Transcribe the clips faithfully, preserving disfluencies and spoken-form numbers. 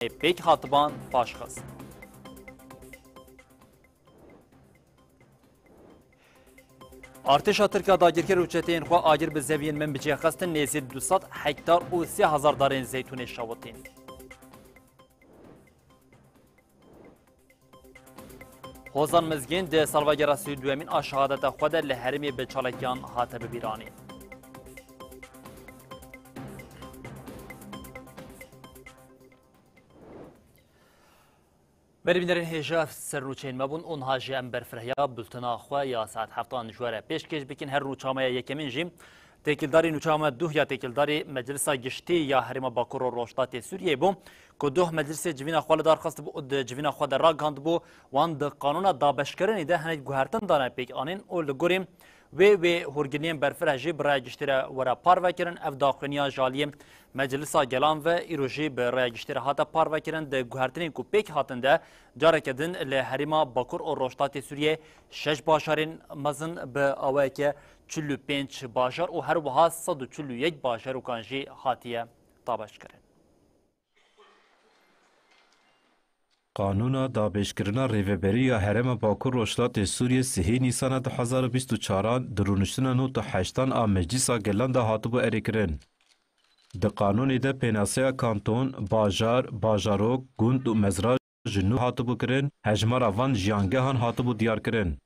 pêk hatiban paşxist. Artêşa Tirk a dagirker û çeteyên xwe agir bi zeviyên Minbicê xistin, nêzî du sed hektar û sê hezar darên zeytûnê şewitîn. Hozan Mizgîn di salvegera sî û duyemîn a şehadeta xwe de li herêmê bi çalakiyan hate bibîranîn. Berî bînerên hêja, ser nûçeyên me bûn û niha jî em berfirhiya bultena xwe ya saet heftan ji we re pêşkêş bikin. Her nûça me ya yekemîn jî têkildarî nûça me duh ya têkildarî Meclisa Giştî ya Herêma Bakur û Rojhilatê Sûriyeyê bû, ku duh meclisê civîna xwe li dar xistibû û di civîna xwe de ragihandibû, wan di qanûna dabeşkirinê de hinek guhertin dane pêk anîn û li gorî wê, wê hûrgiliyên berfireh jî bi raya giştî re were parvekirin. Ev daxuyaniya ji aliyê Meclisa Gelan ve îro jî bi raya giştî re hate parvekirin. Di guhertinên ku pêk hatin de careke din li herêma Bakur û Rojhilatê Sûriyê şeş bajarên mezin bi awayeke çil û pênc bajar û her wiha sed û çil û yek bajarokan jî hatiye dabeşkirin. Qanûna dabeşkirina Rêveberî ya Herêma Bakur Rojhilatê Sûriyê sihê Nîsana du hezar û bîst û çaran di rûniştina nod û heştan a Meclisa Gelan de hatibû erêkirin. Di qanûnê de pênaseya kanton, bajar, bajarok, gund û mezra ji nû hatibû kirin, hejmara van jiyangehan hatibû diyarkirin.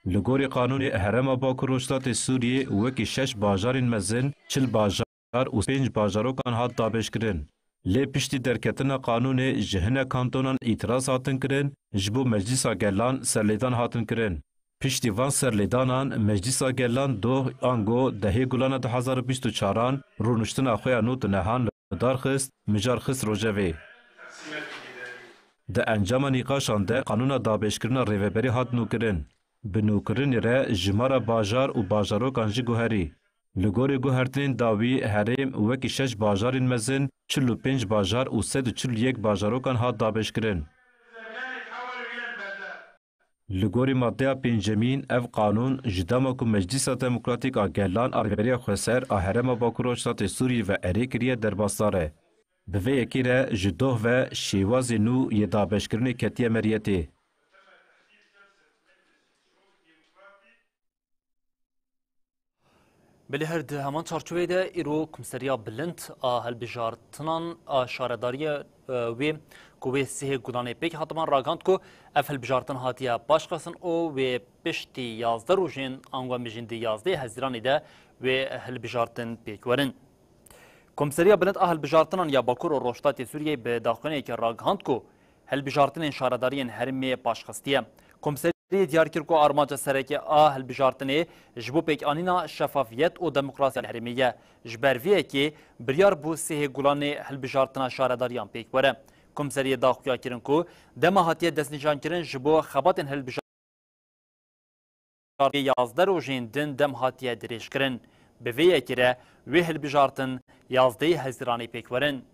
Li gorî qanûnê Herêma Bakur Rojhilatê Sûriyê wekî şeş bajarên mezin, çil bajar û pênc bajarokan hat dabeşkirin. Lê piştî derketina qanûnê ji hinek kantonan îtiraz hatin kirin, ji bo Meclisa Gelan serlêdan hatin kirin. Piştî van serlêdanan Meclisa Gelan doh ango dehê Gulana du hezar û bîst û çaran rûniştina xwe ya nod û nehan li dar xist, mijar xist rojevê. Di encama nîqaşan de qanûna dabeşkirina Rêveberî hat nûkirin. Bi nûkirinê re jimara bajar û bajarokan jî guherî. Li gorî guhertinên dawî, herêm wekî şeş bajarên mezin, çil û pênc bajar û sed û çil û yek bajarokan hat dabeşkirin. Li gorî maddeya pêncemîn, ev qanûn ji dema ku Meclisa Demokratîk a Gelan a Rêveberiya Xweser a Herêma Bakur Rojhilatê Sûriyê ve erê kiriye derbasdar e. Bi vê yekê re ji doh ve şêwazê nû yê dabeşkirinê ketiye meriyetê. Belê her di heman çarçoveyê de îro Komiseriya Bilind a Hilbijartinan a Şaredariyê, e, wê ku wê sihê Gulanê pêk hatiban ragihand ku ev hilbijartin hatiye paşxistin û wê piştî yazdeh rojên ango em bijîn di yazdehê Hezîranê de wê hilbijartin pêk werin. Komiseriya Bilind a Hilbijartinan ya Bakur û Rojhilatê Sûriyeyê bi daxuyaniyekê ragihand ku hilbijartinên şaredariyên herêmê paşxistiye. Komiseriyê diyar kir ku armanca sereke a hilbijartinê ji bo pêkanîna şefafiyet û demokrasiya li herêmê ye. Ji ber vê yekê biryar bû sihê Gulanê hilbijartina şaredariyan pêk were. Komiseriyê daxuya kirin ku dema hatiye destnîşankirin ji bo xebatên hilbijartinê yazdeh rojên din dem hatiye dirêjkirin. Bi vê yekê re wê hilbijartin yazdehê Hezîranê pêk werin.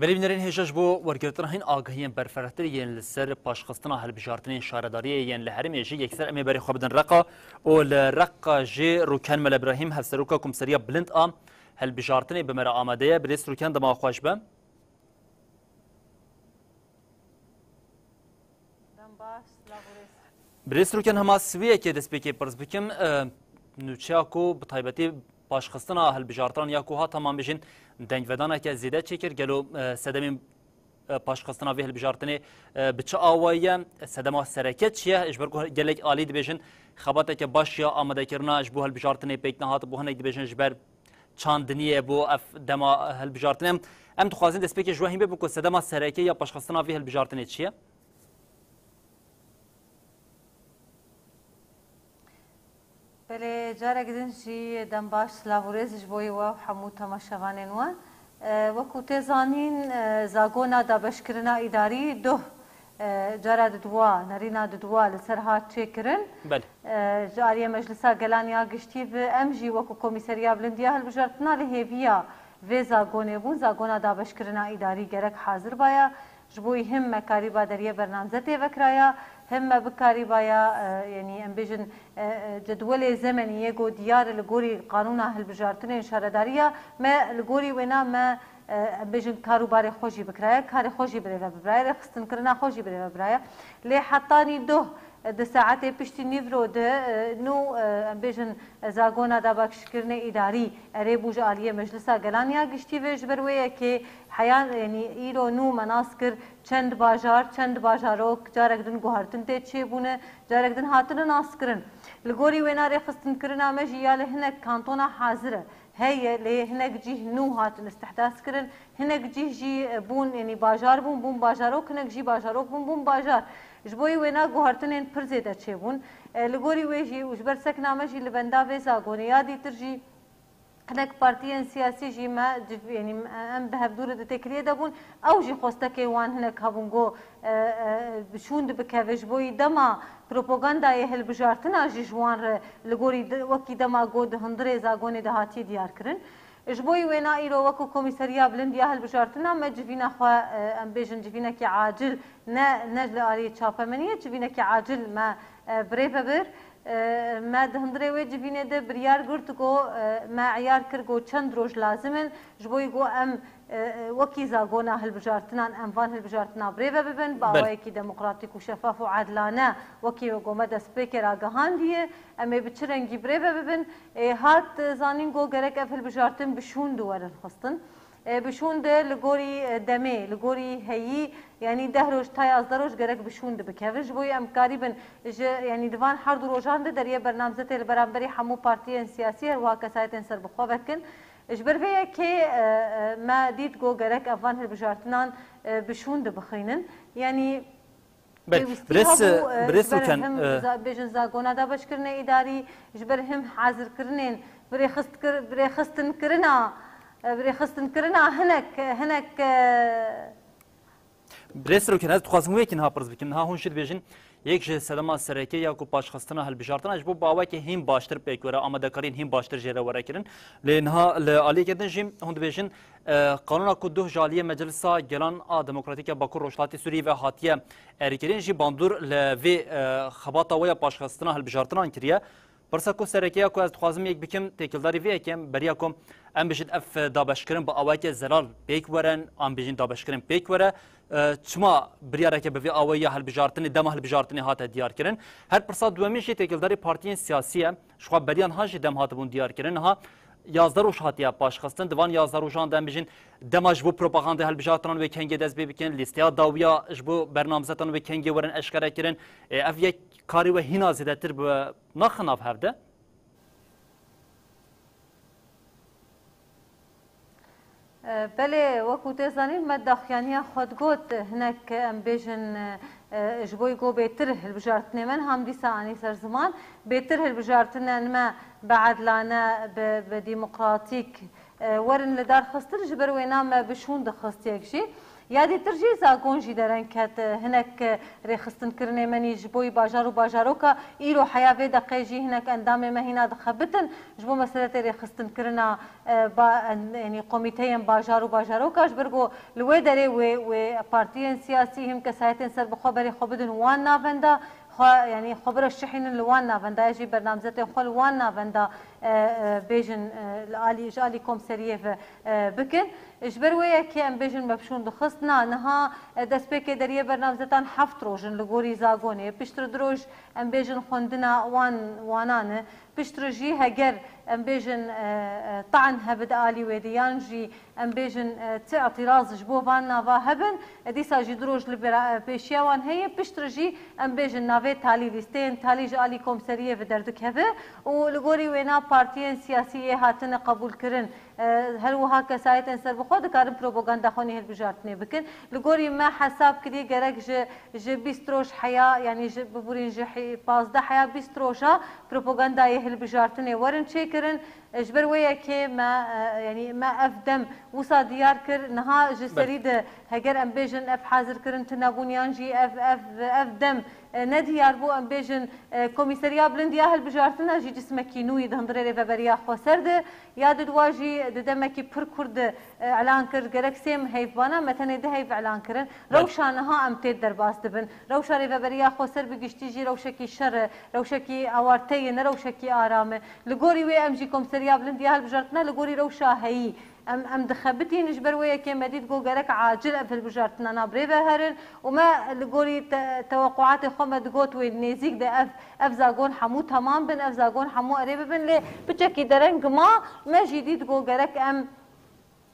Belê bînerên hêja, ji bo wergirtina hîn agahiyên berfirehtir yên li ser paşxistina hilbijartinên şaredariyê yên li herêmê jî yekser em ê berê xwe bidin Reqa û li Reqa jî Rûken Mele Birahîm, Hevseroka Komiseriya Bilind a Hilbijartinê bi me re amade ye. Birêz Rûken, dema xweş be. Dem baş, silav û rêz. Birêz Rûken, hema siwiyekê destpêkê pirs bikim, e, nûçeya ku bi taybetî paşxistina hilbijartinan ya ku hat, hema em bijîn dengvedaneke zêde çêkir, gelo, e, sedemên, e, paşxistina vê hilbijartinê, e, bi çi awayî ye? Sedema sereke çi ye? Ji ber ku gelek alî dibêjin xebateke baş ya amadekirina ji bo hilbijartinê pêk nehat, bo hinek dibêjin ji ber çandiniyê bû ev dema hilbijartinê. Em dixwazin destpêkê ji we hîn bibin ku sedema sereke ya paşxistina vê hilbijartinê çi ye? Belê, carek din jî dem baş, silav û rêz ji bo we û hemû temaşevanên we. E, wekû tê zanîn, e, zagona dabeşkirina îdarî doh, e, cara diduwa, nerîna diduwa li ser hat çêkirin. Belê. E, ji aliyê Meclisa Gelan ya Giştî ve em jî wekû Komîseriya Bilind ya Hilbijartina li hêviya vê zagonê bûn. Zagona dabeşkirina îdarî gerek hazir baya. Ji bo wî him me karîba deriyê bernamze tê vekiraya. Him me bikarîbaya, e, yanî em bêjin, e, e, cedwelê zemenî yê ku diyar e li gorî qanûna hilbijartinên şaredariya me, li gorî wêna me, e, em bêjin kar û barê xwe jî bikiraye, karê xwe jî birêve bibiraye, rêxistinkirina xwe jî birêve bibiraye. Lê hetanî doh, e, di saetê piştî nîvro de, e, nû, e, em bêjin, e, zagona dabeşkirinê îdarî erê bû ji aliyê Meclisa Gelan ya Giştî ve, ji ber wê yekê heya, yanî îro nû me nas kir, çend bajar, çend bajarok, carek din guhertin tê çêbûne, carek din hatine naskirin. Li gorî wêna rêxistinkirina me jî ya li hinek kantona hazir e. Heye, lê hinek cîh nû hatin istihdas kirin, hinek cîh jî, e, bûn, yanî bajar bûn, bûn bajarok, hinek jî bajarok bûn, bûn bajar. Ji bo wêna guhertinên pir zêde çêbûn. E, li gorî wê jî û ji ber sekna me jî li benda vê zagonê ya dîtir jî hinek partiyên siyasî jî me civ-, yanî em bi hevdû re di têkiliyê de bûn. Ew jî xwestekê wan hinek hebûn ku, e, e, bi şûnd bikeve. Ji bo yî dema propagandayê hilbijartina jî ji wan re li gorî di-, wekî dema ku di hundirê zagonê de hatiye diyar kirin. Ji bo yî wêna îro wekî Komîseriya Bilind ya Hilbijartina me civîna xwe, e, em bêjin civînekî acil, ne, ne li alî çapemeniyê, civînekî acil me, e, birêve bir. E, me di hundirê wê civînê de biryar girt ku, e, me eyar kir ku çend roj lazim in, ji bo ku em, e, e, wekî zagona hilbijartinan, em van hilbijartina birêve bibin, bi Belê. awayekî demokratîk û şefaf û adilane, wekî ku me destpêkê ragihandiye, em ê bi çi rengî birêve bibin. E, hat, e, zanîn ku gerek ev hilbijartin bi şûn di werin xistin. E, bi şûn de li gorî, e, demê, li gorî heyî, yanî deh roj ta yazdeh roj gerek bi şûn de bikevin. Ji bo em karîbin ji, yanî di van her du rojan de deriyê bernamzetê li beramberî hemû partiyên siyasî her wiha kesayetên serbixwe vekin. Ji ber vê yekê, e, e, me dît ku gerek ev van hilbijartinan, e, bi şûn de bixînin. Yanî Belê. Pêwîstî Birêz, hebû, e, birêz ji ber Rûken, him e, za-, bêjin zagona dabeşkirinê îdarî, ji ber him hazirkirinên birêxistkir-, birêxistinkirina, e, birêxistinkirina hinek, hinek, e, Birêz Rûken, ez dixwazim wê yekî niha pirs bikim. Niha hûn jî dibêjin, yek ji sedema sereke ya ku paşxistina hilbijartina ji bo baweke hîn baştir pêk were, amadekariyên hîn baştir jê re were kirin. Lê niha li aliyeke din jî hûn dibêjin, e, qanûna ku duh ji aliyê Meclisa Gelan a Demokratîk ya Bakur Rojhilatê Sûriyê ve hatiye erêkirin jî bandor li vê, e, xebata we ya paşxistina hilbijartinan kiriye. Pirsa ku sereke ya ku ez dixwazim yek bikim, têkildarî vê yekê em beriya ku em bijin ev dabeşkirin bi awayeke zelal pêk werin, em bijin dabeşkirin pêk were. E, çima biryareke bi vê awayî ya hilbijartinê, dema hilbijartinê hate diyar kirin? Her pirsa duwemîn jî têkildarî partiyên siyasî ye. Ji xwe beriya niha jî dem hatibûn diyar kirin. Niha yazdeh roj hatiye paşxistin. Di van yazdeh rojan de em bijin dema ji bo propagandê hilbijartinan wê kengê dest pê bikin, lîsteya dawiya ji bo bernamzetan wê kengê werin eşkere kirin. Ê, ev yek karê we hîna zêdetir bi naxin nav hev de? E, belê, wekû tê zanîn, me daxuyaniya xwe digot, hinek em bêjin, e, e, ji bo ku bêtir hilbijartinê me niha em dîsa anî ser ziman, bêtir hilbijartinên me bi edlane, bi, bi demokratîk, e, werin li dar xistin, ji ber wêna me bi şûn dixist yek jî. Ya dîtir jî zakon jî dereng ket, e, hinek, e, rêxistinkirinê me nî ji bo yî bajar û bajaroka îro heya vê deqê jî hinek endamê me hîna dixebitin ji bo meseletê rêxistinkirina, e, ba-, en-, yanî komîteyên bajar û bajaroka, ji ber ku li wê derê wê, wê partiyên siyasî him kesayetên serbixwe berê xwe bidin wan navenda, xwe, yanî xwe bireşihînin li wan navenda, ya jî bernamzetên xwe li wan navenda, e, e, bêjin, e, li alî, ji alî komseriyê ve, e, bikin. Ji ber wê yekê em bêjin me bi şûn dixist. Na, niha, e, destpêkê deriyê bernamzetan heft roj in li gorî zagonê. Piştre du roj em bêjin xwendina wan, wanan e. Piştre jî heger em bêjin, e, e, taan hebe di alî wê de yan jî em bêjin, e, ti îtîraz ji bo van nava hebin, e, dîsa jî du roj li bera-, e, pêşiya wan heye. Piştre jî em bêjin navê talî, lîsteyên talî ji alî komseriyê ve derdikeve û li gorî wêna partiyên siyasî yê hatine qebûlkirin, e, her wiha kesayetên serbixwe dikarin propaganda xwe nî hilbijartinê bikin. Li gorî me hesab kirî gerek ji, ji bîst roj heya, yanî ji, biborîn ji he-, pazdeh heya bîst roja propagandayê hilbijartinê werin çêkirin. E, ji ber wê yekê me, e, yanî me ev dem wisa diyar kir, niha ji Belê. serî de heger em bêjin ev hazirkirin tune bûn yan jî ev, ev, ev dem, e, ne diyar bû, em bêjin, e, Komîseriya Bilind ya Hilbijartina jî cismekî nû yî di hundirê Rêveberiya Xweser de, ya di dua jî di demekî pir kurt de, e, elan kir, gerek sê heyvbana me tenê du heyv elan kirin. Belê. Rewşa niha em tê derbas dibin. Rewşa Rêveberiya Xweser bi giştî jî rewşekî şer e, rewşekî awarte ye, ne rewşekî aram e. Li gorî wê em jî Komîseriya Bilind ya Hilbijartina li gorî rewşa heyî em, em dixebitîn, ji ber wê yekê me dît got gerek acil ev hilbijartina na birêve herin û me li gorî te-, tewequatê xwe me digot wê nêzîk de ev, ev zagon hemû temam bin, ev zagon hemû erê bibin, lê piçekî dereng ma, me jî dît got gerek em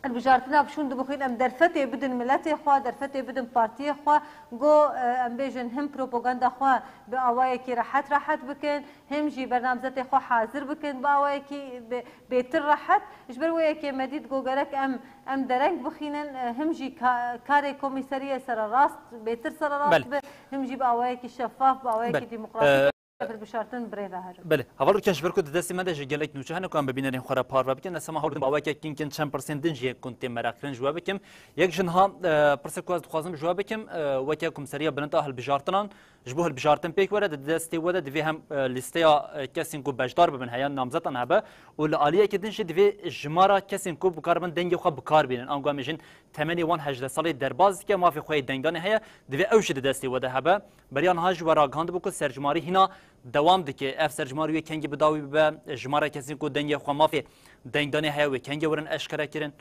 hilbijartina bi şûn dibixwîn, em derfetê bidin miletê xwe, derfetê bidin partiyê xwe, got, e, em bêjin him propaganda xwe bi awayekî rehet rehet bikin, him jî bernamzetê xwe hazir bikin bi awayekî bi-, bêtir rehet. Ji ber wê yekê me dît got gerek em, em dereng bixînin, e, him jî ka-, karê komîseriyê sererast, bêtir sererast Belê. be, him jî bi awayekî şeffaf, bi awayekî Belê. demokratîk E, ev hilbijartin birêve herin. Belê. Heval Rûken, ji ber ku di destê me de jî gelek nûçe hene ku em bi bînerên xwe re parve bikin, ez hema hewldim awayekek kin kin çend pirsên din jî hûn tê mereqkirin ji we bikim. Yek ji niha, e, pirsek ku ez dixwazim ji we bikim, e, weke Komîseriya Bilind a Hilbijartinan, ji bo hilbijartin pêk were, di destê we de divê hem, e, lîsteya, e, kesên ku beşdar bibin heya namzetan hebe û li aliyekî din jî divê jimara kesên ku bikaribin dengê xwe bikar bînin. Ango em ê jin temenê wan hejdeh salî derbas dike, mafê xwe yê dengdanê heye, divê ew jî di destê we de hebe. Beriya niha jî we ragihandibû ku serjimarî hîna dewam dike. Ev serjimarî wê kengî bi dawî bibe, jimara kesên ku dengê xwe mafê dengdanê heye wê kengê werin eşkere kirin.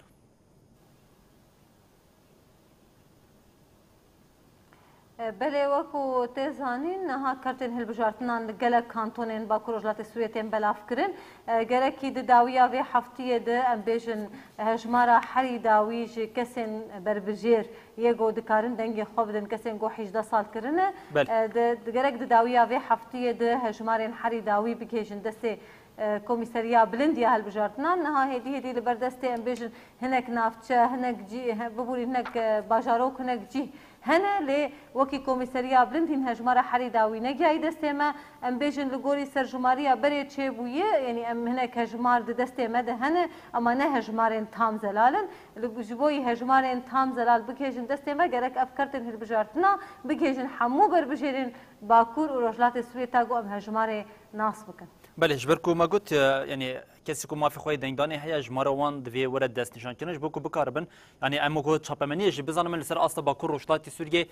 E, belê, wekû tê zanîn, niha kertên hilbijartinan li gelek kantonên Bakur Rojhilatê Sûriyê tên belavkirin. E, gerekî di dawiya vê heftiyê de, em bêjin, hejmara herî dawî ji kesên berbijêr yê ku dikarin dengê xwe bidin, kesên ku hejdeh sal kirine. Belê. E, di, di, gerek di dawiya vê heftiyê de hejmarên herî dawî bigihêjin destê, e, Komîseriya Bilind ya Hilbijartinan. Niha hêdî hêdî li ber destê, em bêjin, hinek navçe, hinek cî-, he-, biborî hinek, e, bajarok, hinek cîh hene, lê wekî Komîseriya Bilind hîn hejmara herî dawî negihayî destê me. Em bêjin li gorî serjimariya berê çêbûye, yanî em hinek hejmar di destê me de hene, ema ne hejmarên tam zelal in. Li, ji bo yî hejmarên tam zelal bigihêjin destê me, gerek ev kertên hilbijartina bigihêjin hemû berbijêrên Bakur û Rojhilatê Sûriyê ta ku em hejmarê nas bikin. Belê, ji ber ku me got, e, yanî kesê ku mafê xwe yê dengdanê heye, jimara wan divê were destnîşankirin, ji bo ku bikaribin, yanî em wekî çapemeniyê jî bizanimin li ser asta Bakur Rojhilatê Sûriyê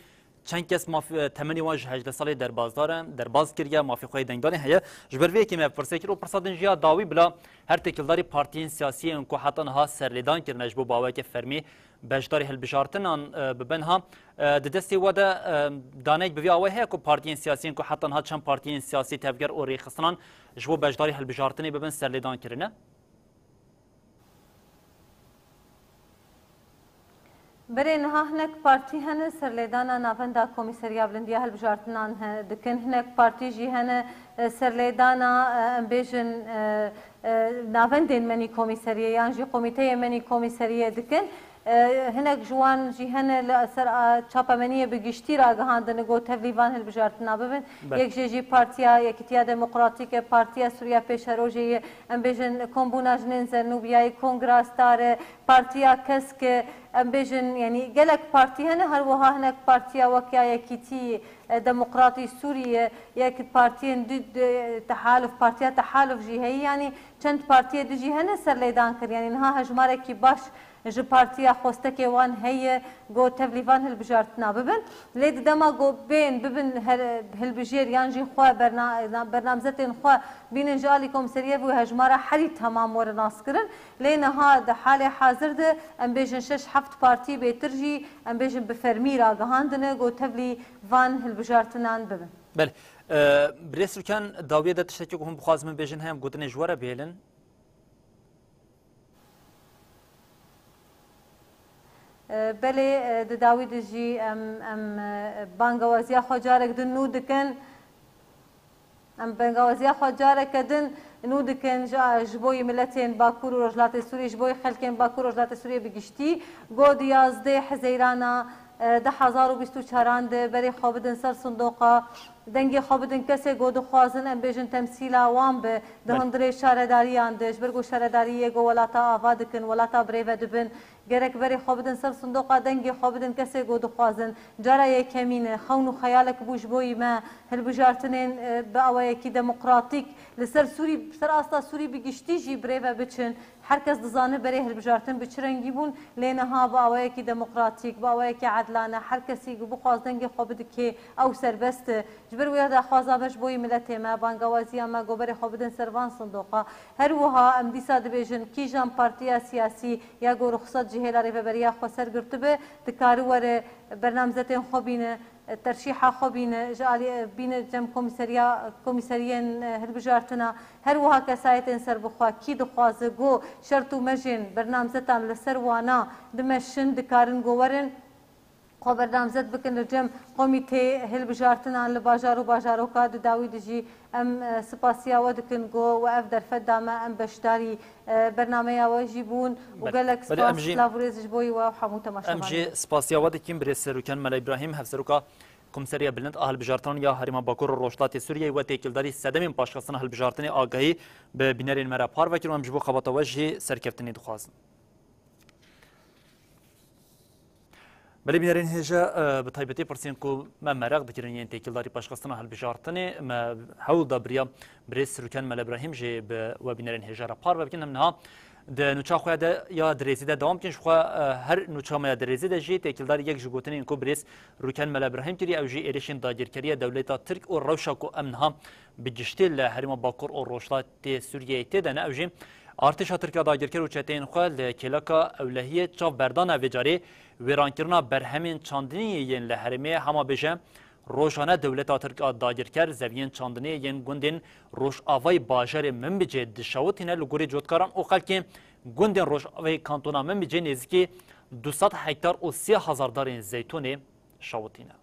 çend kes maf-, e, temenê wan ji hejdeh salê derbasdar e, derbas kiriye, mafê xwe yê dengdanê heye. Ji ber vê yekê me ev pirsê kir û pirsa din jî ya dawî bila her têkildarî partiyên siyasî yên ku heta niha serlêdan kirine ji bo baweke fermî beşdarî hilbijartinan, e, bibin ha. E, di destê we de, e, danek bi vî awayî heye ku partiyên siyasî yên ku heta niha çend partiyên siyasî tevger û rêxistinan ji bo beşdarî hilbijartinê bibin serlêdan kirine? Berê niha hinek partî hene serlêdana navenda Komîseriya Bilind ya Hilbijartinan he-, dikin. Hinek partî jî hene, e, serlêdana, e, em bêjin, e, e, navendên menî komîseriyê yan jî komîteyê menî komîseriyê dikin. E, hinek ji wan jî hene li ser, a, çapemeniyê bi giştî ragihandine ku tevlî van hilbijartina bibin. Belê. Yek jê jî Partiya Yekîtiya Demokratîk e, Partiya Sûriya Pêşerojê ye, em bêjin Kombûna Jinên Zernûbiyayê, Kongra Star e, Partiya Kesk e, em bêjin, yanî gelek partî hene, her wiha hinek partiya wek ya Yekîtî, e, Demokratî Sûrî ye, yek partiyên du, du, tehaluf, Partiya Tehaluf jî heye, yanî çend partiyê din jî hene serlêdan kir, yanî niha hejmarekî baş ji partiya xwestekê wan heye ku tevlî van hilbijartina bibin. Lê di dema ku bên bibin her, hilbijêr yan jî xwe berna-, bernamzetên xwe bînin ji alî komseriyê ve hejmara herî temam were naskirin. Lê niha di halê hazir de em bêjin şeş heft partî bêtir jî em bêjin bi fermî ragihandine ku tevlî van hilbijartinan bibin. Belê. E, Birêz Rûken, dawiyê de tiştekî ku hûn bixwazin min bêjin heye em gotinê ji we re bihêlin? E, belê, e, di dawî de jî em, em, e, bangewaziya xwe carek din nû dikin. Em bangewaziya xwe careke din nû dikin ji, ji bo yî miletên Bakur û Rojhilatê Sûriyê, ji bo yî xelkên Bakur û Rojhilatê Sûriyê bi giştî. Got di yazdeh Hezeyrana, e, du hezar û bîst û çaran de berê xwe bidin ser sindoqa Dengê xwe bidin kesê ku dixwazin, em bêjin, temsîla wan bi di Belê. hundirê şaredariyan de, ji ber ku şaredariyê ku welata ava dikin, welata birêve dibin, gerek berê xwe bidin ser sindoqa, dengê xwe bidin kesê ku dixwazin. Cara yekemîn e, xewn û xeyalek bû ji bo yî me, hilbijartinên, e, bi awayekî demokratîk li ser Sûrî, ser asta Sûrî bi giştî jî birêve biçin. Her kes dizane berê hilbijartin bi çi rengî bûn, lê niha bi awayekî demokratîk, bi awayekî edlane, her kesî ku bixwaz dengê xwe bidikê, ew serbest e. Ji ber wê daxwaza me ji bo yî miletê me, bangawaziya me ku berê xwe bidin ser van sindoqa. Her wiha em dîsa dibêjin, kîjan partiya siyasî ya ku ruxsat ji hêla rêveberiya xwe ser girtibe, dikare were bernamzetên xwe bîne, terşîha xwe bîne, ji alî, bîne cem komîseriya, komîseriyên, e, hilbijartina, her wiha kesayetên serbixwe, kî dixwaze ku şert û mejên bernamzetan li ser wana dimeşin, dikarin ku werin xwe bernamzet bikin li cem komîtê hilbijartinan li bajar û bajaroka di dawî de jî. Em, e, spasiya we dikin ku we ev derfet da me, em beşdarî, e, bernameya we jî bûn û Belê. gelek Belê, em spas, jî, silav û rêz ji bo we û hemû temaşevanê. Em jî spasiya we dikin, birêz Rûken Mela Îbrahîm, hevseroka Komîseriya Bilind a Hilbijartinan ya Herêma Bakur û Rojhilatê Sûriyeyê, we têkildarî sedemên paşxistina hilbijartinê agahî bi bînerên me re parve kir û em ji bo xebata we jî serkeftinê dixwazin. Belê bînerên hêja, e, bi taybetî pirsên ku me meraq dikirin yên têkildarî paşxistina hilbijartinê, me hewl da biriya birêz Rûken Mela Îbrahîm jî bi we bînerên hêja re parve bikin. Em niha di nûça xwe de ya dirêzî de dewam bikin. Ji xwe, e, her nûça me ya dirêzî de jî têkildarî yek ji gotinên ku birêz Rûken Mela Îbrahîm kiriye, ew jî êrişên dagirkeriya dewleta Tirk û rewşa ku em niha bi giştî li herêma Bakur û Rojhilatê Sûriyeyê tê de ne, ew jî artêşa Tirk a dagirker û çeteyên xwe li kêleka ewlehiyê çavberdana vê carê wêrankirina berhemên çandiniyê yên li herêmê, hema bêje rojane dewleta Tirk a dagirker zeviyên çandiniyê yên gundên rojavayê bajarê Minbicê dişewitîne, li gorî cotkaran û xelkê gundên rojavayê kantona Minbicê nêzîkî du sed hektar û sê hezar darên zeytûnê şewitîne.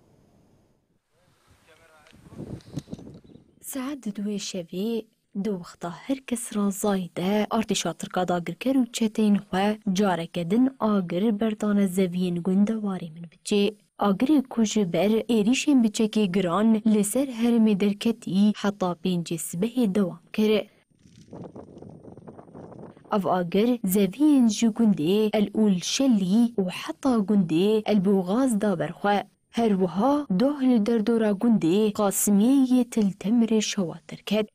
Saet duwê şevê, di wexta her kes razayî de, artêşa Tirka dagirker û çeteyên xwe careke din agir berdane zeviyên gundewarê Minbicê. Agirê ku ji ber êrîşên biçekê giran li ser herêmê derketî, heta pêncê sibehê dewam kir. Ev agir zeviyên ji gundê El Ûl Şelî û heta gundê El Bûxaz da ber xwe. Her wiha doh li derdora gundê Qasimiyê yê Til Temirê şewa derket.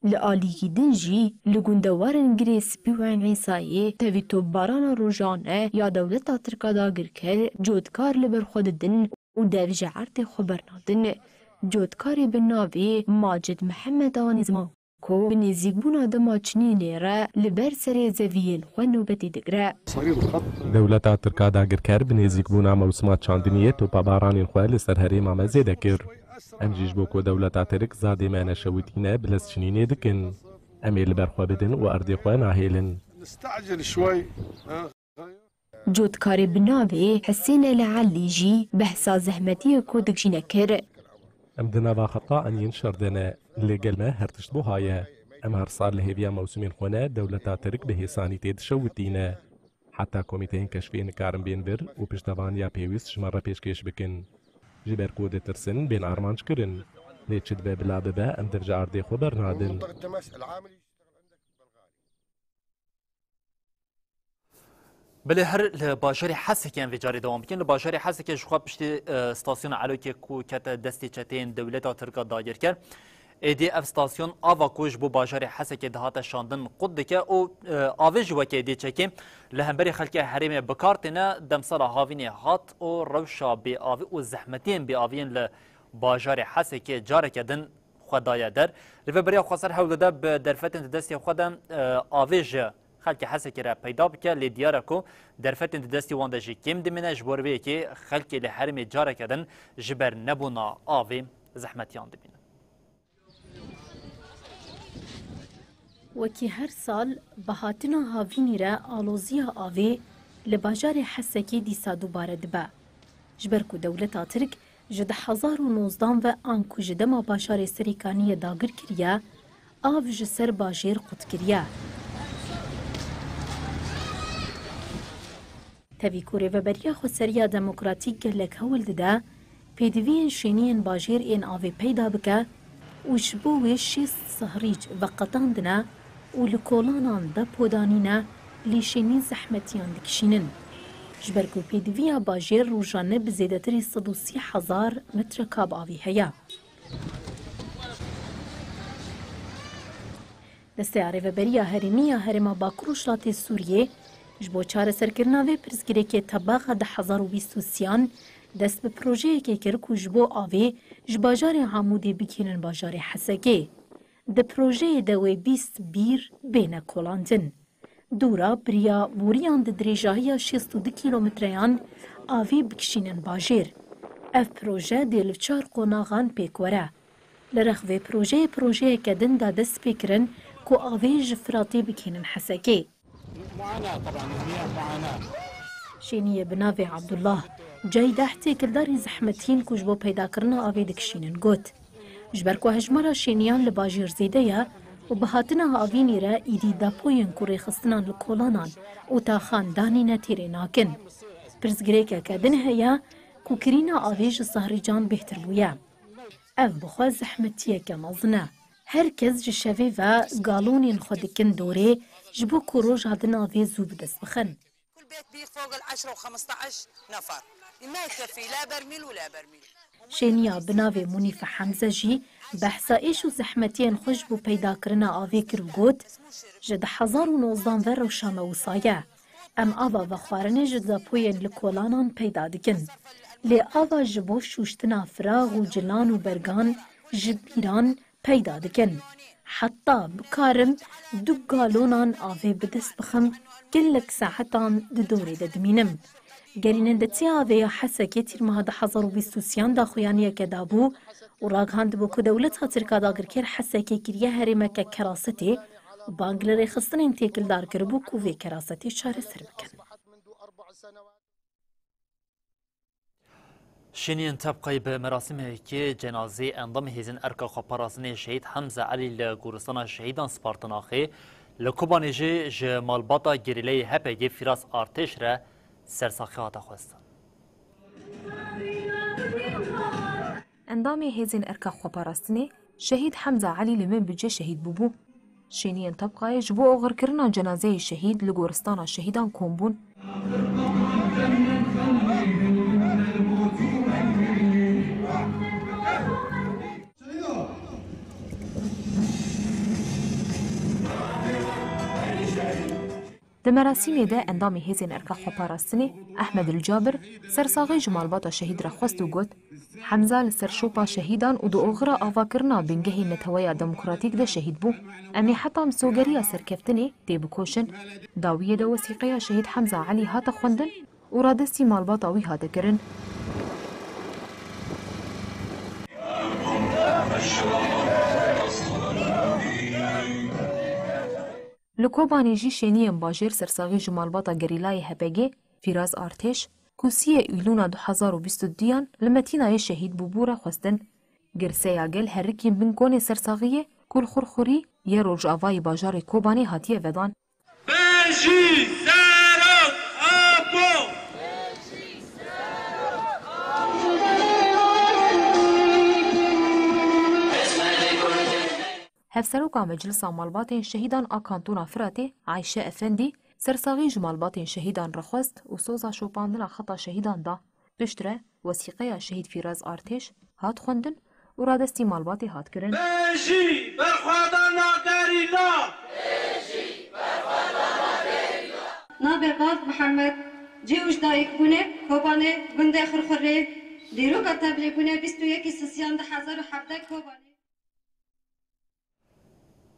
Li aliyî din jî li gundewarên Girê Spî û Eyn Îsayê tevî topbarana rojane ya dewleta Tirk a dagirker cotkar li ber xwe didin û dev ji erdê xwe bernadin. Cotkarê bi navê Macid Mihemed anî ziman ku bi nêzîkbûna dema çinînê re li ber serê zeviyên xwe nobetê digire. Dewleta Tirk a dagirker bi nêzîkbûna mewsima çandiniyê topabaranên xwe li ser herêma me zêde kir. Em jî ji bo ku dewleta Tirk zadê me neşewitîne, bi lez çinînê dikin. Em ê li ber xwe bidin û erdê xwe nahêlin. Cotkarê bi navê Hesên El Elî jî behsa zehmetiyê ku dikişîne kir. Em di nava xelka em yên şer de ne, lê gel me her tişt buha ye. Em her sal li hêviya mewsimên xwe ne, dewleta Tirk bi hêsanî tê dişewitîne. Heta komîteyên keşfê nikarin bên vir û piştevaniya pêwîst ji me re pêşkêş bikin. Ji ber ku ditirsin bên armanc kirin. Lê çi dibe bila bibe, em dev ji erdê xwe bernadin. Belê, her li bajarê Hesekê em vê carê dewam bikin. Li bajarê Hesekê ji xwe piştî, e, stasyona Elokê ku kete destê çeteyên dewleta Tirk a dagirker, êdî ev stasyon ava ku ji bo bajarê Hesekê dihate şandin qut dike û, e, avê jî weke êdî çekê li hemberî xelkê herêmê bi kar têne, demsala havînê hat û rewşa bêavî û zehmetiyên bêaviyên li bajarê Hesekê careke din xwe daye der. Rêveberiya Xweser hewl dide bi derfetên di destê xwe de, e, avê ji xelkê Hesekê re peyda bike, lê diyar e ku derfetên di destê wan de jî kêm dimîne, ji bo vê yekê xelkê li herêmê careke din ji ber nebûna avê zehmetiyan dibînin. Wekî her sal, bi hatina havînî re aloziya avê li bajarê Hesekê dîsa dubare dibe. Ji ber ku dewleta Tirk ji du hezar û nozdan ve anku ji dema bajarê Serêkaniyê dagir kiriye, av ji ser bajêr qut kiriye. Tevî ku Rêveberiya Xweseriya Demokratîk gelek hewl dide, pêdiviyên şêniyên bajêr ên avê peyda bike û ji bo wê şêst sehrîc veqetandine û li kolanan depo danîne, lê şênî zehmetiyan dikişînin. Ji ber ku pêdiviya bajêr rojane bi zêdetirî sed û sî hezar metrekab avê heye. Desteya Rêveberiya Herêmî ya Herêma Bakur Rojhilatê Sûriyê ji bo çareserkirina vê pirsgirêkê tebaxa du hezar û bîst û sêyan dest bi projeyekê kir ku ji bo avê ji bajarê Amûdê bigihînin bajarê Hesekê. Di projeyê de wê bîst bîr bêne kolandin. Dûra biriya boriyan di dirêjahiya şêst û du kîlometreyan avê bikişînin bajêr. Ev proje dê li çar qonaxan pêk were. Li rex vê projeyê projeyeke din da dest pê kirin ku avê ji Firatê bikînin Hesekê. Şêniyê bi navê Abdullah, Ceydeh têkildarî zehmetiyên ku ji bo peydakirina avê dikişînin got, ji ber ku hejmara şêniyan li bajêr zêde ye û bi hatina havînî re îdî depoyên ku rêxistinan li kolanan û taxan danîne têrê nakin. Pirsgirêkeke din heye ku kirîna avê ji sehrîcan bêhtir bûye. Ev bi xwe zehmetiyeke mezin e. Her kes ji şevê ve galonên xwe dikin dorê ji bo ku roja din avê zû bi dest bixin. كل بيت بيه فوق العشرة وخمستعش نفر. ما يكفي لا برميل ولا برميل. Şêniya bi navê Munîfe Hemze jî behsa êş û zehmetiyên xwe ji bo peydakirina avê kir û got, ji du hezar û nozdan ve rewşa me wisa ye. Em ava vexwarinê ji depoyên li kolanan peyda dikin. Lê ava ji bo şûştina firax û cilan û bergan ji bîran peyda dikin. Heta bikarim du galonan avê bi dest bixim, gelek saetan di dorê de dimînim. Gerînendetiya avê ya Hesekê tîrmeha du hezar û bîst û sêyan daxuyaniyeke dabû û ragihandibû ku dewleta Tirk a dagirker Hesekê kiriye herêmeke kerasetê û bang li rêxistinên têkildar kiribû ku vê kerasetê çareser bikin. Şêniyên Tebqayê bi merasîmekê cenazê endamê Hêzên Erka Xweparastinê Şehîd Hemze Elî li Goristana Şehîdan Spartanaxê, li Kobanê jî ji malbata gerîlayê H P G Fîraz Artêş re sersaxî hate xwestin. Endamê Hêzên Erka Xweparastinê Şehîd Hemze Elî li Minbicê şehîd bûbû. Şêniyên Tebqayê ji bo oxirkirina cenazeyê şehîd li Goristana Şehîdan kom bûn. Di merasîmê de endamê Hêzên Erka Xweparastinê Ehmed El Cabir sersaxî ji malbata şehîd re xwest û got, Hemza li ser şopa şehîdan û di oxira avakirina bingehê Neteweya Demokratîk de şehîd bû. Em ê heta misogeriya serkeftinê têbikoşin. Dawiyê de wesîqeya Şehîd Hemza Elî hate xwendin û radestî malbata wî hate kirin. Li Kobanê jî şêniyên bajêr sersaxî ji malbata gerîlayê H P G Fîraz Artêş, ku siyê Îlûna du hezar û bîst û duyan li Metînayê şehîd bûbû, re xwestin. Girseya gel herikî bin konê sersaxiyê ku li Xurxurî yê rojavayî bajarê Kobanê hatiye vedan. Bejî Serok Apo! Hevseroka Meclisa Malbatên Şehîdan a Kantona Firatê Ayşe Efendî sersaxî ji malbatên şehîdan re xwest û soza şopandina xeta şehîdan da. Piştre wesîqeya Şehîd Fîraz Artêş hat xwendin û radestî malbatê hat kirin. Bejî berxwedana gerîla! Navê Baz Mihemed, cî û ji dayikbûnê Kobanê, gundê Xurxurê, dîroka tevlîbûnê bîst û yekî Sisiyan du hezar û hevdeh Kobanê.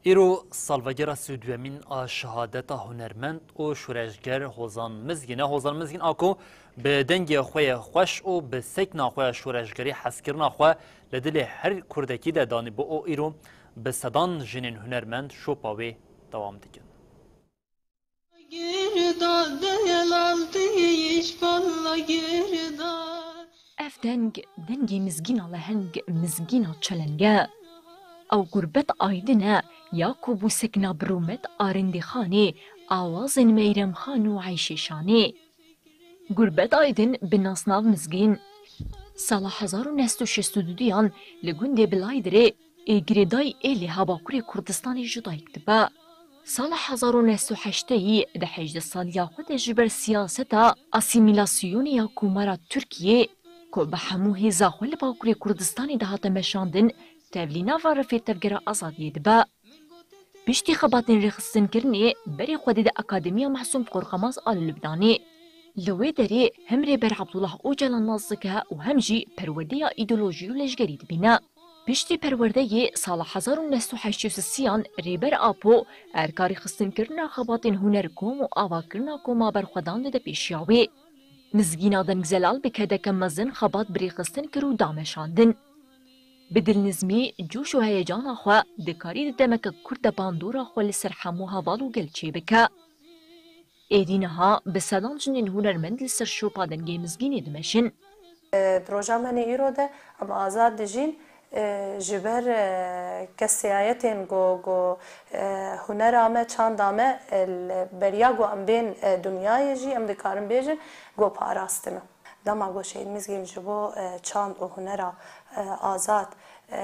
Îro salvegera sî û duyemîn a şehadeta hunermend û şoreşger Hozan Mizgîn e. Hozan Mizgîn a ku bi dengê xwe yê xweş û bi sekna xwe ya şoreşgerî hezkirina xwe li dilê her Kurdekî de danîbû û îro bi sedan jinên hunermend şopa wê dewam dikin. Ev deng, dengê mizgîna leheng, mizgîna çeleng e. Ew Gurbet Aydin e, ya ku bû sekna bi rûmet a Rindîxanê, awazên Meyremxan û Eyşê Şanê. Gurbet Aydin bi nasnav Mizgîn. Sala hezar û neh sed û şêst û duduyan li gundê Bilaydirê ê girêdayî êlê ha Bakurê Kurdistanê ji dayik dibe. Sala hezar û neh sed û heşteyî di hejdeh saliya xwe de ji ber siyaseta asîmîlasyonê ya Komara Tirkiyê ku bi hemû hêza xwe li Bakurê Kurdistanê de hate meşandin, tevlî nava refê Tevgera Azadiyê dibe. Piştî xebatên rêxistinkirinê berê xwedî di Akademiya Mehsûm Qorxemaz a li Lubnanê. Li wê derê hem Rêber Abdullah Ocalan nas dike û hem jî perwerdeya îdeolojî û leşgerî dibîne. Piştî perwerdeyê sala hezar û neh sed û heştê û sisiyan Rêber Apo erka rêxistinkirina xebatên hunerkom û avakirina koma berxwedan dide pêşiya wê. Mizgîna Dengzelal bi kedeke mezin xebat bi rêxistin kir û da meşandin. Bi dilnizmî, coş û heyecana xwe dikarî di demeke kurt de bandora xwe li ser hemû heval û gel çêbike. Êdî niha bi sedan jinên hunermend li ser şopa dengê Mizgînê dimeşin. Di roja me nê îro de em azad dijîn, e, ji ber, e, kesiyayetên ku, ku, e, hunera me, çanda me, e, li beriya ku em bên, e, dinyayê jî em dikarin bêjin ku parastine. Dema ku Şehîd Mizgîn ji bo, e, çand û hunera, e, azad, e,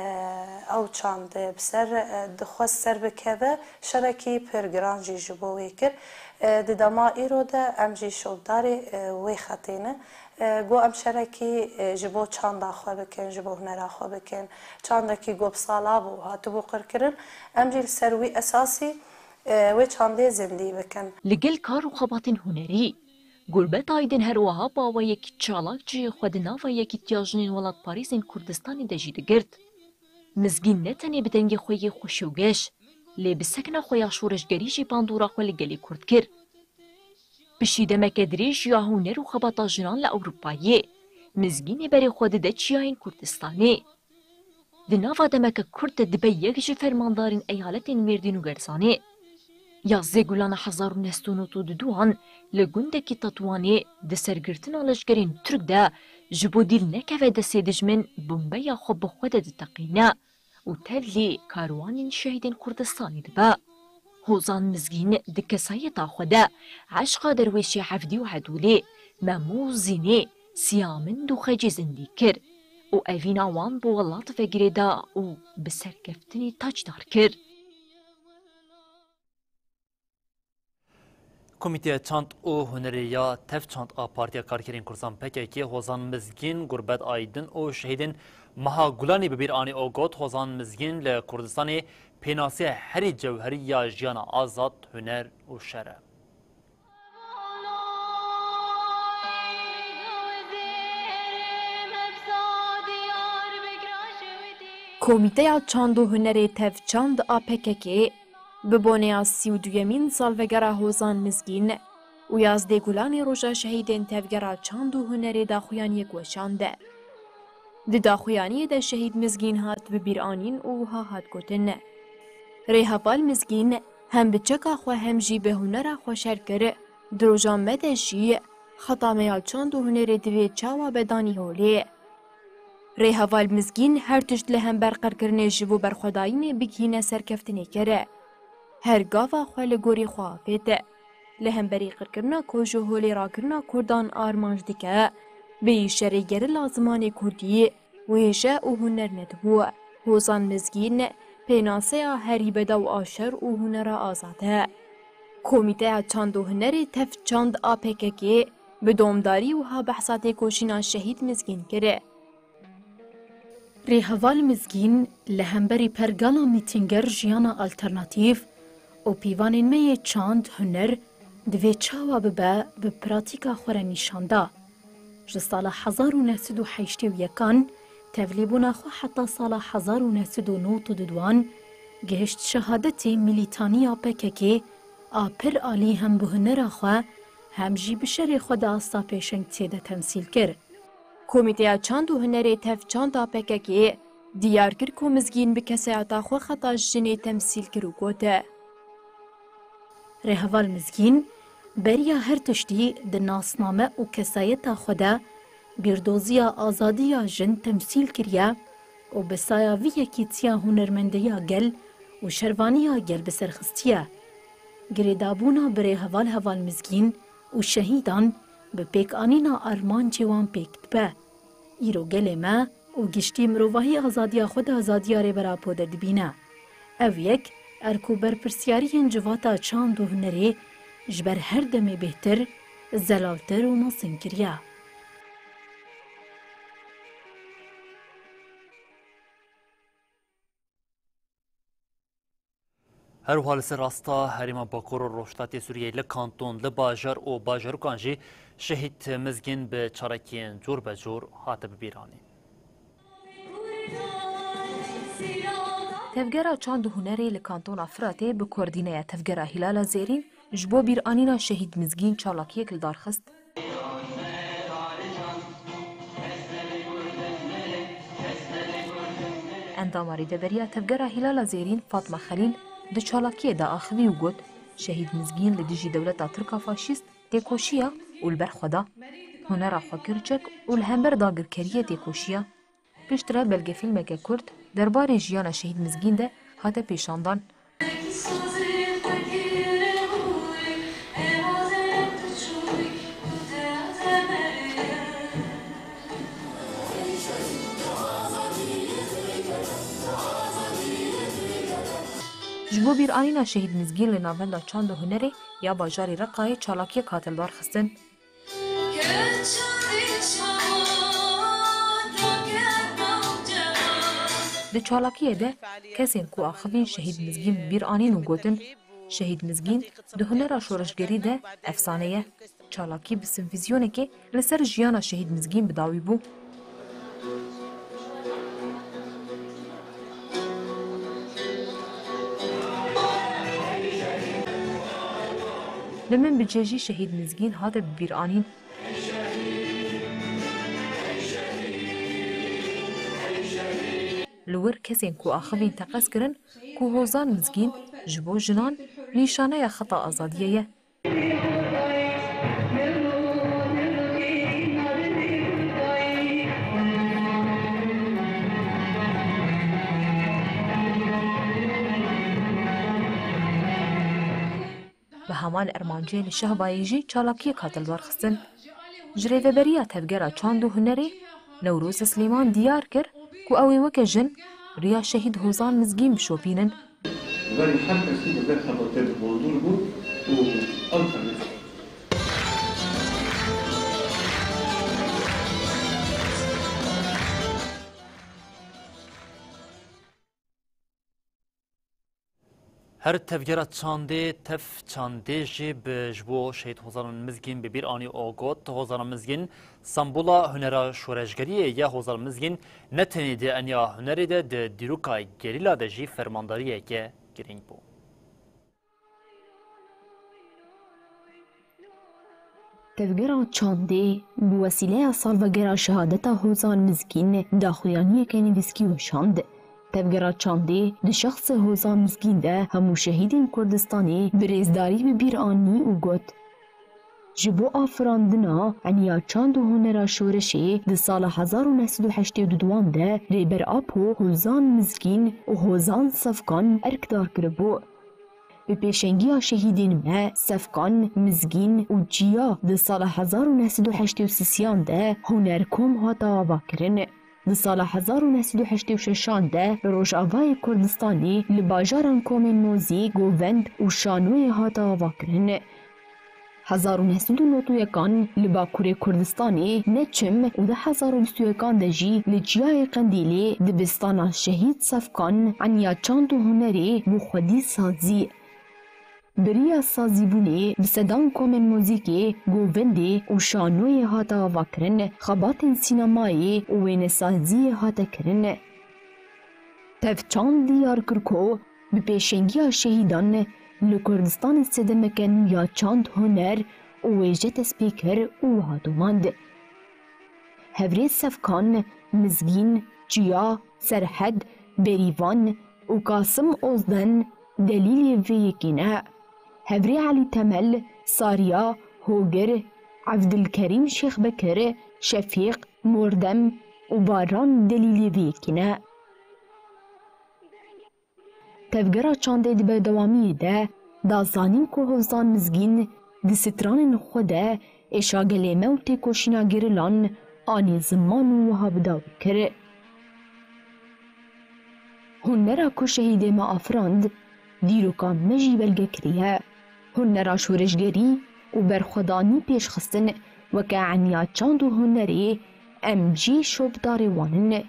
ew çand, e, bi ser, e, dixwest ser bikeve, şerekî pir giran jî ji bo wê kir. E, di dema îro de em jî şopdarê, e, wê xetê ne. E, ku em şerekî, e, ji bo çanda xwe bikin, ji bo hunera xwe bikin. Çandekî ku bi sala bû, hatibû qirkirin. Em jî li ser wî esasî, e, wê çandê zindî bikin. Li gel kar û xebatên hunerî, Gurbet Aydin her wiha bi awayekî çalak cihê xwe di nava Yekîtiya Jinên Welatparêzên Kurdistanê de jî digirt. Mizgîn ne tenê bi dengê xwe yê xweş û geş, lê bi sekna xwe ya şoreşgerî jî bandora xwe li gelê Kurd kir. Piştî demeke dirêj ya huner û xebata jinan li Ewropayê, Mizgînê berê xwe dide çiyayên Kurdistanê. Di nava demeke kurt de dibe yek ji fermandarên eyaletên Mêrdîn û Gerzanê. Yazdê Gulana hezar û neh sed û nod û duduan li gundekî Tetwanê di sergirtina leşkerên Tirk de ji bo dîl nekeve destê dijmin, bombeya xwe bi xwe de diteqîne û tevlî karwanên şehîdên Kurdistanê dibe. Hozan Mizgîn di kesayeta xwe de eşqa derwêşê Evdî û Hedûlê, Memo û Zînê, Siyamind û Xecî zindî kir û evîna wan bi welat ve girêda û bi serkeftinê taçdar kir. Komîteya Çand û Hunerê ya Tevçand a Partiya Karkerên Kurdan P K K Hozan Mizgîn, Gurbet Aydin û şehîdên Meha Gulanî bi bîr anî û got, Hozan Mizgîn li Kurdistanê pênaseya herî cewherî ya jiyana azad, huner û şer e. Komîteya Çand û Hunerê Tevçand a P K K bi boneya sî û duyemîn salvegera Hozan Mizgîn û yazdê Gulanê Roja Şehîdên Tevgera Çand û Hunerê daxuyaniyek weşand. Di daxuyaniyê de Şehîd Mizgîn hat bi bîr anîn û wiha hat gotin, Rêheval Mizgîn hem bi çeka xwe hem jî bi hunera xwe şer kir, di roja me de jî xeta me ya çand û hunerê divê çawa be danî holê. Rêheval Mizgîn her tişt li hember qirkirinê ji bo berxwedayînê bigihîne serkeftinê kir. Her gava xwe li gorî xwe avêt. Li hemberî qirkirina koj û holê rakirina Kurdan armanc dike, bêyî şerê gerîla zimanê Kurdî, wêje û huner nedibû. Hozan Mizgîn pênaseya herî bedew a şer û hunera azad e. Komîteya Çand û Hunerê Tev Çand a P K K bi domdarî wiha behsa têkoşîna Şehîd Mizgîn kir. Rêheval Mizgîn li hemberî pergala mîtînger jiyana alternatîf û pîvanên me yê çand, huner divê çawa bibe, bi pratîka xwe re nîşan da. Ji sala hezar û neh sed û heştê û yekan tevlîbûna xwe heta sala hezar û neh sed û nod û duduan gihişt şehadetê, mîlîtaniya P K K a pir alî hem bi hunera xwe hem jî bi şerê xwe di asta pêşengtiyê de temsîl kir. Komîteya Çand û Hunerê Tev Çand a P K K diyar kir ku Mizgîn bi kesayeta xwe xeta jinê temsîl kir û got, Rêheval Mizgîn beriya her tiştî di nasname û kesayeta xwe de bîrdoziya azadiya jin temsîl kiriye û bi saya vî yekîtiya hunermendiya gel û şervaniya gel bi ser xistiye. Girêdabûna bi Rêheval Heval Mizgîn û şehîdan bi pêkanîna armancê wan pêk dibe. Îro gelê me û giştî mirovahî azadiya xwe di azadiya Rêber Apo de dibîne. Ev yek erk û berpirsyariyên civata çand û hunerê ji ber her demê bêhtir, zelaltir û mezin kiriye. Her wiha li ser rasta herêma Bakur û Rojhilatê Sûriyeyê li kanton, li bajar û bajarokan jî Şehîd Mizgîn bi çalakiyên cor be cor hate bibîranîn. Tevgera Çand û Hunerê li kantona Firatê bi koordîneya Tevgera Hîlala Zêrîn ji bo bîranîna Şehîd Mizgîn çalakiyek li dar xist. Endama Rêveberiya Tevgera Hîlala Zêrîn Fatma Xelîl di çalakiyê de axivî û got, Şehîd Mizgîn li dijî dewleta Tirk a faşîst têkoşiya û li ber xwe da. Hunera xwe kir çek û li hember dagirkeriyê têkoşiya. Piştre belgefîlmeke kurt derbarê jiyana Şehîd Mizgîn de hate pêşandan. Ji bo bîranîna Şehîd Mizgîn li Navenda Çand û Hunerê ya bajarê Reqayê çalakiyek hate lidarxistin. Di çalakiyê de kesên ku axivîn Şehîd Mizgîn bi bîr anîn û gotin, Şehîd Mizgîn di hunera şoreşgerî de efsane ye. Çalakî bi simfîzyonekê li ser jiyana Şehîd Mizgîn bi dawî bû. Li Minbicê jî Şehîd Mizgîn hate bi bîr anîn. Li wir kesên ku axivîn teqez kirin ku Hozan Mizgîn ji bo jinan nîşaneya xeta azadiyê ye. Bi heman armancê li Şehbayê jî çalakiyek hate lidarxistin. Ji rêveberiya Tevgera Çand û Hunerê Newroz Silêman diyar kir ku ew ê weke jin riya Şehîd Hozan Mizgîn bişopînin. Berî her kesî bi vê xebatê bi bandor bû û ew tevî. Her tevgera çandê, tev çandê jî bi ji bo Şehîd Hozan Mizgîn bi bîr anî û got, Hozan Mizgîn sembola hunera şoreşgeriyê ye. Hozan Mizgîn ne tenê di enya hunerê de, di dîroka gerîla de jî fermandariyeke girîng bû. Tevgera çandê bi wesîleya salvegera şehadeta Hozan Mizgîn daxuyaniyeke nivîskî weşand. Tevgera çandê di şexsê Hozan Mizgîn de hemû şehîdên Kurdistanê bi rêzdarî bi bîr anî û got, Ji bo afirandina eniya çand û hunera şoreşê di sala hezar û neh sed û heştê û duan de Rêber Apo Hozan Mizgîn û Hozan Sefkan erkdar kiribû. Bi pêşengiya şehîdên me Sefkan, Mizgîn û Çiya di sala hezar û neh sed û heştê û sisiyan de hunerkom hate avakirin. Di sala hezar û neh sed û heştê û şeşan de li Rojavayê Kurdistanê li bajaran komên Mozî, Govend û Şanoyê hate avakirin. Hezar û neh sed û nod û yekan li Bakurê Kurdistanê ne çim û di hezar û bîst û yekan de jî li Çiyayê Qendîlê dibistana Şehîd Sefkan eniya çand û hunerê bo xwedî sazî. Bi riya sazîbûnê bi sedan komên muzîkê, govendê û şanoyê hate avakirin, xebatên sînemayê û wênesaziyê hate kirin. Tevçand diyar kir ku bi pêşengiya şehîdan li Kurdistanê sedemeke nû ya çand, huner û wêje dest pê kir û wiha domand. Hevrê Sefkan, Mizgîn, Çiya, Serhed, Berîvan û Kasim Ozden delîlê vê yekê ne. Hevrê Elî Temel, Sariya, Hogir, Evdilkerîm Şêxbekir, Şefîq, Mordem û Baran delîlê vê yekê ne. Tevgera çandê di berdewamiyê de da zanîn ku Hozan Mizgîn di stranên xwe de êşa gelê me û têkoşîna gerîlan anî ziman û wiha bi dawî kir. Hunera ku şehîdê me afirand, dîroka me jî belge kiriye. Hunera şoreşgerî û berxwedanî pêşxistin weke eniya çand û hunerê em jî şopdarê wan in.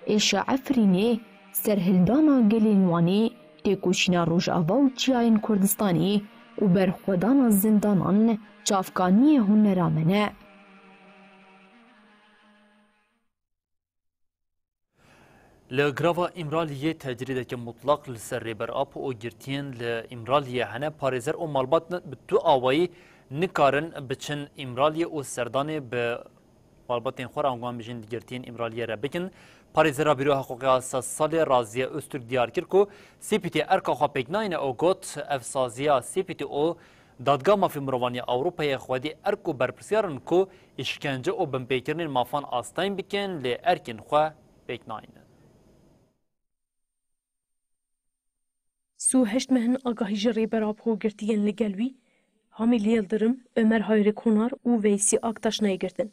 Êşa Efrînê, serhildana gelên Wanê, têkoşîna Rojava û çiyayên Kurdistanê û berxwedana zindanan çavkaniyê hunera me ne. Li girava Îmraliyê tecrîdeke mutlaq li ser Rêber Apo û girtiyên li Îmraliyê hene, parêzer û malbat bi tu awayî nikarin biçin Îmraliyê û serdanê bi malbatên xwe re, ango em bijîn girtiyên Îmraliyê re bikin. Parêzera Bîroya Hiqûqê a sed salê Raziye Öztürk diyar kir ku C P T erka xwe pêk nayîne û got, ev saziya C P T û Dadgeha Mafê Mirovan ya Ewropayê xwedî erk û berpirsiyar in ku îşkence û binpêkirinên mafan asteng bikin, lê erkên xwe pêk nayînin. Sî û heşt meh in agahî ji Rêber Apo girtiyên li gel wî, Hamîl Yildirim, Ömer Hayri Konar û Veysî Aktaş neyê girtin.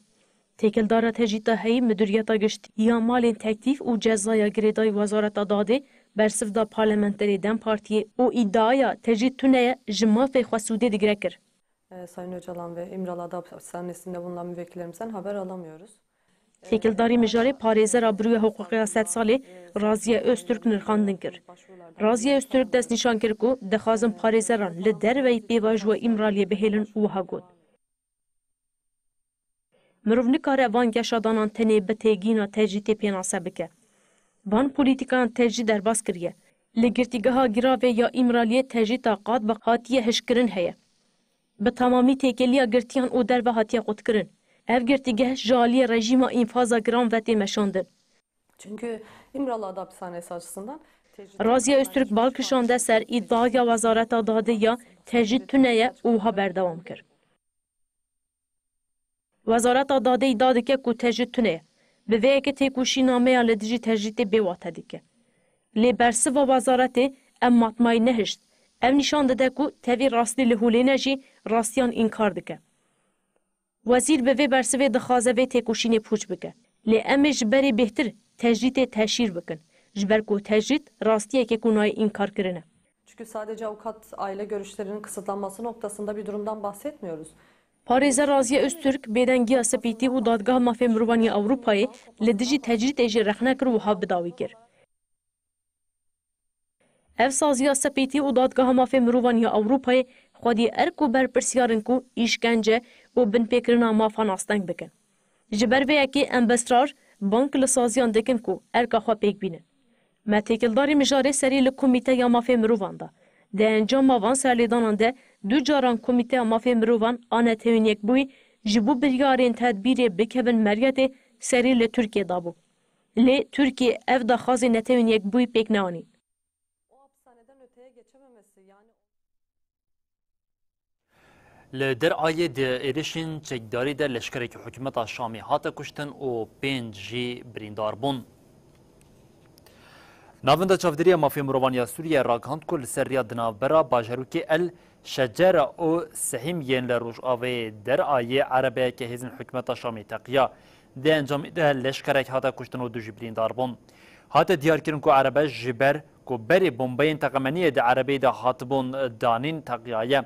Têkildara tecrîta heyî Midûriyeta Giştî ya Malên Teklîf û Cezaya girêdayî Wezareta Dadê bersiv da parlamenterê dem Partiyê û îdiaya tecrîd tune ye, ji mafê xwe sûdê digire kir. E, Sayın Öcalan ve İmralı Ada Hapishanesi'nde bulunan müvekkillerimizden haber alamıyoruz. Têkildarî mijarê parêzera Bîroya Hiqûqê ya sed salê Raziye Öztürk nirxandin kir. Raziye Öztürk destnîşan kir ku dixwazin parêzeran li derveyî pêvajoya Îmraliyê bihêlin û wiha got, Mirov nikare van geşadanan tenê bi têgîna tecrîtê pênase bike. Van polîtîkayan tecrît derbas kiriye. Li Girtîgeha Giravê ya Îmraliyê tecrîta qad bi hatiye hişkirin heye. Bi temamî têkiliya girtiyan û derve hatiye qutkirin. Ev girtîgeh ji aliyê rejîma înfaza giran ve tê meşandin. Çünkü İmralı Ada Hapishanesi açısından tecrüt Raziye Öztürk bal kişande ser îdiaya Wezareta Dadê ya tecrît tune ye û wiha berdewam kir. Wezareta Dadê îdia dike ku tecrît tune ye. Bi vê yekê têkoşîna me ya li dijî tecrîtê bêwate dike. Lê bersiva wezaretê em matmayî nehişt. Ev nîşan dide ku tevî rastî li holê ne jî rastiyan înkar dike. Wezîr bi vê bersivê dixwaze vê têkoşînê pûç bike. Lê em ê ji berê bêhtir tecrîtê teşhîr bikin. Ji ber ku tecrît rastiyeke ku nayê înkarkirin e. Çünkü sadece avukat aile görüşlerinin kısıtlanması noktasında bir durumdan bahsetmiyoruz. Parêzer Raziye Öztürk bêdengiya Spîtî û Dadgeha Mafê Mirovan ya Ewropayê li dijî tecrîtê jî rexne kir û wiha bi dawî kir. Ev saziya Spîtî û Dadgeha Mafê Mirovan ya Ewropayê xwedî erk û berpirsiyar in ku îşkence û binpêkirina mafan asteng bikin. Ji ber vê yekê em bi israr bang li saziyan dikin ku erka xwe pêk bînin. Me têkildarî mijarê serî li Komîteya Mafê Mirovan da. Di encama van serlêdanan de du caran Komîteya Mafê Mirovan a Netewên Yekbûyî ji bo biryarên tedbîrê bikevin meriyetê serî li Tirkiyê dabû. Lê Tirkiye ev daxwazê Netewên Yekbûyî pêk neanîn. O hapishaneden öteye geçememesi, yani Li Derayê di êrişên çekdarî de leşkerekî hikûmeta Şamê hate kuştin û pênc jî birîndar bûn. Navenda Çavdêriya Mafê Mirovan ya Sûriyeyê ragihand ku li ser riya di navbera bajarokê El Şecera û Sehîm yên li rojavayê Derayê erebeyeke hêzên hikûmeta Şamê teqiya. Di encamê de leşkerek hate kuştin û du jî birîndar bûn. Hate diyarkirin ku erebe ji ber ku berê bombeyên teqemeniyê di erebeyê de hatibûn danîn teqiyaye.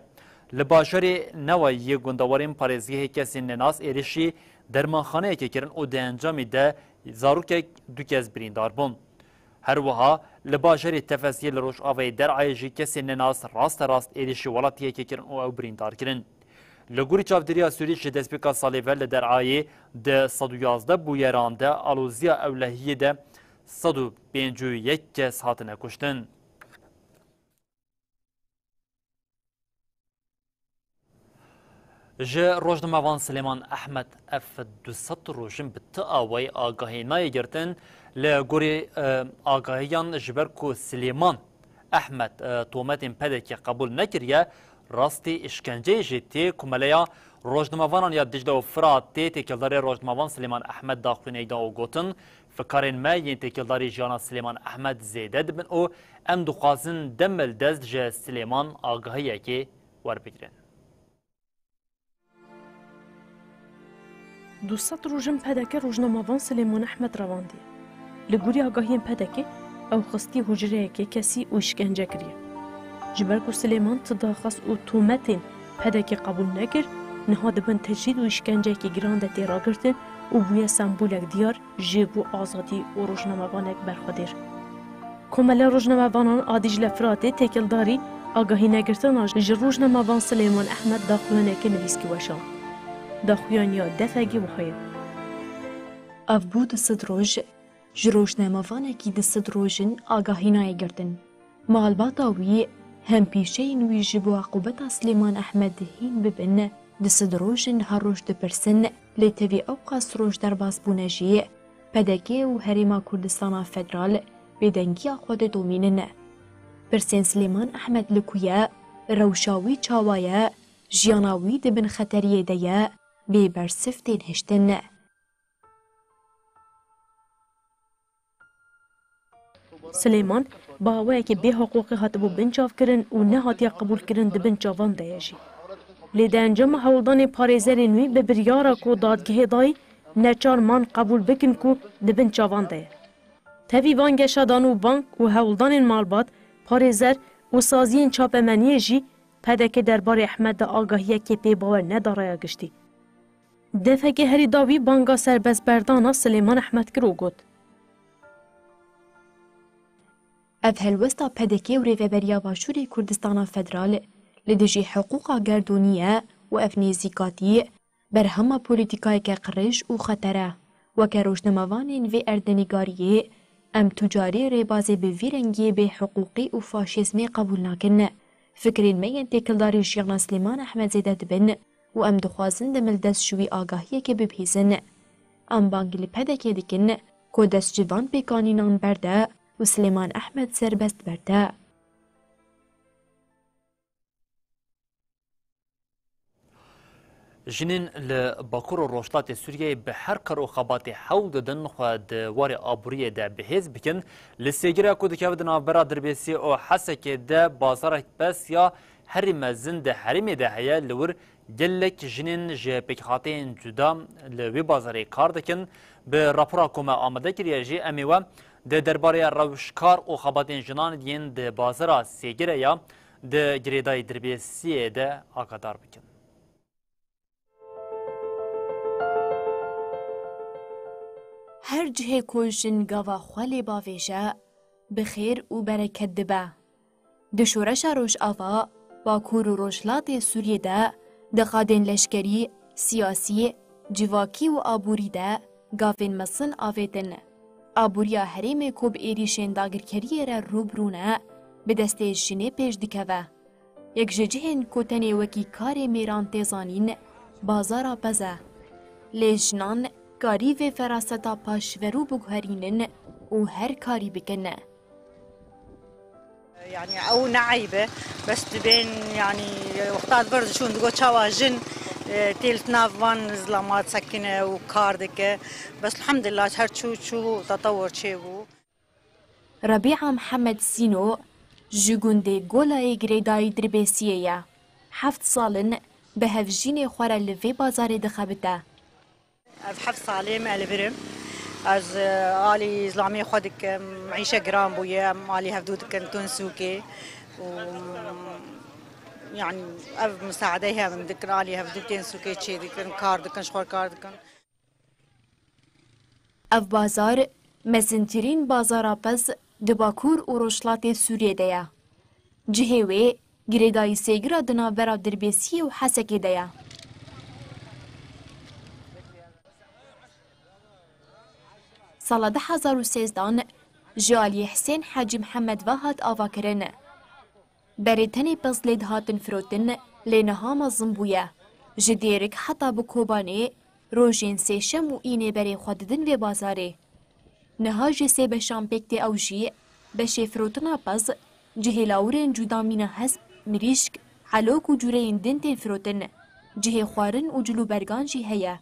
Li bajarê Newa yê gundewarên parêzgehê kesên nenas êrişî dermanxaneyekê kirin û di encamê de zarokek du kes birîndar bûn. Her wiha li bajarê Tefesiyê li rojavayê Derayê jî kesên nenas rasterast êrişî welatiyekê kirin û ew birîndar kirin. Li gorî çavdêriya Sûrî ji destpêka salê ve li Derayê di sed û yazdeh bûyeran de aloziya ewlehiyê de sed û pêncî û yek kes hatine kuştin. Ji rojnamevan Silêman Ehmed ev du sed rojin bi ti awayî agahî nayê girtin. Li gorî, e, agahiyan ji ber ku Silêman Ehmed, e, tometên P D K qebûl nekiriye, rastî îşkenceyê jî tê. Komeleya Rojnamevanan ya Dicle û Firatê têkildarê rojnamevan Silêman Ehmed daxuyaniyek da û gotin, fikarên me yên têkildarî jiyana Silêman Ehmed zêde dibin û em dixwazin dem li dest ji Silêman agahiyekê werbigrin. Du sed roj in P D K rojnamevan Silêman Ehmed revandiye. Li gorî agahiyên P D K, ew xistiye hucreyekê kesî û îşkence kiriye. Ji ber ku Silêman ti daxwaz û tometên P D K qebûl nekir, niha di bin tecrîd û îşkenceyekî giran de tê ragirtin û bûye sembolek diyar ji bo azadî û rojnamevanek berxwedêr. Komela rojnamevanan a Dîcle Firatê têkildarî agahînegirtina ji rojnamevan Silêman Ehmed daxuyaneke nivîskî weşand. Daxuyaniya DFG wiha ye. Ev bû du sed roj, ji rojnamevanekî du sed roj in agahî nayê girtin. Malbata wî, hempîşeyên wî ji bo eqûbeta Silêman Ehmed hîn bibin, du sed roj in her roj dipirsin, lê tevî ewqas roj derbas bûne jî, P D K û Herêma Kurdistana Federal bêdengiya xwe didomînin. Pirsên Silêman Ehmed li ku ye, rewşa wî çawa ye, jiyana wî di bin xeteriyê de ye, bê bersiv tên hiştin. Silêman bi awayekî bêhiqûqî hatibû binçavkirin û nehatiye qebûlkirin di bin çavan de ye jî. Lê di encama hewldanên parêzerên wî bi biryara ku dadgehê dayî neçar man qebûl bikin ku di bin çavan de ye. Tevî van geşedan û bang û hewldanên malbat, parêzer û saziyên çapemeniyê jî P D K derbarê Ehmed de agahiyekê pê bawer neda raya giştî. DFG herî dawî banga serbestberdana Silêman Ehmed kir û got, Ev helwesta P D K û Rêveberiya Başûrê Kurdistana Federal li dijî hiqûqa gerdûnî ye û ev nêzîkatî berhema polîtîkayeke qirêj û xeter e. Weke rojnamevanên vê erdnîgariyê, em tu carî rêbazê bi vî rengî bêhiqûqî û faşîzmê qebûl nakin. Fikrên me yên têkildarî jiyana Silêman Ehmed zêde dibin û em dixwazin demildest ji wî agahiyekê bibihîzin. Em bang li P D K dikin ku dest ji van pêkanînan berde û Silêman Ehmed serbest berde. Jinên li Bakur û Rojhilatê Sûriyeyê bi her kar û xebatê hewl didin xwe di warê aboriyê de bihêz bikin. Li Sêgirê ku dikeve di navbera Dirbêsiyê û Hesekê de bazarek pez ya herî mezin di herêmê de heye, li wir gelek jinên ji pêkhateyên cuda li wê bazarê kar dikin. Bi rapora ku me amade kiriye jî, em ê we di derbarê rewşkar û xebatên jinan yên di bazara Sêgirê ya di girêdayî Dirbêsiyê de agadar bikin. Her cihê ku jin gava xwe lê bavêje, bi xêr û bereket dibe. Di şoreşa Rojava, Bakur û Rojhilatê Sûriyê de di qadên leşkerî, siyasî, civakî û aborî de gavên mezin avêtin. Aboriya herêmê ku bi êrîşên dagirkeriyê re rû bi rû ne, bi destê jinê pêş dikeve. Yek ji cihên ku tenê wekî karê mêran tê zanîn, bazara pez e. Lê jinan karî vê feraseta paşverû biguherînin û her karî bikin. Yani ew ne eyb e. Bes dibên, yani, wexta di vir diçûn digot çawa jin, e, tê li nav van zilama disekine û kar dike. Bes elhamdulillah her çû çû tetewur çêbû. Rebîa Mihemed Sîno ji gundê Golayê girêdayî Dirbêsiyê ye. Heft sal in bi hevjînê xwe re li vê bazarê dixebite. Ez heft salê me li vir im. Ez, e, alî zilamê xwe dikim. Meîşe giran bûye. Em alî hevdû dikin, tûn sûkê. Û, yani, ev misaadeyê hev min dikin. Alî hevdû tên sûkê çê dikin, kar dikin, ji xwe kar dikin. Ev bazar mezintirîn bazara pez di Bakur û Rojhilatê Sûriyê de ye. Cihê wê girêdayî Sêgira di navbera Dirbêsiyê û Hesekê de ye. Sala du hezar û sêzdan ji aliyê Hisên Hecî Mihemed ve hat avakirin. Berê tenê pez lê dihatin firotin, lê niha mezin bûye. Ji Dêrik heta bi Kobanê rojên sêşem û înê berê xwe didin vê bazarê. Niha ji sê beşan pêk tê ew jî, beşê firotina pez, cihê lawirên cuda mîna hesp, mirîşk, helok û cûreyên din tên firotin. Cihê xwarin û cilûbergan jî heye.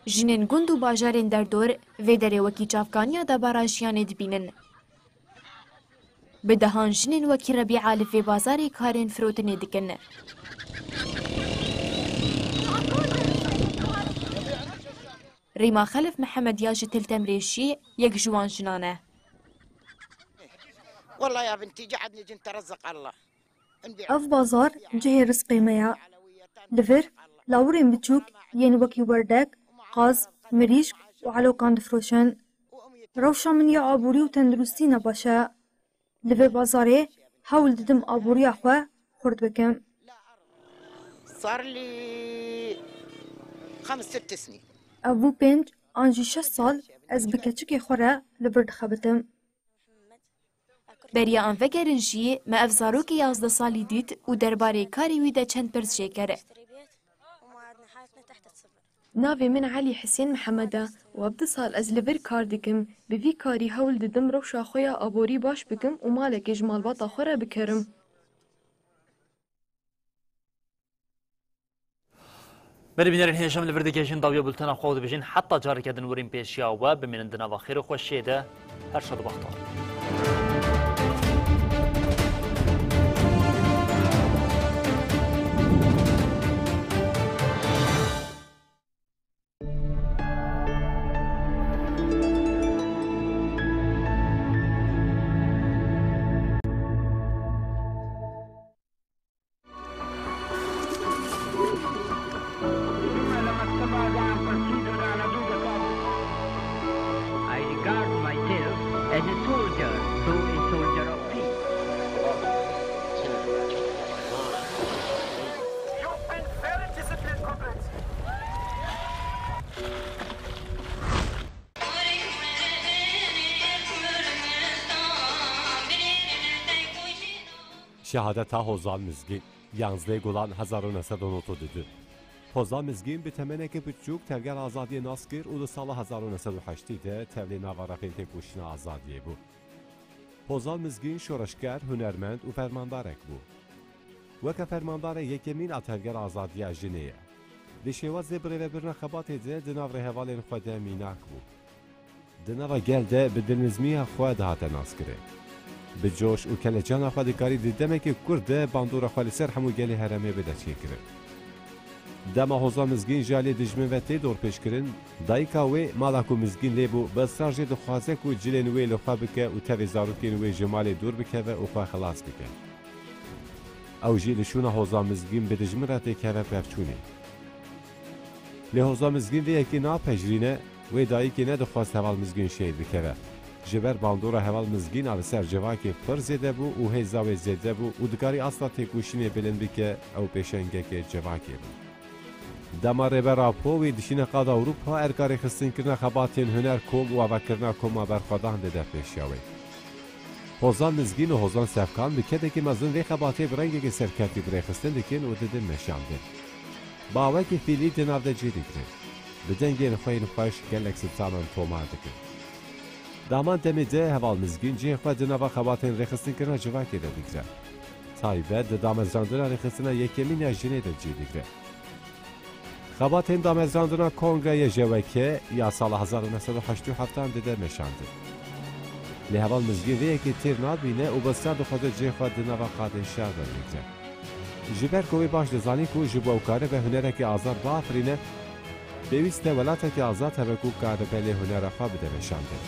Jinên gund û bajarên derdor vê derê wekî çavkaniya debara jiyanê dibînin. Bi dehan jinên wekî Rebîa li vê bazarê karên firotinê dikin. Rîma Xelif Mihemed ya ji Til Temrê jî yek ji wan jinan e. والله يا بنتي، جعلني جنت ارزق الله. Ev bazar cihê rizqê me ye. Li vir, lawirên biçûk yên wekî werdek, qaz, mirîşk û elokan difiroşin. Rewşa min ya aborî û tenduristî ne baş e. Li vê bazarê hewl didim aboriya xwe xurt bikim. صار لي خمس ست سنين. Ev bû pênc an jî şeş sal ez bi keçikê xwe re li vir dixebitim. Beriya em vegerin jî, me ev zarokê yazdeh salî dît û derbarê karê wî de çend pirs jê kir. Navê min Elî Hisên Mihemed e û ev du sal ez li vir kar dikim. Bi vî karî hewl didim rewşa xwe ya aborî baş bikim û malekê ji malbata xwe re bikerim. Berê bînerên hêja, em li vir digihîjin dawiya bultena xwe û dibêjin heta careke din werîn pêşiya we, bimînin di nava xêr û xweşiyê de. Her şad û bextewar. I regard myself as a soldier, though a soldier of peace. You've been very disciplined, comrades. Şehadeta Hozan Mizgîn, yanzdeh Gulan hezar û neh sed û nod û du. Hozan Mizgîn bi temeneke biçûk Tevgera Azadiyê nas kir û di sala hezar û neh sed û heştê de tevlî nava refên têkoşîna azadiyê bû. Hozan Mizgîn şoreşger, hunermend û fermandarek bû. Weke fermandarê yekemîn a Tevgera Azadiya Jinê ye. Di şêwazê birêvebirina xebatê de di nav rêhevalên xwe de mînak bû. Di nava gel de bi dilnizmiya xwe dihate naskirin. Bi coş û kelecana xwe dikarî di demeke kurt de bandora xwe li ser hemû gelê herêmê bide çêkirin. Dema Hozan Mizgîn ji aliyê dijmin ve tê dorpêçkirin, dayika wê, mala ku Mizgîn lê bû, bi israr jê dixwaze ku cilên wê li xwe bike û tevê zarokên wê ji malê dûr bikeve û xwe xilas bike. Ew jî li şûna Hozan Mizgîn bi dijmin re têkeve pevçûnê. Lê Hozan Mizgîn vê yekê napejirîne, wê dayikê nedixwest heval Mizgîn şehîd bikeve. Ji ber bandora heval Mizgîn a li ser civakê pir zêde bû û hêza wê zêde bû û dikarî asta têkoşînê bilind bike, ew pêşengeke civakê bû. Dema Rêber Apo wê dişîne qada Ewropa, erka rêxistinkirina xebatên huner, kom û avakirina koma berxwedan dide pêşiya wê. Hozan Mizgîn û Hozan Sefkan bi kedekî mezin vê xebatê bi rengekî serkeftî bi rêxistin dikin û didin meşandin. Bi awekî fîlî di nav de cî digirin. Bi dengên xwe yên xweş gelek stranan tomar dikin. Di heman demê de heval Mizgîn cihê xwe di nava xebatên rêxistinkirina civakê de digire. Taybet di damezrandina rêxistina yekemîn ya jinê de cî digire. Xebatên damezrandina Kongreyê J W K ya sala hezar û neh sed û heştê û heft an dide meşandin. Lê heval Mizgîn vê yekê têr nabîne û bi israr dixwaze cihê xwe di nava qadên şer de bigire. Ji ber ku wê baş dizanî ku ji bo ew karibe hunerekî azad biafirîne, pêwîst e welatekî azad hebe ku karibe lê hunera xwe bide meşandin.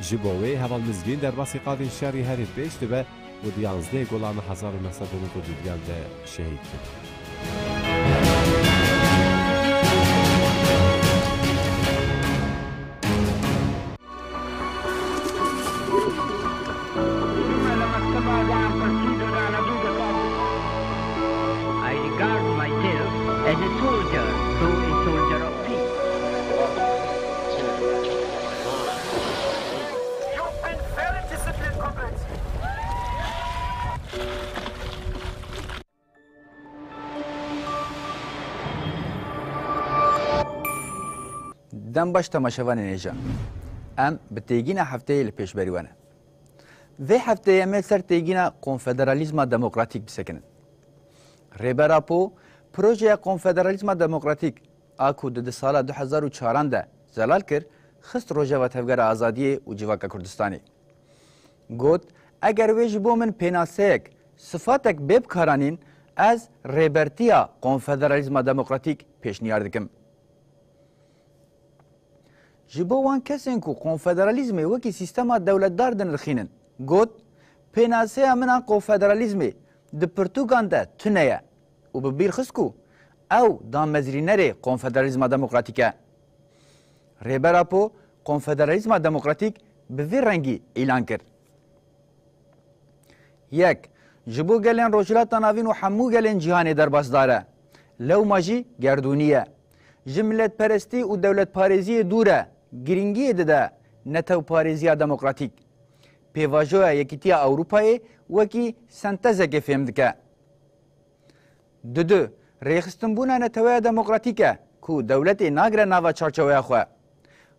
Ji bo wê heval Mizgîn derbasî qadên şerî herî pêş dibe û di yanzdeh Gulan hezar û neh sed û nod û du de şehîd dibe. I regard myself as a soldier, though a soldier of peace. You've been very disciplined, comrades. Dem baş temaşevanên hêja. Em bi têgîna hefteyê li pêşberî we ne. Vê hefteyê em ê li ser têgîna konfederalîzma demokratîk bisekinin. Rêber Apo, projeya konfederalîzma demokratîk a ku di di sala du hezar û çaran de zelal kir, xist rojeva Tevgera Azadiyê û Civaka Kurdistanê. Got, Eger wê ji bo min pênaseyek, sifatek bê bikaranîn, ez rêbertiya konfederalîzma demokratîk pêşniyar dikim. Ji bo wan kesên ku konfederalîzmê wekî sîstema dewletdar dinirxînin, got, pênaseya min a konfederalîzmê di pirtûkan de tune ye û bi bîr xist ku ew damezrînerê konfederalîzma demokratîk e. Rêber Apo konfederalîzma demokratîk bi vî rengî îlan kir. Yek, ji bo gelên Rojhilata Navîn û hemû gelên cîhanê derbasdar e. Lewma jî gerdûnî ye. Ji miletperestî û dewletparêziyê dûr e, girîngiyê dide netewparêziya demokratîk. Pêvajoya Yekîtiya Ewropayê wekî sentezekê fêm dike. Didu, rêxistinbûna neteweya demokratîk e ku dewletê nagire nava çarçoweya xwe.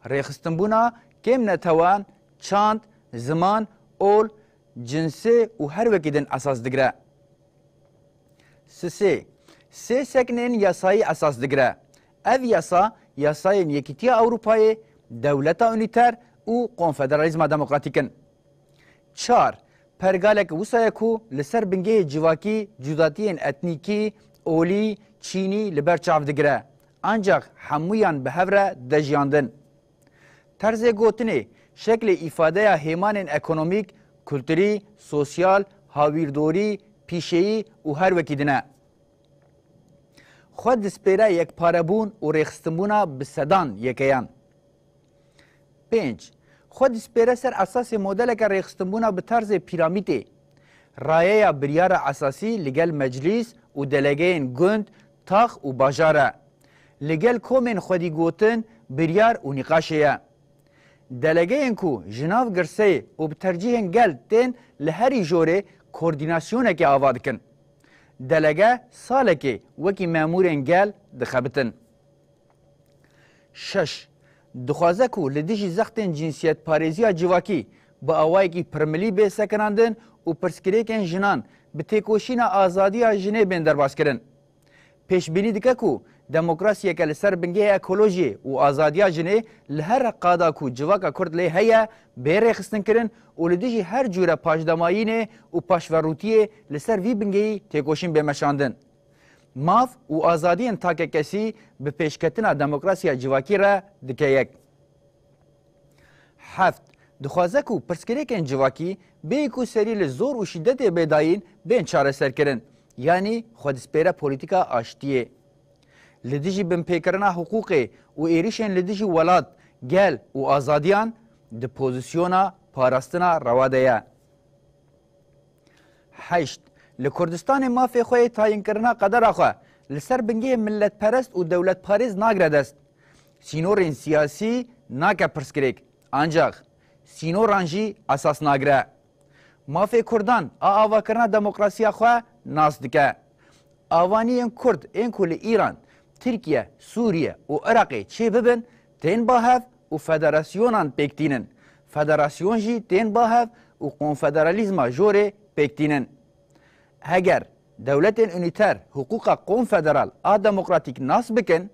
Rêxistinbûna kêm netewan, çand, ziman, ol, cinsê û her wekî din esas digire. Sisê, sê seknên yasayî esas digire. Ev yasa, yasayên Yekîtiya Ewropayê, dewleta unîter û konfederalîzma demokratîk in. Çar, pergalek wisa ye ku li ser bingehê civakî cudatiyên etnîkî, olî, çînî li ber çav digire. Ancax hemûyan bi hev re dejiyandin. Terzê gotinê, şeklê îfadeya hêmanên ekonomîk, kulturî, sosyal, hawîrdorî, pîşeyî û her wekî din e. Xwe dispêre yekparebûn û rêxistinbûna bi sedan yekeyan. Pênc, xwe dispêre ser esasê modeleke rêxistinbûna bi tarzê pîramîdê. Rayeya biryara esasî li gel meclîs û delegeyên gund, tax û bajar e. Li gel komên xwedîgotin, biryar û nîqaşê ye. Delegeyên ku ji nav girseyê û bi tercîhên gel tên li herî jorê koordînasyonekê ava dikin. Delege salekê wekî memûrên gel dixebitin. Şeş, dixwaze ku li dijî zextên cinsiyetparêziya civakî bi awayekî pirmilî bê sekinandin û pirsgirêkên jinan bi têkoşîna azadiya jinê bên derbas kirin. Pêşbînî dike ku demokrasiyeke li ser bingehê ekolojiyê û azadiya jinê li her qada ku civaka Kurd lê heye, bê rêxistinkirin û li dijî her cûre paşdamayînê û paşverûtiyê li ser vî bingehî têkoşîn bê meşandin. Maf û azadiyên takekesî bi pêşketina demokrasiya civakî re dike yek. Heft, dixwaze ku pirsgirêkên civakî bêyî ku serî li zor û şîdetê bê dayîn, bên çareserkirin, yanî xwe dispêre polîtîka aştiyê. Li dijî binpêkirina hiqûqê û êrişên li dijî welat, gel û azadiyan di pozîsyona parastina rewa de ye. Heşt, li Kurdistanê mafê xwe yê tayinkirina qedera xwe li ser bingehê miletperest û dewletparêz nagire dest. Sînorên siyasî nake pirsgirêk, ancax sînoran jî esas nagire. Mafê Kurdan a avakirina demokrasiya xwe nas dike. Avaniyên Kurd ên ku li Îran, Tirkiye, Sûriye û Iraqê çêbibin, tên ba hev û federasyonan pêk tînin. Federasyon jî tên ba hev û konfederalîzma jorê pêk tînin. Heger dewletên unîter hiqûqa konfederal a demokratîk nas bikin,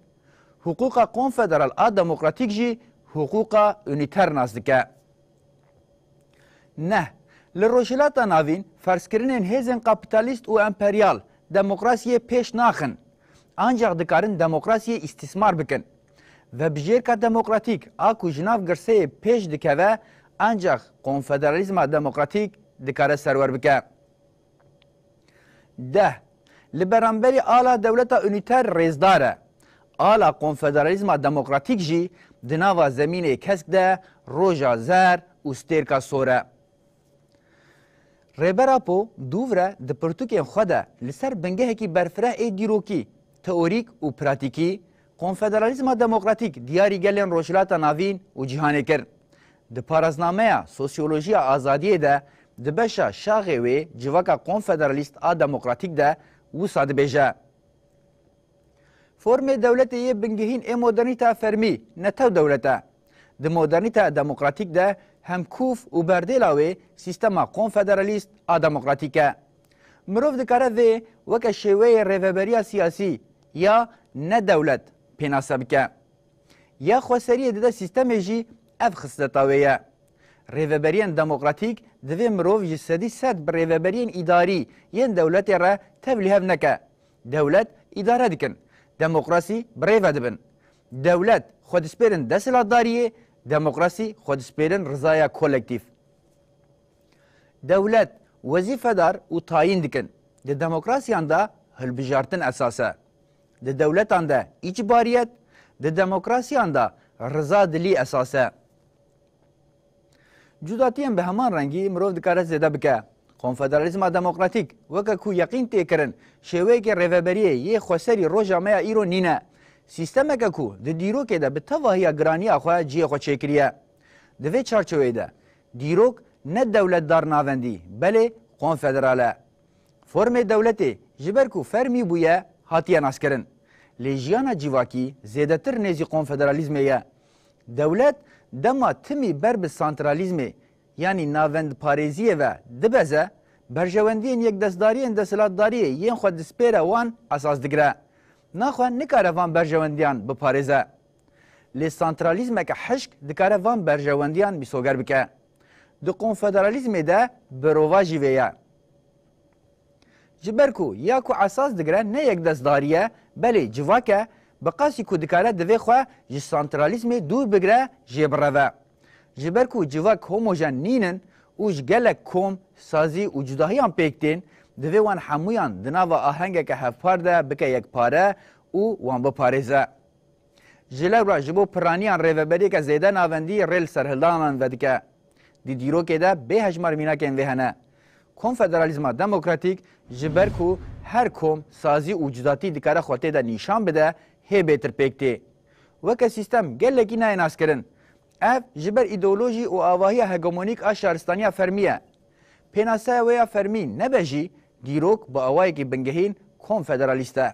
hiqûqa konfederal a demokratîk jî hiqûqa unîter nas dike. Neh, li Rojhilata Navîn ferzkirinên hêzên kapîtalîst û emperyal demokrasiyê pêş naxin, ancax dikarin demokrasiyê îstîsmar bikin. Vebijêrka demokratîk a ku ji nav girseyê pêş dikeve, ancax konfederalîzma demokratîk dikare serwer bike. Deh, li beramberî ala dewleta unîter rêzdar e. Ala konfederalîzma demokratîk jî di nava zemînê kesk de roja zer û stêrka sor e. Rêber Apo dûv re di pirtûkên xwe de li ser bingehekî berfireh ê dîrokî, teorîk û pratîkî, konfederalîzma demokratîk diyarî gelên Rojhilata Navîn û cîhanê kir. Di paraznameya Sosyolojiya Azadiyê de di beşa şaxê wê civaka konfederalîst a demokratîk de wisa dibêje. Formê dewletê yê bingehîn ê modernîteya fermî netew dewlet e. Di modernîteya demokratîk de hemkûf û berdêla wê sîstema konfederalîst a demokratîk e. Mirov dikare vê weke şêweyê rêveberiya siyasî ya ne dewlet pênase bike. Ya xweseriyê dide sîstemê jî ev xisleta wê ye. Rêveberiyên demokratîk Divê mirov ji sedî sed bi rêveberiyên îdarî yên dewletê re tevlîhev neke. Dewlet îdare dikin. Demokrasî bi rê ve dibin. Dewlet xwe dispêrin desthilatdariyê, demokrasî xwe dispêrin rizaya kolektîf. Dewlet wezîfedar û tayîn dikin. Di demokrasiyan de hilbijartin esas e. Di dewletan de îcbariyet, di demokrasiyan de rizadilî esas e. Cudatiyên bi heman rengî mirov dikare zêde bike. Konfederalîzma demokratîk, weke ku yeqîn tê kirin, şêweyeke rêveberiyê yê xweserî roja me ya îro nîne. Sîstemeke ku di dîrokê de bi tevahiya giraniya xwe cihê xwe çêkiriye. Di vê çarçoveyê de, dîrok ne dewletdar navendî, belê konfederal e. Formê dewletê ji ber ku fermî bûye, hatiye naskirin. Lê jiyana civakî zêdetir nêzî konfederalîzmê ye. Dewlet dema timî ber bi santralîzmê, yanî navendparêziyê ve dibeze, berjewendiyên yekdestdariyên desthilatdariyê yên xwe dispêre wan esas digire. Naxwe nikare van berjewendiyan biparêze. Lê santralîzmeke hişk dikare van berjewendiyan mîsoger bike. Di konfederalîzmê de birova jî vê ye. Ji ber ku ya ku esas digire ne yekdestdarî ye, belê civak e, bi qasî ku dikare divê xwe ji santralîzmê dûr bigire, jê bireve. Ji ber ku civak homojen nînin û ji gelek kom, sazî û cudahiyan pêk tên, divê wan hemûyan di nava ahengeke hevpar de bike yekpare û wan biparêze. Ji lewra ji bo piraniyan rêveberiyeke zêde navendî rê li serhildanan vedike. Di dîrokê de bêhejmar mînakên vê hene. Konfederalîzma demokratîk ji ber ku her kom sazî û cudatî dikare xwe tê de nîşan bide, hê bêtir pêk tê. Weke sîstem gelekî nayê naskirin. Ev ji ber îdeolojî û avahiya hegemonîk a şaristaniya fermî ye. Pênaseya wê ya fermî nebe jî, dîrok bi awayekî bingehîn konfederalîst e.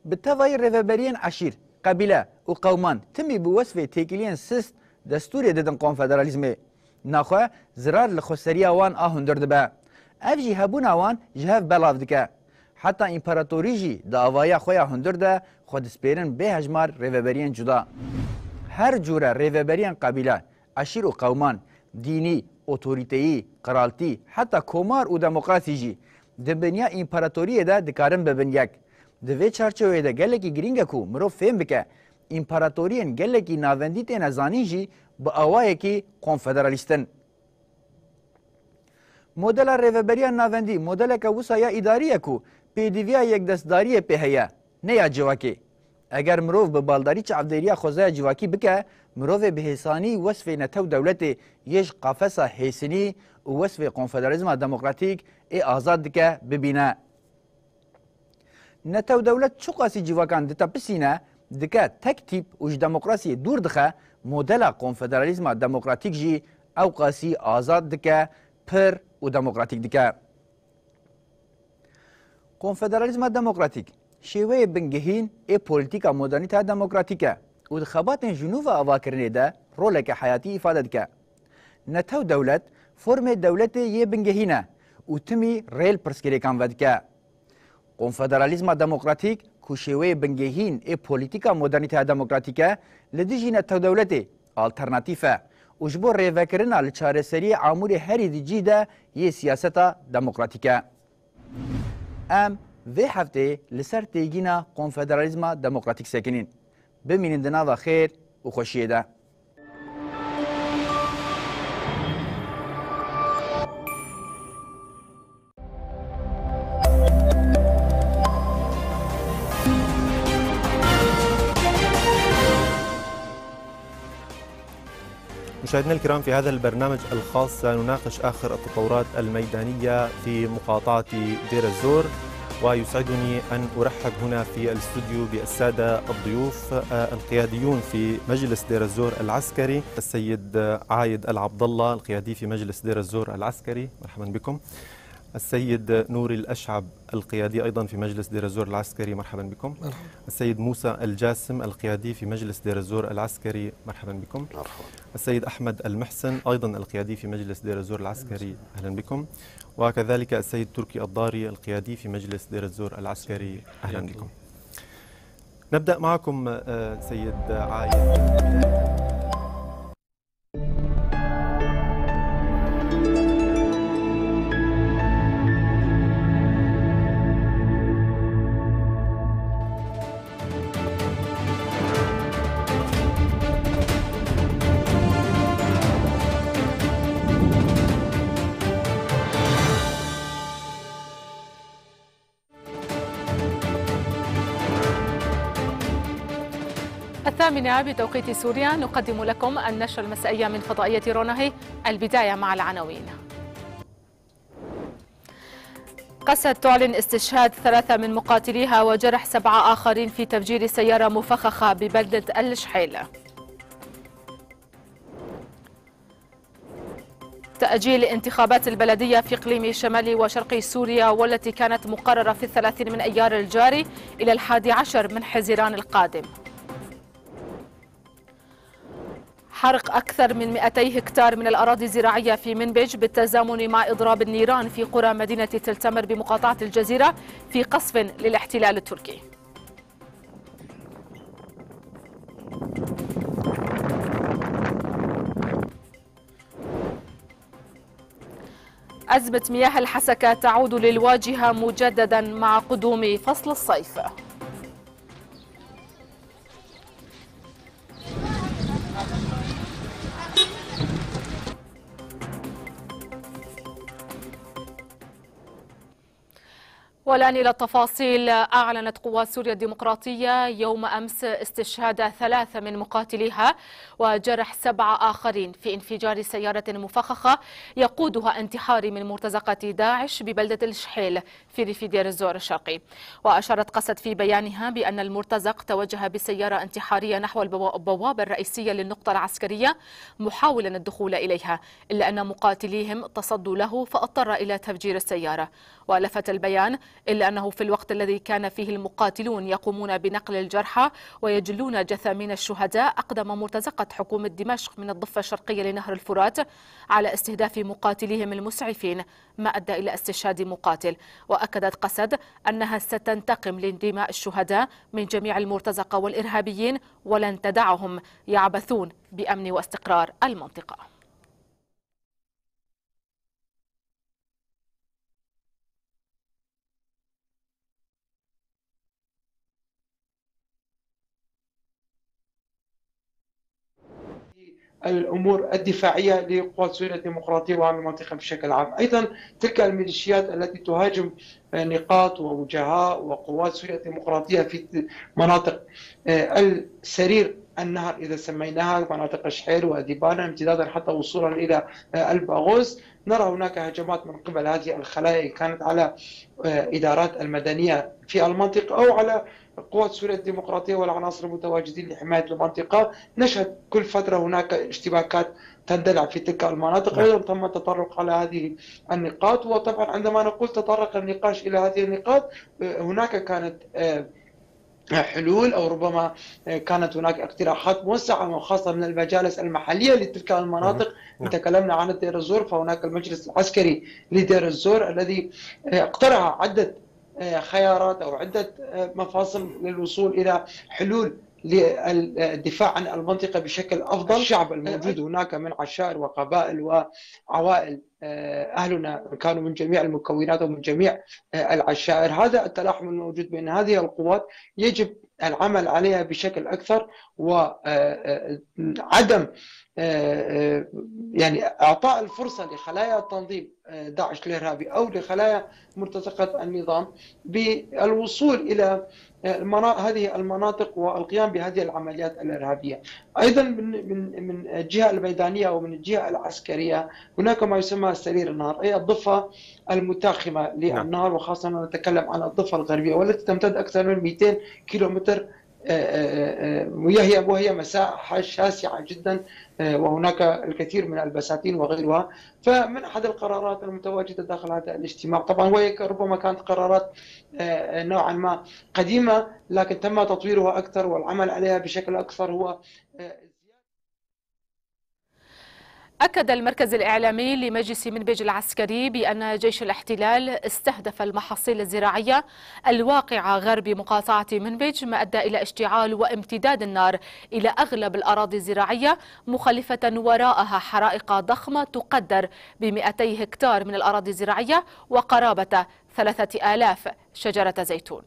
Bi tevayî rêveberiyên eşîr, qebîle û qewman timî bi wesfê têkiliyên sist destûrê didin konfederalîzmê. Naxwe zirar li xweseriya wan a hundir dibe. Ev jî hebûna wan ji hev belav dike. Heta împaratorî jî di avahiya xwe ya hundir de xwe dispêrin bê hejmar rêveberiyên cuda. Her cûre rêveberiyên qebîle, eşîr û qewman, dînî, otorîteyî, qiraltî, heta komar û demokrasî jî di binya împaratoriyê de dikarin bibin yek. Di vê çarçoveyê de gelekî girîng e ku mirov fêm bike, împaratoriyên gelekî navendî têne zanîn jî bi awayekî konfederalîst in. Modela rêveberiya navendî modeleke wisa ya îdarî ye ku pêdiviya yekdestdariyê pê heye, ne ya civakê. Eger mirov bi baldarî çavdêriya xwezaya civakî bike, mirovê bi hêsanî wesfê netew dewletê yê ji qafesa hêsinî û wesfê konfederalîzma demokratîk ê azad dike bibîne. Netew dewlet çiqasî civakan ditepisîne, dike tek tîp û ji demokrasiyê dûr dixe, modela konfederalîzma demokratîk jî ewqasî azad dike, pir û demokratîk dike. Konfederalîzma demokratîk şêweyê bingehîn ê polîtîka modernîteya demokratîk e û di xebatên ji nû ve avakirinê de roleke heyatî îfade dike. Netew dewlet formê dewletê yê bingehîn e û timî rê li pirsgirêkan vedike. Konfederalîzma demokratîk ku şêweyê bingehîn ê polîtîka modernîteya demokratîk e, li dijî netew dewletê alternatîf e û ji bo rêvekirina li çareseriyê amûrê herî di cî de yê siyaseta demokratîk e. Em vê hefteyê li ser têgîna konfederalîzma demokratîk sekinîn. Bimînin di nava xêr û xweşiyê de. مشاهدينا الكرام، في هذا البرنامج الخاص سنناقش آخر التطورات الميدانية في مقاطعة دير الزور، ويسعدني أن أرحب هنا في الاستوديو بالسادة الضيوف، آه، القياديون في مجلس دير الزور العسكري، السيد عايد العبد الله، القيادي في مجلس دير الزور العسكري، مرحبا بكم. السيد نوري الأشعب، القيادي أيضًا في مجلس دير الزور العسكري، مرحبا بكم. مرحبا. السيد موسى الجاسم، القيادي في مجلس دير الزور العسكري، مرحبا بكم. مرحبا. السيد أحمد المحسن، أيضًا القيادي في مجلس دير الزور العسكري، أهلًا بكم. وكذلك السيد تركي الضاري، القيادي في مجلس دير الزور العسكري، أهلًا بكم. نبدأ معكم، آه، سيد عايد. الثامنة بتوقيت سوريا نقدم لكم النشرة المسائية من فضائية روناهي. البداية مع العناوين. قسد تعلن استشهاد ثلاثة من مقاتليها وجرح سبعة آخرين في تفجير سيارة مفخخة ببلدة الشحيل. تأجيل انتخابات البلدية في إقليم شمال وشرق سوريا، والتي كانت مقررة في الثلاثين من أيار الجاري إلى الحادي عشر من حزيران القادم. حرق أكثر من مائتي هكتار من الأراضي الزراعية في منبج بالتزامن مع إضراب النيران في قرى مدينة تل تمر بمقاطعة الجزيرة في قصف للاحتلال التركي. أزمة مياه الحسكة تعود للواجهة مجددا مع قدوم فصل الصيف. والآن إلى التفاصيل. أعلنت قوات سوريا الديمقراطية يوم أمس استشهاد ثلاثة من مقاتليها وجرح سبعة آخرين في انفجار سيارة مفخخة يقودها انتحاري من مرتزقة داعش ببلدة الشحيل في ريف دير الزور الشرقي. وأشارت قسد في بيانها بأن المرتزق توجه بسيارة انتحارية نحو البوا-، البوابة الرئيسية للنقطة العسكرية، محاولا الدخول إليها، إلا أن مقاتليهم تصدوا له فاضطر إلى تفجير السيارة. ولفت البيان إلا أنه في الوقت الذي كان فيه المقاتلون يقومون بنقل الجرحى ويجلون جثامين الشهداء، أقدم مرتزقة حكومة دمشق من الضفة الشرقية لنهر الفرات على استهداف مقاتليهم المسعفين، ما أدى إلى استشهاد مقاتل. وأكدت قسد أنها ستنتقم لدماء الشهداء من جميع المرتزقة والإرهابيين، ولن تدعهم يعبثون بأمن واستقرار المنطقة. الأمور الدفاعية لقوات سوريا الديمقراطية وعن المنطقة بشكل عام. أيضًا تلك الميليشيات التي تهاجم نقاط ووجهاء وقوات سوريا الديمقراطية في مناطق، آه، السرير النهر إذا سميناها، مناطق شحيل وديبانا، امتدادا حتى وصولا إلى، آه، الباغوز. نرى هناك هجمات من قبل هذه الخلايا إن كانت على، آه، إدارات المدنية في المنطقة أو على قوات سوريا الديمقراطية والعناصر المتواجدين لحماية المنطقة. نشهد كل فترة هناك اشتباكات تندلع في تلك المناطق. نعم. أيضًا تم التطرق على هذه النقاط. وطبعًا عندما نقول تطرق النقاش إلى هذه النقاط، آه، هناك كانت، آه، حلول أو ربما، آه، كانت هناك اقتراحات موسعة وخاصة من المجالس المحلية لتلك المناطق. نعم. إن تكلمنا عن دير الزور، فهناك المجلس العسكري لدير الزور الذي، آه، اقترح عدة، آه، خيارات أو عدة، آه، مفاصل للوصول إلى حلول للدفاع عن المنطقة بشكل أفضل. الشعب الموجود هناك من عشائر وقبائل وعوائل، آه، أهلنا كانوا من جميع المكونات ومن جميع، آه، العشائر. هذا التلاحم الموجود بين هذه القوات يجب العمل عليها بشكل أكثر، و، آه، آه، عدم، آه، آه، يعني إعطاء الفرصة لخلايا تنظيم، آه، داعش الإرهابي أو لخلايا مرتزقة النظام بالوصول إلى، آه، المنا-، هذه المناطق والقيام بهذه العمليات الإرهابية. أيضًا من، من، من الجهة الميدانية ومن الجهة العسكرية هناك ما يسمى سرير النهر، أي الضفة المتاخمة، نعم، للنهر، وخاصة نتكلم عن الضفة الغربية والتي تمتد أكثر من ميتين كيلومتر، آه، آه، آه، وهي، وهي مساحة شاسعة جدًا، آه، وهناك الكثير من البساتين وغيرها. فمن أحد القرارات المتواجدة داخل هذا الاجتماع، طبعًا وهي ك-، ربما كانت قرارات، آه، نوعًا ما قديمة، لكن تم تطويرها أكثر والعمل عليها بشكل أكثر، هو، آه، أكد المركز الإعلامي لمجلس منبج العسكري بأن جيش الاحتلال استهدف المحاصيل الزراعية الواقعة غرب مقاطعة منبج، ما أدى إلى اشتعال وامتداد النار إلى أغلب الأراضي الزراعية، مخلفة وراءها حرائق ضخمة تقدر بمائتي هكتار من الأراضي الزراعية وقرابة ثلاثة آلاف شجرة زيتون.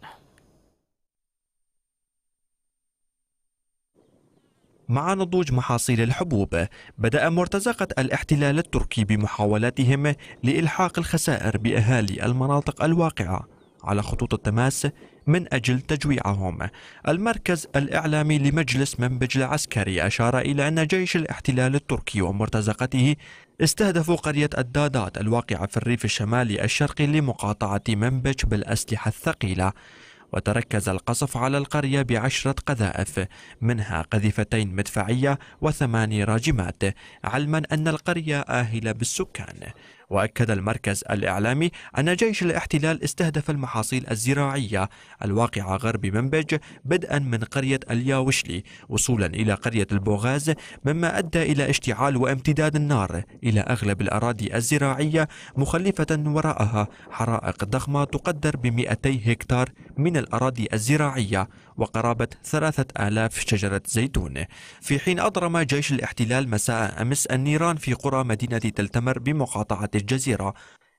مع نضوج محاصيل الحبوب، بدأ مرتزقة الاحتلال التركي بمحاولاتهم لإلحاق الخسائر بأهالي المناطق الواقعة على خطوط التماس من أجل تجويعهم. المركز الإعلامي لمجلس منبج العسكري أشار إلى أن جيش الاحتلال التركي ومرتزقته استهدفوا قرية الدادات الواقعة في الريف الشمالي الشرقي لمقاطعة منبج بالأسلحة الثقيلة، وتركز القصف على القرية بعشرة قذائف، منها قذيفتين مدفعية وثماني راجمات، علما أن القرية آهلة بالسكان. وأكد المركز الإعلامي أن جيش الاحتلال استهدف المحاصيل الزراعية الواقعة غرب منبج، بدءا من قرية الياوشلي وصولا إلى قرية البوغاز، مما أدى إلى اشتعال وامتداد النار إلى أغلب الأراضي الزراعية، مخلفة وراءها حرائق ضخمة تقدر بمائتي هكتار من الأراضي الزراعية وقرابة ثلاثة آلاف شجرة زيتون. في حين أضرم جيش الاحتلال مساء أمس النيران في قرى مدينة تل تمر بمقاطعة الجزيرة،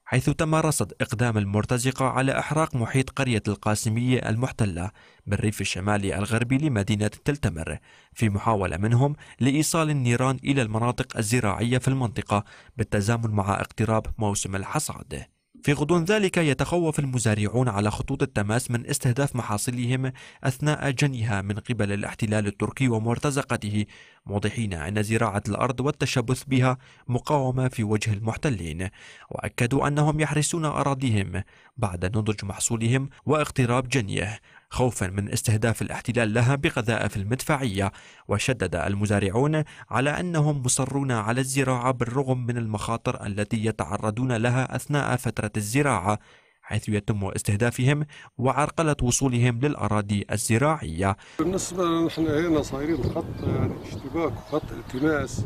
حيث تم رصد إقدام المرتزقة على إحراق محيط قرية القاسمية المحتلة بالريف الشمالي الغربي لمدينة تل تمر، في محاولة منهم لإيصال النيران إلى المناطق الزراعية في المنطقة بالتزامن مع اقتراب موسم الحصاد. في غضون ذلك، يتخوف المزارعون على خطوط التماس من استهداف محاصيلهم أثناء جنيها من قبل الاحتلال التركي ومرتزقته، موضحين أن زراعة الأرض والتشبث بها مقاومة في وجه المحتلين، وأكدوا أنهم يحرسون أراضيهم بعد نضج محصولهم واقتراب جنيه، خوفا من استهداف الاحتلال لها بقذائف المدفعية. وشدد المزارعون على أنهم مصرون على الزراعة بالرغم من المخاطر التي يتعرضون لها أثناء فترة الزراعة، حيث يتم استهدافهم وعرقلة وصولهم للأراضي الزراعية. بالنسبة لنا نحن هنا صايرين خط، يعني، اشتباك وخط التماس.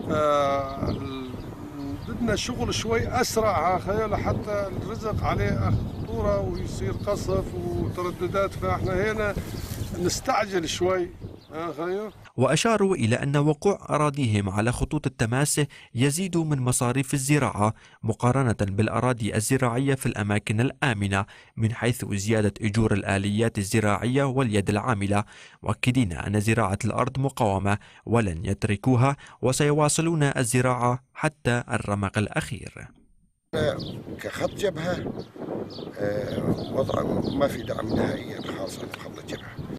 فال-، بدنا شغل شوي أسرع، ها خيو، لحتى الرزق عليه خطورة ويصير قصف وترددات، فاحنا هنا نستعجل شوي، ها خيو. وأشاروا إلى أن وقوع أراضيهم على خطوط التماس يزيد من مصاريف الزراعة مقارنة بالأراضي الزراعية في الأماكن الآمنة، من حيث زيادة أجور الآليات الزراعية واليد العاملة، مؤكدين أن زراعة الأرض مقاومة ولن يتركوها، وسيواصلون الزراعة حتى الرمق الأخير. كخط جبهة، آه، وضع ما في دعم نهائيًا خالصًا بخط الجبهة.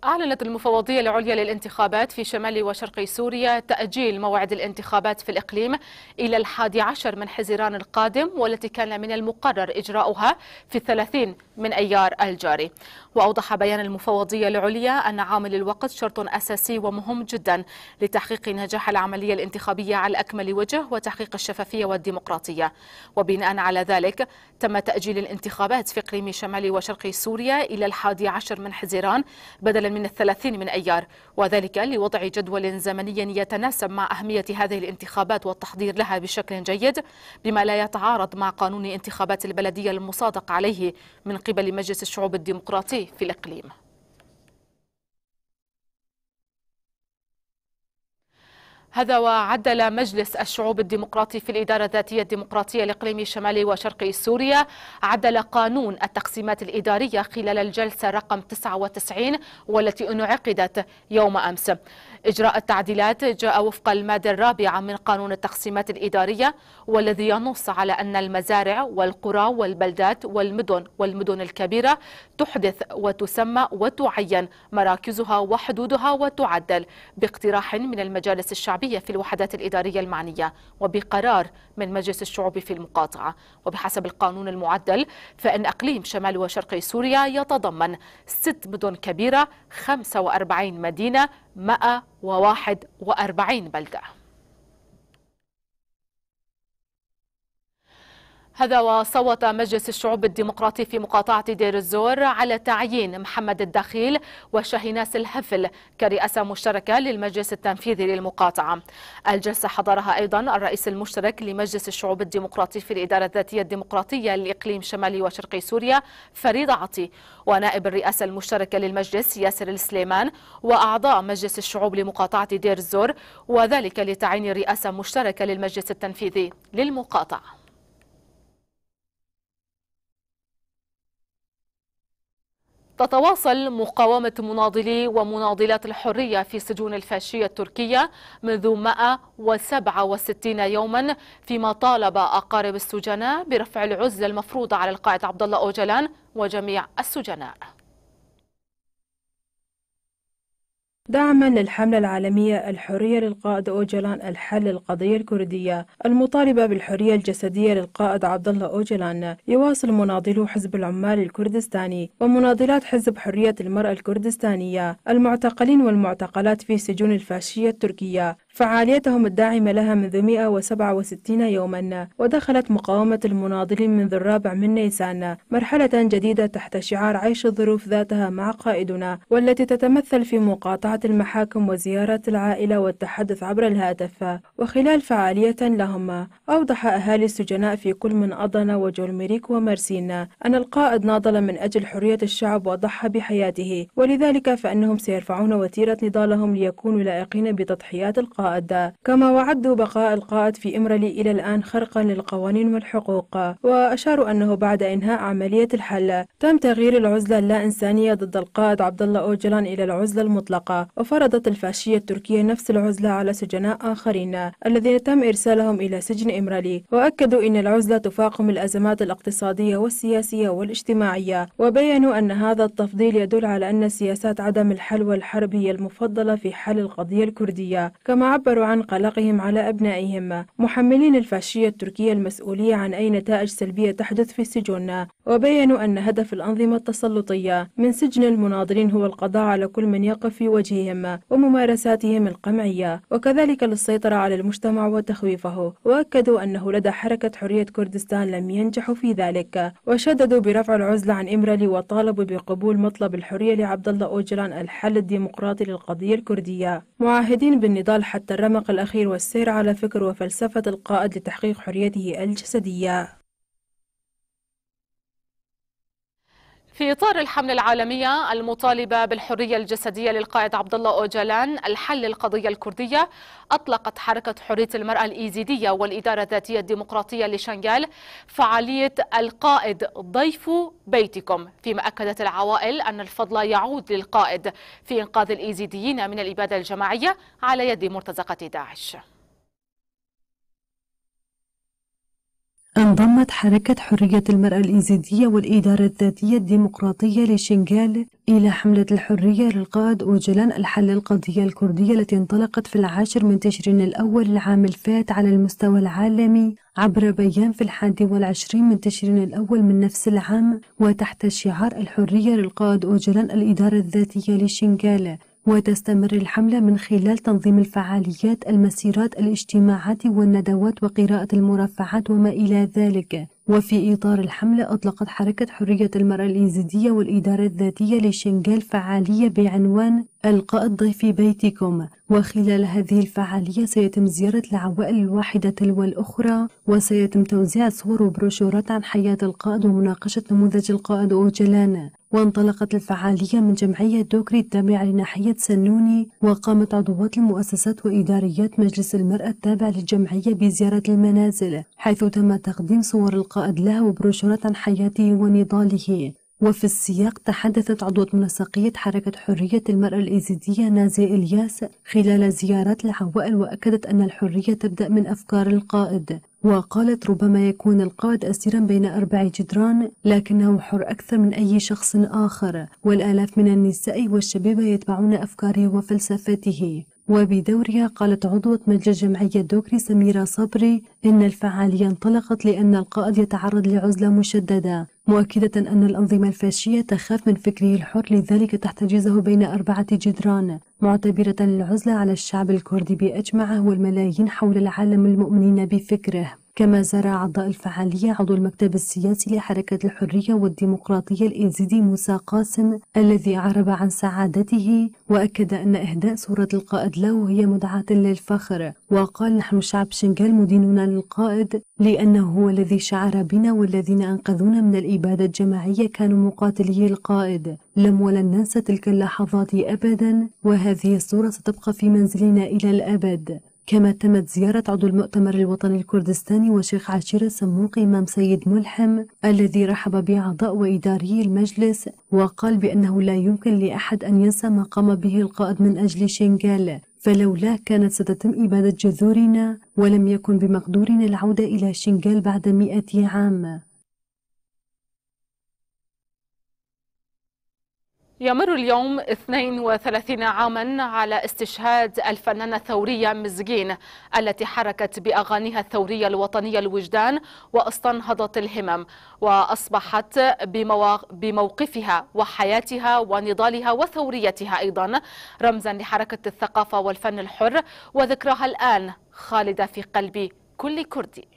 أعلنت المفوضية العليا للانتخابات في شمال وشرق سوريا تأجيل موعد الانتخابات في الإقليم إلى الحادي عشر من حزيران القادم، والتي كان من المقرر إجراؤها في الثلاثين من أيار الجاري. وأوضح بيان المفوضية العليا أن عامل الوقت شرط أساسي ومهم جدًا لتحقيق نجاح العملية الانتخابية على أكمل وجه وتحقيق الشفافية والديمقراطية. وبناء على ذلك، تم تأجيل الانتخابات في إقليم شمال وشرق سوريا إلى الحادي عشر من حزيران بدلا من الثلاثين من أيار، وذلك لوضع جدول زمني يتناسب مع أهمية هذه الانتخابات والتحضير لها بشكل جيد، بما لا يتعارض مع قانون انتخابات البلدية المصادق عليه من قبل مجلس الشعوب الديمقراطي في الإقليم. هذا وعدل مجلس الشعوب الديمقراطي في الإدارة الذاتية الديمقراطية لإقليم شمال وشرق سوريا، عدل قانون التقسيمات الإدارية خلال الجلسة رقم تسعة وتسعين، والتي انعقدت يوم أمس. إجراء التعديلات جاء وفق المادة الرابعة من قانون التقسيمات الإدارية، والذي ينص على أن المزارع والقرى والبلدات والمدن والمدن الكبيرة تحدث وتسمى وتعين مراكزها وحدودها وتعدل باقتراح من المجالس الشعبية في الوحدات الإدارية المعنية وبقرار من مجلس الشعوب في المقاطعة. وبحسب القانون المعدل، فإن إقليم شمال وشرق سوريا يتضمن ست مدن كبيرة، خمسة وأربعين مدينة، مائة وواحد وأربعين بلدة. هذا وصوت مجلس الشعوب الديمقراطي في مقاطعة دير الزور على تعيين محمد الدخيل وشاهيناس الهفل كرئاسة مشتركة للمجلس التنفيذي للمقاطعة. الجلسة حضرها أيضًا الرئيس المشترك لمجلس الشعوب الديمقراطي في الإدارة الذاتية الديمقراطية لإقليم شمالي وشرقي سوريا فريد عطي، ونائب الرئاسة المشتركة للمجلس ياسر السليمان، وأعضاء مجلس الشعوب لمقاطعة دير الزور، وذلك لتعيين رئاسة مشتركة للمجلس التنفيذي للمقاطعة. تتواصل مقاومة مناضلي ومناضلات الحرية في سجون الفاشية التركية منذ مائة وسبعة وستين يوما، فيما طالب أقارب السجناء برفع العزلة المفروضة على القائد عبد الله أوجلان وجميع السجناء. دعما للحملة العالمية الحرية للقائد أوجلان الحل للقضية الكردية المطالبة بالحرية الجسدية للقائد عبد الله أوجلان، يواصل مناضلو حزب العمال الكردستاني ومناضلات حزب حرية المرأة الكردستانية المعتقلين والمعتقلات في سجون الفاشية التركية فعاليتهم الداعمة لها منذ مائة وسبعة وستين يوما. ودخلت مقاومة المناضلين منذ الرابع من نيسان مرحلة جديدة تحت شعار عيش الظروف ذاتها مع قائدنا، والتي تتمثل في مقاطعة المحاكم وزيارة العائلة والتحدث عبر الهاتف. وخلال فعالية لهم، أوضح أهالي السجناء في كل من أضنا وجولميريك ومرسين أن القائد ناضل من أجل حرية الشعب وضحى بحياته، ولذلك فإنهم سيرفعون وتيرة نضالهم ليكونوا لائقين بتضحيات القائد. كما وعدوا بقاء القائد في إمرلي إلى الآن خرقا للقوانين والحقوق. وأشاروا أنه بعد إنهاء عملية الحل، تم تغيير العزلة اللا إنسانية ضد القائد عبد الله أوجلان إلى العزلة المطلقة، وفرضت الفاشية التركية نفس العزلة على سجناء آخرين الذين تم إرسالهم إلى سجن إمرالي. وأكدوا أن العزلة تفاقم الأزمات الاقتصادية والسياسية والاجتماعية، وبيّنوا أن هذا التفضيل يدل على أن سياسات عدم الحل والحرب هي المفضلة في حل القضية الكردية. كما عبروا عن قلقهم على أبنائهم، محملين الفاشية التركية المسؤولية عن أي نتائج سلبية تحدث في السجون، وبيّنوا أن هدف الأنظمة التسلطية من سجن المناضلين هو القضاء على كل من يقف في وجههم وممارساتهم القمعية، وكذلك للسيطرة على المجتمع وتخويفه. وأكدوا أنه لدى حركة حرية كردستان لم ينجحوا في ذلك، وشددوا برفع العزلة عن إمرالي، وطالبوا بقبول مطلب الحرية لعبد الله أوجلان الحل الديمقراطي للقضية الكردية، معاهدين بالنضال حتى الرمق الأخير والسير على فكر وفلسفة القائد لتحقيق حريته الجسدية. في إطار الحملة العالمية المطالبة بالحرية الجسدية للقائد عبد الله أوجلان الحل القضية الكردية، أطلقت حركة حرية المرأة الإيزيدية والإدارة الذاتية الديمقراطية لشنغال فعالية القائد ضيف بيتكم، فيما أكدت العوائل أن الفضل يعود للقائد في إنقاذ الإيزيديين من الإبادة الجماعية على يد مرتزقة داعش. انضمت حركة حرية المرأة الإيزيدية والإدارة الذاتية الديمقراطية لشنغال إلى حملة الحرية للقائد أوجلان الحل القضية الكردية، التي انطلقت في العاشر من تشرين الأول العام الفات على المستوى العالمي عبر بيان في الحادي والعشرين من تشرين الأول من نفس العام، وتحت شعار الحرية للقائد أوجلان الإدارة الذاتية لشنغال. وتستمر الحملة من خلال تنظيم الفعاليات، المسيرات، الاجتماعات والندوات وقراءة المرافعات وما إلى ذلك. وفي إطار الحملة، أطلقت حركة حرية المرأة الإيزيدية والإدارة الذاتية لشنغال فعالية بعنوان القائد ضيف بيتكم، وخلال هذه الفعالية سيتم زيارة العوائل الواحدة تلو الأخرى، وسيتم توزيع صور وبروشورات عن حياة القائد ومناقشة نموذج القائد أوجلان. وانطلقت الفعالية من جمعية دوكري التابعة لناحية سنوني، وقامت عضوات المؤسسات وإداريات مجلس المرأة التابع للجمعية بزيارة المنازل، حيث تم تقديم صور القائد لها وبروشورات عن حياته ونضاله. وفي السياق، تحدثت عضوة منسقية حركة حرية المرأة الإيزيدية نازي إلياس خلال زيارات العوائل، وأكدت أن الحرية تبدأ من أفكار القائد. وقالت: "ربما يكون القائد أسيرا بين أربع جدران، لكنه حر أكثر من أي شخص آخر، والآلاف من النساء والشباب يتبعون أفكاره وفلسفته." وبدورها، قالت عضوة مجلس جمعية دوكري سميرة صبري إن الفعالية انطلقت لأن القائد يتعرض لعزلة مشددة، مؤكدة أن الأنظمة الفاشية تخاف من فكره الحر، لذلك تحتجزه بين أربعة جدران، معتبرة العزلة على الشعب الكردي بأجمعه والملايين حول العالم المؤمنين بفكره. كما زار أعضاء الفعالية عضو المكتب السياسي لحركة الحرية والديمقراطية الإيزيدي موسى قاسم، الذي أعرب عن سعادته وأكد أن إهداء صورة القائد له هي مدعاة للفخر، وقال: "نحن شعب شنغال مدينون للقائد، لأنه هو الذي شعر بنا، والذين أنقذونا من الإبادة الجماعية كانوا مقاتلي القائد. لم ولن ننسى تلك اللحظات أبدا، وهذه الصورة ستبقى في منزلنا إلى الأبد." كما تمت زيارة عضو المؤتمر الوطني الكردستاني وشيخ عشيرة سموق إمام سيد ملحم، الذي رحب بأعضاء وإداري المجلس، وقال بأنه لا يمكن لأحد أن ينسى ما قام به القائد من أجل شنغال، فلولاه كانت ستتم إبادة جذورنا، ولم يكن بمقدورنا العودة إلى شنغال بعد مئة عام. يمر اليوم اثنين وثلاثين عامًا على استشهاد الفنانة الثورية مزقين، التي حركت بأغانيها الثورية الوطنية الوجدان واستنهضت الهمم، وأصبحت بموا-، بموقفها وحياتها ونضالها وثوريتها أيضًا رمزًا لحركة الثقافة والفن الحر، وذكراها الآن خالدة في قلب كل كردي.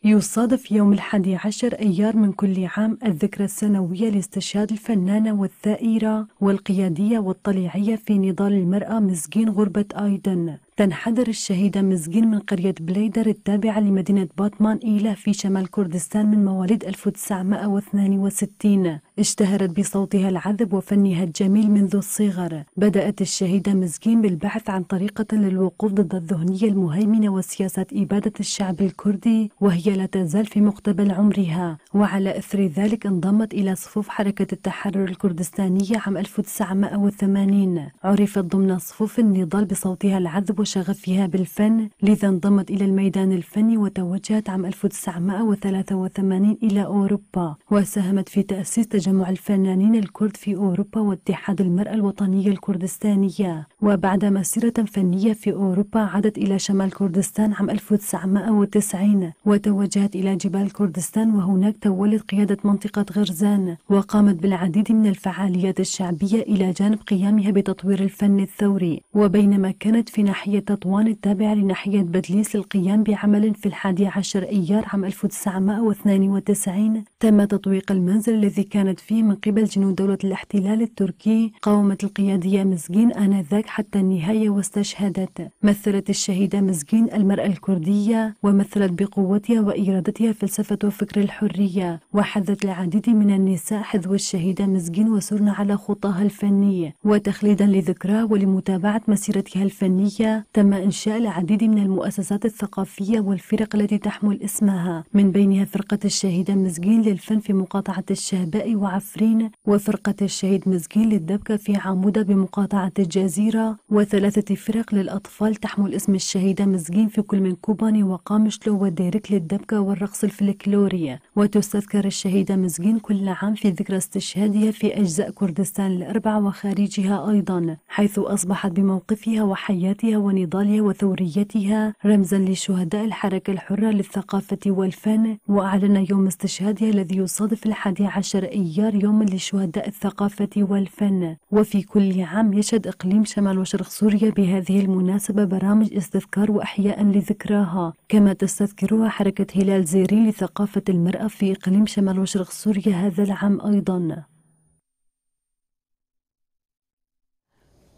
يصادف يوم الحادي عشر أيار من كل عام الذكرى السنوية لاستشهاد الفنانة والثائرة والقيادية والطليعية في نضال المرأة مزقين غربة آيدن. تنحدر الشهيدة مزقين من قرية بليدر التابعة لمدينة باتمان إيلة في شمال كردستان من مواليد ألف وتسعمائة واثنين وستين. اشتهرت بصوتها العذب وفنها الجميل منذ الصغر. بدأت الشهيدة مزقين بالبحث عن طريقة للوقوف ضد الذهنية المهيمنة وسياسات إبادة الشعب الكردي، وهي لا تزال في مقتبل عمرها. وعلى إثر ذلك انضمت إلى صفوف حركة التحرر الكردستانية عام ألف وتسعمائة وثمانين. عرفت ضمن صفوف النضال بصوتها العذب وشغفها بالفن، لذا انضمت إلى الميدان الفني وتوجهت عام ألف وتسعمائة وثلاثة وثمانين إلى أوروبا، وساهمت في تأسيس تجمع الفنانين الكرد في أوروبا واتحاد المرأة الوطنية الكردستانية. وبعد مسيرة فنية في أوروبا، عادت إلى شمال كردستان عام ألف وتسعمائة وتسعين، وتوجهت إلى جبال كردستان، وهناك تولت قيادة منطقة غرزان، وقامت بالعديد من الفعاليات الشعبية إلى جانب قيامها بتطوير الفن الثوري. وبينما كانت في ناحية تطوان التابعة لناحية بدليس للقيام بعمل في الحادي عشر أيار عام ألف وتسعمائة واثنين وتسعين، تم تطويق المنزل الذي كانت فيه من قبل جنود دولة الاحتلال التركي. قاومت القيادية مزقين آنذاك حتى النهاية واستشهدت. مثلت الشهيدة مزقين المرأة الكردية، ومثلت بقوتها وإرادتها فلسفة وفكر الحرية، وحذت العديد من النساء حذو الشهيدة مزقين وسرن على خطاها الفنية. وتخليدا لذكراها ولمتابعة مسيرتها الفنية، تم إنشاء العديد من المؤسسات الثقافية والفرق التي تحمل اسمها، من بينها فرقة الشهيدة مزقين للفن في مقاطعة الشهباء وعفرين، وفرقة الشهيد مزقين للدبكة في عمودة بمقاطعة الجزيرة، وثلاثة فرق للأطفال تحمل اسم الشهيدة مزقين في كل من كوباني وقامشلو وديرك للدبكة والرقص الفلكلوري. وتستذكر الشهيدة مزقين كل عام في ذكرى استشهادها في أجزاء كردستان الأربع وخارجها أيضًا، حيث أصبحت بموقفها وحياتها ونضالها وثوريتها رمزًا لشهداء الحركة الحرة للثقافة والفن. وأعلن يوم استشهادها الذي يصادف الحادي عشر أيار يومًا لشهداء الثقافة والفن. وفي كل عام يشهد إقليم شمال وشرق سوريا بهذه المناسبة برامج استذكار وإحياء لذكراها، كما تستذكرها حركة هلال زيرين لثقافة المرأة في إقليم شمال وشرق سوريا هذا العام أيضًا.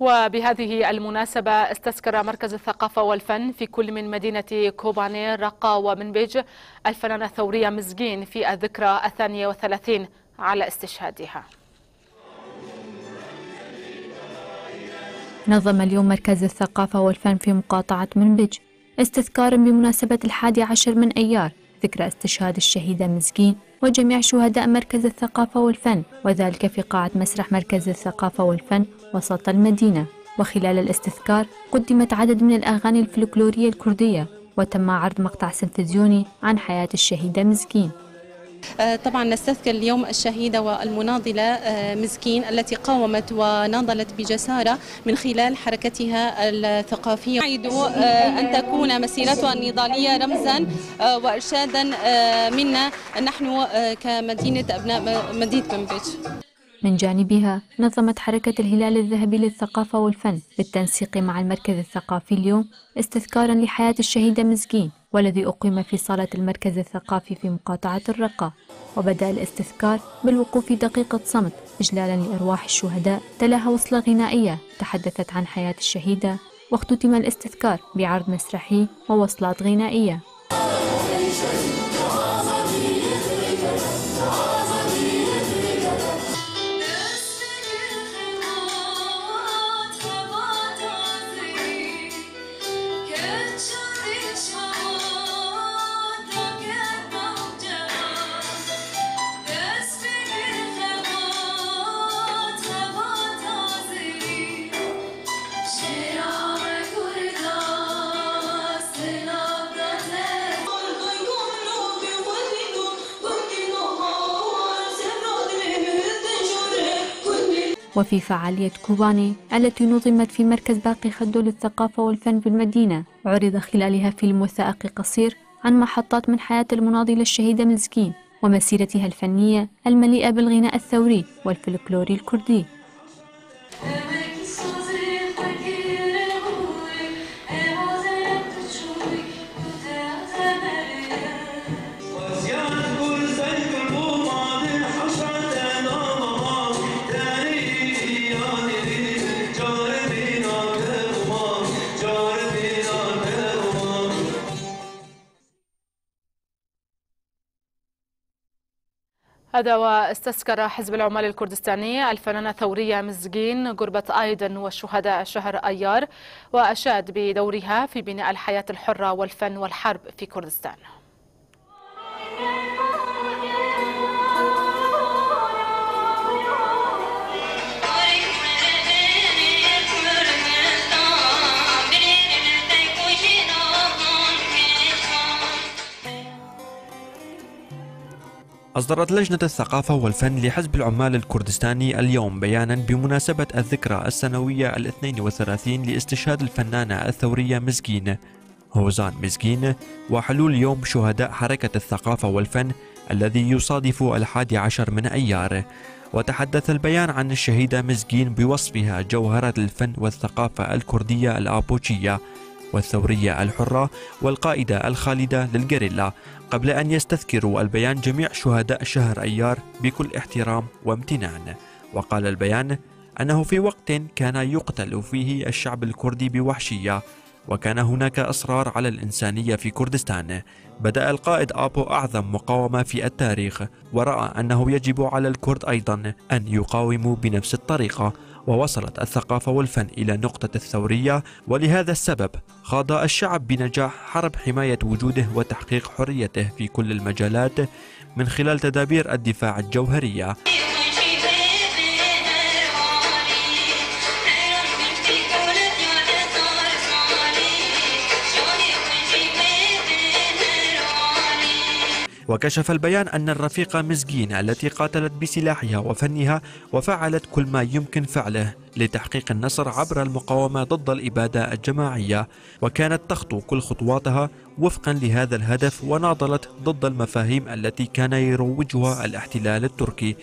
وبهذه المناسبة استذكر مركز الثقافة والفن في كل من مدينة كوباني، رقة ومنبج الفنانة الثورية مزقين في الذكرى الثانية والثلاثين على استشهادها. نظم اليوم مركز الثقافة والفن في مقاطعة منبج استذكارا بمناسبة الحادي عشر من أيار، ذكرى استشهاد الشهيدة مزقين وجميع شهداء مركز الثقافة والفن، وذلك في قاعة مسرح مركز الثقافة والفن وسط المدينة. وخلال الاستذكار قدمت عدد من الأغاني الفلكلورية الكردية، وتم عرض مقطع سيمفزيوني عن حياة الشهيدة مزقين. آه، طبعًا نستذكر اليوم الشهيدة والمناضلة، آه، مزقين، التي قاومت وناضلت بجسارة من خلال حركتها الثقافية. نعيد، آه، أن تكون مسيرتها النضالية رمزًا، آه، وإرشادا، آه، منا نحن، آه، كمدينة أبناء م-، مدينة منبج. من جانبها، نظمت حركة الهلال الذهبي للثقافة والفن بالتنسيق مع المركز الثقافي اليوم استذكارا لحياة الشهيدة مزقين، والذي أقيم في صالة المركز الثقافي في مقاطعة الرقة. وبدأ الاستذكار بالوقوف دقيقة صمت إجلالا لأرواح الشهداء، تلاها وصلة غنائية تحدثت عن حياة الشهيدة، واختتم الاستذكار بعرض مسرحي ووصلات غنائية. وفي فعالية كوباني التي نظمت في مركز باقي خدو للثقافة والفن بالمدينة، عرض خلالها فيلم وثائقي قصير عن محطات من حياة المناضلة الشهيدة مزكين ومسيرتها الفنية المليئة بالغناء الثوري والفلكلور الكردي. هذا، واستذكر حزب العمال الكردستاني الفنانة الثورية مزجين قربة آيدن وشهداء شهر أيار، وأشاد بدورها في بناء الحياة الحرة والفن والحرب في كردستان. أصدرت لجنة الثقافة والفن لحزب العمال الكردستاني اليوم بيانًا بمناسبة الذكرى السنوية الاثنين وثلاثين لاستشهاد الفنانة الثورية مزجين، هوزان مزجين، وحلول يوم شهداء حركة الثقافة والفن الذي يصادف الحادي عشر من أيار. وتحدث البيان عن الشهيدة مزجين بوصفها جوهرة الفن والثقافة الكردية الآبوتشية والثورية الحرة والقائدة الخالدة للغريلا، قبل أن يستذكروا البيان جميع شهداء شهر أيار بكل احترام وامتنان. وقال البيان أنه في وقت كان يقتل فيه الشعب الكردي بوحشية، وكان هناك إصرار على الإنسانية في كردستان، بدأ القائد آبو أعظم مقاومة في التاريخ، ورأى أنه يجب على الكرد أيضًا أن يقاوموا بنفس الطريقة. ووصلت الثقافة والفن إلى نقطة الثورية، ولهذا السبب خاض الشعب بنجاح حرب حماية وجوده وتحقيق حريته في كل المجالات من خلال تدابير الدفاع الجوهرية. وكشف البيان أن الرفيقة مزجين التي قاتلت بسلاحها وفنها وفعلت كل ما يمكن فعله لتحقيق النصر عبر المقاومة ضد الإبادة الجماعية، وكانت تخطو كل خطواتها وفقًا لهذا الهدف، وناضلت ضد المفاهيم التي كان يروجها الاحتلال التركي،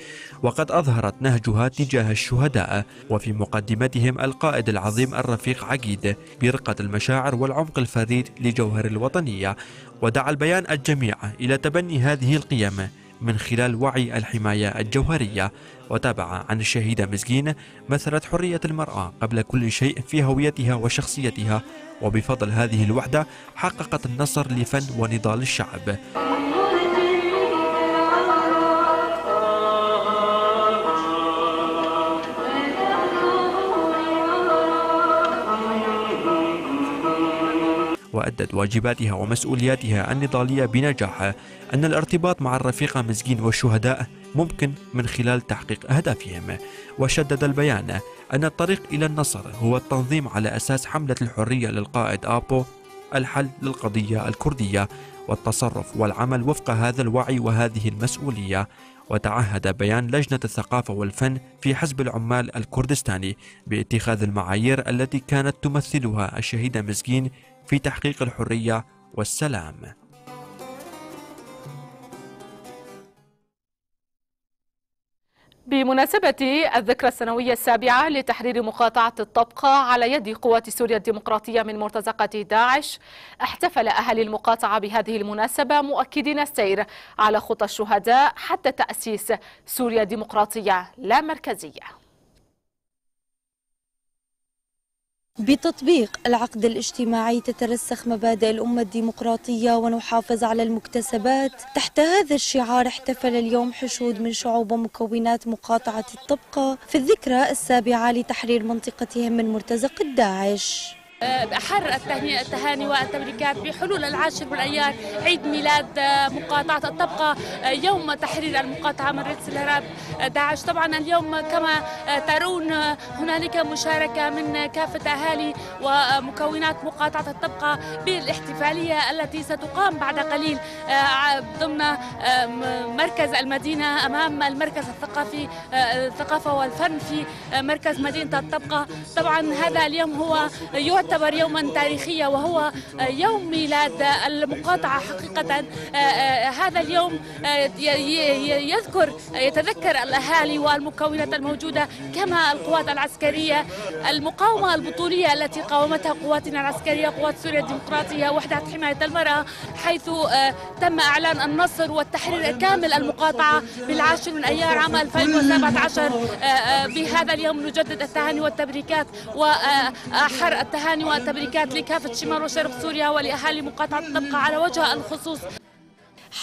وقد أظهرت نهجها تجاه الشهداء، وفي مقدمتهم القائد العظيم الرفيق عقيد، برقة المشاعر والعمق الفريد لجوهر الوطنية. ودعا البيان الجميع إلى تبني هذه القيم من خلال وعي الحماية الجوهرية. وتابع عن الشهيدة مزجين مثلت حرية المرأة قبل كل شيء في هويتها وشخصيتها، وبفضل هذه الوحدة حققت النصر لفن ونضال الشعب. وأدت واجباتها ومسؤولياتها النضالية بنجاح، أن الارتباط مع الرفيقة مزجين والشهداء ممكن من خلال تحقيق أهدافهم. وشدد البيان أن الطريق إلى النصر هو التنظيم على أساس حملة الحرية للقائد آبو، الحل للقضية الكردية، والتصرف والعمل وفق هذا الوعي وهذه المسؤولية. وتعهد بيان لجنة الثقافة والفن في حزب العمال الكردستاني باتخاذ المعايير التي كانت تمثلها الشهيدة مزجين في تحقيق الحرية والسلام. بمناسبة الذكرى السنوية السابعة لتحرير مقاطعة الطبقة على يد قوات سوريا الديمقراطية من مرتزقة داعش، احتفل أهالي المقاطعة بهذه المناسبة، مؤكدين السير على خطى الشهداء حتى تأسيس سوريا ديمقراطية لا مركزية. بتطبيق العقد الاجتماعي تترسخ مبادئ الأمة الديمقراطية ونحافظ على المكتسبات. تحت هذا الشعار احتفل اليوم حشود من شعوب ومكونات مقاطعة الطبقة في الذكرى السابعة لتحرير منطقتهم من مرتزقة داعش. أحر التهنئة، التهاني والتبريكات بحلول العاشر من أيار، عيد ميلاد، آه، مقاطعة الطبقة، آه، يوم تحرير المقاطعة من رجس الإرهاب، آه، داعش. طبعًا اليوم كما، آه، ترون، آه، هنالك مشاركة من كافة أهالي ومكونات مقاطعة الطبقة بالاحتفالية التي ستقام بعد قليل، آه، ضمن، آه، م-، مركز المدينة أمام المركز الثقافي، آه، الثقافة والفن في، آه، مركز مدينة الطبقة. طبعًا هذا اليوم هو يعتبر يومًا تاريخيًا، وهو، آه، يوم ميلاد المقاطعة حقيقة. آه، آه، هذا اليوم، آه، ي-، ي-، ي-، يذكر، يتذكر الأهالي والمكونات الموجودة كما القوات العسكرية، المقاومة البطولية التي قاومتها قواتنا العسكرية، قوات سوريا الديمقراطية، وحدة حماية المرأة، حيث، آه، تم إعلان النصر والتحرير كامل المقاطعة بالعاشر من أيار عام ألفين وسبعة عشر. آه، آه، بهذا اليوم نجدد التهاني والتبريكات وأحر التهاني والتبريكات لكافة شمال وشرق سوريا ولأهالي مقاطعة الطبقة على وجه الخصوص.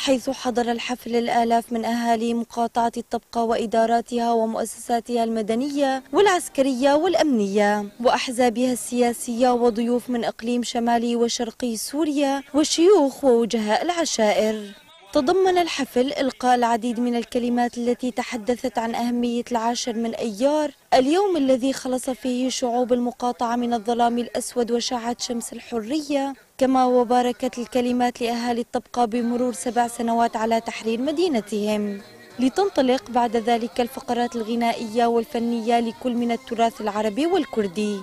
حيث حضر الحفل الآلاف من أهالي مقاطعة الطبقة وإداراتها ومؤسساتها المدنية والعسكرية والأمنية وأحزابها السياسية وضيوف من إقليم شمالي وشرقي سوريا وشيوخ ووجهاء العشائر. تضمن الحفل إلقاء العديد من الكلمات التي تحدثت عن أهمية العاشر من أيار، اليوم الذي خلص فيه شعوب المقاطعة من الظلام الأسود وشعت شمس الحرية، كما وباركت الكلمات لأهالي الطبقة بمرور سبع سنوات على تحرير مدينتهم. لتنطلق بعد ذلك الفقرات الغنائية والفنية لكل من التراث العربي والكردي.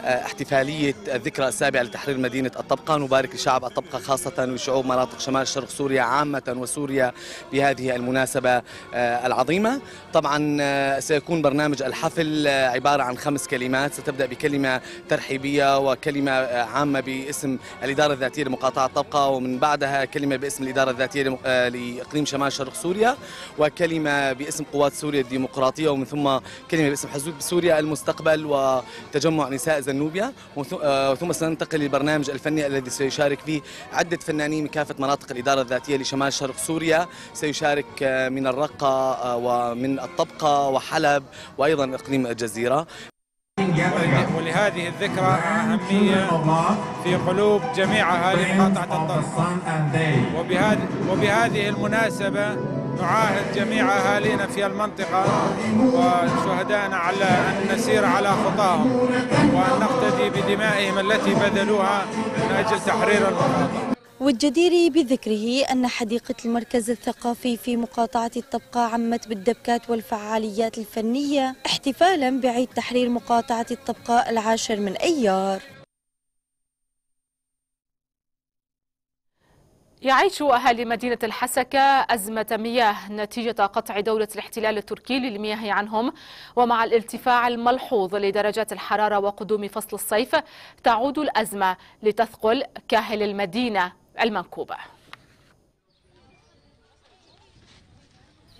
احتفالية الذكرى السابعة لتحرير مدينة الطبقة، نبارك لشعب الطبقة خاصة وشعوب مناطق شمال شرق سوريا عامة وسوريا بهذه المناسبة، آه، العظيمة. طبعًا، آه، سيكون برنامج الحفل، آه، عبارة عن خمس كلمات، ستبدأ بكلمة ترحيبية وكلمة، آه، عامة باسم الإدارة الذاتية لمقاطعة طبقة، ومن بعدها كلمة باسم الإدارة الذاتية لم-، آه، لإقليم شمال شرق سوريا، وكلمة باسم قوات سوريا الديمقراطية، ومن ثم كلمة باسم حزب سوريا المستقبل وتجمع نساء زنوبيا، وث-، آه، ثم سننتقل للبرنامج الفني الذي سيشارك فيه عدة فنانين من كافة مناطق الإدارة الذاتية لشمال شرق سوريا، سيشارك، آه، من الرقة، آه، ومن الطبقة وحلب وأيضًا إقليم الجزيرة. ولهذه الذكرى أهمية في قلوب جميع أهالي مقاطعة الطبقة. وبهذه، وبهذه المناسبة نعاهد جميع أهالينا في المنطقة وشهدائنا على أن نسير على خطاهم وأن نقتدي بدمائهم التي بذلوها من أجل تحرير المقاطعة. والجدير بذكره أن حديقة المركز الثقافي في مقاطعة الطبقة عمت بالدبكات والفعاليات الفنية احتفالا بعيد تحرير مقاطعة الطبقة العاشر من أيار. يعيش أهالي مدينة الحسكة أزمة مياه نتيجة قطع دولة الاحتلال التركي للمياه عنهم، ومع الارتفاع الملحوظ لدرجات الحرارة وقدوم فصل الصيف تعود الأزمة لتثقل كاهل المدينة المنكوبة.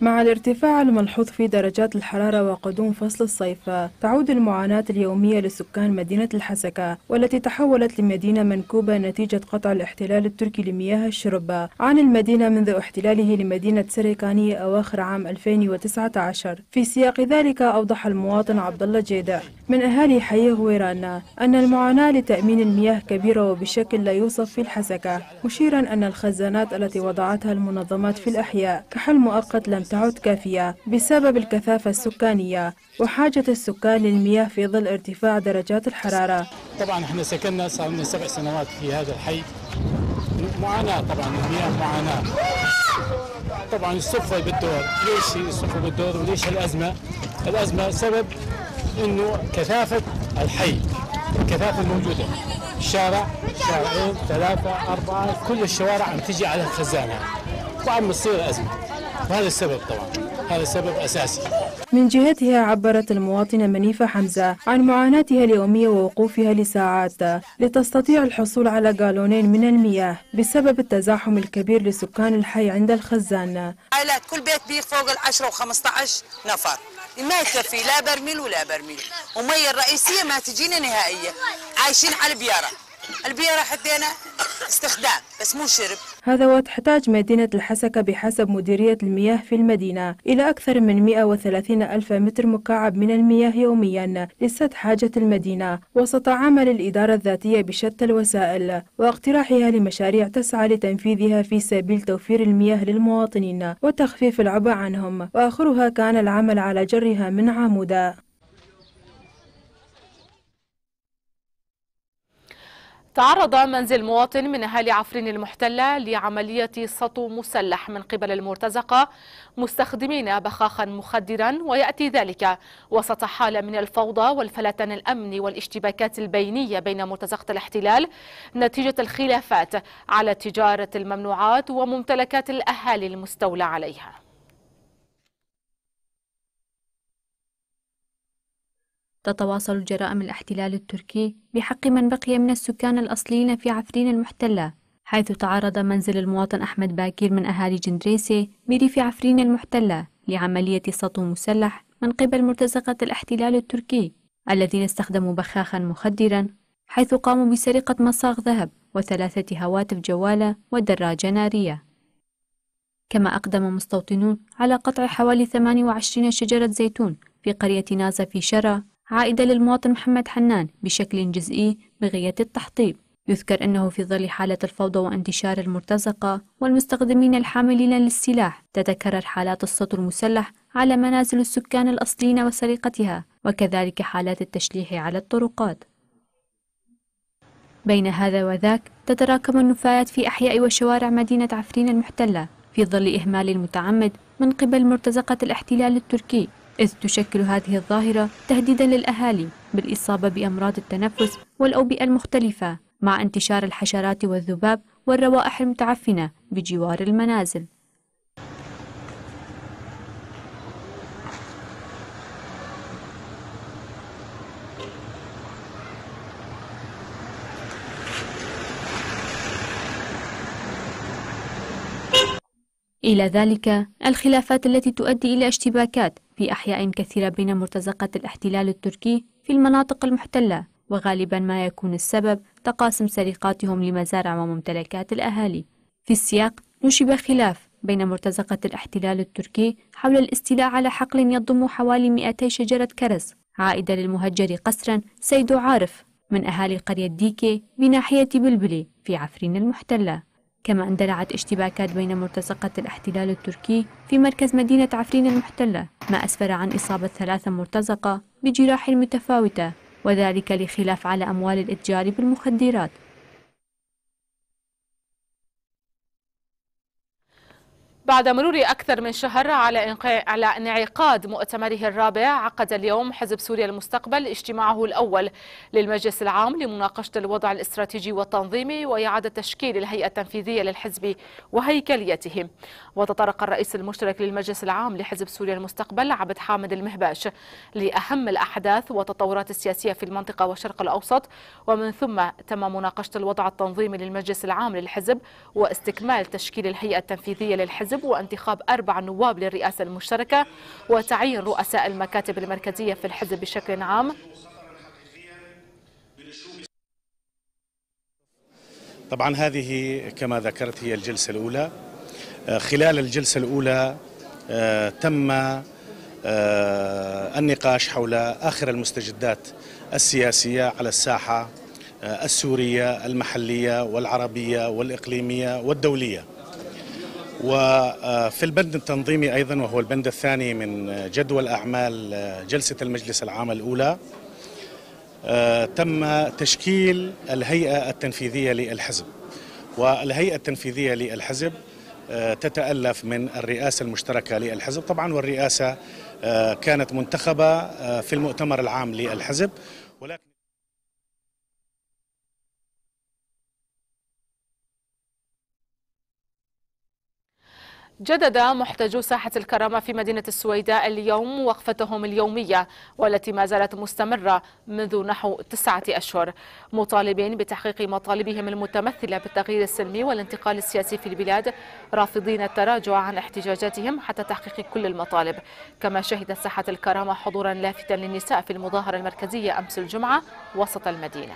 مع الارتفاع الملحوظ في درجات الحرارة وقدوم فصل الصيف، تعود المعاناة اليومية لسكان مدينة الحسكة، والتي تحولت لمدينة منكوبة نتيجة قطع الاحتلال التركي لمياه الشرب عن المدينة منذ احتلاله لمدينة سريكانية أواخر عام ألفين وتسعة عشر. في سياق ذلك، أوضح المواطن عبد الله جيدع من أهالي حي غويران أن المعاناة لتأمين المياه كبيرة وبشكل لا يوصف في الحسكة، مشيرا أن الخزانات التي وضعتها المنظمات في الأحياء كحل مؤقت لم تعد كافية بسبب الكثافة السكانية وحاجة السكان للمياه في ظل ارتفاع درجات الحرارة. طبعا احنا سكننا صار لنا سبع سنوات في هذا الحي. معاناة طبعا، المياه معاناة. طبعا الصدفة بالدور، ليش الصدفة بالدور وليش الأزمة؟ الأزمة سبب إنه كثافة الحي، الكثافة الموجودة، شارع، شارعين، ثلاثة، أربعة، كل الشوارع عم تجي على الخزانة، وعم تصير أزمة. وهذا السبب طبعا، هذا سبب أساسي. من جهتها، عبرت المواطنة منيفة حمزة عن معاناتها اليومية ووقوفها لساعات لتستطيع الحصول على جالونين من المياه بسبب التزاحم الكبير لسكان الحي عند الخزان. عائلات، كل بيت بيه فوق العشرة وخمستعش نفر، ما يكفي لا برميل ولا برميل، ومية الرئيسية ما تجينا نهائيًا، عايشين على البيارة. البيرة حطينا استخدام، بس مو شرب. هذا وتحتاج مدينة الحسكة بحسب مديرية المياه في المدينة إلى أكثر من مئة وثلاثين ألف متر مكعب من المياه يوميا لسد حاجة المدينة، وستعمل الإدارة الذاتية بشتى الوسائل واقتراحها لمشاريع تسعى لتنفيذها في سبيل توفير المياه للمواطنين وتخفيف العبء عنهم، وآخرها كان العمل على جرها من عمودة. تعرض منزل مواطن من أهالي عفرين المحتلة لعملية سطو مسلح من قبل المرتزقة مستخدمين بخاخا مخدرا، ويأتي ذلك وسط حالة من الفوضى والفلتان الأمني والاشتباكات البينية بين مرتزقة الاحتلال نتيجة الخلافات على تجارة الممنوعات وممتلكات الأهالي المستولى عليها. تتواصل جرائم الاحتلال التركي بحق من بقي من السكان الأصليين في عفرين المحتلة، حيث تعرض منزل المواطن أحمد باكير من أهالي جندريسي بريف عفرين المحتلة لعملية سطو مسلح من قبل مرتزقة الاحتلال التركي، الذين استخدموا بخاخا مخدرا، حيث قاموا بسرقة مصاغ ذهب وثلاثة هواتف جوالة ودراجة نارية. كما أقدم مستوطنون على قطع حوالي ثمانية وعشرين شجرة زيتون في قرية نازا في شرا، عائدة للمواطن محمد حنان بشكل جزئي بغية التحطيم. يذكر أنه في ظل حالة الفوضى وانتشار المرتزقة والمستخدمين الحاملين للسلاح، تتكرر حالات السطو المسلح على منازل السكان الأصليين وسرقتها، وكذلك حالات التشليح على الطرقات. بين هذا وذاك، تتراكم النفايات في أحياء وشوارع مدينة عفرين المحتلة في ظل إهمال متعمد من قبل مرتزقة الاحتلال التركي، إذ تشكل هذه الظاهرة تهديدا للأهالي بالإصابة بأمراض التنفس والأوبئة المختلفة، مع انتشار الحشرات والذباب والروائح المتعفنة بجوار المنازل. إلى ذلك الخلافات التي تؤدي إلى اشتباكات في أحياء كثيرة بين مرتزقة الاحتلال التركي في المناطق المحتلة، وغالبا ما يكون السبب تقاسم سرقاتهم لمزارع وممتلكات الأهالي. في السياق، نشب خلاف بين مرتزقة الاحتلال التركي حول الاستيلاء على حقل يضم حوالي مئتي شجرة كرز، عائدة للمهجر قسرا سيدو عارف من أهالي قرية ديكي بناحية بلبلي في عفرين المحتلة. كما اندلعت اشتباكات بين مرتزقة الاحتلال التركي في مركز مدينة عفرين المحتلة، ما أسفر عن إصابة ثلاثة مرتزقة بجراح متفاوتة، وذلك لخلاف على أموال الإتجار بالمخدرات. بعد مرور أكثر من شهر على انق-، على انعقاد مؤتمره الرابع، عقد اليوم حزب سوريا المستقبل اجتماعه الأول للمجلس العام لمناقشة الوضع الاستراتيجي والتنظيمي وإعادة تشكيل الهيئة التنفيذية للحزب وهيكليته. وتطرق الرئيس المشترك للمجلس العام لحزب سوريا المستقبل عبد حامد المهباش لأهم الأحداث والتطورات السياسية في المنطقة والشرق الأوسط، ومن ثم تم مناقشة الوضع التنظيمي للمجلس العام للحزب واستكمال تشكيل الهيئة التنفيذية للحزب وانتخاب أربع نواب للرئاسة المشتركة وتعيين رؤساء المكاتب المركزية في الحزب بشكل عام. طبعًا هذه كما ذكرت هي الجلسة الأولى. آه، خلال الجلسة الأولى، آه، تم، آه، النقاش حول آخر المستجدات السياسية على الساحة، آه، السورية المحلية والعربية والإقليمية والدولية. وفي البند التنظيمي أيضًا، وهو البند الثاني من جدول أعمال، آه، جلسة المجلس العام الأولى، آه، تم تشكيل الهيئة التنفيذية للحزب. والهيئة التنفيذية للحزب، آه، تتألف من الرئاسة المشتركة للحزب. طبعًا والرئاسة، آه، كانت منتخبة، آه، في المؤتمر العام للحزب، ولكن جدد محتجو ساحة الكرامة في مدينة السويداء اليوم وقفتهم اليومية، والتي ما زالت مستمرة منذ نحو تسعة أشهر، مطالبين بتحقيق مطالبهم المتمثلة بالتغيير السلمي والانتقال السياسي في البلاد، رافضين التراجع عن احتجاجاتهم حتى تحقيق كل المطالب. كما شهدت ساحة الكرامة حضورا لافتا للنساء في المظاهرة المركزية أمس الجمعة وسط المدينة.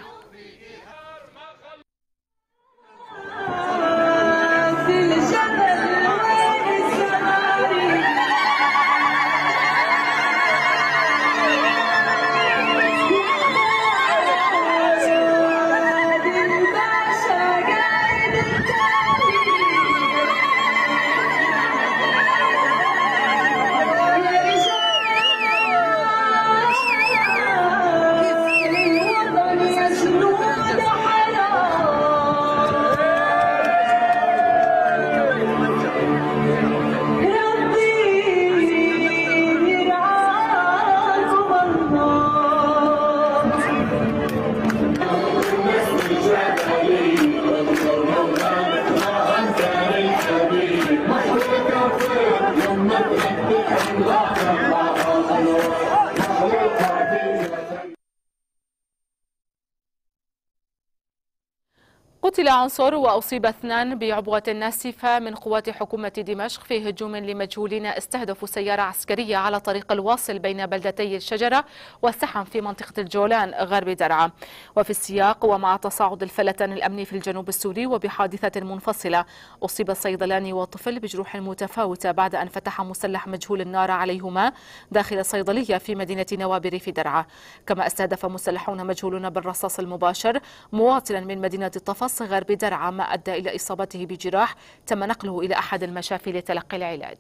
قتل عنصر وأصيب اثنان بعبوة ناسفة من قوات حكومة دمشق في هجوم لمجهولين استهدفوا سيارة عسكرية على طريق الواصل بين بلدتي الشجرة وسحم في منطقة الجولان غرب درعا. وفي السياق، ومع تصاعد الفلتان الأمني في الجنوب السوري وبحادثة منفصلة، أصيب صيدلاني وطفل بجروح متفاوتة بعد أن فتح مسلح مجهول النار عليهما داخل صيدلية في مدينة نوابري في درعا. كما استهدف مسلحون مجهولون بالرصاص المباشر مواطنا من مدينة طفس غرب درعا، ما أدى إلى إصابته بجراح تم نقله إلى أحد المشافي لتلقي العلاج.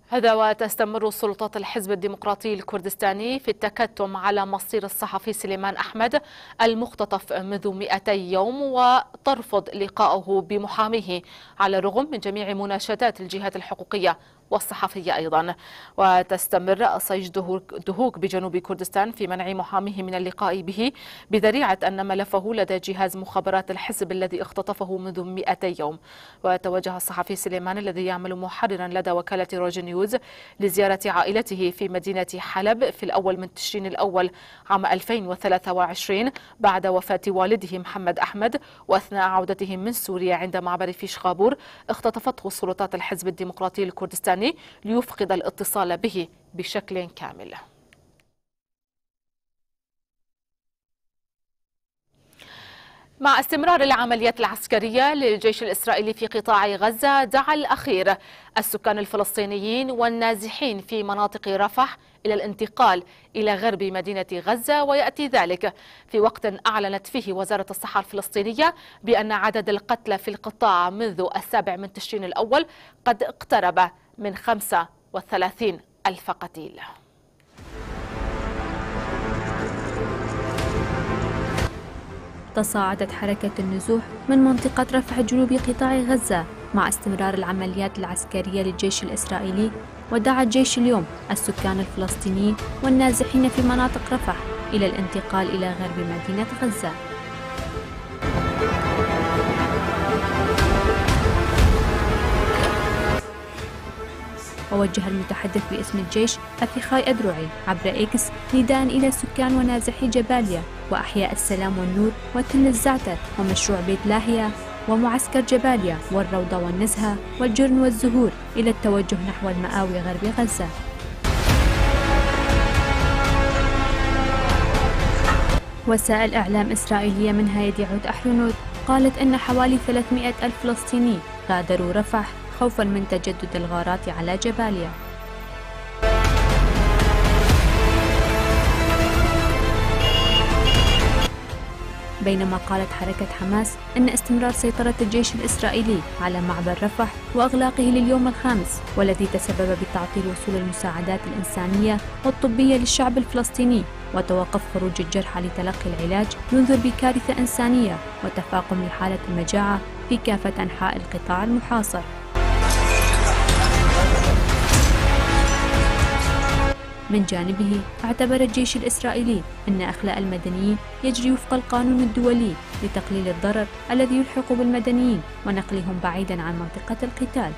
هذا وتستمر سلطات الحزب الديمقراطي الكردستاني في التكتم على مصير الصحفي سليمان أحمد المختطف منذ مئتي يوم، وترفض لقاءه بمحاميه على الرغم من جميع مناشدات الجهات الحقوقية والصحفية أيضًا. وتستمر صيج دهوك، دهوك بجنوب كردستان في منع محاميه من اللقاء به، بذريعة أن ملفه لدى جهاز مخابرات الحزب الذي اختطفه منذ مئتي يوم. وتوجه الصحفي سليمان الذي يعمل محررا لدى وكالة روج نيوز لزيارة عائلته في مدينة حلب في الأول من تشرين الأول عام ألفين وثلاثة وعشرين بعد وفاة والده محمد أحمد، وأثناء عودته من سوريا عند معبر فيش خابور اختطفته سلطات الحزب الديمقراطي الكردستاني ليفقد الاتصال به بشكل كامل. مع استمرار العمليات العسكرية للجيش الإسرائيلي في قطاع غزة، دعا الأخير السكان الفلسطينيين والنازحين في مناطق رفح إلى الانتقال إلى غرب مدينة غزة، ويأتي ذلك في وقت أعلنت فيه وزارة الصحة الفلسطينية بأن عدد القتلى في القطاع منذ السابع من تشرين الأول قد اقترب من خمسة وثلاثين ألف قتيل. تصاعدت حركة النزوح من منطقة رفح جنوب قطاع غزة مع استمرار العمليات العسكرية للجيش الإسرائيلي، ودعا الجيش اليوم السكان الفلسطينيين والنازحين في مناطق رفح إلى الانتقال إلى غرب مدينة غزة. ووجه المتحدث باسم الجيش أفيخاي أدروعي عبر إكس نداء إلى سكان ونازحي جباليا وأحياء السلام والنور وتل الزعتر ومشروع بيت لاهيا ومعسكر جباليا والروضة والنزهة والجرن والزهور إلى التوجه نحو المآوي غرب غزة. وسائل إعلام إسرائيلية منها يديعوت أحرونوت قالت إن حوالي ثلاثمائة ألف فلسطيني غادروا رفح خوفا من تجدد الغارات على جباليا. بينما قالت حركة حماس إن استمرار سيطرة الجيش الإسرائيلي على معبر رفح وإغلاقه لليوم الخامس، والذي تسبب بتعطيل وصول المساعدات الإنسانية والطبية للشعب الفلسطيني وتوقف خروج الجرحى لتلقي العلاج، ينذر بكارثة إنسانية وتفاقم لحالة المجاعة في كافة أنحاء القطاع المحاصر. من جانبه، اعتبر الجيش الإسرائيلي أن إخلاء المدنيين يجري وفق القانون الدولي لتقليل الضرر الذي يلحق بالمدنيين ونقلهم بعيدا عن منطقة القتال.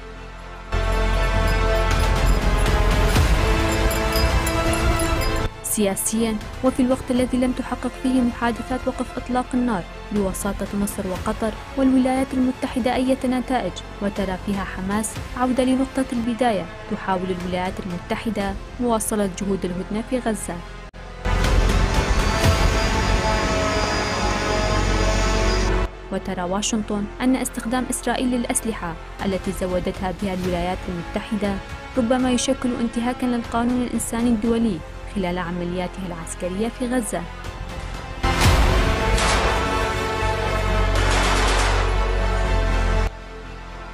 سياسيا، وفي الوقت الذي لم تحقق فيه محادثات وقف إطلاق النار بوساطة مصر وقطر والولايات المتحدة أي نتائج، وترى فيها حماس عودة لنقطة البداية، تحاول الولايات المتحدة مواصلة جهود الهدنة في غزة. وترى واشنطن أن استخدام إسرائيل للأسلحة التي زودتها بها الولايات المتحدة ربما يشكل انتهاكا للقانون الإنساني الدولي خلال عملياتها العسكرية في غزة.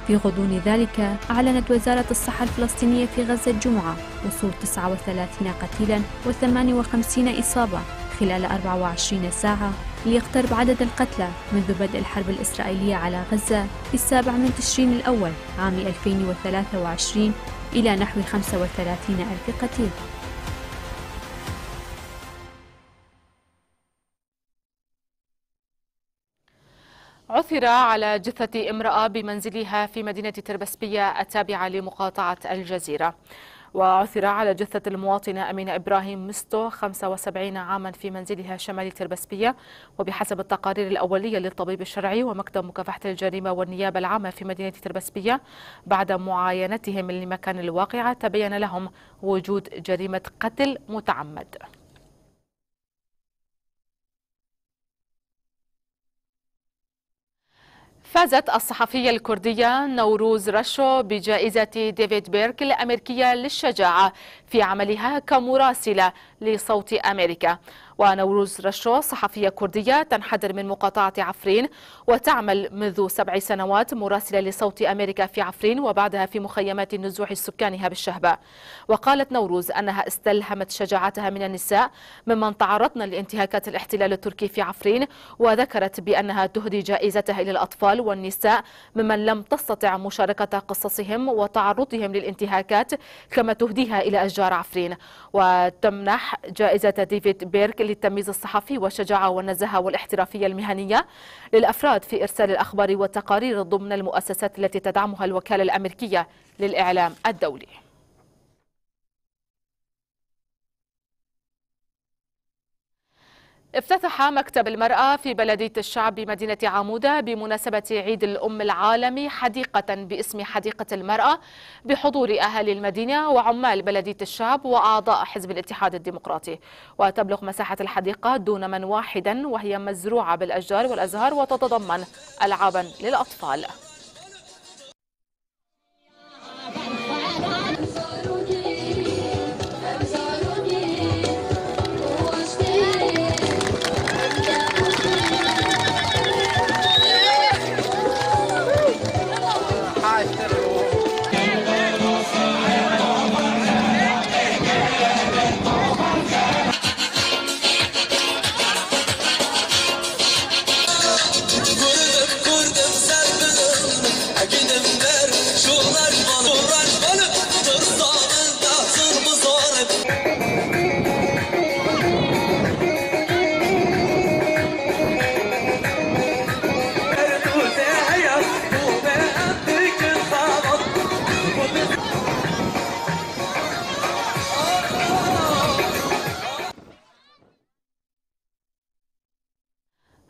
في غضون ذلك، أعلنت وزارة الصحة الفلسطينية في غزة الجمعة وصول تسعة وثلاثين قتيلا وثمانية وخمسين إصابة خلال أربعة وعشرين ساعة، ليقترب عدد القتلى منذ بدء الحرب الإسرائيلية على غزة في السابع من تشرين الأول عام ألفين وثلاثة وعشرين إلى نحو خمسة وثلاثين ألف قتيل. عثر على جثة امرأة بمنزلها في مدينة تربسبية التابعة لمقاطعة الجزيرة. وعثر على جثة المواطنة أمينة إبراهيم مستو، خمسة وسبعين عاما، في منزلها شمال تربسبية. وبحسب التقارير الأولية للطبيب الشرعي ومكتب مكافحة الجريمة والنيابة العامة في مدينة تربسبية، بعد معاينتهم لمكان الواقعة، تبين لهم وجود جريمة قتل متعمد. فازت الصحفية الكردية نوروز رشو بجائزة ديفيد بيرك الأمريكية للشجاعة في عملها كمراسلة لصوت أمريكا. ونوروز رشو صحفية كردية تنحدر من مقاطعة عفرين، وتعمل منذ سبع سنوات مراسلة لصوت أمريكا في عفرين، وبعدها في مخيمات النزوح السكانية بالشهباء. وقالت نوروز أنها استلهمت شجاعتها من النساء ممن تعرضن لانتهاكات الاحتلال التركي في عفرين، وذكرت بأنها تهدي جائزتها إلى الأطفال والنساء ممن لم تستطع مشاركة قصصهم وتعرضهم للانتهاكات، كما تهديها إلى أشجار عفرين. وتمنح جائزة ديفيد بيرك للتمييز الصحفي والشجاعة والنزاهة والاحترافية المهنية للأفراد في إرسال الأخبار والتقارير ضمن المؤسسات التي تدعمها الوكالة الأمريكية للإعلام الدولي. افتتح مكتب المرأة في بلدية الشعب بمدينة عمودة بمناسبة عيد الأم العالمي حديقة باسم حديقة المرأة، بحضور أهالي المدينة وعمال بلدية الشعب وأعضاء حزب الاتحاد الديمقراطي. وتبلغ مساحة الحديقة دون من واحدا، وهي مزروعة بالأشجار والأزهار، وتتضمن ألعابا للأطفال.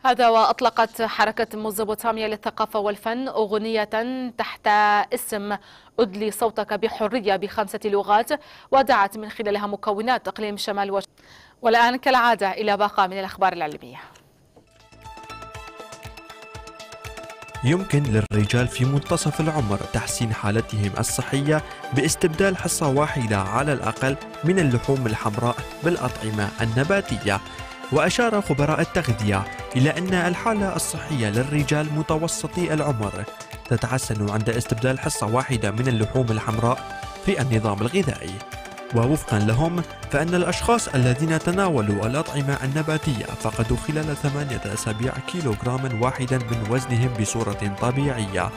هذا وأطلقت حركة ميزوبوتاميا للثقافة والفن أغنية تحت اسم أدلي صوتك بحرية بخمسة لغات، ودعت من خلالها مكونات إقليم شمال وش-، والآن كالعادة إلى باقة من الأخبار العلمية. يمكن للرجال في منتصف العمر تحسين حالتهم الصحية باستبدال حصة واحدة على الأقل من اللحوم الحمراء بالأطعمة النباتية. وأشار خبراء التغذية إلى أن الحالة الصحية للرجال متوسطي العمر تتحسن عند استبدال حصة واحدة من اللحوم الحمراء في النظام الغذائي. ووفقا لهم، فإن الأشخاص الذين تناولوا الأطعمة النباتية فقدوا خلال ثمانية أسابيع كيلوغراما واحدا من وزنهم بصورة طبيعية،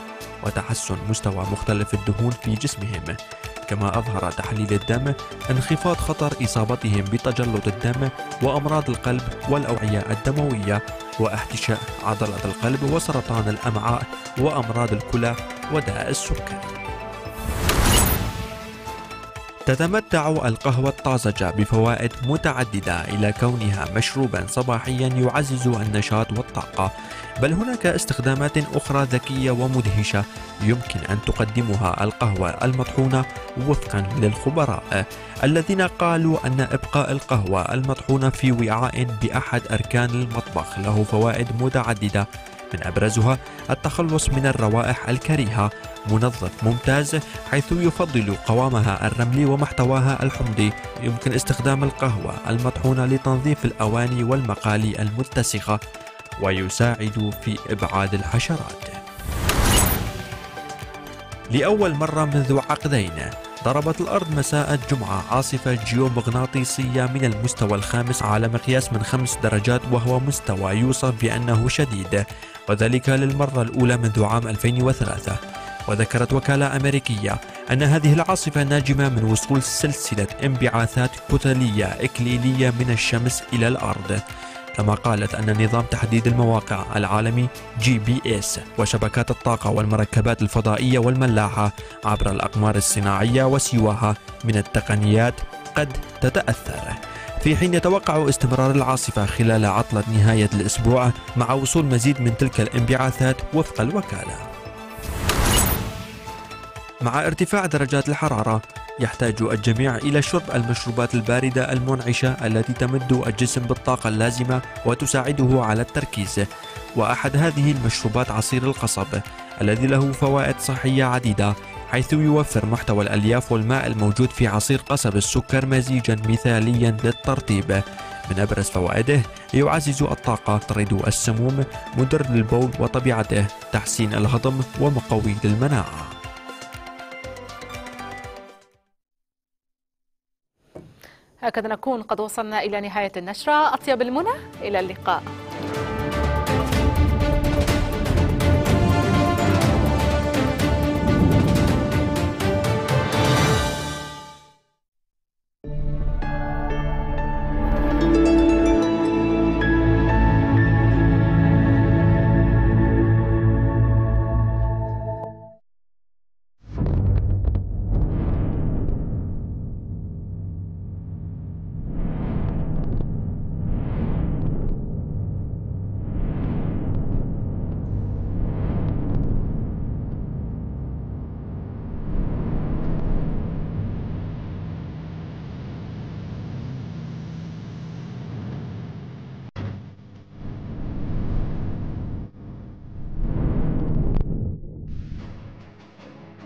وتحسن مستوى مختلف الدهون في جسمهم. كما أظهر تحليل الدم انخفاض خطر إصابتهم بتجلط الدم وأمراض القلب والأوعية الدموية واحتشاء عضلة القلب وسرطان الأمعاء وأمراض الكلى وداء السكري. تتمتع القهوة الطازجة بفوائد متعددة، إلى كونها مشروبا صباحيا يعزز النشاط والطاقة، بل هناك استخدامات أخرى ذكية ومدهشة يمكن أن تقدمها القهوة المطحونة، وفقا للخبراء الذين قالوا أن إبقاء القهوة المطحونة في وعاء بأحد أركان المطبخ له فوائد متعددة، من أبرزها التخلص من الروائح الكريهة، منظف ممتاز حيث يفضل قوامها الرملي ومحتواها الحمضي. يمكن استخدام القهوة المطحونة لتنظيف الأواني والمقالي المتسخة، ويساعد في إبعاد الحشرات. لأول مرة منذ عقدين، ضربت الأرض مساء الجمعة عاصفة جيومغناطيسية من المستوى الخامس على مقياس من خمس درجات، وهو مستوى يوصف بأنه شديد، وذلك للمرة الأولى منذ عام ألفين وثلاثة. وذكرت وكالة أمريكية أن هذه العاصفة ناجمة من وصول سلسلة انبعاثات كتلية إكليلية من الشمس إلى الأرض. كما قالت أن نظام تحديد المواقع العالمي جي بي إس وشبكات الطاقة والمركبات الفضائية والملاحة عبر الأقمار الصناعية وسواها من التقنيات قد تتأثر، في حين يتوقع استمرار العاصفة خلال عطلة نهاية الأسبوع مع وصول مزيد من تلك الانبعاثات وفق الوكالة. مع ارتفاع درجات الحرارة، يحتاج الجميع إلى شرب المشروبات الباردة المنعشة التي تمد الجسم بالطاقة اللازمة وتساعده على التركيز. وأحد هذه المشروبات عصير القصب، الذي له فوائد صحية عديدة، حيث يوفر محتوى الألياف والماء الموجود في عصير قصب السكر مزيجا مثاليا للترطيب. من أبرز فوائده: يعزز الطاقة، يطرد السموم، مدر للبول وطبيعته، تحسين الهضم ومقوي للمناعة. هكذا نكون قد وصلنا إلى نهاية النشرة. أطيب المنى، إلى اللقاء.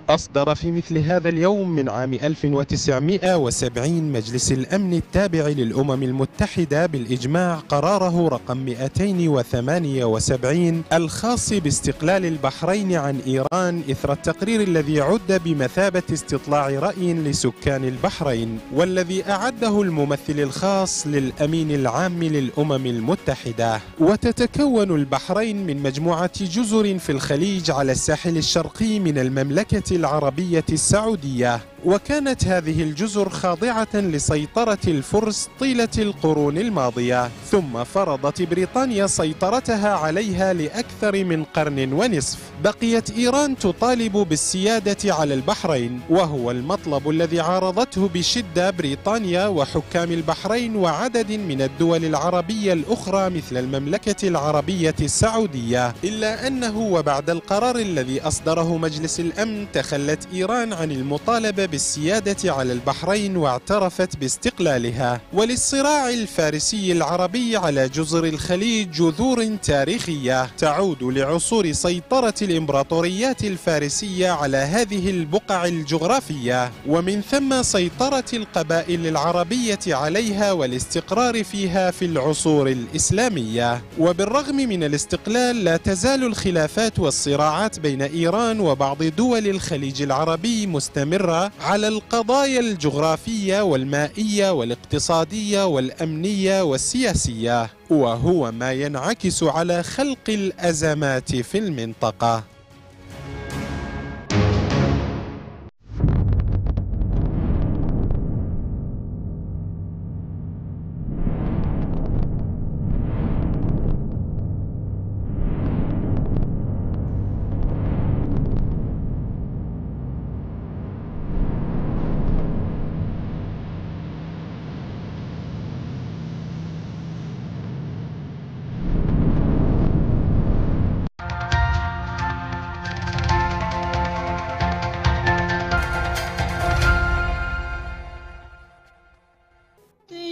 أصدر في مثل هذا اليوم من عام ألف وتسعمائة وسبعين مجلس الأمن التابع للأمم المتحدة بالإجماع قراره رقم مائتين وثمانية وسبعين الخاص باستقلال البحرين عن إيران، إثر التقرير الذي عد بمثابة استطلاع رأي لسكان البحرين، والذي أعده الممثل الخاص للأمين العام للأمم المتحدة. وتتكون البحرين من مجموعة جزر في الخليج على الساحل الشرقي من المملكة العربية السعودية، وكانت هذه الجزر خاضعة لسيطرة الفرس طيلة القرون الماضية، ثم فرضت بريطانيا سيطرتها عليها لأكثر من قرن ونصف. بقيت إيران تطالب بالسيادة على البحرين، وهو المطلب الذي عارضته بشدة بريطانيا وحكام البحرين وعدد من الدول العربية الأخرى مثل المملكة العربية السعودية، إلا أنه وبعد القرار الذي أصدره مجلس الأمن تخلت إيران عن المطالبة بالسيادة على البحرين واعترفت باستقلالها. وللصراع الفارسي العربي على جزر الخليج جذور تاريخية تعود لعصور سيطرة الإمبراطوريات الفارسية على هذه البقع الجغرافية، ومن ثم سيطرة القبائل العربية عليها والاستقرار فيها في العصور الإسلامية. وبالرغم من الاستقلال، لا تزال الخلافات والصراعات بين إيران وبعض دول الخليج العربي مستمرة على القضايا الجغرافية والمائية والاقتصادية والأمنية والسياسية، وهو ما ينعكس على خلق الأزمات في المنطقة.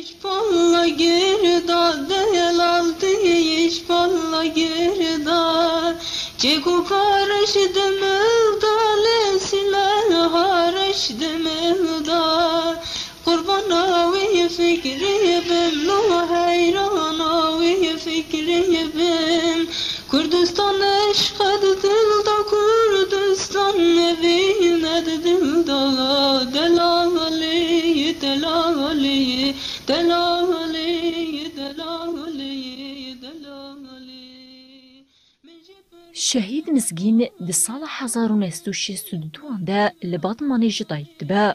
Ji pala girda, delal tê ji pala girda. Çek û kariş dimilda, lê sîmel hariş dimilda. Qurbana wî fikrî bim, no heyrana wî fikrî bim. Kurdistan eşqe di dil de, Kurdistan nevîne di dil de. Delalî, delalî, delalî, delalî, delalî. Şehîd Mizgîn di sala hezar û neh sed û şêst û duan de li Batmanê ji dayik dibe.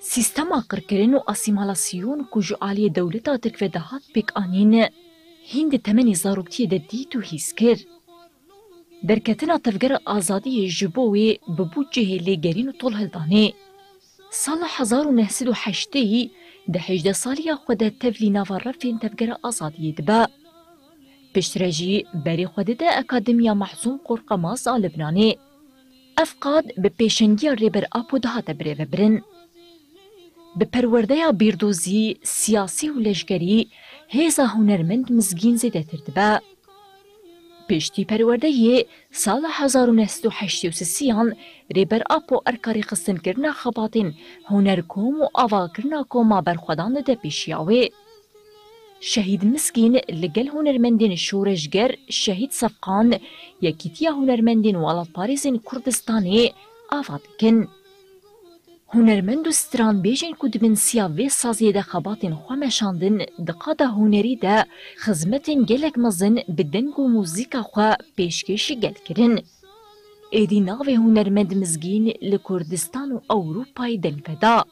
Sîstema qirkirin û asîmalasyon ku ji aliyê dewleta Tirk ve dihat pêkanîn, hîn di temenê zaroktiyê de dît û hîs kir. Derketina Tevgera Azadiyê ji bo wê bibû cihê lêgerîn û tolhildanê. Sala hezar û neh sed û heştê yî di hejdeh saliya xwe de tevlî nava refên Tevgera Azadiyê dibe. Piştre jî berê xwe dide Akademiya Mehzûm Qorqemaz a Libnanê. Ev qad bi pêşengiya Rêber Apo dihate birêvebirin. Bi perwerdeya bîrdozî, siyasî û leşkerî hêza hunermend Mizgîn zêdetir dibe. Piştî perwerdeyê sala hezar û neh sed û heştê û sisiyan Rêber Apo erka rêxistinkirina xebatên hunerkom û avakirina koma berxwedan dide pêşiya wê. Şehîd Mizgîn li gel hunermendên şoreşger Şehîd Sefqan, Yekîtiya Hunermendên Welatparêzên Kurdistanê ava dikin. Hunermend û stranbêjên ku di bin siya vê saziyê de xebatên xwe meşandin, di qada hunerî de xizmetên gelek mezin bi deng û muzîka xwe pêşkêşî gel kirin. Êdî navê hunermend Mizgîn li Kurdistan û Ewropayê deng veda.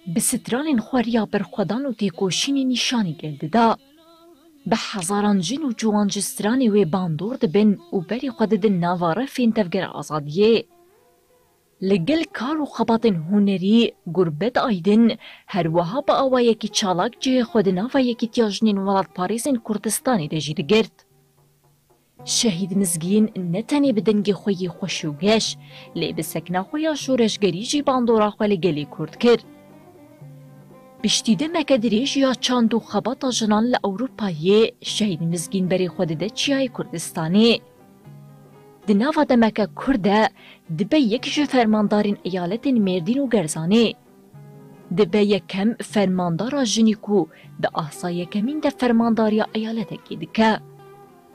Bi stranên xwe riya berxwedan û têkoşînê nîşanî gel dida. Bi hezaran jin û ciwan ji stranê wê bandor dibin û berê xwe didin nava refên Tevgera Azadiyê. Li gel kar û xebatên hunerî, Gurbet Aydin her wiha bi awayekî çalak cihê xwe di nava Yekîtiya Jinên Welatparêzên Kurdistanê de jî digirt. Şehîd Mizgîn ne tenê bi dengê xwe yê xweş û geş, lê bi sekna xwe ya şoreşgerî jî bandora xwe li gelê Kurd kir. Piştî demeke dirêj ya çand û xebata jinan li Ewropayê, Şehîd Mizgîn berê xwe dide çiyayê Kurdistanê. Di nava demeke kurt de dibe yek ji fermandarên eyaletên Mêrdîn û Gerzanê. Dibe yekem fermandara jinî ku di ahsa yekemîn de fermandariya eyaletekê dike.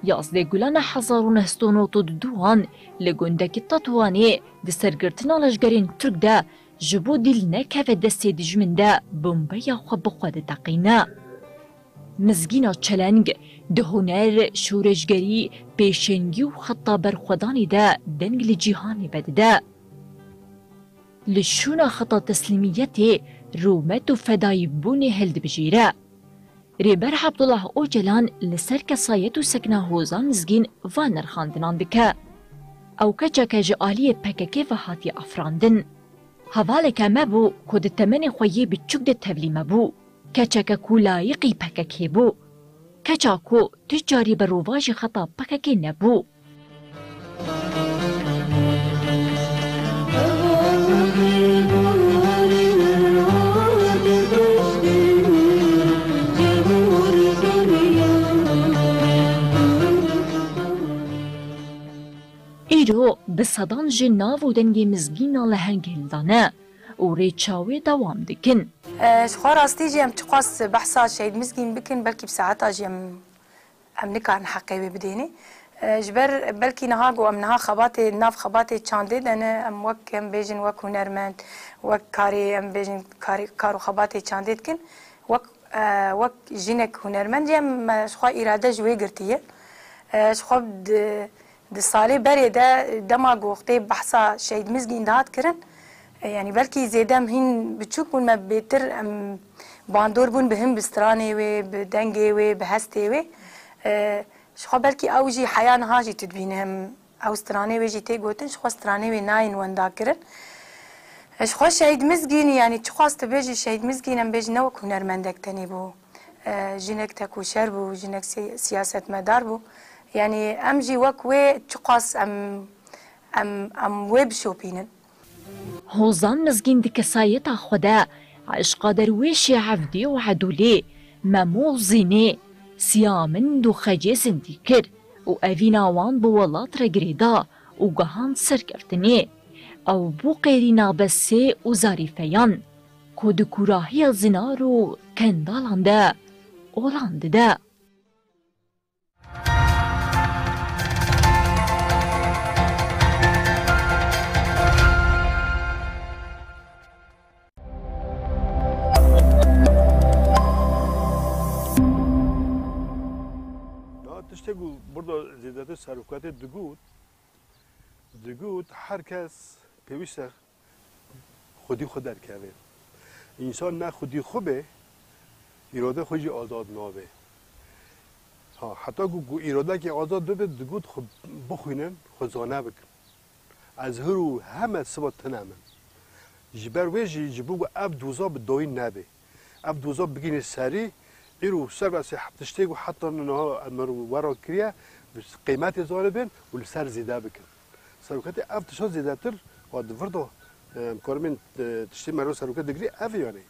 Yazdeh Gulana hezar û neh sed û nod û duan li gundekî Tetwanê di sergirtina leşgerên Tirk de ji bo dîl nekeve destê dijmin de bombeya xwe bi xwe diteqîne. Mizgîna Çeleng di huner, şoreşgerî, pêşengî û xeta berxwedanê de deng li cîhanê vedide. Li şûna xeta teslîmiyetê, rûmet û fedayîbûnê hildibijêre. Rêber Abdullah Ocalan li ser kesayet û sekna Hozan Mizgîn van nirxandinan dike. Ew keçeke ji aliyê P K K ve hatiye afirandin. Hevaleke me bû ku di temenê xwe yê biçûk de tevlî me bû. Keçeke ku layiqî P K K bû. Keça ku tu carî berovajî xeta P K K nebû. Îro bi sedan ji nav û dengê Mizgîna leheng hildane û rêça wê dewam dikin. E, ji xwe rastî jî em çiqas behsa Şehîd Mizgîn bikin, belkî bi saeta jî em, em nikarin heqê wê bidênê. E, ji ber belkî niha ku em niha xebatê, nav xebatê çandê de ne, em wek, em bêjin wek hunermend, wek karê, em bêjin karê, kar û xebatê çandê dikin. Wek, e, wek jinek hunermend jî em, e, ji xwe îrade ji wê girtiye. E, ji xwe di, di salê berê de dema ku wextê behsa Şehîd Mizgîn dihat kirin, e, yanî belkî zêde em hîn biçûk bûn, me bêtir em bandor bûn bi hin, bi stranê wê, bi dengê wê, bi hestê wê. E, ji xwe belkî ew jî heya niha jî tu dibîne em Ew stranê wê jî tê gotin, ji xwe stranê wê nayên wenda kirin. E, ji xwe Şehîd Mizgîn, yanî çiqas tu bêjî Şehîd Mizgîn, em bêjin ne wek hunermendek tenê bû. E, jinek tekoşer bû, jinek si-, siyasetmedar bû. Yanî em jî wek wê çiqas em, em, em wê bişopînin. Hozan Mizgîn di kesayeta xwe de eşqa derwêşê Evdî û Edûlê, Memo û Zînê, Siyamind û Xecê zindî kir û evîna wan bi welat re girêda û gihand serkeftinê. Ew bû qêrîna Besê û Zarîfeyan, ku di kûrahiya zinar û kendalan de olan dide. Niha tiştê ku burada zêdetir serokatê digot, digot her kes pêwîst e xwedî xwe derkeve. Însan ne xwedî xwe be, îrade xwe jî azad nabe. Ha, heta ku, ku îrodakê azad bibe, digot xwe bixwînin, xwe zane bikin. Ez hir û heme siba tune min. Ji ber wê jî ji bo ku ev doza bi dawî nebe. Ev doza bigihîne serî, îro ser ve sê tiştê ku heta niha em we re kiriye, qîmetê zanibin û li ser zêde bikin. Serokatê ev tişta zêdetir, ha di vir de, em karimên, e, tiştê me re serokatê digirî ev e yanî.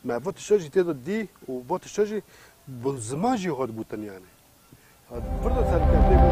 Me va tişta jî tê de dî û va tişta jî bi ziman jî hat gotin yanî. Hat vir de serokatê bû.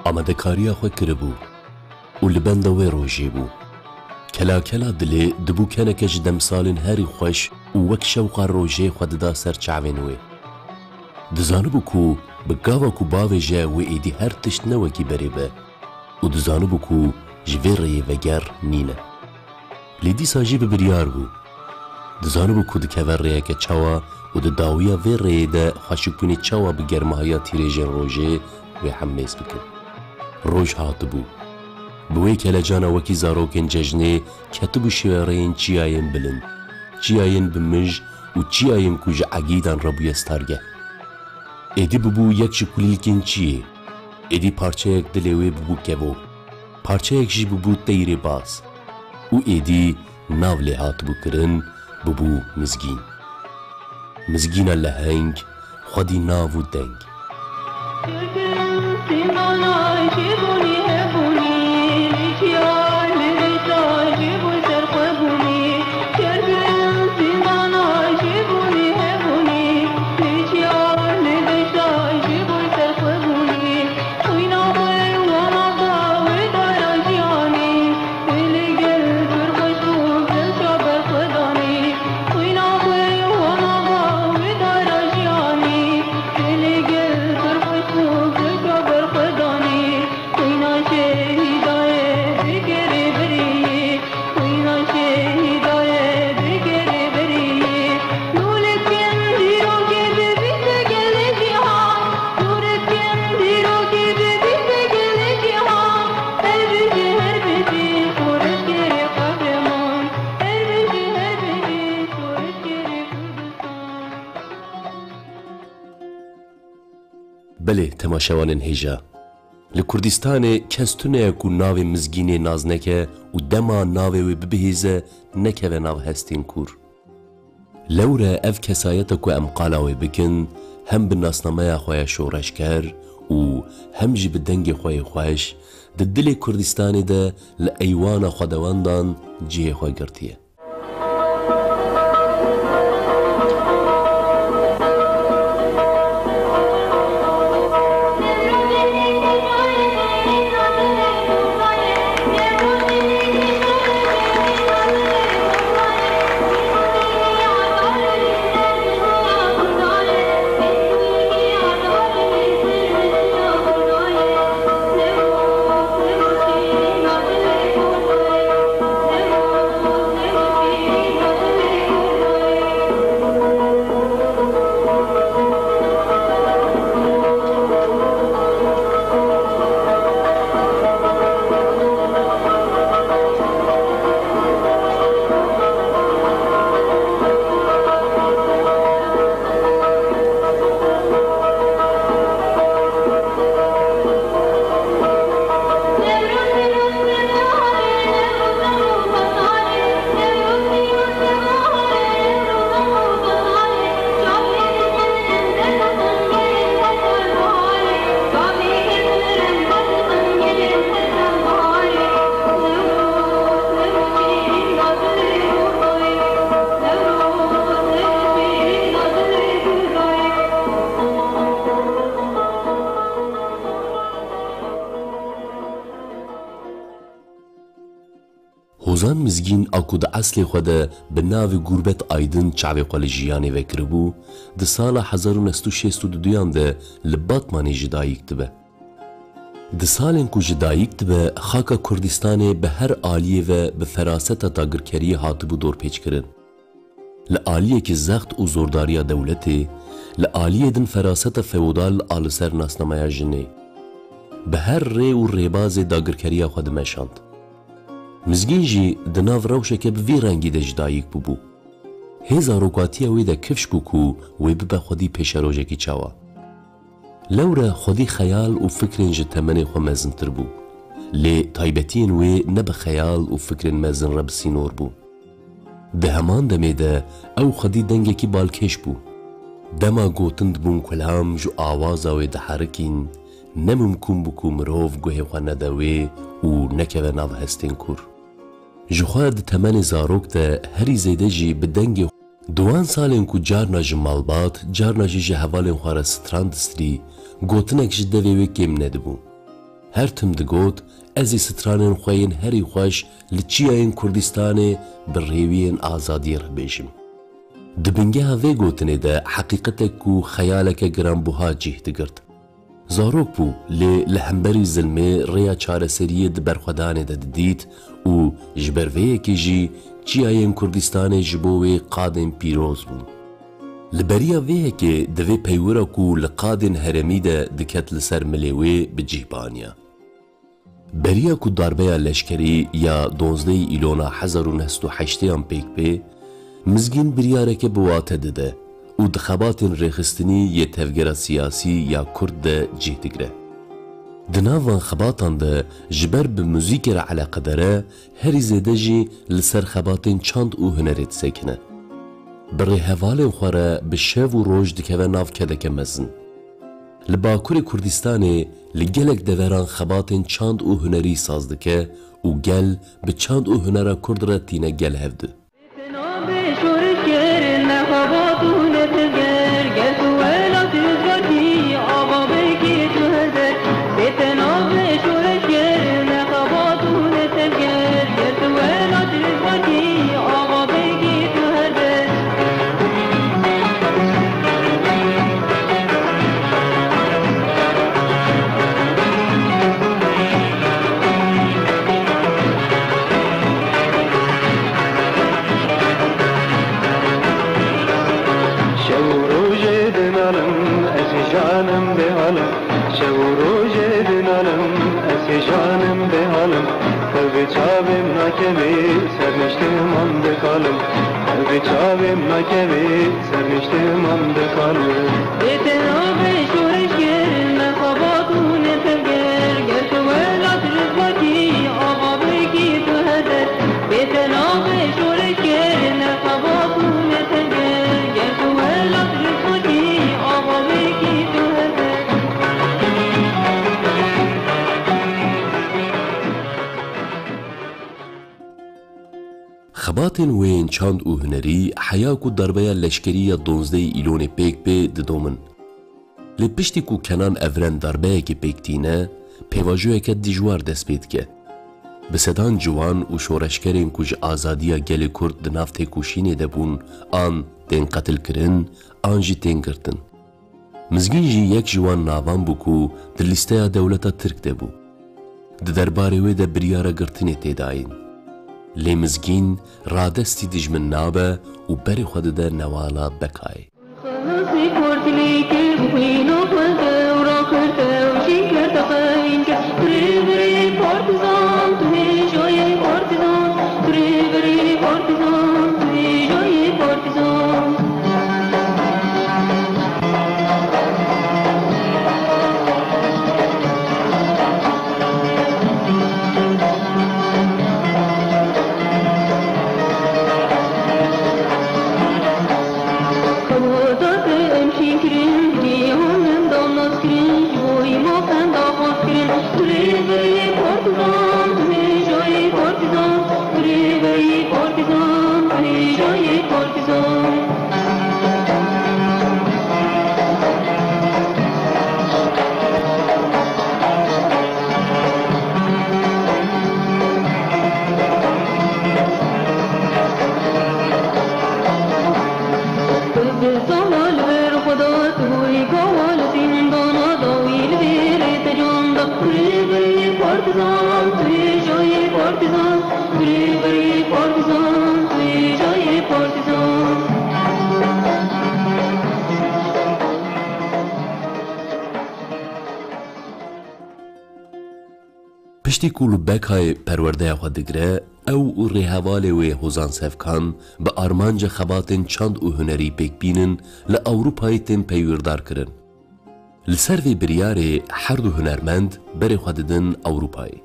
Amadekariya xwe kiribû û li benda wê rojê bû. Kela kela dilê dibû keneke ji demsalên herî xweş û wek şewqa rojê xwe dida ser çavên wê. Dizanibû ku bi gava ku bavêje wê êdî her tişt ne wekî berê be û dizanibû ku ji vê rêyê veger nîne. Lê dîsa jî bi biryar bû. Dizanibû ku dikeve rêyeke çawa û di dawiya vê rêyê de xweşikbûnê çawa bi germahiya tîrêjên rojê wê hemmêz bikin. Roj hatibû. Bi wê kelecana wekî zarokên cejnê ketibû şêwereyên çiyayên bilind, çiyayên bi mij û çiyayên ku ji egîdan re bûye stargeh. Êdî bibû yek ji kulîlkên çiyê. Êdî parçeyek dilê wê bibû kevo. Parçeyek jî bibû teyrê baz. Û êdî nav lê hatibû kirin, bibû mizgîn. Mizgîna leheng, xwedî nav û deng. Belê, temaşevanên hêja, Li Kurdistanê kes tune ye ku navê Mizgînê nas neke û dema navê wê bibihîze, nekeve nav hestên kûr. Lewre ev kesayeta ku em qala wê bikin, hem bi nasnameya xwe ya şoreşger û hem jî bi dengê xwe yê xweş, di dilê Kurdistanê de li eywana xwedewendan cihê xwe girtiye. Hozan Mizgîn a ku di eslê xwe de bi navê Gurbet Aydin çavê xwe li jiyanê vekiribû, di sala hezar û neh sed û şêst û duyan de li Batmanê ji dayik dibe. Di salên ku ji dayik dibe, xaka Kurdistanê bi her aliyê ve bi feraseta dagirkeriyê hatibû dorpêçkirin. Li aliyekî zext û zordariya dewletê, li aliyê din feraseta feodal a li ser nasnameya jinê. Bi her rê û rêbazê dagirkeriya xwe dimeşand. Mizgîn jî di nav rewşeke bi vî rengî de ji dayik bûbû. Hê zarokatiya wê de kifş bû ku wê bibe xwedî pêşerojekî çawa. Lewre xwedî xeyal û fikrên ji temenê xwe mezintir bû. Lê taybetiyên wê ne bi xeyal û fikrên mezin re bi sînor bû. Di heman demê de ew xwedî dengekî balkêş bû. Dema gotin dibûn kulam ji awaza wê diherikîn, ne mimkûn bû ku mirov guhê xwe nede wê û nekeve nav hestên kûr. Ji xwe di temenê zarok de herî zêde jî bi dengê xwe. Di wan salên ku carna ji malbat, carna jî ji hevalên xwe re stran distirî, gotinek ji devê wê kêm nedibû. Her tim digot, ez ê stranên xwe yên herî xweş li çiyayên Kurdistanê bi rêwiyên azadiyê re bêjim. Di bingeha vê gotinê de heqîqetek ku xeyaleke giranbuha cih digirt. Zarok bû, lê li hemberî zilmê rêya çareseriyê di berxwedanê de didît û ji ber vê yekê jî çiyayên Kurdistanê ji bo wê qadên pîroz bûn. Li beriya vê yekê divê peywira ku li qadên herêmî de diket li ser milê wê bi cih baniya. Beriya ku darbeya leşkerî ya duwazdehê Îlona hezar û neh sed û heştêyan pêk bê, Mizgîn biryareke bi wate dide û di xebatên rêxistinî yê tevgera siyasî ya Kurd de cih digire. Di nav van xebatan de ji ber bi muzîkê re eleqedar e, herî zêde jî li ser xebatên çand û hunerê disekine. Bi rêhevalên xwe re bi şev û roj dikeve nav kedeke mezin. Li Bakurê Kurdistanê li gelek deveran xebatên çand û hunerî saz dike û gel bi çand û hunera kurd re tîne gel hevdu. Şev û rojê dinalim, ez ê janim bêhalim. Şev û rojê dinalim, ez ê janim bêhalim. Hev bi çavêm nakevî, ser niştiman dikalim. Hev bi çavêm nakevî, ser niştiman dikalim. Bê te navê şoreşger, me xebat û ne tevger. Xebatên wê yên çand û hunerî heya ku darbeya leşkerî ya duwazdehê Îlonê pêk bê didomin. Lê piştî ku Kenan Evren darbeyekê pêk tîne, pêvajoyeke dijwar dest pê dike. Bi sedan ciwan û şoreşgerên ku ji azadiya gelê Kurd di nav têkoşînê de bûn, an tên qetilkirin, an jî tên girtin. Mizgîn jî yek ji wan navan bû ku di lîsteya dewleta Tirk de bû. Di derbarê wê de biryara girtinê tê dayîn. Lê Mizgîn radestî dijmin nabe û berê xwe dide newala Bekayê. Piştî ku li Bekayê perwerdeya xwe digire, ew û rêhevalê wê Hozan Sevkan bi armanca xebatên çand û hunerî pêk bînin li Ewropayê tên peywirdarkirin. Li ser vê biryarê her du hunermend berê xwe didin Ewropayê.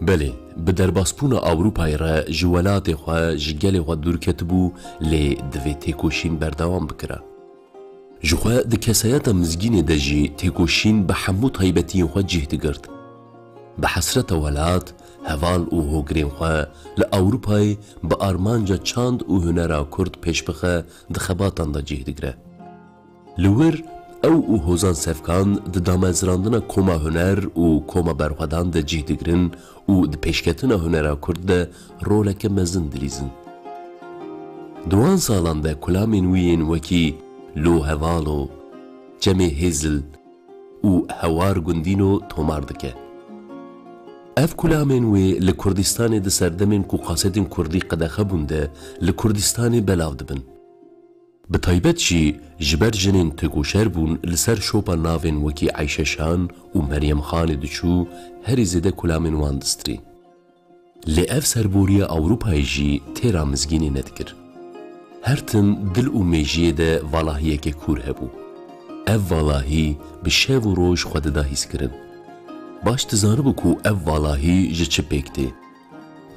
Belê, bi derbasbûna Ewropayê re ji welatê xwe, ji gelê xwe dûr ketibû, lê divê têkoşîn berdewam bikira. Ji xwe di kesayeta Mizgînê de jî têkoşîn bi hemû taybetiyên xwe cih digirt. Bi hesreta welat, heval û hogirên xwe li Ewropayê bi armanca çand û hunera Kurd pêşbixe di xebatan de cih digire. Li wir ew û Hozan Sevkan di damezrandina Koma Huner û Koma Berxwedan de cih digirin û di pêşketina hunera Kurd de roleke mezin dilîzin. Di wan salan de kulamên wî yên wekî Lo Hevalo, Çemê Hêzil û Hewar Gundîno tomar dike. Ev kulamên wê li Kurdistanê di serdemên ku qasedên kurdî qedexe bûn de li Kurdistanê belav dibin. Bi taybet jî ji ber jinên têkoşer bûn li ser şopa navên wekî Eyşe Şan û Meryem Xanê diçû, herî zêde kulamên wan distirîn. Lê ev serboriya Ewropayê jî têra Mizgînê nedikir. Her tim dil û mêjiyê de valahiyeke kûr hebû. Ev valahî bi şev û roj xwe dida hîskirin. Baş dizanibû ku ev valahî ji çi pêk tê.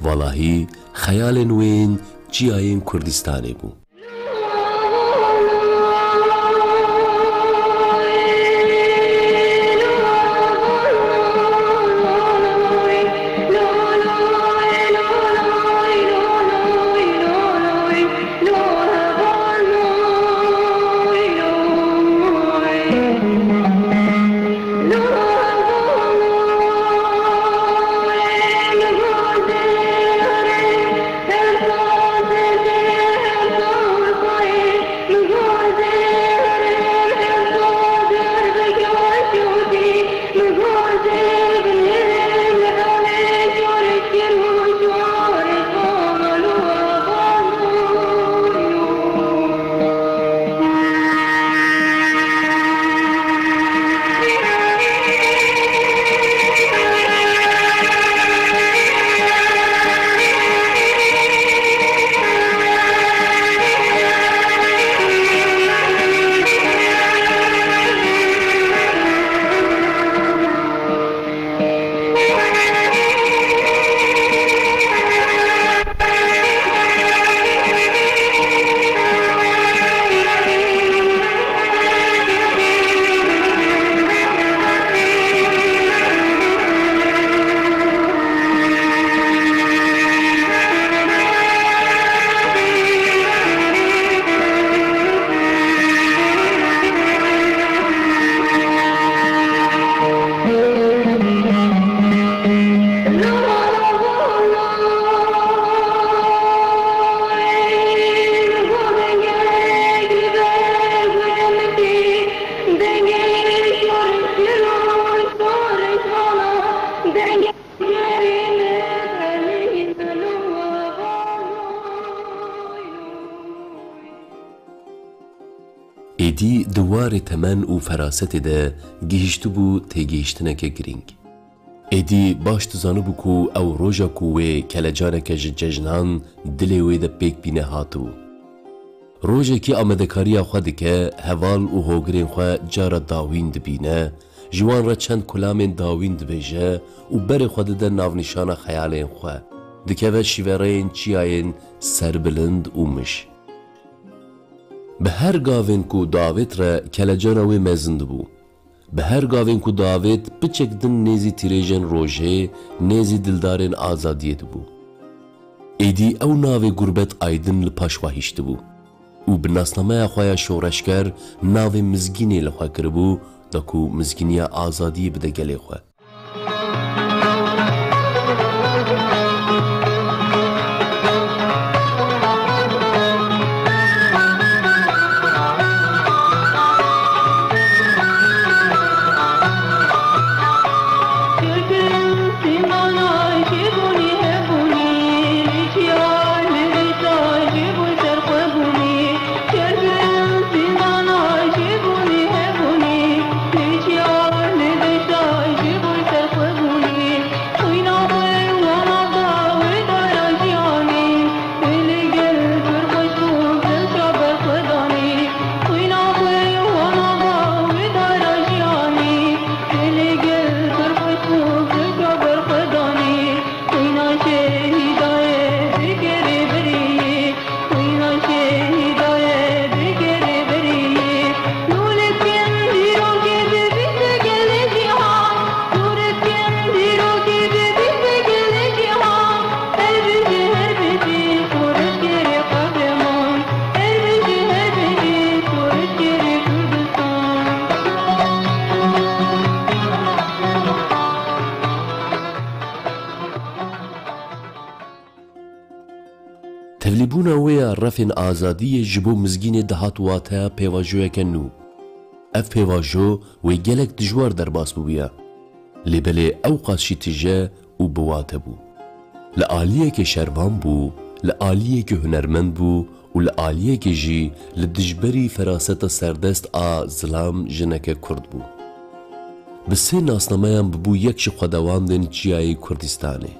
Valahî xeyalên wê yên çiyayên Kurdistanê bû. Êdî di warê temen û ferasetê de gihîştibû têgihîştineke girîng. Êdî baş dizanibû ku ew roja ku wê kelecaneke ji cejnan dilê wê de pêk bîne hatibû. Rojekî amadekariya xwe dike, heval û hogirên xwe cara dawîn dibîne, ji wan re çend kulamên dawîn dibêje û berê xwe dide navnîşana xeyalên xwe. Dikeve şîvereyên çiyayên serbilind û mij. Bi her gavên ku diavêt re kelecana wê mezin dibû. Bi her gavên ku diavêt piçek din nêzî tîrêjên rojê, nêzî dildarên azadiyê dibû. Êdî ew navê Gurbet Aydin li paş xwe hiştibû û bi nasnameya xwe ya şoreşger navê Mizgînê li xwe kiribû, da ku mizgîniya azadiyê bide gelê xwe. Tevlîbûna wê ya refên azadiyê ji bo Mizgînê dihat wateya pêvajoyeke nû. Ev pêvajo wê gelek dijwar derbas bibûya. Lê belê ewqas jî tije û bi wate bû. Li aliyekê şervan bû, li aliyekê hunermend bû û li aliyekê jî li dijberî feraseta serdest a zilam jineke kurd bû. Bi sê nasnameyan bûbû yek ji xwedawandên çiyayê Kurdistanê.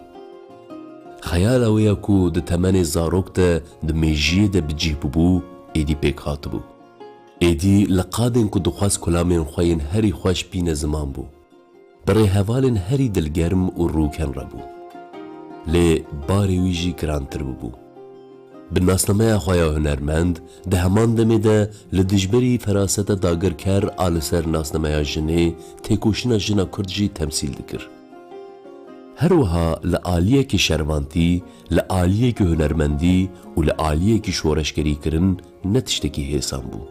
Xeyala wê ya ku di temenê zarok de di mêjiyê de bi cih bûbû, êdî pêk hatibû. Êdî li qadên ku dixwest kulamên xwe yên herî xweş bîne ziman bû. Bi rêhevalên herî dilgerm û rûken re bû. Lê barê wî jî girantir bûbû. Bi nasnameya xwe ya hunermend, di heman demê de li dijberî feraseta dagirker a li ser nasnameya jinê, têkoşîna jina Kurd jî temsîl dikir. Her wiha li aliyekî şervantî, li aliyekî hunermendî û li aliyekî şoreşgerîkirin ne tiştekî hêsan bû.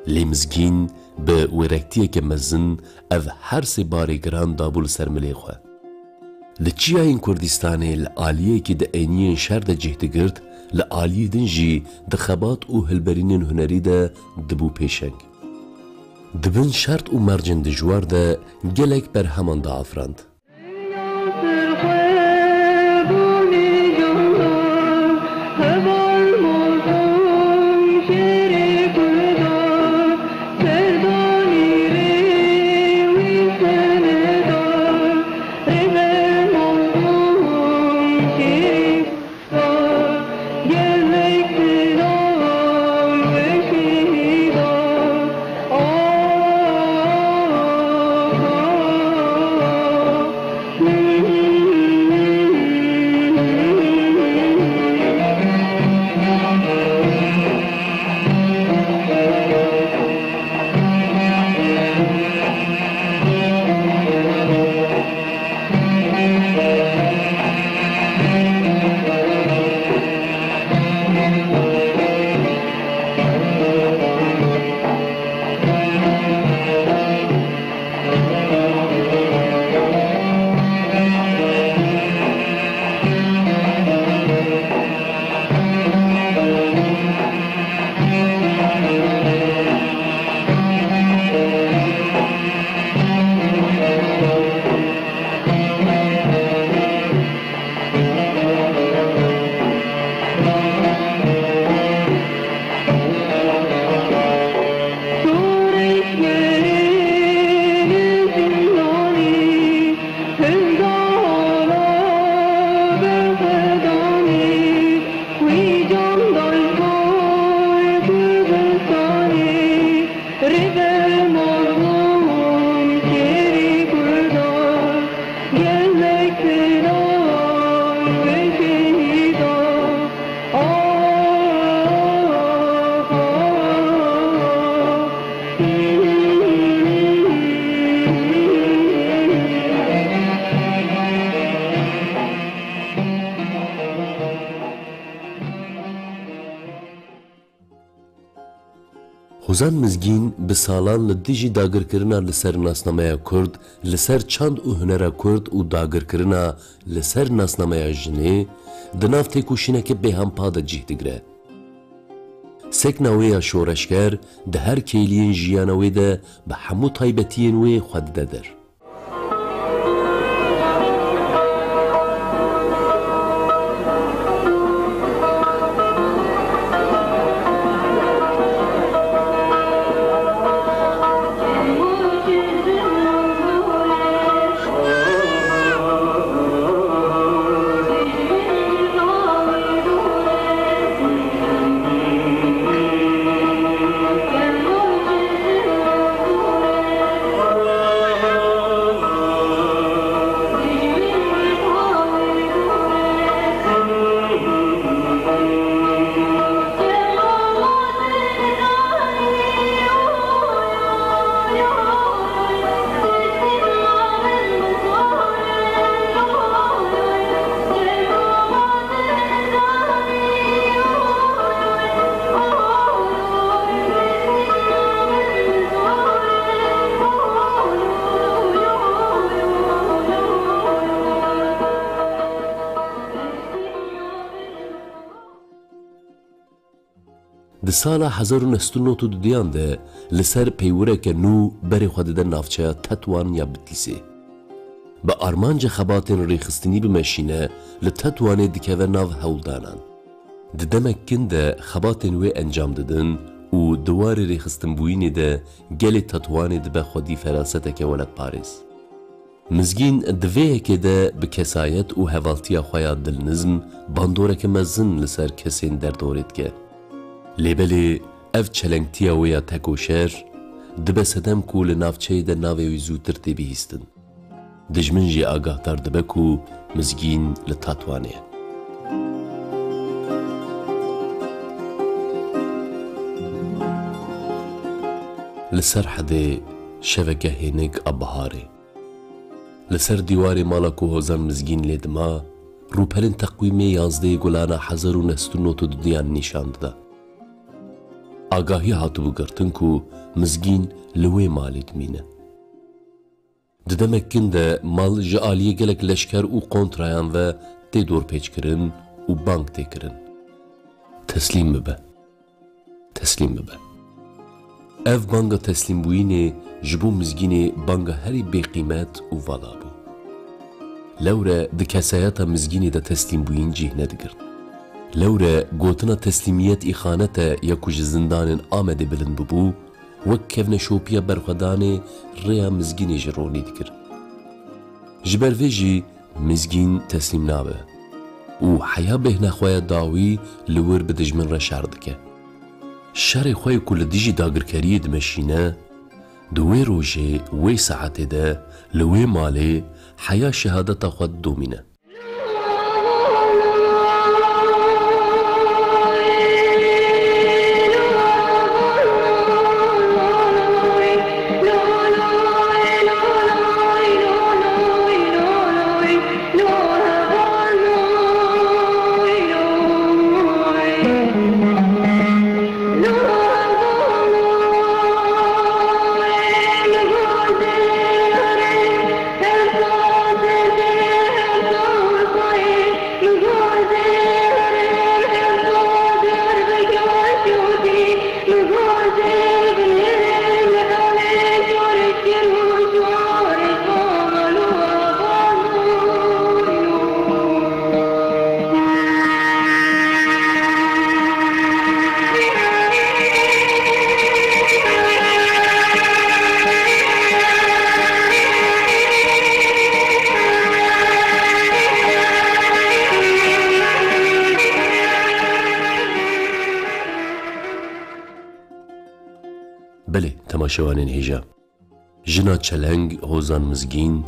Lê Mizgîn bi wêrektiyeke mezin ev her sê barê giran dabû li ser milê xwe. Li çiyayên Kurdistanê li aliyekî di eyniyên şer de cih digirt, li aliyê din jî di xebat û hilberînên hunerî de dibû pêşeng. Di bin şert û mercên dijwar de gelek berheman diafirand. Hozan Mizgîn bi salan li dijî dagirkirina li ser nasnameya Kurd, li ser çand û hunera Kurd û dagirkirina li ser nasnameya jinê, di nav têkoşîneke bêhempa de cih digire. Sekna wê ya şoreşger di her kêliyên jiyana wê de bi hemû taybetiyên wê xwe dide der. Di sala hezar û neh sed û nod û duyan de li ser peywireke nû berê xwe dide navçeya Tetwan ya Bitlîsê. Bi armanca xebatên rêxistinî bimeşîne, li Tetwanê dikeve nav hewldanan. Di demek kin de xebatên wê encam didin û di warê rêxistinbûyînê de gelê Tetwanê dibe xwedî feraseteke welatparêz. Mizgîn di vê yekê de bi kesayet û hevaltiya xwe ya dilnizm bandoreke mezin li ser kesên derdorê dike. Lê belê ev çelengtiya wê ya tekoşer dibe sedem ku li navçeyê de navê wî zûtir tê bihîstin. Dijmin jî agahdar dibe ku Mizgîn li Tatwanê ye. Li Serhedê şeveke hênik a biharê. Li ser dîwarê mala ku Hozan Mizgîn lê dima, rûpelên teqwîmê yazdehê Gulana hezar û neh sed û nod û duyan nîşan dida. Agahî hatibû girtin ku Mizgîn li wê malê dimîne. Di demek kin de mal ji aliyê gelek leşker û kontrayan ve tê dorpêçkirin û bang tê kirin. Teslîm bibe. Teslîm bibe. Ev banga teslîmbûyînê ji bo Mizgînê banga herî bêqîmet û vala bû. Lewre di kesayeta Mizgînê de teslîmbûyîn cih nedigirt. Lewre gotina teslîmiyet îxanet e ya ku ji zindanên Amedê bilind bibû, wek kevneşopiya berxwedanê rêya Mizgînê jî ronî dikir. Ji ber vê jî Mizgîn teslîm nabe û heya bêhna xwe ya dawî li wir bi dijmin re şer dike. Şerê xwe yê ku li dijî dagirkeriyê dimeşîne, di wê rojê, wê saetê de li wê malê heya şehadeta xwe didomîne. Belê, temaşevanên hêja. Jina çeleng Hozan Mizgîn,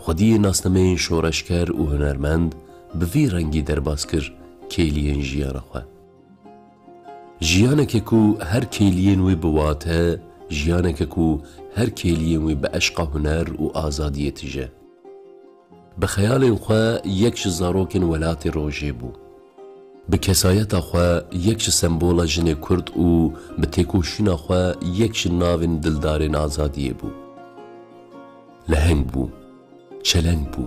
xwediyê nasnameyên şoreşker û hunermend, bi vî rengî derbas kir kêliyên jiyana xwe. Jiyaneke ku her kêliyên wê bi wate, jiyaneke ku her kêliyên wê bi eşqa huner û azadiyê tije. Bi xeyalên xwe yek ji zarokên welatê rojê bû. Bi kesayeta xwe yek ji sembola jinê Kurd û bi têkoşîna xwe yek ji navên dildarên azadiyê bû. Leheng bû, çeleng bû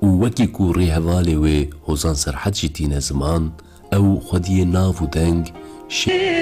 û wekî ku rêhevalê wê Hozan Serhed jî tîne ziman, ew xwediyê nav û deng, şê-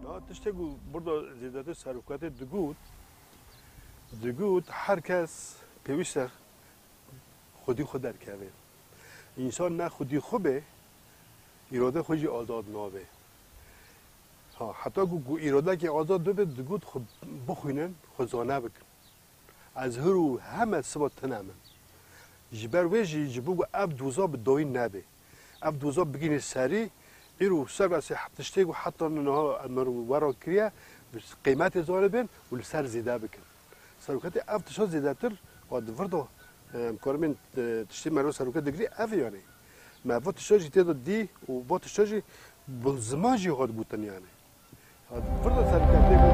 Niha tiştê ku burada zêdetir serokatê digot, digot her kes pêwîst e xwedî xwe derkeve. Însan ne xwedî xwe be, îrade xwe jî azad nabe. Ha, heta ku, ku îradekê azad bibe, digot xwe bixwînin, xwe zane bikin. Ez hir û heme siba tune min. Ji ber wê jî, ji bo ku ev doza bi dawî nebe. Ev doza bigihîne serî, îro ser esê tiştê ku heta niha me wera kiriye, bi qîmetê zanibin û li ser zêde bikin. Seroketê ev tişta zêdetir, wa di vir de, em, karimên, e, tiştê me re serokê digirî, ev e yanî. Me va tişta jî tê de dî û va tişta jî bi ziman jî hat gotin yanî. Hat vir de seroketê bû.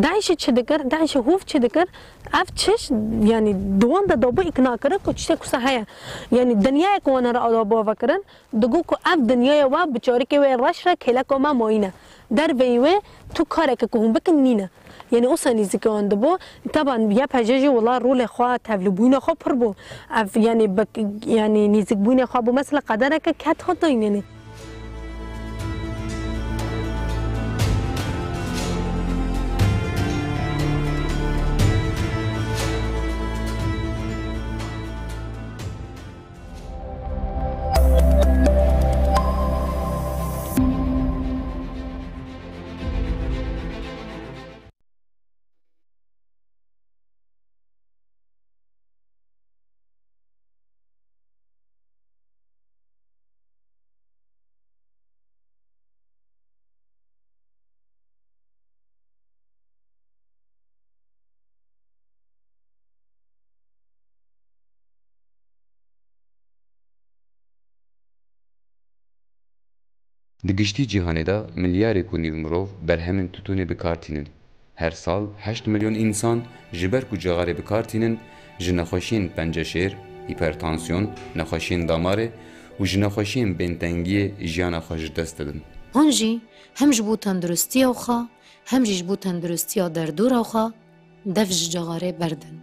DAIŞê çi dikir? DAIŞê hov çi dikir? Ev çiş, yanî di wan de dabû îkna kirin ku tiştê wisa heye. Yanî dinyayê ku wan re dabû vekirin, digot ku ev dinyaya we bi çarikê wê reş re kêleka me mayîne. Derveyî wê tu kareke ku hûn bikin nîne. Yanî wisa nîzikê wan dibû. Teban Y P J jî wila rolê xwe, tevlîbûna xwe pir bû. Ev yanî bi, yanî nîzikbûnê xwe bû. Mesela qedereke ket hat dayîn yanî. Di giştî cîhanê de milyarek û nîv mirov berhemên tûtûnê bi kar tînin. Her sal heşt milyon însan ji ber ku cixarê bi kar tînin, ji nexweşiyên penceşêr, hîpertansiyon, nexweşiyên damarê û ji nexweşiyên bêntengiyê jiyana xwe ji dest didin. Hûn jî hem ji bo tenduristiya xwe, hem jî ji bo tenduristiya derdora xwe dev ji cixarê berdin.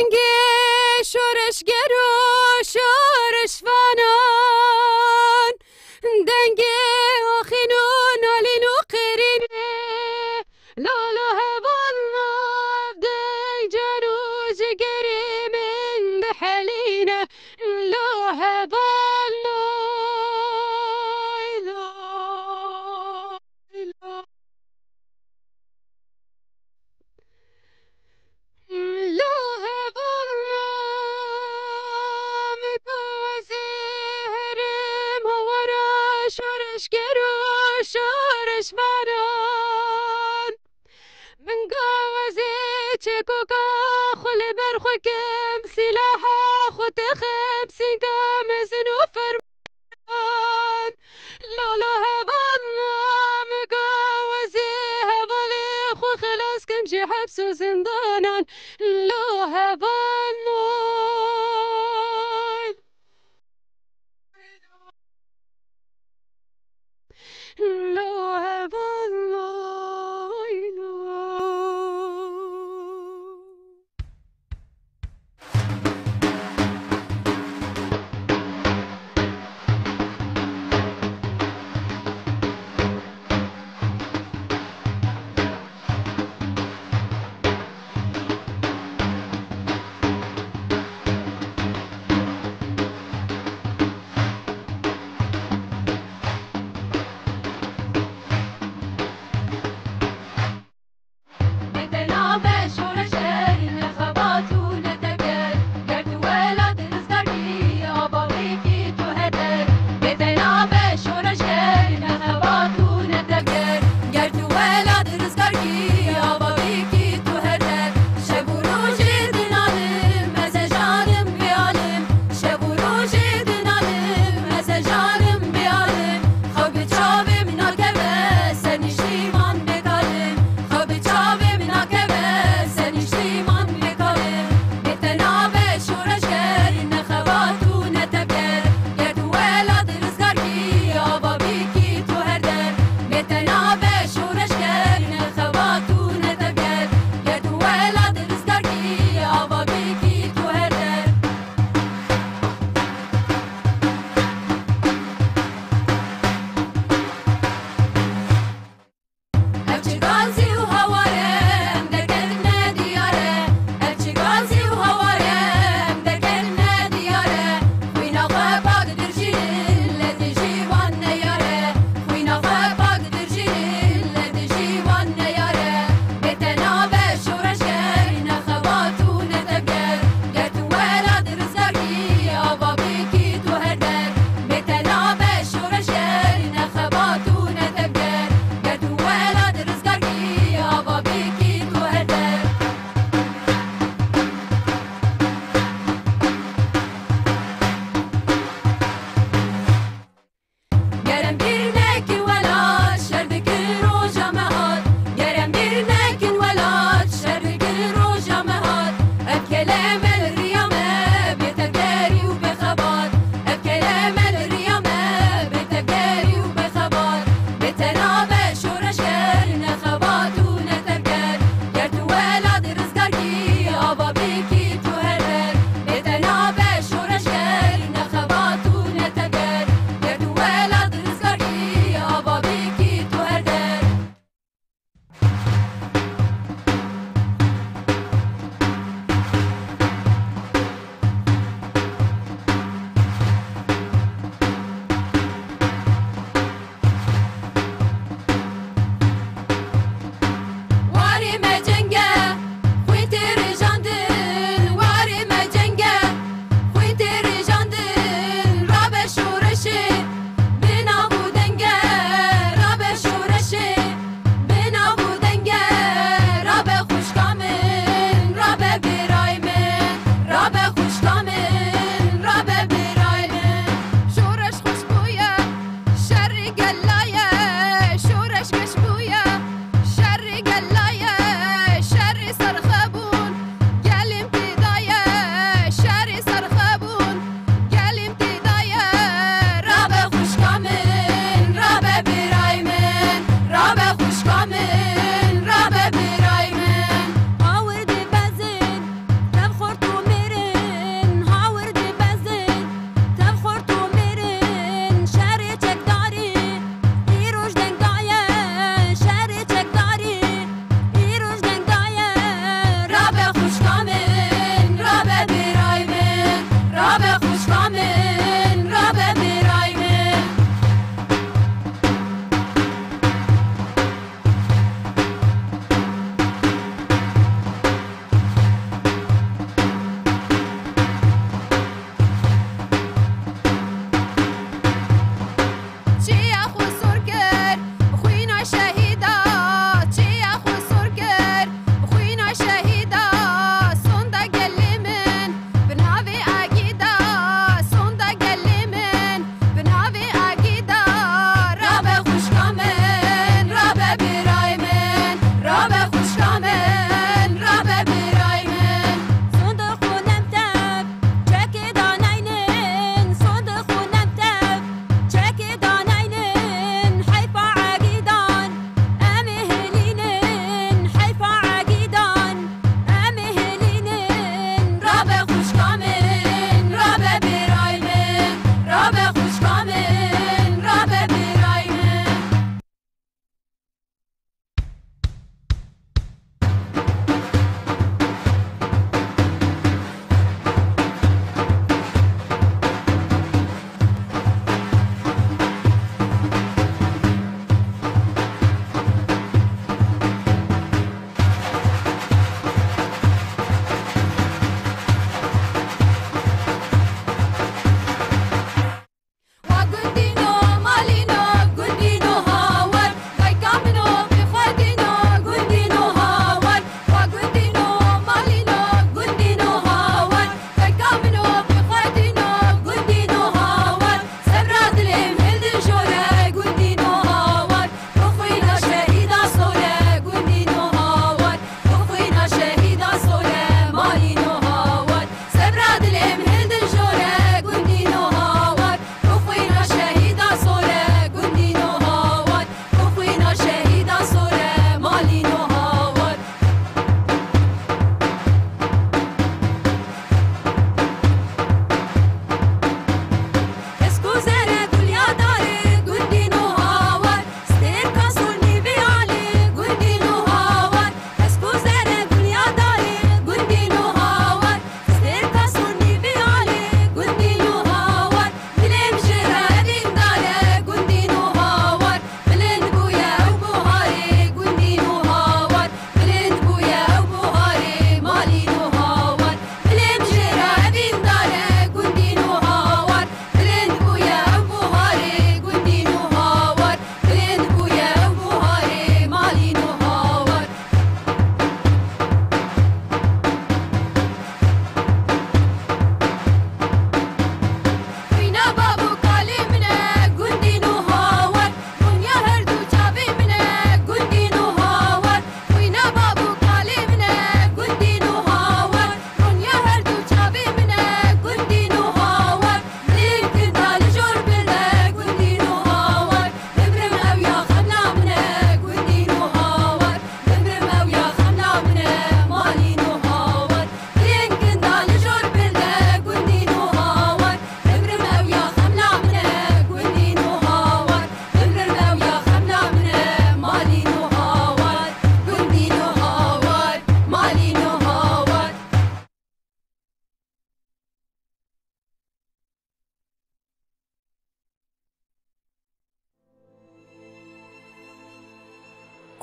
Dengê şoreşger û şoreşvanan, dengê axîn û nalîn û qirîn e. Lala heval nav deng can û jigerê min dihelîne. Lala heval nav, lay, lay. Lo heval me, min ka ez ê herim hawara şoreşger û şoreşvanan. Min ka ez ê çekoka xwe li ber xwe kim, sîlaha xwe tixim, sînga mezin û ferm Lala heval me, min ka ez ê hevalê xwe xilas kim ji heps û zindanan. Lo heval me. Lo heval me. Bê te nabe şoreşger, ne xebat û ne tevger. Ger tu welat rizgar bî, ava bikî tu her der. Bê te nabe şoreşger, ne xebat û ne tevger. Ger tu welat rizgar bî, ava bikî tu her der. Şev û rojê dinalim, ez hejanim bê alim. Şev û rojê dinalim, ez hejanim bê alim. Xew bi çavê min nakeve, ser niştîman bê kalim. Xew bi çavê min nakeve, ser niştîman bê kalim. Bê te nabe şoreşger, ne xebat û ne tevger. Ger tu welat rizgar kî, ava bikî tu her der. Bê te nabe şoreşger, ne xebat û ne tevger. Ger tu welat rizgar kî, ava bikî tu her der. Ev çi gazî û hawar e, em derkevine diyar e. Ev çi gazî û hawar e, em derkevine diyar e. Xwîna xwe pak dirjînin, li dijî wan neyar e. Xwîna xwe pak dirjînin, li dijî wan neyar e. Bê te nabe şoreşger, ne xebat û ne tevger. Ger tu welat rizgar kî, ava bikî tu her der. Bê te nabe şoreşger, ne xebat û ne tevger. Ger tu welat rizgar kî, ava bikî tu her der. Ger em bîr nekin welat, şer dikin roja me hat. Ger em bîr nekin welat, şer dikin roja me hat. Ev keleme li riya me, bê tevgerî û bê xebat. Ev keleme li riya me, bê tevgerî û bê xebat. Bê te nabe şoreşger, ne xebat û ne tevger. Ger tu welat rizgar kî, ava bikî tu her der. Bê te nabe şoreşger, ne xebat û ne tevger. Ger tu welat rizgar kî, ava bikî tu her der.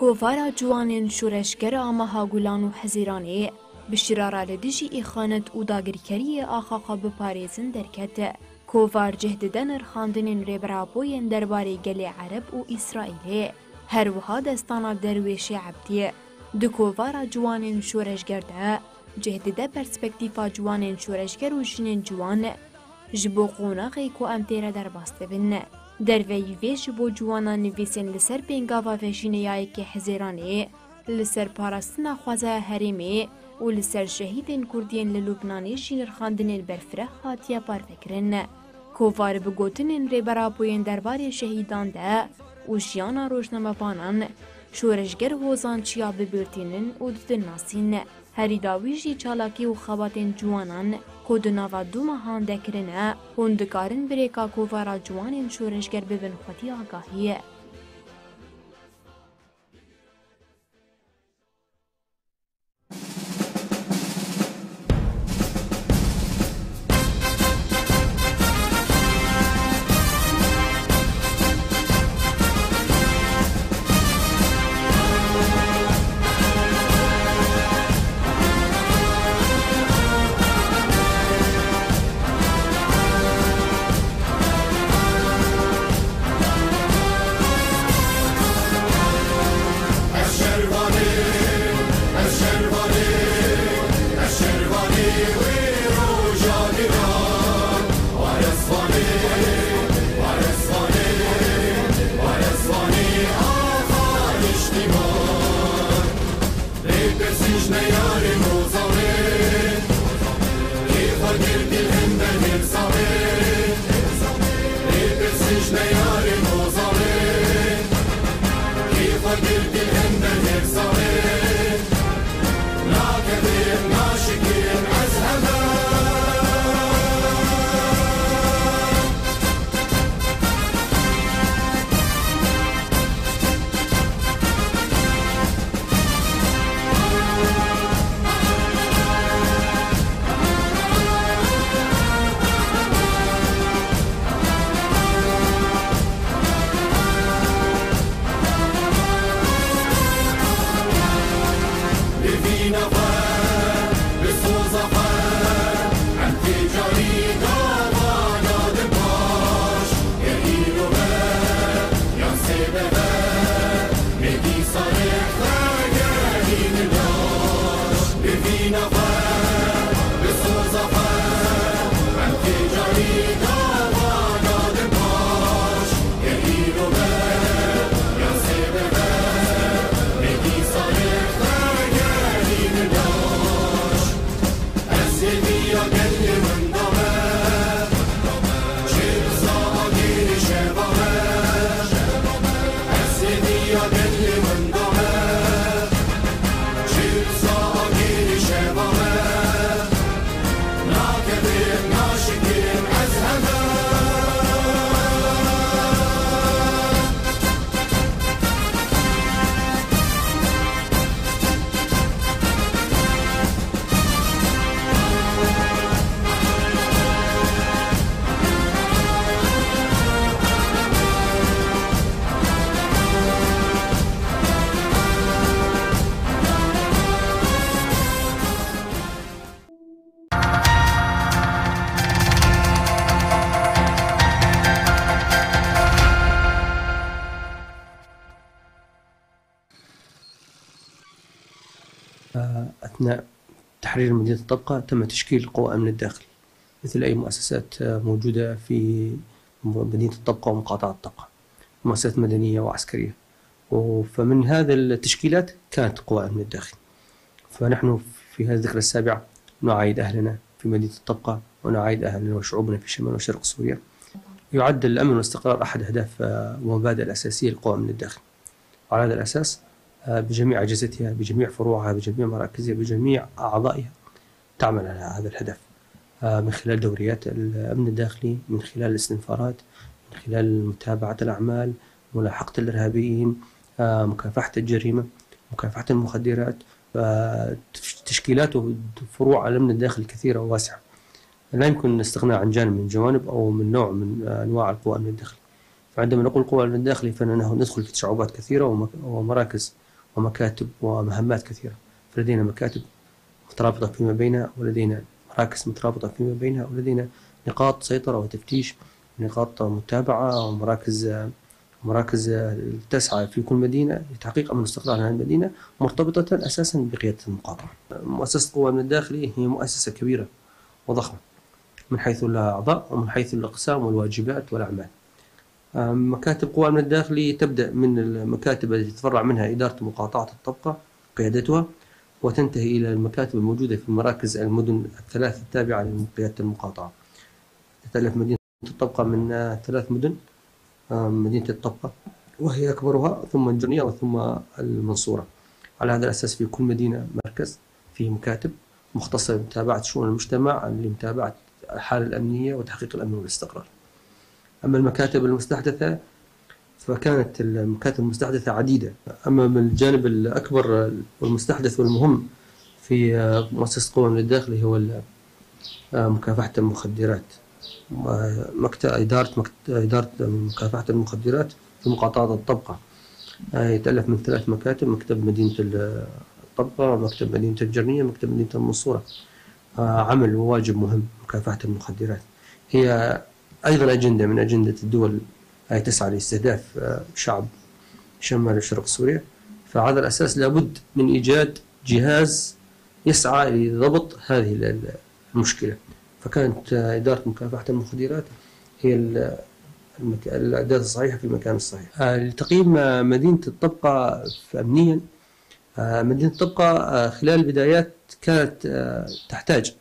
Kovara ciwanên şoreşger a meha Gulan û Hezîranê bi şirara li dijî îxanet û dagirkeriyê axa xwe biparêzin derket. Kovar cih dide nirxandinên Rêber Apoyên derbarê gelê Ereb û Îsraîlê. Her wiha destana Derwêşê Ebdî di kovara ciwanên şoreşger de cih dide perspektîfa ciwanên şoreşger û jinên ciwan ji bo qonaxê ku em tê re derbas dibin. Derveyî vê ji bo ciwanan nivîsên li ser pêngava vejînê ya yekê Hezêranê, li ser parastina xwezaya herêmê û li ser şehîdên Kurdiyên li Lubnanê jî nirxandinên berfireh hatiye parvekirin. Kovar bi gotinên Rêber Apoyên derbarê şehîdan de û jiyana rojnamevanan, şoreşger hozan çiya bibîrtînin û didin nasîn. Herî dawî jî çalakî û xebatên ciwanan ku di nava du mehan de kirine, hûn dikarin bi rêka kovara ciwanên şoreşger bibin xwedî agahî. أثناء تحرير مدينة الطبقة تم تشكيل قوى أمن الداخل مثل أي مؤسسات موجودة في مدينة الطبقة ومقاطعة الطبقة، مؤسسات مدنية وعسكرية. و-، فمن هذه التشكيلات كانت قوى أمن الداخل. فنحن في هذه الذكرى السابعة نعايد أهلنا في مدينة الطبقة، ونعايد أهلنا وشعوبنا في شمال وشرق سوريا. يعد الأمن والاستقرار أحد أهداف، آه، ومبادئ الأساسية لقوى أمن الداخل. وعلى هذا الأساس، آه، بجميع أجهزتها، بجميع فروعها، بجميع مراكزها، بجميع أعضائها تعمل على هذا الهدف، آه، من خلال دوريات الأمن الداخلي، من خلال الاستنفارات، من خلال متابعة الأعمال، ملاحقة الإرهابيين، آه، مكافحة الجريمة، مكافحة المخدرات. فتشكيلات وفروع الأمن الداخلي كثيرة وواسعة. لا يمكن الاستغناء عن جانب من الجوانب أو من نوع من أنواع القوى الأمن الداخلي. فعندما نقول قوى الأمن الداخلي، فإننا ندخل في تشعبات كثيرة وم-، ومراكز ومكاتب ومهمات كثيرة. فلدينا مكاتب مترابطة فيما بينها، ولدينا مراكز مترابطة فيما بينها، ولدينا نقاط سيطرة وتفتيش، نقاط متابعة، ومراكز، مراكز تسعى في كل مدينة لتحقيق أمن واستقرار هذه المدينة، مرتبطة أساسًا بقيادة المقاطعة. مؤسسة قوة من الداخل هي مؤسسة كبيرة وضخمة من حيث الأعضاء ومن حيث الأقسام والواجبات والأعمال. آه، مكاتب قوى الأمن الداخلي تبدأ من المكاتب التي تتفرع منها إدارة مقاطعة الطبقة وقيادتها، وتنتهي إلى المكاتب الموجودة في مراكز المدن الثلاث التابعة لقيادة المقاطعة. تتألف مدينة الطبقة من، آه، ثلاث مدن، آه، مدينة الطبقة وهي أكبرها، ثم الجرنية، وثم المنصورة. على هذا الأساس في كل مدينة مركز فيه مكاتب مختصة بمتابعة شؤون المجتمع، لمتابعة الحالة الأمنية وتحقيق الأمن والاستقرار. أما المكاتب المستحدثة فكانت المكاتب المستحدثة عديدة. أما من الجانب الأكبر والمستحدث والمهم في، آه، مؤسسة قوة من الداخل هو ال-، آه، مكافحة المخدرات. آه، مكت-، إدارة مكت-، إدارة مكافحة المخدرات في مقاطعة الطبقة. آه، يتألف من ثلاث مكاتب: مكتب مدينة ال-، الطبقة، مكتب مدينة الجرنية، مكتب مدينة المنصورة. آه، عمل وواجب مهم مكافحة المخدرات. هي أيضًا أجندة من أجندة الدول التي تسعى لاستهداف، آه، شعب شمال وشرق سوريا. فعلى الأساس لابد من إيجاد جهاز يسعى لضبط هذه ال-، ال-، المشكلة. فكانت، آه، إدارة مكافحة المخدرات هي ال-، المك-، الأداة الصحيحة في المكان الصحيح. آه، لتقييم، آه، مدينة الطبقة أمنيًا، آه، مدينة الطبقة، آه، خلال البدايات كانت، آه، تحتاج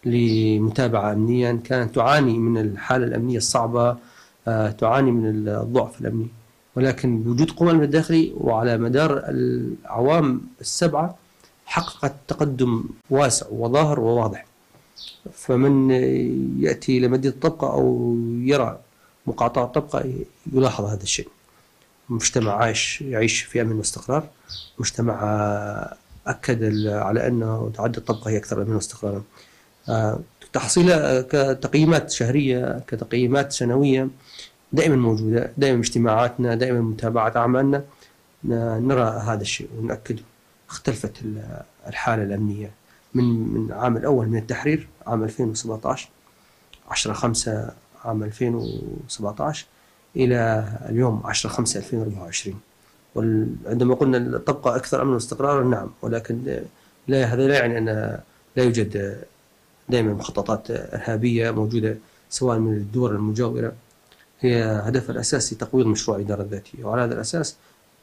لمتابعة أمنيًا، كانت تعاني من الحالة الأمنية الصعبة، آه، تعاني من الضعف الأمني، ولكن بوجود قوى الأمن الداخلي وعلى مدار الأعوام السبعة حققت تقدم واسع وظاهر وواضح. فمن يأتي إلى مدينة الطبقة أو يرى مقاطعة الطبقة يلاحظ هذا الشيء. مجتمع عايش، يعيش في أمن واستقرار، مجتمع، آه، أكد ال-، على أنه تعدي الطبقة هي أكثر أمنا واستقرارًا. آه، تحصيلها كتقييمات شهرية، كتقييمات سنوية، دائمًا موجودة، دائمًا اجتماعاتنا، دائمًا متابعة أعمالنا، ن-، نرى هذا الشيء ونؤكده. اختلفت ال-، الحالة الأمنية من، من عام الأول من التحرير، عام ألفين وسبعتاش، عشرة خمسة عام ألفين وسبعتاش إلى اليوم عشرة خمسة ألفين وأربعة وعشرين. وال-، عندما قلنا الطبقة أكثر أمنا واستقرارًا، نعم، ولكن لا، هذا لا يعني أن لا يوجد دائمًا مخططات إرهابية موجودة سواء من الدول المجاورة. هي هدفها الأساسي تقويض مشروع الإدارة الذاتية، وعلى هذا الأساس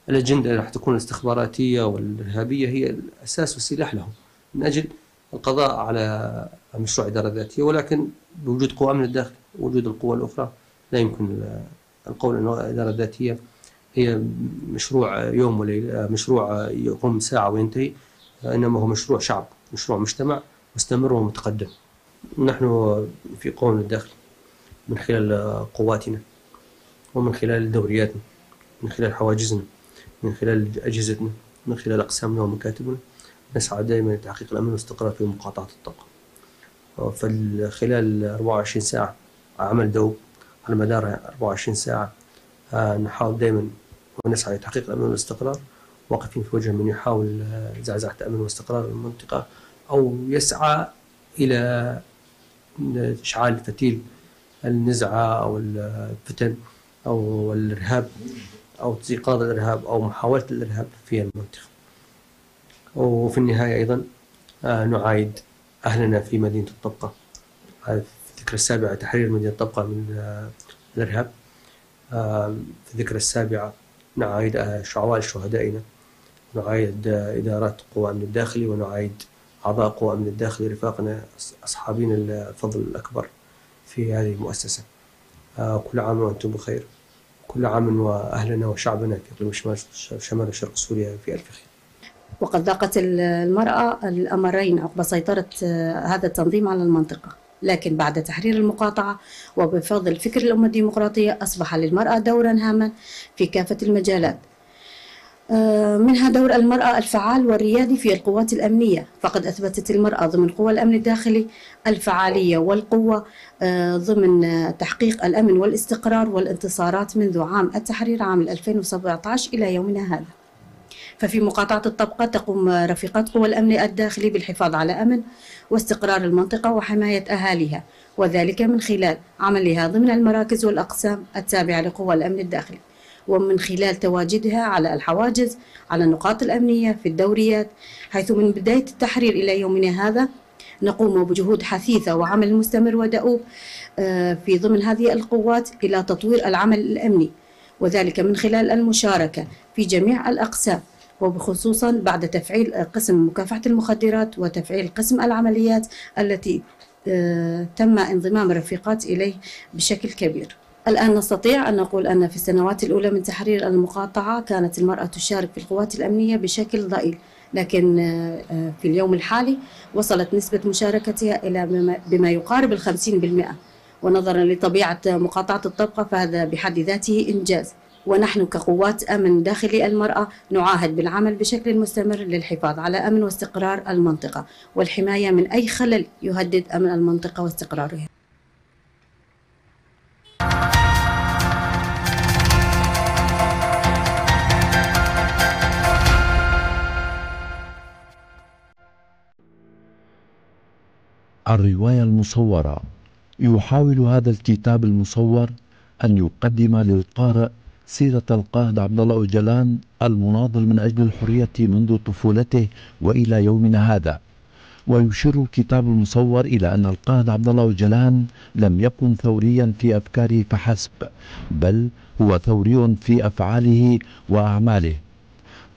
الأجندة راح تكون الاستخباراتية والإرهابية هي الأساس والسلاح لهم من أجل القضاء على مشروع إدارة ذاتية، ولكن بوجود قوى أمن الداخل، وجود القوى الأخرى، لا يمكن القول أن الإدارة الذاتية هي مشروع يوم وليلة، مشروع يقوم ساعة وينتهي، إنما هو مشروع شعب، مشروع مجتمع مستمر ومتقدم. نحن في قوى الداخل من خلال قواتنا ومن خلال دورياتنا، من خلال حواجزنا، من خلال أجهزتنا، من خلال أقسامنا ومكاتبنا، نسعى دائمًا لتحقيق الأمن والاستقرار في مقاطعة الطاقة. فخلال أربعة وعشرين ساعة عمل دؤوب على مدار أربعة وعشرين ساعة، آه، نحاول دائمًا ونسعى لتحقيق الأمن والاستقرار، واقفين في وجه من يحاول، آه، زعزعة الأمن والاستقرار المنطقة أو يسعى إلى إشعال فتيل النزعة أو الفتن أو الإرهاب أو استيقاظ الإرهاب أو محاولة الإرهاب في المنطقة. وفي النهاية أيضًا، آه، نعايد أهلنا في مدينة الطبقة، آه، في الذكرى السابعة تحرير مدينة الطبقة من، آه، الإرهاب. آه، في الذكرى السابعة نعايد، آه، شعوال شهدائنا، نعايد، آه، إدارات قوى أمن الداخلي، ونعايد أعضاء قوى أمن الداخلي رفاقنا، أص-، أصحابنا الفضل الأكبر في هذه المؤسسة. آه، كل عام وأنتم بخير. كل عام وأهلنا وشعبنا في إقليم شمال، شمال وشرق سوريا في ألف خير. وقد ذاقت ال-، المرأة الأمرين عقب سيطرة، آه، هذا التنظيم على المنطقة، لكن بعد تحرير المقاطعة وبفضل فكر الأمة الديمقراطية أصبح للمرأة دورًا هامًا في كافة المجالات. آه، منها دور المرأة الفعال والريادي في القوات الأمنية، فقد أثبتت المرأة ضمن قوى الأمن الداخلي الفعالية والقوة، آه، ضمن، آه، تحقيق الأمن والاستقرار والانتصارات منذ عام التحرير عام ألفين وسبعتاش إلى يومنا هذا. ففي مقاطعة الطبقة تقوم رفيقات قوى الأمن الداخلي بالحفاظ على أمن واستقرار المنطقة وحماية أهاليها، وذلك من خلال عملها ضمن المراكز والأقسام التابعة لقوى الأمن الداخلي، ومن خلال تواجدها على الحواجز، على النقاط الأمنية، في الدوريات، حيث من بداية التحرير إلى يومنا هذا نقوم بجهود حثيثة وعمل مستمر ودؤوب، آه، في ضمن هذه القوات إلى تطوير العمل الأمني، وذلك من خلال المشاركة في جميع الأقسام، وبخصوصًا بعد تفعيل قسم مكافحة المخدرات وتفعيل قسم العمليات التي، آه، تم انضمام الرفيقات إليه بشكل كبير. الآن نستطيع أن نقول أن في السنوات الأولى من تحرير المقاطعة كانت المرأة تشارك في القوات الأمنية بشكل ضئيل، لكن، آه، آه، في اليوم الحالي وصلت نسبة مشاركتها إلى بما، بما يقارب ال50%، ونظرًا لطبيعة مقاطعة الطبقة فهذا بحد ذاته إنجاز. ونحن كقوات أمن داخلي المرأة نعاهد بالعمل بشكل مستمر للحفاظ على أمن واستقرار المنطقة والحماية من أي خلل يهدد أمن المنطقة واستقرارها. الرواية المصورة. يحاول هذا الكتاب المصور أن يقدم للقارئ سيرة القائد عبد الله أوجلان، المناضل من أجل الحرية منذ طفولته وإلى يومنا هذا. ويشير الكتاب المصور إلى أن القائد عبد الله أوجلان لم يكن ثوريا في أفكاره فحسب، بل هو ثوري في أفعاله وأعماله.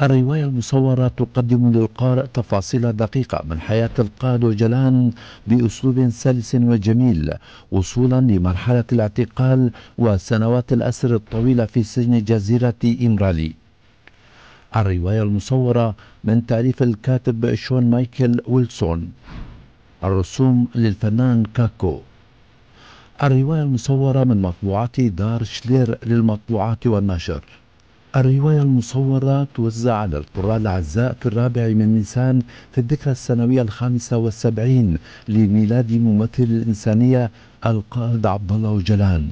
الرواية المصورة تقدم للقارئ تفاصيل دقيقة من حياة القائد أوجلان بأسلوب سلس وجميل، وصولا لمرحلة الاعتقال وسنوات الأسر الطويلة في سجن جزيرة إمرالي. الرواية المصورة من تأليف الكاتب شون مايكل ويلسون. الرسوم للفنان كاكو. الرواية المصورة من مطبوعات دار شلير للمطبوعات والنشر. الرواية المصورة توزع على القراء الأعزاء في الرابع من نيسان في الذكرى السنوية الخامسة والسبعين لميلاد ممثل الإنسانية القائد عبد الله أوجلان.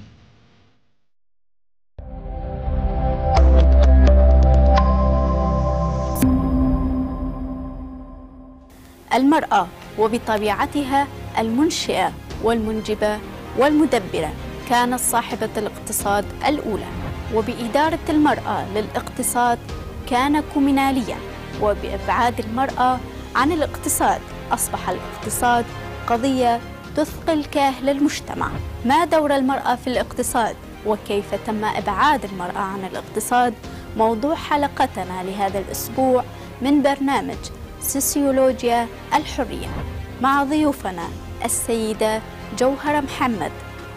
المرأة وبطبيعتها المنشئة والمنجبة والمدبرة كانت صاحبة الاقتصاد الأولى، وبإدارة المرأة للاقتصاد كان كوميناليا، وبإبعاد المرأة عن الاقتصاد أصبح الاقتصاد قضية تثقل كاهل المجتمع. ما دور المرأة في الاقتصاد؟ وكيف تم إبعاد المرأة عن الاقتصاد؟ موضوع حلقتنا لهذا الأسبوع من برنامج سوسيولوجيا الحرية، مع ضيوفنا السيدة جوهرة محمد،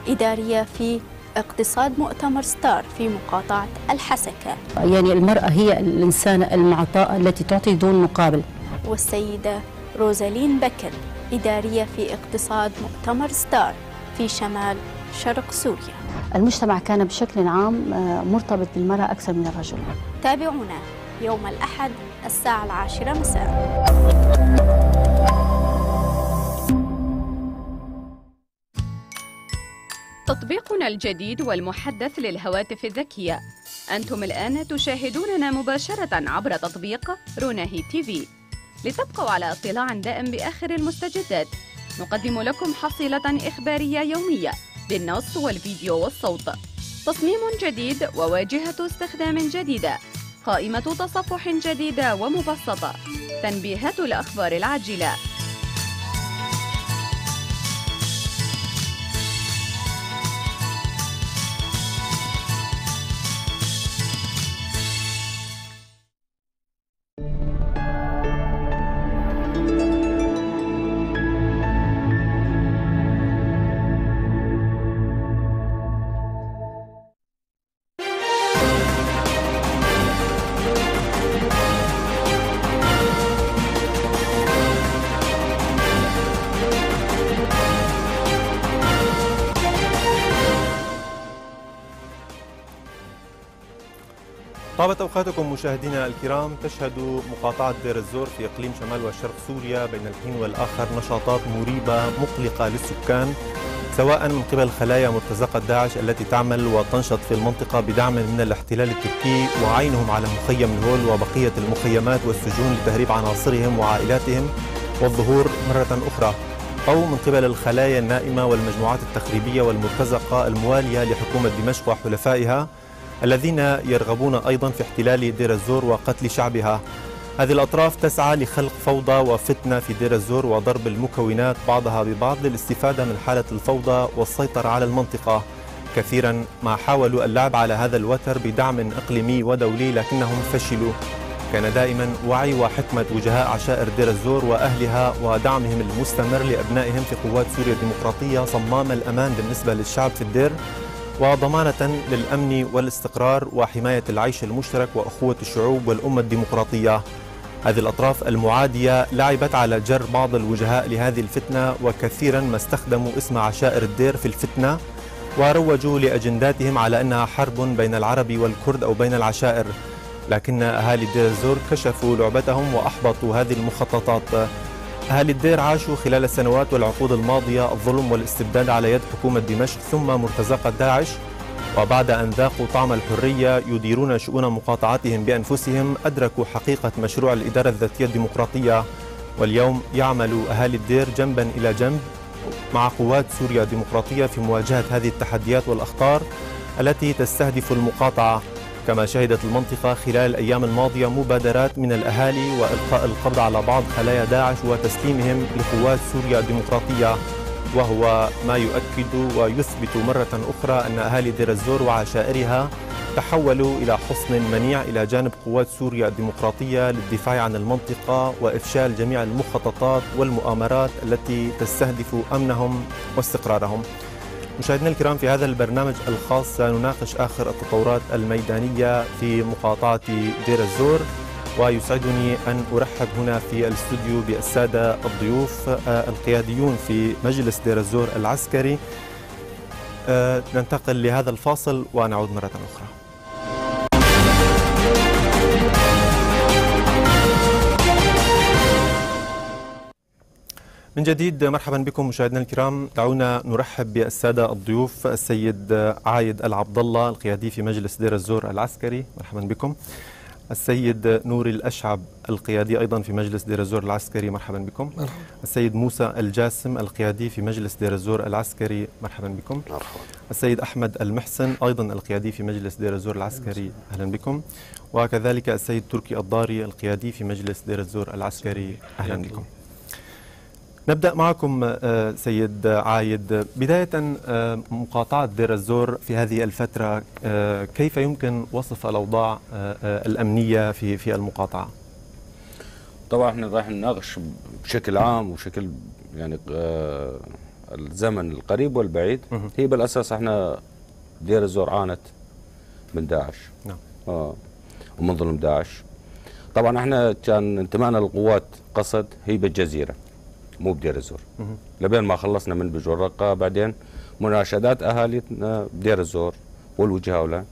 إدارية في اقتصاد مؤتمر ستار في مقاطعة الحسكة. يعني المرأة هي الإنسانة المعطاءة التي تعطي دون مقابل. والسيدة روزالين بكر، إدارية في اقتصاد مؤتمر ستار في شمال شرق سوريا. المجتمع كان بشكل عام، آه، مرتبط بالمرأة أكثر من الرجل. تابعونا يوم الأحد الساعة العاشرة مساء. تطبيقنا الجديد والمحدث للهواتف الذكية. أنتم الآن تشاهدوننا مباشرة عبر تطبيق روناهي تي في. لتبقوا على اطلاع دائم بآخر المستجدات، نقدم لكم حصيلة إخبارية يومية بالنص والفيديو والصوت. تصميم جديد وواجهة استخدام جديدة. قائمة تصفح جديدة ومبسطة. تنبيهات الأخبار العاجلة. طابت أوقاتكم مشاهدينا الكرام. تشهد مقاطعة دير الزور في إقليم شمال وشرق سوريا بين الحين والآخر نشاطات مريبة مقلقة للسكان. سواء من قبل خلايا مرتزقة داعش التي تعمل وتنشط في المنطقة بدعم من الاحتلال التركي وعينهم على مخيم الهول وبقية المخيمات والسجون لتهريب عناصرهم وعائلاتهم والظهور مرة أخرى، أو من قبل الخلايا النائمة والمجموعات التخريبية والمرتزقة الموالية لحكومة دمشق وحلفائها، الذين يرغبون أيضًا في احتلال دير الزور وقتل شعبها. هذه الأطراف تسعى لخلق فوضى وفتنة في دير الزور وضرب المكونات بعضها ببعض للاستفادة من حالة الفوضى والسيطرة على المنطقة. كثيرًا ما حاولوا اللعب على هذا الوتر بدعم إقليمي ودولي، لكنهم فشلوا. كان دائمًا وعي وحكمة وجهاء عشائر دير الزور وأهلها ودعمهم المستمر لأبنائهم في قوات سوريا الديمقراطية صمام الأمان بالنسبة للشعب في الدير، وضمانة للأمن والاستقرار وحماية العيش المشترك وأخوة الشعوب والأمة الديمقراطية. هذه الأطراف المعادية لعبت على جر بعض الوجهاء لهذه الفتنة، وكثيرًا ما استخدموا اسم عشائر الدير في الفتنة، وروجوا لأجنداتهم على أنها حرب بين العرب والكرد أو بين العشائر. لكن أهالي دير الزور كشفوا لعبتهم وأحبطوا هذه المخططات. أهالي الدير عاشوا خلال السنوات والعقود الماضية الظلم والاستبداد على يد حكومة دمشق ثم مرتزقة داعش، وبعد أن ذاقوا طعم الحرية يديرون شؤون مقاطعاتهم بأنفسهم، أدركوا حقيقة مشروع الإدارة الذاتية الديمقراطية. واليوم يعمل أهالي الدير جنبًا إلى جنب مع قوات سوريا الديمقراطية في مواجهة هذه التحديات والأخطار التي تستهدف المقاطعة، كما شهدت المنطقة خلال الأيام الماضية مبادرات من الأهالي وإلقاء القبض على بعض خلايا داعش وتسليمهم لقوات سوريا الديمقراطية، وهو ما يؤكد ويثبت مرة أخرى أن أهالي دير الزور وعشائرها تحولوا إلى حصن منيع إلى جانب قوات سوريا الديمقراطية للدفاع عن المنطقة وإفشال جميع المخططات والمؤامرات التي تستهدف أمنهم واستقرارهم. مشاهدينا الكرام، في هذا البرنامج الخاص سنناقش آخر التطورات الميدانية في مقاطعة دير الزور، ويسعدني أن أرحب هنا في الاستوديو بالسادة الضيوف، آه، القياديون في مجلس دير الزور العسكري. آه، ننتقل لهذا الفاصل ونعود مرة أخرى. من جديد، مرحبا بكم مشاهدينا الكرام. دعونا نرحب بالسادة الضيوف، السيد عايد العبد الله، القيادي في مجلس دير الزور العسكري، مرحبا بكم. السيد نوري الأشعب، القيادي أيضًا في مجلس دير الزور العسكري، مرحبا بكم. مرحبا. السيد موسى الجاسم، القيادي في مجلس دير الزور العسكري، مرحبا بكم. مرحبا. السيد أحمد المحسن، أيضًا القيادي في مجلس دير الزور العسكري، أهلًا بكم. وكذلك السيد تركي الضاري، القيادي في مجلس دير الزور العسكري، أهلًا بكم. نبدأ معكم، آه، سيد عايد. بداية، آه، مقاطعة دير الزور في هذه الفترة، آه، كيف يمكن وصف الأوضاع، آه، آه، الأمنية في، في المقاطعة؟ طبعًا احنا راح نناقش بشكل عام وشكل، يعني، آه، الزمن القريب والبعيد. مهم. هي بالأساس احنا دير الزور عانت من داعش. نعم. آه. ومن ظلم داعش. طبعًا احنا كان انتمائنا للقوات قصد هي بالجزيرة، مو بدير الزور. مهم. لبين ما خلصنا من بجور رقة، بعدين مناشدات أهالينا بدير الزور والوجهة هؤلاء.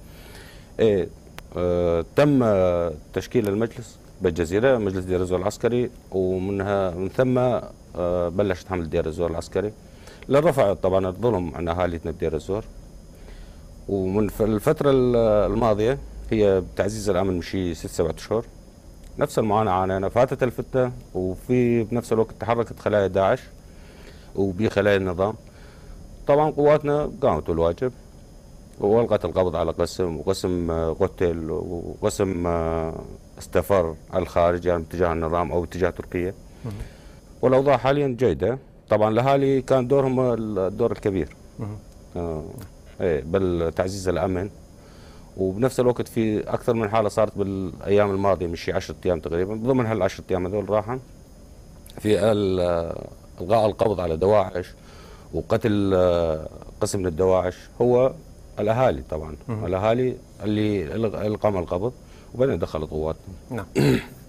إيه، آه، تم، آه، تشكيل المجلس بالجزيرة، مجلس دير الزور العسكري، ومنها، من ثم، آه، بلشت حملة دير الزور العسكري لرفع طبعًا الظلم عن أهالينا بدير الزور. ومن ف-، الفترة ال-، الماضية هي بتعزيز الأمن من شي ست سبعة أشهر. نفس المعاناة عانينا، فاتت الفتنة، وفي بنفس الوقت تحركت خلايا داعش وبخلايا النظام. طبعًا قواتنا قامت بالواجب، وألقت القبض على قسم، وقسم، آه، قتل، وقسم، آه، استفر على الخارج، يعني باتجاه النظام أو اتجاه تركيا. والأوضاع حاليًا جيدة. طبعًا الأهالي كان دورهم الدور الكبير. آه، إيه، بل تعزيز الأمن. وبنفس الوقت في أكثر من حالة صارت بالأيام الماضية، من شي عشرة أيام تقريبًا، ضمن هال عشرة أيام هذول راحن في ال-، إلقاء القبض على دواعش وقتل، آه، قسم من الدواعش هو الأهالي طبعًا. الأهالي اللي، اللي قام القبض، وبعدين دخلت قواتنا. نعم.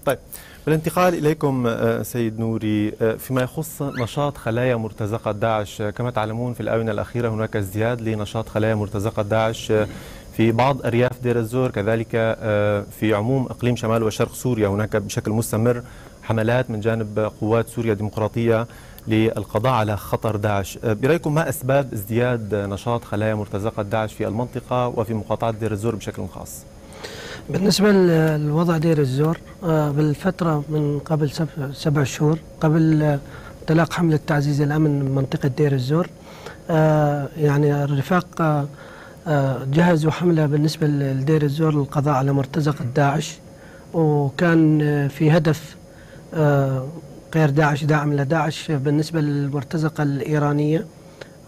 طيب، بالانتقال إليكم، آه، سيد نوري، آه، فيما يخص نشاط خلايا مرتزقة داعش، آه، كما تعلمون في الآونة الأخيرة هناك ازدياد لنشاط خلايا مرتزقة داعش، آه، في بعض أرياف دير الزور، كذلك، آه، في عموم إقليم شمال وشرق سوريا هناك بشكل مستمر حملات من جانب قوات سوريا الديمقراطية للقضاء على خطر داعش. برأيكم ما أسباب ازدياد نشاط خلايا مرتزقة داعش في المنطقة وفي مقاطعة دير الزور بشكل خاص؟ بالنسبة لوضع دير الزور، آه، بالفترة من قبل سب-، سبع شهور، قبل، آه، انطلاق حملة تعزيز الأمن من منطقة دير الزور، آه، يعني الرفاق، آه، آه، جهزوا حملة بالنسبة لدير الزور للقضاء على مرتزقة داعش، وكان، آه، في هدف، آه، غير داعش داعم لداعش بالنسبة للمرتزقة الإيرانية،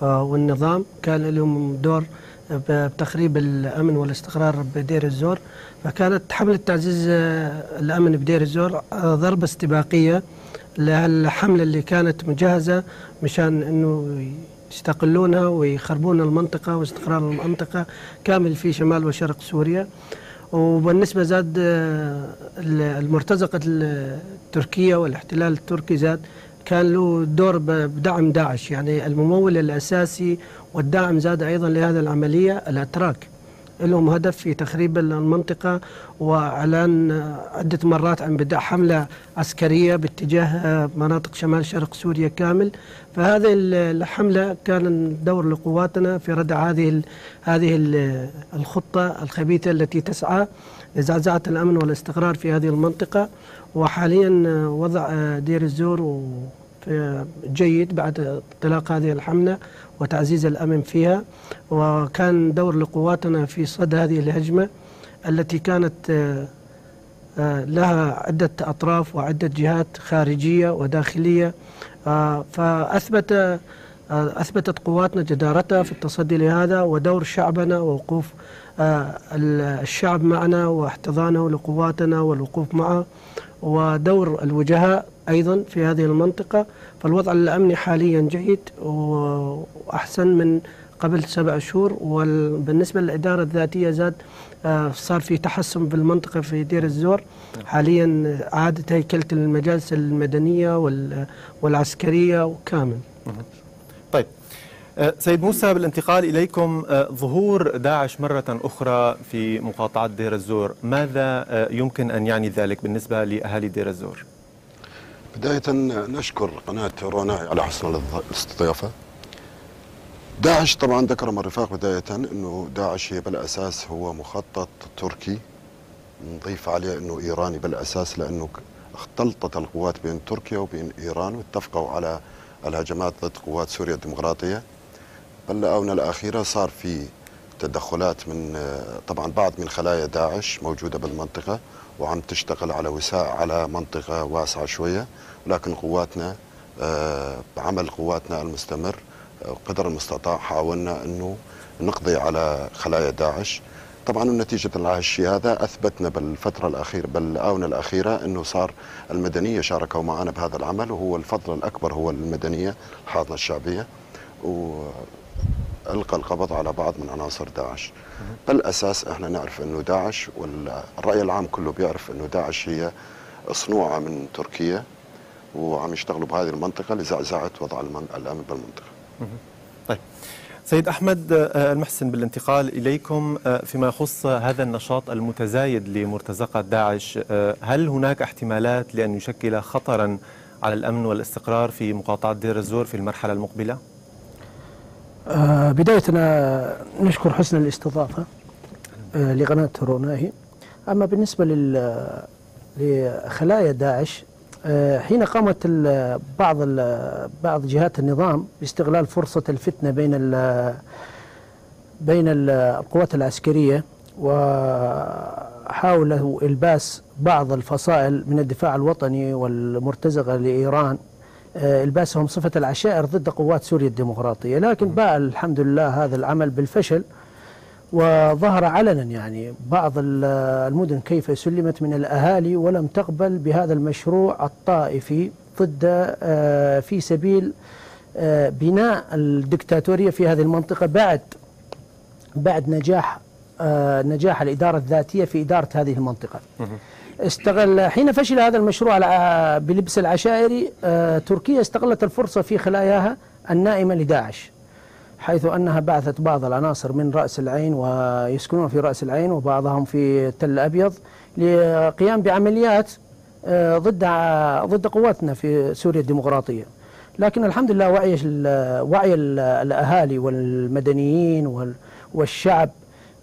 آه، والنظام كان لهم دور ب-، بتخريب الأمن والاستقرار بدير الزور. فكانت حملة تعزيز، آه، الأمن بدير الزور، آه، ضربة استباقية لهالحملة اللي كانت مجهزة مشان إنه يستقلونها ويخربون المنطقة واستقرار المنطقة كامل في شمال وشرق سوريا. وبالنسبة زاد، آه، ال-، المرتزقة التركية والاحتلال التركي زاد كان له دور ب-، بدعم داعش، يعني الممول الأساسي والداعم زاد أيضًا لهذه العملية الأتراك. لهم هدف في تخريب المنطقة وإعلان عدة مرات عن بدء حملة عسكرية باتجاه مناطق شمال شرق سوريا كامل. فهذه ال-، الحملة كان دور لقواتنا في ردع هذه ال-، هذه ال-، الخطة الخبيثة التي تسعى لزعزعة الأمن والاستقرار في هذه المنطقة. وحاليًا وضع دير الزور و-، جيد بعد انطلاق هذه الحملة وتعزيز الأمن فيها، وكان دور لقواتنا في صد هذه الهجمة التي كانت، آه، آه، لها عدة أطراف وعدة جهات خارجية وداخلية، آه، فأثبت، آه، أثبتت قواتنا جدارتها في التصدي لهذا ودور شعبنا ووقوف، آه، ال-، الشعب معنا واحتضانه لقواتنا والوقوف معه ودور الوجهاء أيضًا في هذه المنطقة. فالوضع الأمني حاليًا جيد و-، وأحسن من قبل سبع شهور. وبالنسبة للإدارة الذاتية زاد، آه، صار في تحسن بالمنطقة في دير الزور. حاليًا عادت هيكلة المجالس المدنية وال-، والعسكرية وكامل. طيب، آه، سيد موسى، بالانتقال إليكم، آه، ظهور داعش مرة أخرى في مقاطعة دير الزور، ماذا، آه، يمكن أن يعني ذلك بالنسبة لأهالي دير الزور؟ بداية نشكر قناة روناي على حسن الاض-، الاستضافة. داعش طبعًا ذكر من الرفاق بداية أنه داعش هي بالأساس هو مخطط تركي، نضيف عليه أنه إيراني بالأساس، لأنه ك-، اختلطت القوات بين تركيا وبين إيران، واتفقوا على الهجمات ضد قوات سوريا الديمقراطية. بالآونة الأخيرة صار في تدخلات من، آه، طبعًا بعض من خلايا داعش موجودة بالمنطقة، وعم تشتغل على وساء على منطقة واسعة شوية، ولكن قواتنا، آه، بعمل قواتنا المستمر، آه، قدر المستطاع حاولنا إنه نقضي على خلايا داعش. طبعًا نتيجة العشي هذا أثبتنا بالفترة الأخيرة، بالآونة الأخيرة إنه صار المدنية شاركوا معنا بهذا العمل، وهو الفضل الأكبر هو للمدنية الحاضنة الشعبية. وألقى القبض على بعض من عناصر داعش. بالأساس إحنا نعرف إنه داعش، والرأي العام كله بيعرف إنه داعش هي صنوعة من تركيا، وعم يشتغلوا بهذه المنطقة لزعزعة وضع المن-، الأمن بالمنطقة. طيب. سيد أحمد، آه، المحسن، بالانتقال إليكم، آه، فيما يخص هذا النشاط المتزايد لمرتزقة داعش، آه، هل هناك احتمالات لأن يشكل خطرًا على الأمن والاستقرار في مقاطعة دير الزور في المرحلة المقبلة؟ آه، بداية، آه، نشكر حسن الاستضافة، آه، لقناة روناهي. أما بالنسبة لل-، لخلايا داعش، آه، حين قامت ال-، بعض ال-، بعض جهات النظام باستغلال فرصة الفتنة بين ال-، بين ال-، القوات العسكرية، وحاولوا إلباس بعض الفصائل من الدفاع الوطني والمرتزقة لإيران، آه، إلباسهم صفة العشائر ضد قوات سوريا الديمقراطية، لكن باء الحمد لله هذا العمل بالفشل، وظهر علنا يعني بعض ال-، المدن كيف سلمت من الأهالي ولم تقبل بهذا المشروع الطائفي ضد، آه، في سبيل، آه، بناء الدكتاتورية في هذه المنطقة بعد، بعد نجاح، آه، نجاح الإدارة الذاتية في إدارة هذه المنطقة. استغل، حين فشل هذا المشروع الع-، بلبس العشائري، آه، تركيا استغلت الفرصة في خلاياها النائمة لداعش، حيث أنها بعثت بعض العناصر من رأس العين ويسكنون في رأس العين، وبعضهم في تل أبيض، للقيام بعمليات، آه، ضد ع-، ضد قواتنا في سوريا الديمقراطية. لكن الحمد لله وعي ال-، وعي ال-، الأهالي والمدنيين وال-، والشعب،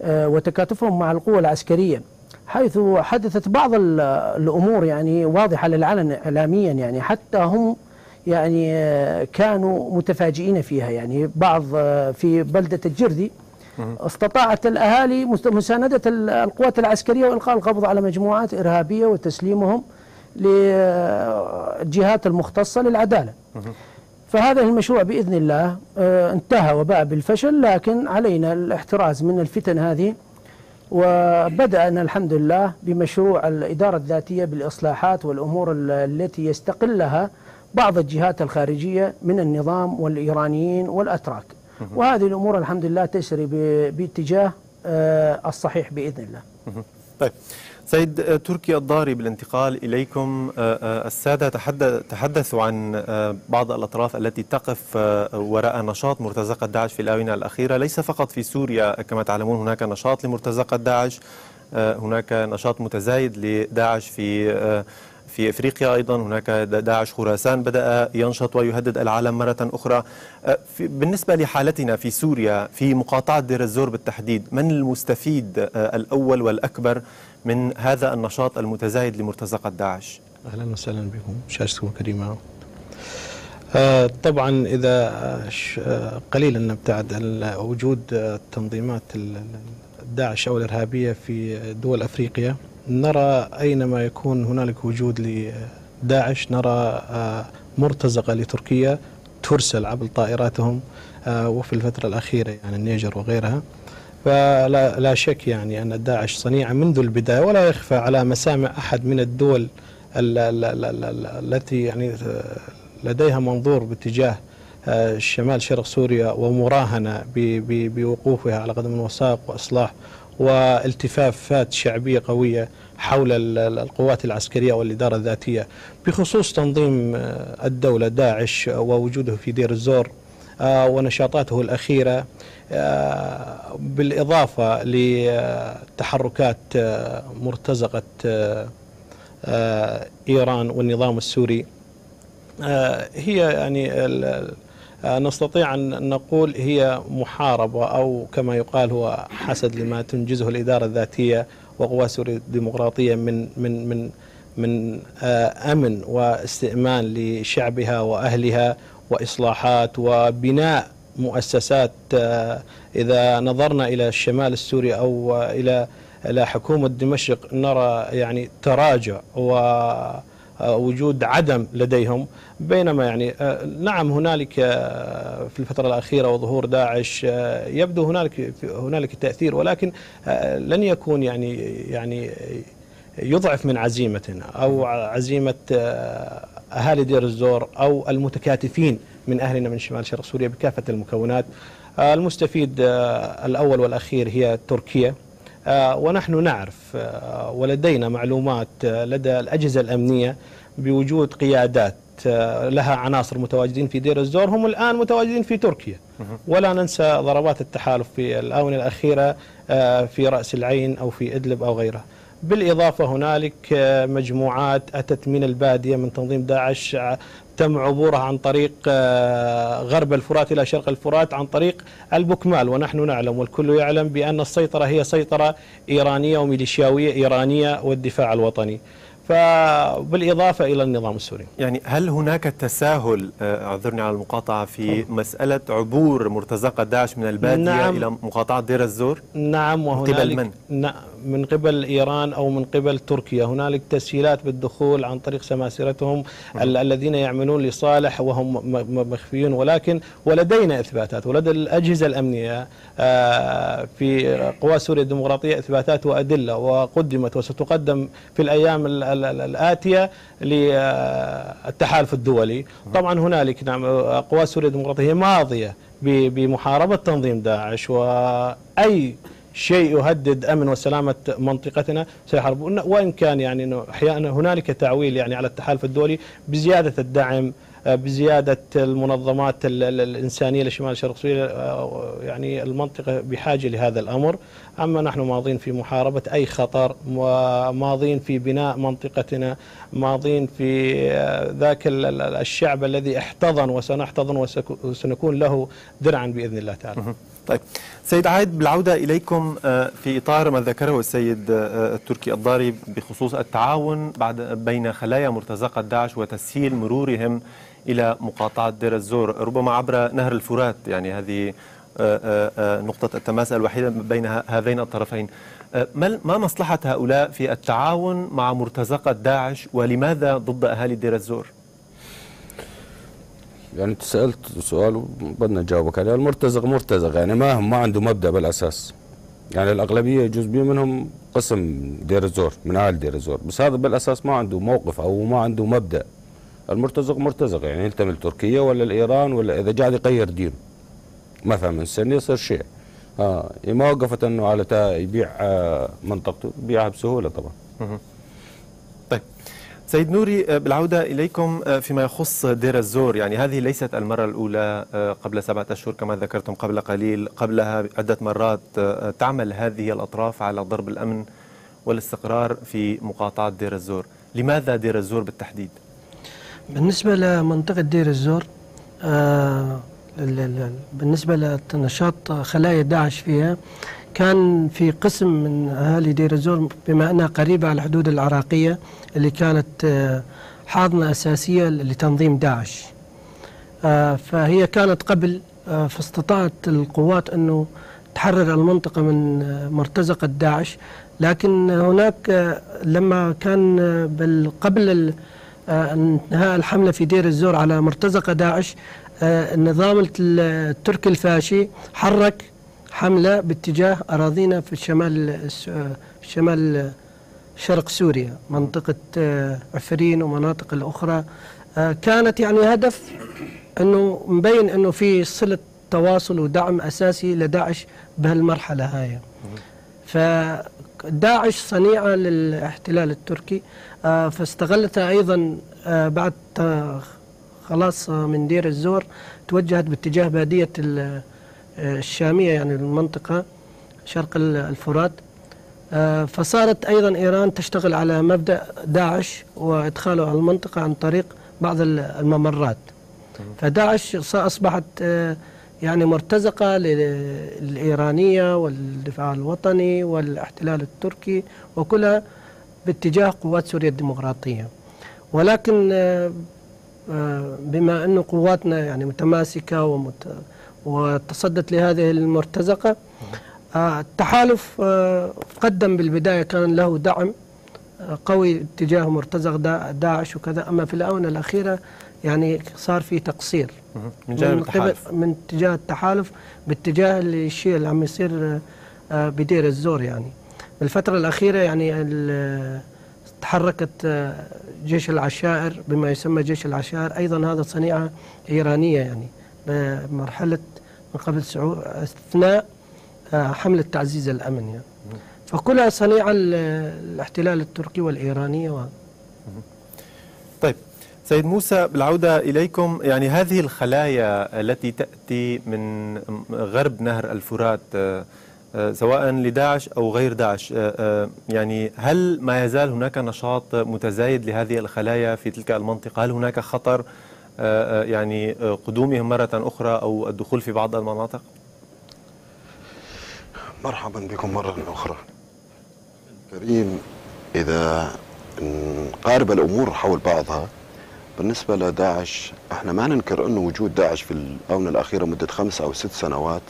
آه، وتكاتفهم مع القوة العسكرية، حيث حدثت بعض ال-، الأمور يعني واضحة للعلن إعلاميا، يعني حتى هم يعني، آه، كانوا متفاجئين فيها. يعني بعض، آه، في بلدة الجرذي استطاعت الأهالي مست-، مساندة ال-، القوات العسكرية وإلقاء القبض على مجموعات إرهابية وتسليمهم للجهات المختصة للعدالة. فهذا المشروع بإذن الله، آه، انتهى وباء بالفشل، لكن علينا الاحتراز من الفتن هذه، وبدأنا الحمد لله بمشروع الإدارة الذاتية بالإصلاحات والأمور ال-، التي يستقلها بعض الجهات الخارجية من النظام والإيرانيين والأتراك. وهذه الأمور الحمد لله تسري ب-، باتجاه، آه، الصحيح بإذن الله. طيب. سيد، آه، تركي الضاري، بالانتقال إليكم، آه، آه، السادة تحد-، تحدثوا عن، آه، بعض الأطراف التي تقف، آه، وراء نشاط مرتزقة داعش في الآونة الأخيرة، ليس فقط في سوريا. كما تعلمون، هناك نشاط لمرتزقة داعش، آه، هناك نشاط متزايد لداعش في، آه، في إفريقيا أيضًا. هناك د-، داعش خراسان بدأ ينشط ويهدد العالم مرة أخرى. آه، في، بالنسبة لحالتنا في سوريا، في مقاطعة دير الزور بالتحديد، من المستفيد، آه، الأول والأكبر من هذا النشاط المتزايد لمرتزقة داعش؟ أهلًا وسهلًا بكم، شاشتكم كريمة. آه، طبعًا إذا، آه، ش-، آه، قليلًا نبتعد عن وجود، آه، تنظيمات ال-، ال-، داعش أو الإرهابية في دول أفريقيا، نرى أينما يكون هنالك وجود لداعش، نرى، آه، مرتزقة لتركيا ترسل عبر طائراتهم، آه، وفي الفترة الأخيرة يعني النيجر وغيرها. فلا، لا شك يعني أن داعش صنيعة منذ البداية، ولا يخفى على مسامع أحد من الدول ال-، ال-، ال-، ال-، ال-، التي يعني، آه، لديها منظور باتجاه، آه، شمال شرق سوريا ومراهنة ب-، ب-، بوقوفها على قدم وساق وإصلاح والتفافات شعبية قوية حول ال-، ال-، القوات العسكرية والإدارة الذاتية، بخصوص تنظيم، آه، الدولة داعش ووجوده في دير الزور، آه، ونشاطاته الأخيرة، آه، بالإضافة لتحركات، آه، مرتزقة، آه، آه، إيران والنظام السوري. آه، هي يعني ال-، ال-، آه، نستطيع أن نقول هي محاربة، أو كما يقال هو حسد لما تنجزه الإدارة الذاتية وقوى سوريا الديمقراطية من، من، من، من، آه، أمن واستئمان لشعبها وأهلها وإصلاحات وبناء مؤسسات. آه، إذا نظرنا إلى الشمال السوري أو إلى، إلى حكومة دمشق، نرى يعني تراجع و آه، وجود عدم لديهم. بينما يعني، آه، نعم، هنالك، آه، في الفترة الأخيرة وظهور داعش، آه، يبدو هنالك، هنالك تأثير، ولكن، آه، لن يكون يعني، يعني يضعف من عزيمتنا أو عزيمة، آه، أهالي دير الزور أو المتكاتفين من أهلنا من شمال شرق سوريا بكافة المكونات. آه، المستفيد، آه، الأول والأخير هي تركيا. آه، ونحن نعرف، آه، ولدينا معلومات، آه، لدى الأجهزة الأمنية بوجود قيادات، آه، لها عناصر متواجدين في دير الزور، هم الآن متواجدين في تركيا. ولا ننسى ضربات التحالف في الآونة الأخيرة، آه، في رأس العين أو في إدلب أو غيرها. بالإضافة هنالك، آه، مجموعات أتت من البادية من تنظيم داعش، آه، تم عبورها عن طريق، آه، غرب الفرات إلى شرق الفرات عن طريق البكمال، ونحن نعلم والكل يعلم بأن السيطرة هي سيطرة إيرانية وميليشياوية إيرانية والدفاع الوطني، فبالإضافة إلى النظام السوري. يعني هل هناك تساهل، آه، اعذرني على المقاطعة، في مسألة عبور مرتزقة داعش من البادية نعم. إلى مقاطعة دير الزور؟ نعم، من قبل وهنالك من؟ نعم، من قبل إيران أو من قبل تركيا. هنالك تسهيلات بالدخول عن طريق سماسرتهم ال-، الذين يعملون لصالح وهم م-، م-، مخفيون، ولكن ولدينا إثباتات، ولدى الأجهزة الأمنية، آه، في قوات سوريا الديمقراطية إثباتات وأدلة، وقدمت وستقدم في الأيام ال-، ال-، ال-، الآتية للتحالف الدولي. طبعًا هنالك، نعم، آه، قوات سوريا الديمقراطية هي ماضية ب-، بمحاربة تنظيم داعش، وأي شيء يهدد أمن وسلامة منطقتنا سيحارب. وإن كان يعني أنه أحيانًا هنالك تعويل يعني على التحالف الدولي بزيادة الدعم بزيادة المنظمات ال- ال- الإنسانية لشمال شرق سوريا، يعني المنطقة بحاجة لهذا الأمر. أما نحن ماضين في محاربة أي خطر، وماضين في بناء منطقتنا، ماضين في ذاك ال- ال- الشعب الذي احتضن وسنحتضن وسك- وسنكون له درعا بإذن الله تعالى. طيب. سيد عايد، بالعودة إليكم، آه، في إطار ما ذكره السيد، آه، التركي الضاري بخصوص التعاون بعد بين خلايا مرتزقة داعش وتسهيل مرورهم إلى مقاطعة دير الزور، ربما عبر نهر الفرات، يعني هذه، آه، آه، آه، نقطة التماس الوحيدة بين ه- هذين الطرفين. آه، ما ال- ما مصلحة هؤلاء في التعاون مع مرتزقة داعش، ولماذا ضد أهالي دير الزور؟ يعني انت سألت سؤال وبدنا نجاوبك عليه. المرتزق مرتزق، يعني ما هم، ما عنده مبدأ بالأساس. يعني الأغلبية جزء كبير منهم قسم دير الزور، من أهل دير الزور، بس هذا بالأساس ما عنده موقف أو ما عنده مبدأ. المرتزق مرتزق، يعني ينتمي لتركيا ولا لإيران، ولا إذا قاعد يغير دينه مثلا من سنة يصير شيعي. آه، ما وقفت أنه على تا يبيع، آه، منطقته، يبيعها بسهولة طبعا. طيب. سيد نوري، آه، بالعودة إليكم، آه، فيما يخص دير الزور، يعني هذه ليست المرة الأولى، آه، قبل سبعة أشهر كما ذكرتم قبل قليل، قبلها عدة مرات، آه، تعمل هذه الأطراف على ضرب الأمن والاستقرار في مقاطعة دير الزور. لماذا دير الزور بالتحديد؟ بالنسبة لمنطقة دير الزور، آه، ال- ال- ال- بالنسبة لنشاط خلايا داعش فيها، كان في قسم من أهالي دير الزور، بما أنها قريبة على الحدود العراقية اللي كانت، آه، حاضنة أساسية لتنظيم داعش. آه، فهي كانت قبل، آه، فاستطاعت القوات أنه تحرر المنطقة من، آه، مرتزقة داعش. لكن هناك، آه، لما كان، آه، بال- قبل ال- آه، انتهاء الحملة في دير الزور على مرتزقة داعش، آه، النظام الت- التركي الفاشي حرك حملة باتجاه أراضينا في الشمال الس- آه، الشمال شرق سوريا، منطقة، آه، عفرين ومناطق الأخرى. آه، كانت يعني هدف أنه مبين أنه في صلة تواصل ودعم أساسي لداعش بهالمرحلة هاي. فداعش صنيعة للاحتلال التركي، آه، فاستغلتها أيضا، آه، بعد ت- خلاص، آه، من دير الزور توجهت باتجاه بادية ال- آه، الشامية، يعني المنطقة شرق ال- الفرات. آه، فصارت أيضا إيران تشتغل على مبدأ داعش وإدخاله على المنطقة عن طريق بعض ال- الممرات. فداعش ص- أصبحت، آه، يعني مرتزقة لل- للإيرانية والدفاع الوطني والاحتلال التركي، وكلها باتجاه قوات سوريا الديمقراطية. ولكن، آه، آه، بما أنه قواتنا يعني متماسكة ومت-، وتصدت لهذه المرتزقة، آه، التحالف، آه، قدم بالبداية كان له دعم، آه، قوي اتجاه مرتزقة دا-، داعش وكذا، أما في الآونة الأخيرة يعني صار في تقصير من جانب من قبل، التحالف. من اتجاه التحالف باتجاه الشيء اللي عم يصير، آه، بدير الزور. يعني بالفترة الأخيرة يعني ال- تحركت، آه، جيش العشائر، بما يسمى جيش العشائر، أيضا هذا صنيعة إيرانية، يعني بمرحلة من قبل سعو-، أثناء، آه، حملة تعزيز الأمن، يعني. فكلها صنيعة ال- الاحتلال التركي والإيرانية و- طيب. سيد موسى، بالعودة إليكم، يعني هذه الخلايا التي تأتي من غرب نهر الفرات، آه، آه، سواء لداعش أو غير داعش، آه، آه، يعني هل ما يزال هناك نشاط متزايد لهذه الخلايا في تلك المنطقة؟ هل هناك خطر، آه، آه، يعني، آه، قدومهم مرة أخرى أو الدخول في بعض المناطق؟ مرحبا بكم مرة أخرى. كريم، إذا نقارب الأمور حول بعضها، بالنسبة لداعش، احنا ما ننكر أنه وجود داعش في الآونة الأخيرة مدة خمس أو ست سنوات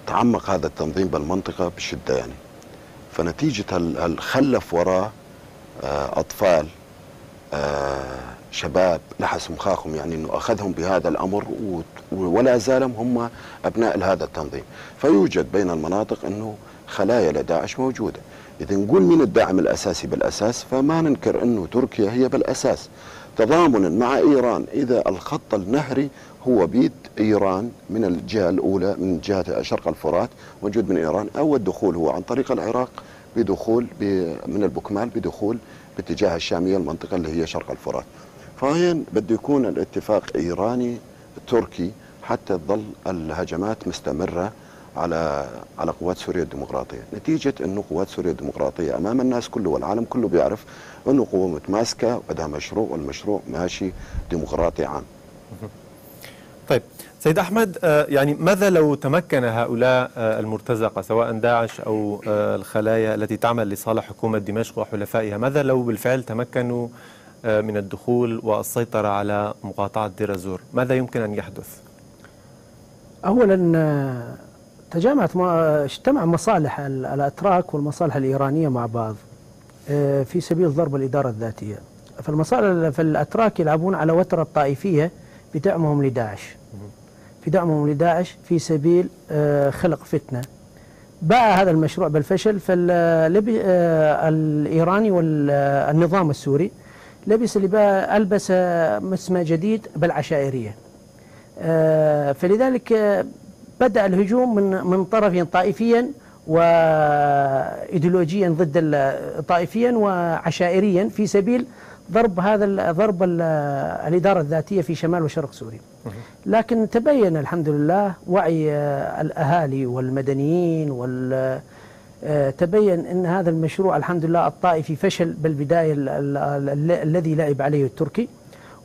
تعمق هذا التنظيم بالمنطقة بشدة، يعني. فنتيجة هال-، هال-، خلف وراه، آه، أطفال، آه، شباب لحس مخاخهم، يعني، أنه أخذهم بهذا الأمر و-، ولا زالهم هم أبناء لهذا التنظيم. فيوجد بين المناطق أنه خلايا لداعش موجودة. إذا نقول مين الداعم الأساسي بالأساس، فما ننكر أنه تركيا هي بالأساس، تضامنا مع إيران. إذا الخط النهري هو بيد إيران من الجهة الأولى، من جهة شرق الفرات، موجود من إيران، أو الدخول هو عن طريق العراق بدخول ب-، من البكمال بدخول باتجاه الشامية، المنطقة اللي هي شرق الفرات. فاين بده يكون الاتفاق إيراني تركي حتى تظل الهجمات مستمرة على على قوات سوريا الديمقراطية، نتيجة أنه قوات سوريا الديمقراطية أمام الناس كله والعالم كله بيعرف أنه قوة متماسكة وبدها مشروع، والمشروع ماشي ديمقراطي عام. طيب، سيد أحمد، آه، يعني ماذا لو تمكن هؤلاء، آه، المرتزقة، سواء داعش أو، آه، الخلايا التي تعمل لصالح حكومة دمشق وحلفائها، ماذا لو بالفعل تمكنوا، آه، من الدخول والسيطرة على مقاطعة دير الزور؟ ماذا يمكن أن يحدث؟ أولا، آه، تجامعت ما اجتمع مصالح ال- الأتراك والمصالح الإيرانية مع بعض، آه، في سبيل ضرب الإدارة الذاتية. فالمصالح فالأتراك يلعبون على وتر الطائفية في دعمهم لداعش، في دعمهم لداعش في سبيل، آه، خلق فتنة. باء هذا المشروع بالفشل، فالليبي آه، الإيراني والنظام السوري لبس لباء ألبس، آه، مسمى جديد بالعشائرية. آه، فلذلك، آه، بدأ الهجوم من من طرفين، طائفيا وإيديولوجيا ضد ال- طائفيا وعشائريا في سبيل ضرب هذا ال- ضرب ال- الإدارة الذاتية في شمال وشرق سوريا. لكن تبين الحمد لله وعي، آه، الأهالي والمدنيين وال آه، تبين أن هذا المشروع الحمد لله الطائفي فشل بالبداية ال- ال- ال- الذي لعب عليه التركي،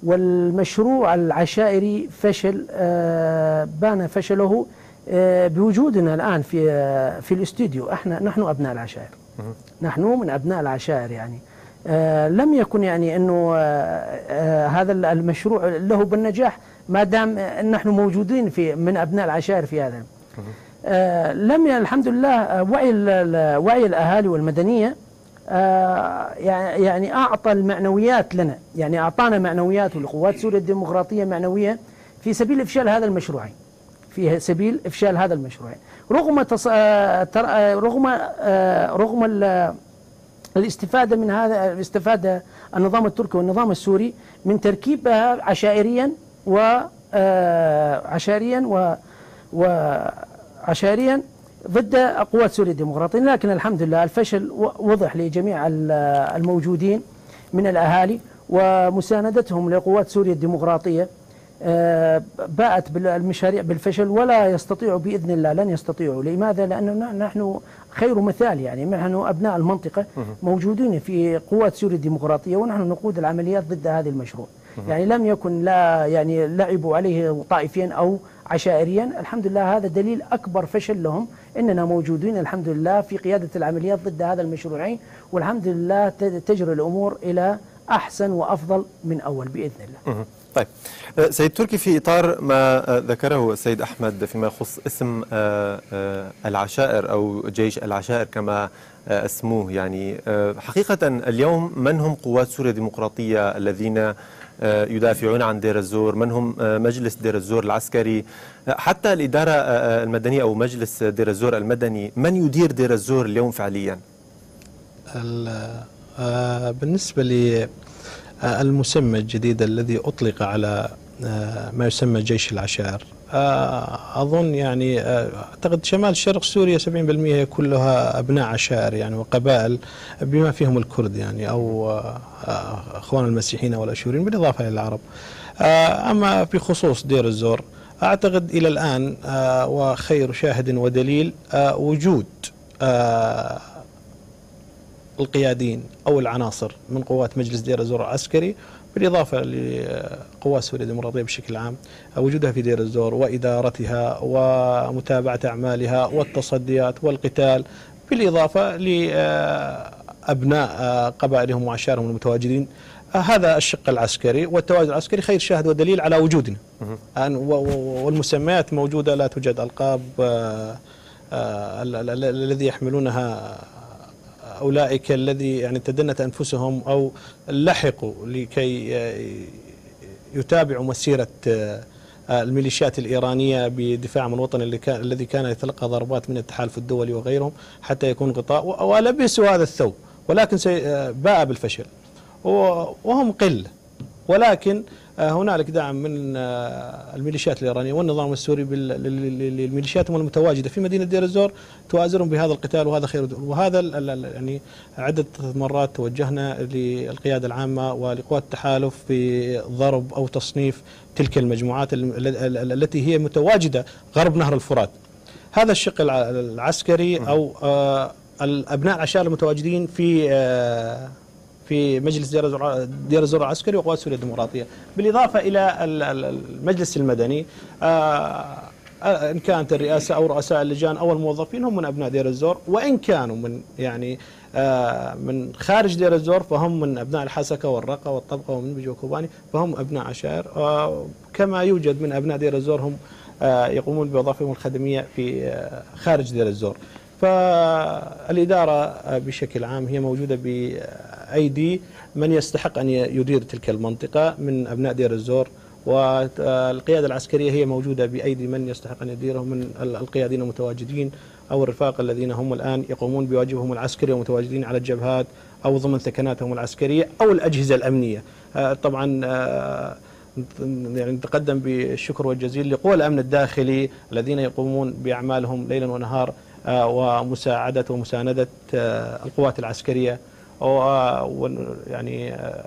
والمشروع العشائري فشل، آه، بان فشله، آه، بوجودنا الآن في، آه، في الاستوديو. احنا، نحن أبناء العشائر. نحن من أبناء العشائر، يعني. آه، لم يكن، يعني، أنه، آه، آه، هذا ال- المشروع له بالنجاح ما دام نحن موجودين في، من أبناء العشائر في هذا. آه، لم ي- الحمد لله، آه، وعي ال- ال- وعي الأهالي والمدنية، آه، يع- يعني أعطى المعنويات لنا، يعني أعطانا معنويات، ولقوات سوريا الديمقراطية معنوية في سبيل إفشال هذا المشروعين، في سبيل إفشال هذا المشروعين. رغم تص- آه، تر- آه، رغم آه، رغم ال- الاستفادة من هذا، الاستفادة النظام التركي والنظام السوري من تركيبها عشائريا و آه، عشائريا و وعشائريا ضد قوات سوريا الديمقراطية. لكن الحمد لله الفشل و- وضح لجميع ال- الموجودين من الأهالي، ومساندتهم لقوات سوريا الديمقراطية، آه، باءت بال- المشاريع بالفشل، ولا يستطيعوا بإذن الله، لن يستطيعوا. لماذا؟ لأنه ن- نحن خير مثال، يعني نحن أبناء المنطقة موجودين في قوات سوريا الديمقراطية، ونحن نقود العمليات ضد هذا المشروع. يعني لم يكن لا، يعني لعبوا عليه طائفيا أو عشائريا. الحمد لله هذا دليل أكبر فشل لهم، إننا موجودين الحمد لله في قيادة العمليات ضد هذا المشروعين، والحمد لله ت- تجري الأمور إلى أحسن وأفضل من أول بإذن الله. طيب. آه، سيد تركي، في إطار ما، آه، ذكره السيد أحمد فيما يخص اسم، آه، آه، العشائر أو جيش العشائر كما، آه، اسموه، يعني، آه، حقيقة اليوم من هم قوات سوريا الديمقراطية الذين، آه، يدافعون عن دير الزور؟ من هم، آه، مجلس دير الزور العسكري؟ آه، حتى الإدارة، آه، آه، المدنية أو مجلس دير الزور المدني، من يدير دير الزور اليوم فعليا؟ ال- آه، بالنسبة ل آه، المسمى الجديد الذي أطلق على آه، ما يسمى جيش العشائر، آه، أظن يعني، آه، أعتقد شمال شرق سوريا سبعين بالمية هي كلها أبناء عشائر يعني وقبائل، بما فيهم الكرد يعني أو آه، آه، أخوان المسيحيين والأشوريين بالإضافة إلى العرب. آه، أما بخصوص دير الزور، أعتقد إلى الآن آه، وخير شاهد ودليل آه، وجود آه، القياديين أو العناصر من قوات مجلس دير الزور العسكري، بالإضافة لقوات سوريا الديمقراطية بشكل عام، وجودها في دير الزور وإدارتها ومتابعة أعمالها والتصديات والقتال، بالإضافة لأبناء قبائلهم وعشائرهم المتواجدين. هذا الشق العسكري، والتواجد العسكري خير شاهد ودليل على وجودنا. والمسميات موجودة، لا توجد ألقاب، آه، آه، ال- ال- ال- الذي يحملونها أولئك الذي يعني تدنت أنفسهم أو لحقوا لكي، آه، يتابعوا مسيرة، آه، آه، الميليشيات الإيرانية بدفاعهم الوطني اللي كان، الذي كان يتلقى ضربات من التحالف الدولي وغيرهم حتى يكون غطاء، و- ولبسوا هذا الثوب، ولكن سي-، آه، باء بالفشل. و- وهم قلة، ولكن آه، هنالك دعم من، آه، الميليشيات الإيرانية والنظام السوري بال-، لل-، لل-، للميليشيات المتواجدة في مدينة دير الزور، تؤازرهم بهذا القتال، وهذا خير د-، وهذا ال-، ال-، ال-، يعني عدة مرات توجهنا للقيادة العامة ولقوات التحالف بضرب أو تصنيف تلك المجموعات ال-، ال-، ال-، التي هي متواجدة غرب نهر الفرات. هذا الشق الع-، العسكري أو، آه، الأبناء العشائر المتواجدين في، آه، في مجلس دير الزور، دير الزور العسكري وقوات سوريا الديمقراطية، بالإضافة إلى ال-، ال-، المجلس المدني، آه، آه، إن كانت الرئاسة أو رؤساء اللجان أو الموظفين هم من أبناء دير الزور، وإن كانوا من، يعني، آه، من خارج دير الزور، فهم من أبناء الحسكة والرقة والطبقة ومنبج وكوباني، فهم أبناء عشائر، آه، كما يوجد من أبناء دير الزور هم، آه، يقومون بوظائفهم الخدمية في، آه، خارج دير الزور. فالإدارة بشكل عام هي موجودة بأيدي من يستحق أن يدير تلك المنطقة من أبناء دير الزور، والقيادة العسكرية هي موجودة بأيدي من يستحق أن يديره من ال-، القياديين المتواجدين أو الرفاق الذين هم الآن يقومون بواجبهم العسكري ومتواجدين على الجبهات أو ضمن ثكناتهم العسكرية أو الأجهزة الأمنية. آه، طبعًا، آه، يعني نتقدم بالشكر والجزيل لقوى الأمن الداخلي الذين يقومون بأعمالهم ليلًا ونهار، آه، ومساعدة ومساندة، آه، القوات العسكرية. و-، آه، ون-، يعني، آه،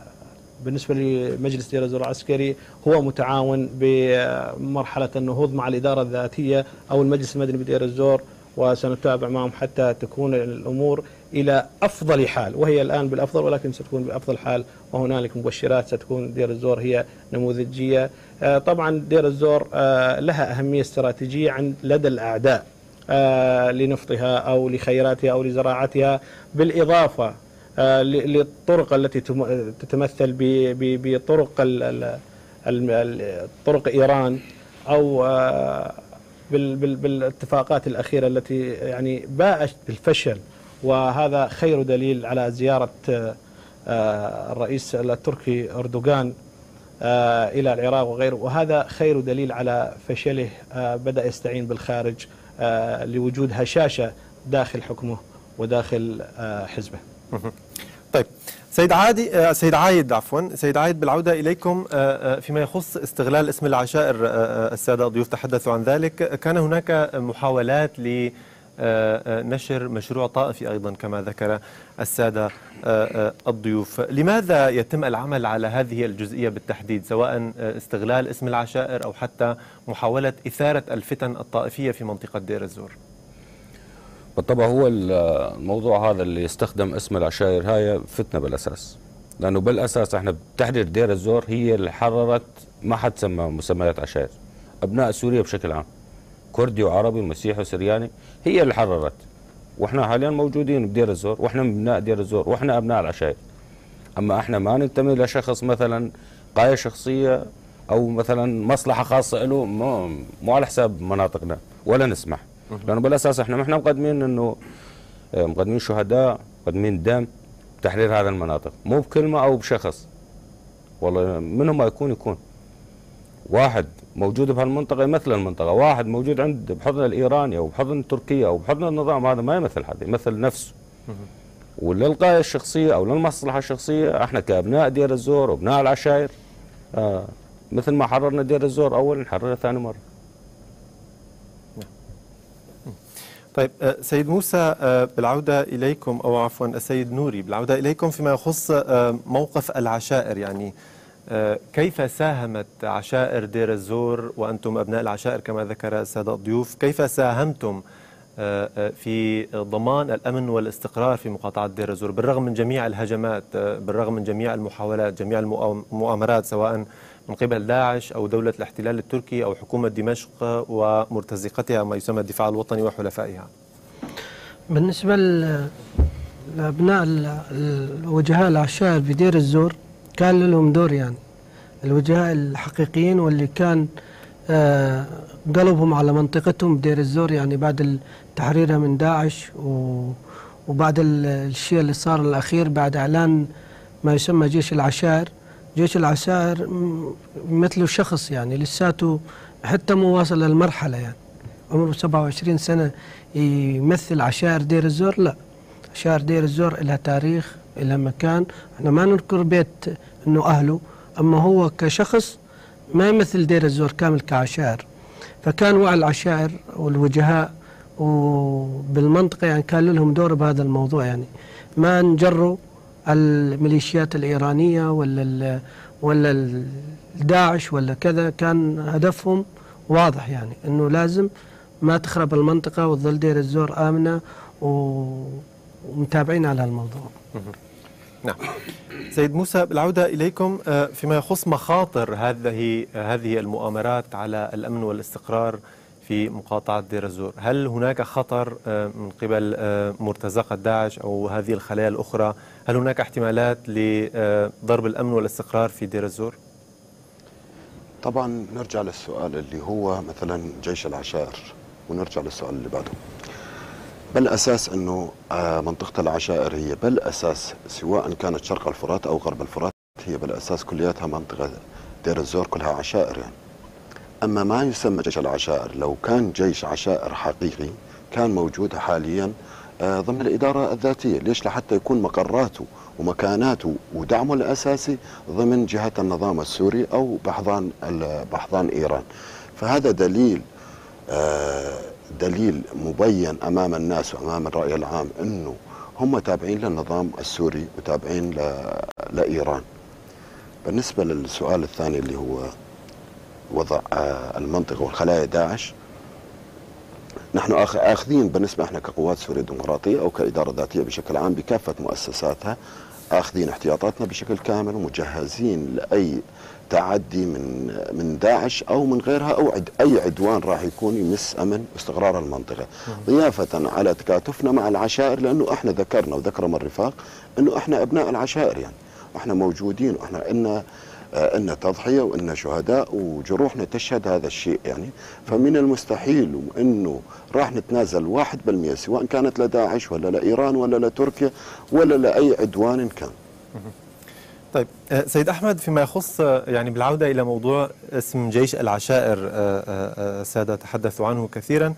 بالنسبة لمجلس دير الزور العسكري، هو متعاون بمرحلة النهوض مع الإدارة الذاتية أو المجلس المدني بدير الزور، وسنتابع معهم حتى تكون الأمور إلى أفضل حال، وهي الآن بالأفضل، ولكن ستكون بأفضل حال، وهنالك مبشرات ستكون دير الزور هي نموذجية. آه، طبعًا دير الزور، آه، لها أهمية استراتيجية عند، لدى الأعداء، آه، لنفطها أو لخيراتها أو لزراعتها، بالإضافة، آه، ل-، للطرق التي تم-، تتمثل ب-، ب-، بطرق ال-، ال-، ال-، ال-، طرق إيران أو، آه، بال-، بال-، بالاتفاقات الأخيرة التي يعني باءت بالفشل، وهذا خير دليل على زيارة، آه، الرئيس التركي أردوغان، آه، إلى العراق وغيره، وهذا خير دليل على فشله. آه، بدأ يستعين بالخارج، آه، لوجود هشاشة داخل حكمه وداخل، آه، حزبه. طيب، سيد عادي، آه، سيد عايد، عفوًا، سيد عايد، بالعودة إليكم، آه، آه، فيما يخص استغلال اسم العشائر، آه، آه، السادة الضيوف تحدثوا عن ذلك. كان هناك محاولات ل آه، آه، نشر مشروع طائفي أيضًا كما ذكر السادة، آه، آه، الضيوف. لماذا يتم العمل على هذه الجزئية بالتحديد، سواء، آه، استغلال اسم العشائر أو حتى محاولة إثارة الفتن الطائفية في منطقة دير الزور؟ بالطبع هو ال-، الموضوع هذا اللي يستخدم اسم العشائر هاي فتنة بالأساس، لأنه بالأساس احنا بتحرير دير الزور هي اللي حررت، ما حد سمى مسميات عشائر، أبناء سوريا بشكل عام، كردي وعربي ومسيحي وسرياني، هي اللي حررت. واحنا حاليًا موجودين بدير الزور، واحنا من ابناء دير الزور، واحنا ابناء العشائر. اما احنا ما ننتمي لشخص مثلًا قاية شخصية او مثلًا مصلحة خاصة له، مو، مو على حساب مناطقنا، ولا نسمح. لانه بالاساس احنا ما احنا مقدمين انه، آه، مقدمين شهداء، مقدمين دم بتحرير هذا المناطق، مو بكلمة او بشخص. والله منهم ما يكون يكون. واحد موجود بهالمنطقة يمثل المنطقة، واحد موجود عند بحضن الإيراني أو بحضن تركيا أو بحضن النظام، هذا ما يمثل حد، يمثل نفسه. وللغاية الشخصية أو للمصلحة الشخصية، احنا كأبناء دير الزور وأبناء العشائر، آه، مثل ما حررنا دير الزور أول، نحررها ثاني مرة. طيب، آه، سيد موسى، آه، بالعودة إليكم، أو عفوًا السيد نوري، بالعودة إليكم فيما يخص، آه، موقف العشائر، يعني، آه، كيف ساهمت عشائر دير الزور، وأنتم أبناء العشائر كما ذكر السادة الضيوف، كيف ساهمتم، آه، آه، في ضمان الأمن والاستقرار في مقاطعة دير الزور، بالرغم من جميع الهجمات، آه، بالرغم من جميع المحاولات، جميع المؤام-، المؤامرات، سواء من قبل داعش أو دولة الاحتلال التركي أو حكومة دمشق ومرتزقتها ما يسمى الدفاع الوطني وحلفائها؟ بالنسبة ل-، لأبناء ال-، الوجهاء العشائر بدير الزور، كان لهم دور، يعني، الوجهاء الحقيقيين، واللي كان، آه، قلبهم على منطقتهم بدير الزور، يعني، بعد ال-، تحريرها من داعش و-، وبعد ال-، الشيء اللي صار الأخير بعد إعلان ما يسمى جيش العشائر. جيش العشائر، م-، مثله شخص، يعني، لساته حتى مو واصل للمرحلة، يعني، عمره سبعة وعشرين سنة يمثل عشائر دير الزور؟ لا، عشائر دير الزور إلها تاريخ، إلها مكان. احنا ما ننكر بيت إنه أهله، أما هو كشخص ما يمثل دير الزور كامل كعشائر، فكان وعي العشائر والوجهاء وبالمنطقة، يعني، كان لهم دور بهذا الموضوع، يعني، ما انجروا الميليشيات الإيرانية ولا ال-، ولا ال-، داعش ولا كذا، كان هدفهم واضح، يعني، إنه لازم ما تخرب المنطقة وتظل دير الزور آمنة و-، ومتابعين على هالموضوع. نعم. سيد موسى، بالعودة إليكم، آه، فيما يخص مخاطر هذه، هذه المؤامرات على الأمن والاستقرار في مقاطعة دير الزور، هل هناك خطر، آه، من قبل، آه، مرتزقة داعش أو هذه الخلايا الأخرى؟ هل هناك احتمالات لضرب الأمن والاستقرار في دير الزور؟ طبعا نرجع للسؤال اللي هو مثلا جيش العشائر، ونرجع للسؤال اللي بعده. بالأساس أنه، آه، منطقة العشائر هي بالأساس، سواء كانت شرق الفرات أو غرب الفرات، هي بالأساس كلياتها منطقة دير الزور، كلها عشائر يعني. أما ما يسمى جيش العشائر، لو كان جيش عشائر حقيقي كان موجود حاليا، آه، ضمن الإدارة الذاتية. ليش؟ لحتى يكون مقراته ومكاناته ودعمه الأساسي ضمن جهة النظام السوري أو بحضان ال-، بحضان إيران. فهذا دليل، آه، دليل مبين أمام الناس وأمام الرأي العام أنه هم تابعين للنظام السوري وتابعين ل-، لإيران. بالنسبة للسؤال الثاني اللي هو وضع، آه، المنطقة والخلايا داعش، نحن آخ-، آخذين بالنسبة إحنا كقوات سورية ديمقراطية أو كإدارة ذاتية بشكل عام بكافة مؤسساتها، آخذين احتياطاتنا بشكل كامل ومجهزين لأي تعدي من، من داعش أو من غيرها أو عد-، أي عدوان راح يكون يمس أمن واستقرار المنطقة، ضيافة على تكاتفنا مع العشائر، لأنه إحنا ذكرنا وذكر الرفاق إنه إحنا أبناء العشائر يعني. احنا موجودين، واحنا إلنا، آه، إلنا تضحية وإلنا شهداء، وجروحنا تشهد هذا الشيء يعني. فمن المستحيل إنه راح نتنازل واحد بالمية، سواء كانت لداعش ولا لإيران ولا لتركيا ولا لأي عدوان كان. طيب، آه، سيد أحمد، فيما يخص، آه، يعني بالعودة إلى موضوع اسم جيش العشائر، آه، آه، آه، السادة تحدثوا عنه كثيرا.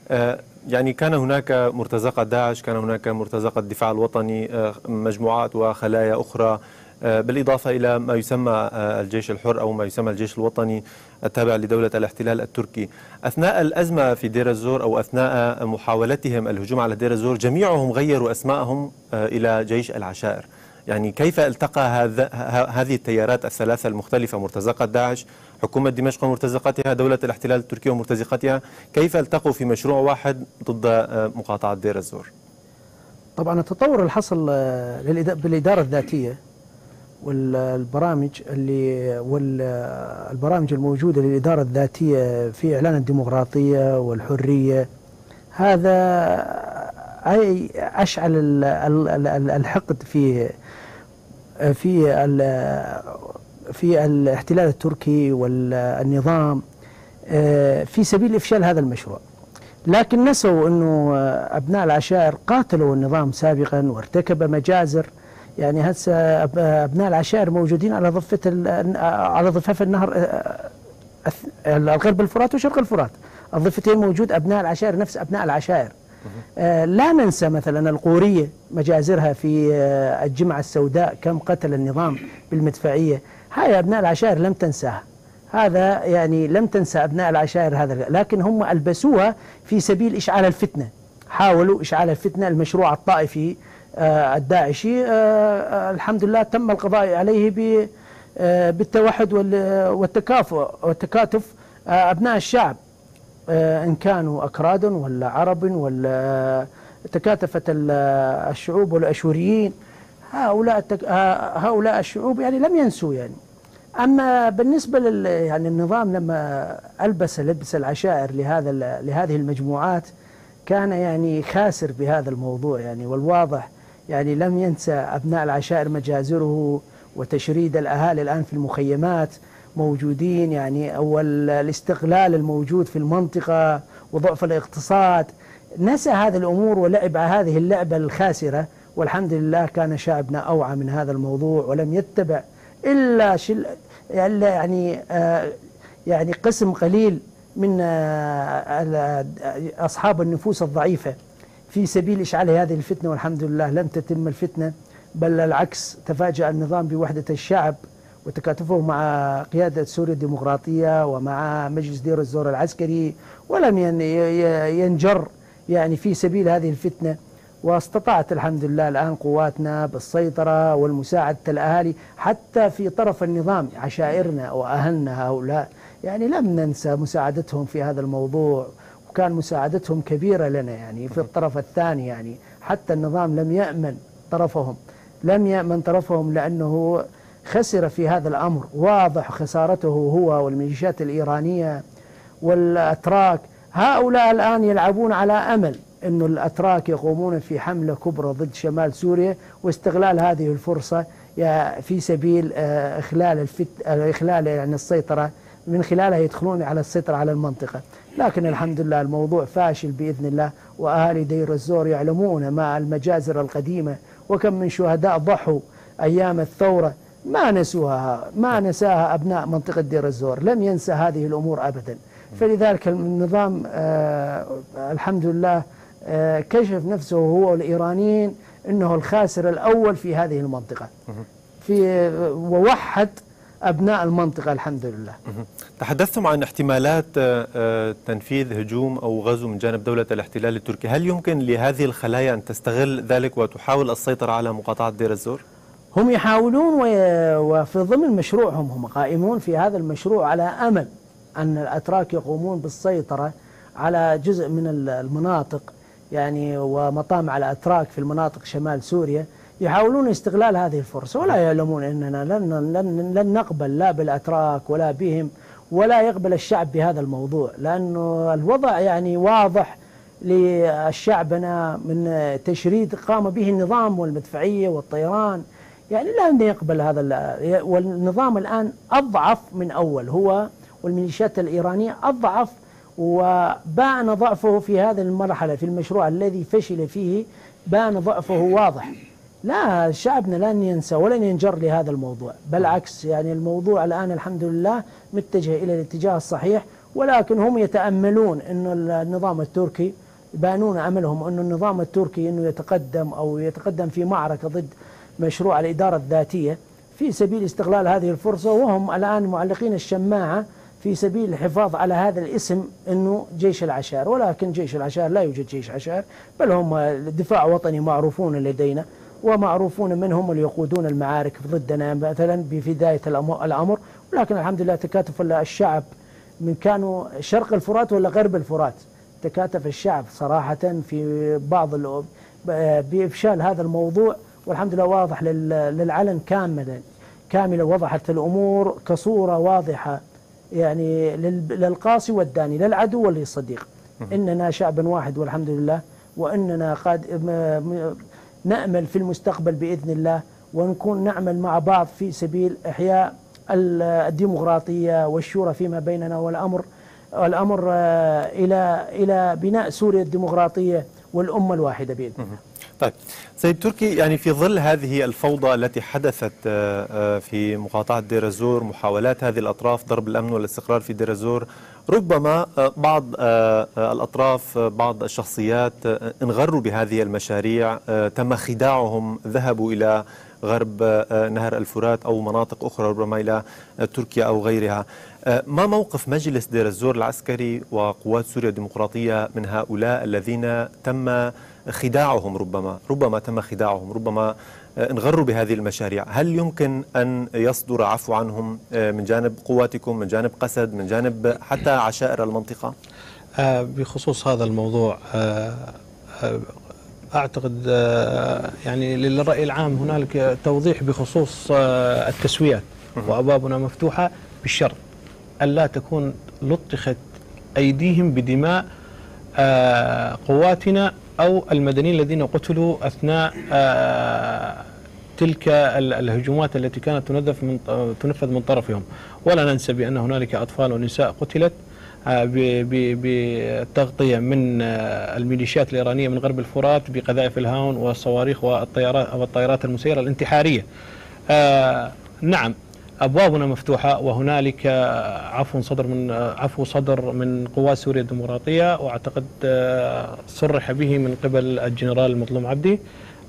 آه، يعني كان هناك مرتزقة داعش، كان هناك مرتزقة الدفاع الوطني، آه، مجموعات وخلايا أخرى، آه، بالإضافة إلى ما يسمى، آه، الجيش الحر أو ما يسمى الجيش الوطني التابع لدولة الاحتلال التركي. أثناء الأزمة في دير الزور أو أثناء محاولتهم الهجوم على دير الزور، جميعهم غيروا أسماءهم، آه، إلى جيش العشائر. يعني كيف التقى هذا، ه-، هذه التيارات الثلاثة المختلفة، مرتزقة داعش، حكومة دمشق ومرتزقتها، دولة الاحتلال التركي ومرتزقتها، كيف التقوا في مشروع واحد ضد، آه، مقاطعة دير الزور؟ طبعا التطور اللي حصل، آه، للإدا-، بالإدارة الذاتية والبرامج اللي، والبرامج الموجودة للإدارة الذاتية في إعلان الديمقراطية والحرية، هذا أي أشعل ال-، ال-، ال-، ال-، الحقد في، في ال-، في الاحتلال التركي والنظام، آه، في سبيل إفشال هذا المشروع. لكن نسوا أنه، آه، أبناء العشائر قاتلوا النظام سابقا وارتكب مجازر. يعني هسه أب-، أبناء العشائر موجودين على ضفة ال-، على ضفاف النهر، آه، أث-، الغرب الفرات وشرق الفرات. الضفتين موجود أبناء العشائر، نفس أبناء العشائر. آه، لا ننسى مثلا القورية، مجازرها في، آه، الجمعة السوداء، كم قتل النظام بالمدفعية. هاي أبناء العشائر لم تنساها. هذا يعني لم تنسى أبناء العشائر هذا، لكن هم ألبسوها في سبيل إشعال الفتنة. حاولوا إشعال الفتنة، المشروع الطائفي، آه، الداعشي، آه، آه، الحمد لله تم القضاء عليه ب-، آه، بالتوحد وال-، والتكافؤ والتكاتف، آه، أبناء الشعب، آه، إن كانوا أكراد ولا عرب ولا، تكاتفت ال-، الشعوب والأشوريين. هؤلاء التك-، آه، هؤلاء الشعوب يعني لم ينسوا يعني. أما بالنسبة لل-، يعني النظام لما ألبس لبس العشائر لهذا ال-، لهذه المجموعات، كان يعني خاسر بهذا الموضوع يعني. والواضح يعني لم ينسى أبناء العشائر مجازره وتشريد الأهالي الآن في المخيمات موجودين يعني، والاستغلال الموجود في المنطقة وضعف الاقتصاد. نسى هذه الأمور ولعب هذه اللعبة الخاسرة، والحمد لله كان شعبنا أوعى من هذا الموضوع ولم يتبع إلا شل-، إلا يعني، آه، يعني قسم قليل من، آه، ال-، أصحاب النفوس الضعيفة في سبيل إشعال هذه الفتنة، والحمد لله لم تتم الفتنة، بل العكس، تفاجأ النظام بوحدة الشعب وتكاتفه مع قيادة سوريا الديمقراطية ومع مجلس دير الزور العسكري، ولم ين-، ي-، ي-، ينجر يعني في سبيل هذه الفتنة، واستطاعت الحمد لله الآن قواتنا بالسيطرة والمساعدة الأهالي حتى في طرف النظام، عشائرنا وأهلنا هؤلاء، يعني لم ننسى مساعدتهم في هذا الموضوع، وكان مساعدتهم كبيرة لنا يعني في الطرف الثاني، يعني حتى النظام لم يأمن طرفهم، لم يأمن طرفهم لأنه خسر في هذا الأمر، واضح خسارته هو والميليشيات الإيرانية والأتراك. هؤلاء الآن يلعبون على أمل إنه الأتراك يقومون في حملة كبرى ضد شمال سوريا واستغلال هذه الفرصة يا-، في سبيل، آه، إخلال الفت-، آه، إخلال يعني السيطرة، من خلالها يدخلون على السيطرة على المنطقة. لكن الحمد لله الموضوع فاشل بإذن الله، وأهالي دير الزور يعلمون ما المجازر القديمة وكم من شهداء ضحوا أيام الثورة، ما نسوها، ما نساها أبناء منطقة دير الزور، لم ينسى هذه الأمور أبدًا. فلذلك النظام، آه، الحمد لله، آه، كشف نفسه هو والإيرانيين أنه الخاسر الأول في هذه المنطقة. في، ووحد أبناء المنطقة الحمد لله. تحدثتم عن احتمالات، آه، آه، تنفيذ هجوم أو غزو من جانب دولة الاحتلال التركي. هل يمكن لهذه الخلايا أن تستغل ذلك وتحاول السيطرة على مقاطعة دير الزور؟ هم يحاولون وي-، وفي ضمن مشروعهم هم قائمون في هذا المشروع على أمل أن الأتراك يقومون بالسيطرة على جزء من ال-، المناطق، يعني ومطامع الأتراك في المناطق شمال سوريا، يحاولون استغلال هذه الفرصة، ولا يعلمون أننا لن، لن، لن نقبل لا بالأتراك ولا بهم، ولا يقبل الشعب بهذا الموضوع، لأنه الوضع يعني واضح لشعبنا من تشريد قام به النظام والمدفعية والطيران، يعني لن يقبل هذا ال-، والنظام الآن أضعف من أول، هو والميليشيات الإيرانية أضعف، وبان ضعفه في هذه المرحلة، في المشروع الذي فشل فيه بان ضعفه واضح. لا، شعبنا لن ينسى ولن ينجر لهذا الموضوع، بالعكس، يعني الموضوع الآن الحمد لله متجه إلى الاتجاه الصحيح، ولكن هم يتأملون أن النظام التركي، يبانون أملهم أن النظام التركي أنه يتقدم أو يتقدم في معركة ضد مشروع الإدارة الذاتية في سبيل استغلال هذه الفرصة، وهم الآن معلقين الشماعة في سبيل الحفاظ على هذا الاسم أنه جيش العشائر، ولكن جيش العشائر لا يوجد جيش عشائر، بل هم دفاع وطني معروفون لدينا، ومعروفون من هم اللي يقودون المعارك ضدنا مثلًا ببداية الأمو-، الأمر، ولكن الحمد لله تكاتف الشعب من كانوا شرق الفرات ولا غرب الفرات، تكاتف الشعب صراحة في بعض ال-، بإفشال هذا الموضوع، والحمد لله واضح لل-، للعلن كاملًا، كاملة، وضحت الأمور كصورة واضحة، يعني لل-، للقاصي والداني، للعدو وللصديق. إننا شعب واحد والحمد لله، وإننا قاد-، م-، م-، نأمل في المستقبل بإذن الله، ونكون نعمل مع بعض في سبيل إحياء ال-، الديمقراطية والشورى فيما بيننا، والأمر، الأمر، آه، إلى، إلى بناء سوريا الديمقراطية والأمة الواحدة بإذن الله. طيب، سيد تركي، يعني في ظل هذه الفوضى التي حدثت، آه، آه، في مقاطعة دير الزور، محاولات هذه الأطراف ضرب الأمن والاستقرار في دير الزور، ربما، آه، بعض، آه، آه، الأطراف، آه، بعض الشخصيات، آه، انغروا بهذه المشاريع، آه، تم خداعهم، ذهبوا إلى غرب، آه، نهر الفرات أو مناطق أخرى، ربما إلى، آه، تركيا أو غيرها. آه، ما موقف مجلس دير الزور العسكري وقوات سوريا الديمقراطية من هؤلاء الذين تم خداعهم، ربما، ربما تم خداعهم، ربما، آه، انغروا بهذه المشاريع؟ هل يمكن أن يصدر عفو عنهم، آه، من جانب قواتكم، من جانب قسد، من جانب حتى عشائر المنطقة؟ آه، بخصوص هذا الموضوع، آه، آه، أعتقد، آه، يعني للرأي العام هنالك توضيح بخصوص، آه، التسويات، وأبوابنا مفتوحة بشرط ألا تكون لطخت أيديهم بدماء، آه، قواتنا أو المدنيين الذين قتلوا أثناء، آه، تلك ال-، الهجومات التي كانت تنذف من، آه، تنفذ من طرفهم. ولا ننسى بأن هنالك أطفال ونساء قتلت، آه، ب-، ب-، بتغطية من، آه، الميليشيات الإيرانية من غرب الفرات بقذائف الهاون والصواريخ والطيارات، والطائرات المسيرة الانتحارية. آه، نعم، أبوابنا مفتوحة، وهنالك عفو صدر من، عفو صدر من قوات سوريا الديمقراطية، وأعتقد، آه، صرح به من قبل الجنرال المظلوم عبدي.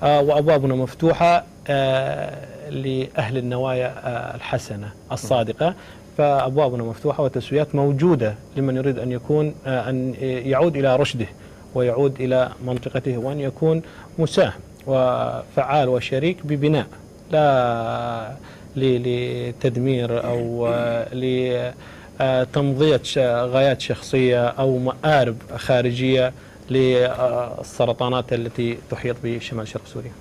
آه، وأبوابنا مفتوحة، آه، لأهل النوايا، آه، الحسنة الصادقة. فأبوابنا مفتوحة وتسويات موجودة لمن يريد أن يكون، آه، أن يعود إلى رشده ويعود إلى منطقته، وأن يكون مساهم وفعال وشريك ببناء، لا ل-، لتدمير أو، آه، ل-، آه، تمضية ش-، غايات شخصية أو مآرب خارجية للسرطانات التي تحيط بشمال شرق سوريا.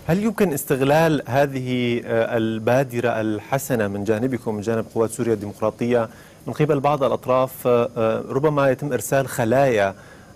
هل يمكن استغلال هذه، آه، البادرة الحسنة من جانبكم، من جانب قوات سوريا الديمقراطية، من قبل بعض الأطراف، آه، آه، ربما يتم إرسال خلايا،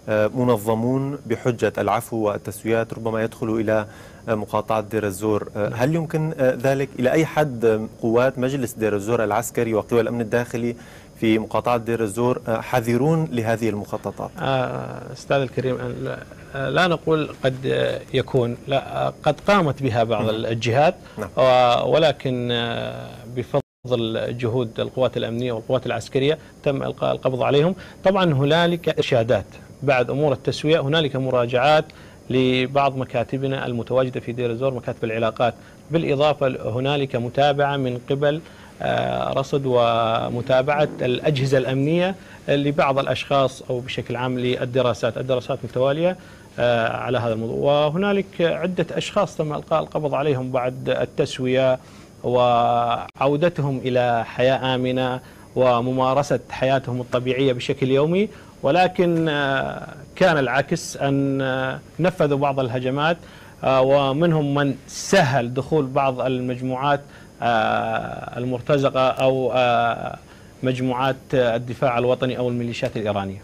آه، منظمون بحجة العفو والتسويات، ربما يدخلوا إلى، آه، مقاطعة دير الزور. آه، هل يمكن، آه، ذلك؟ إلى أي حد، آه، قوات مجلس دير الزور العسكري وقوى الأمن الداخلي في مقاطعة دير الزور، آه، حذرون لهذه المخططات؟ آه، أستاذ الكريم، لا، آه، لا نقول قد، آه، يكون، لا، آه، قد قامت بها بعض الجهات، نعم. آه، ولكن، آه، بفضل جهود القوات الأمنية والقوات العسكرية تم إلقاء القبض عليهم. طبعًا هنالك إرشادات بعد أمور التسوية، هنالك مراجعات لبعض مكاتبنا المتواجدة في دير الزور، مكاتب العلاقات. بالإضافة هنالك متابعة من قبل، آه، رصد ومتابعة الأجهزة الأمنية لبعض الأشخاص أو بشكل عام للدراسات، الدراسات متوالية، آه، على هذا الموضوع. وهنالك عدة أشخاص تم إلقاء القبض عليهم بعد التسوية وعودتهم إلى حياة آمنة وممارسة حياتهم الطبيعية بشكل يومي، ولكن، آه، كان العكس، أن، آه، نفذوا بعض الهجمات، آه، ومنهم من سهل دخول بعض المجموعات، آه، المرتزقة أو، آه، مجموعات، آه، الدفاع الوطني أو الميليشيات الإيرانية.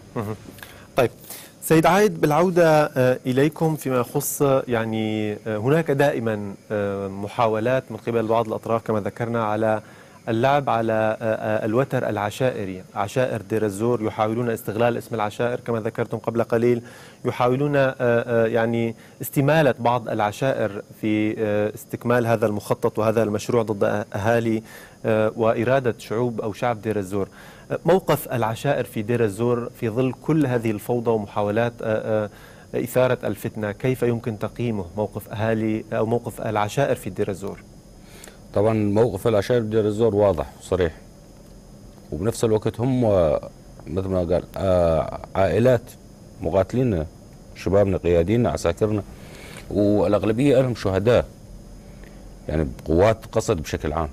طيب، سيد عايد، بالعودة، آه، إليكم فيما يخص، يعني، آه، هناك دائمًا، آه، محاولات من قبل بعض الأطراف كما ذكرنا على اللعب على، آه، آه، الوتر العشائري. عشائر دير الزور يحاولون استغلال اسم العشائر كما ذكرتم قبل قليل، يحاولون، آه، آه، يعني استمالة بعض العشائر في، آه، استكمال هذا المخطط وهذا المشروع ضد أهالي، آه، وإرادة شعوب أو شعب دير الزور. آه، موقف العشائر في دير الزور في ظل كل هذه الفوضى ومحاولات، آه، آه، إثارة الفتنة، كيف يمكن تقييمه موقف أهالي أو موقف العشائر في دير الزور؟ طبعًا موقف العشائر بدير الزور واضح وصريح، وبنفس الوقت هم، مثل ما قال، آه، عائلات مقاتلين، شبابنا، قيادينا، عساكرنا، والأغلبية لهم شهداء، يعني بقوات قصد بشكل عام.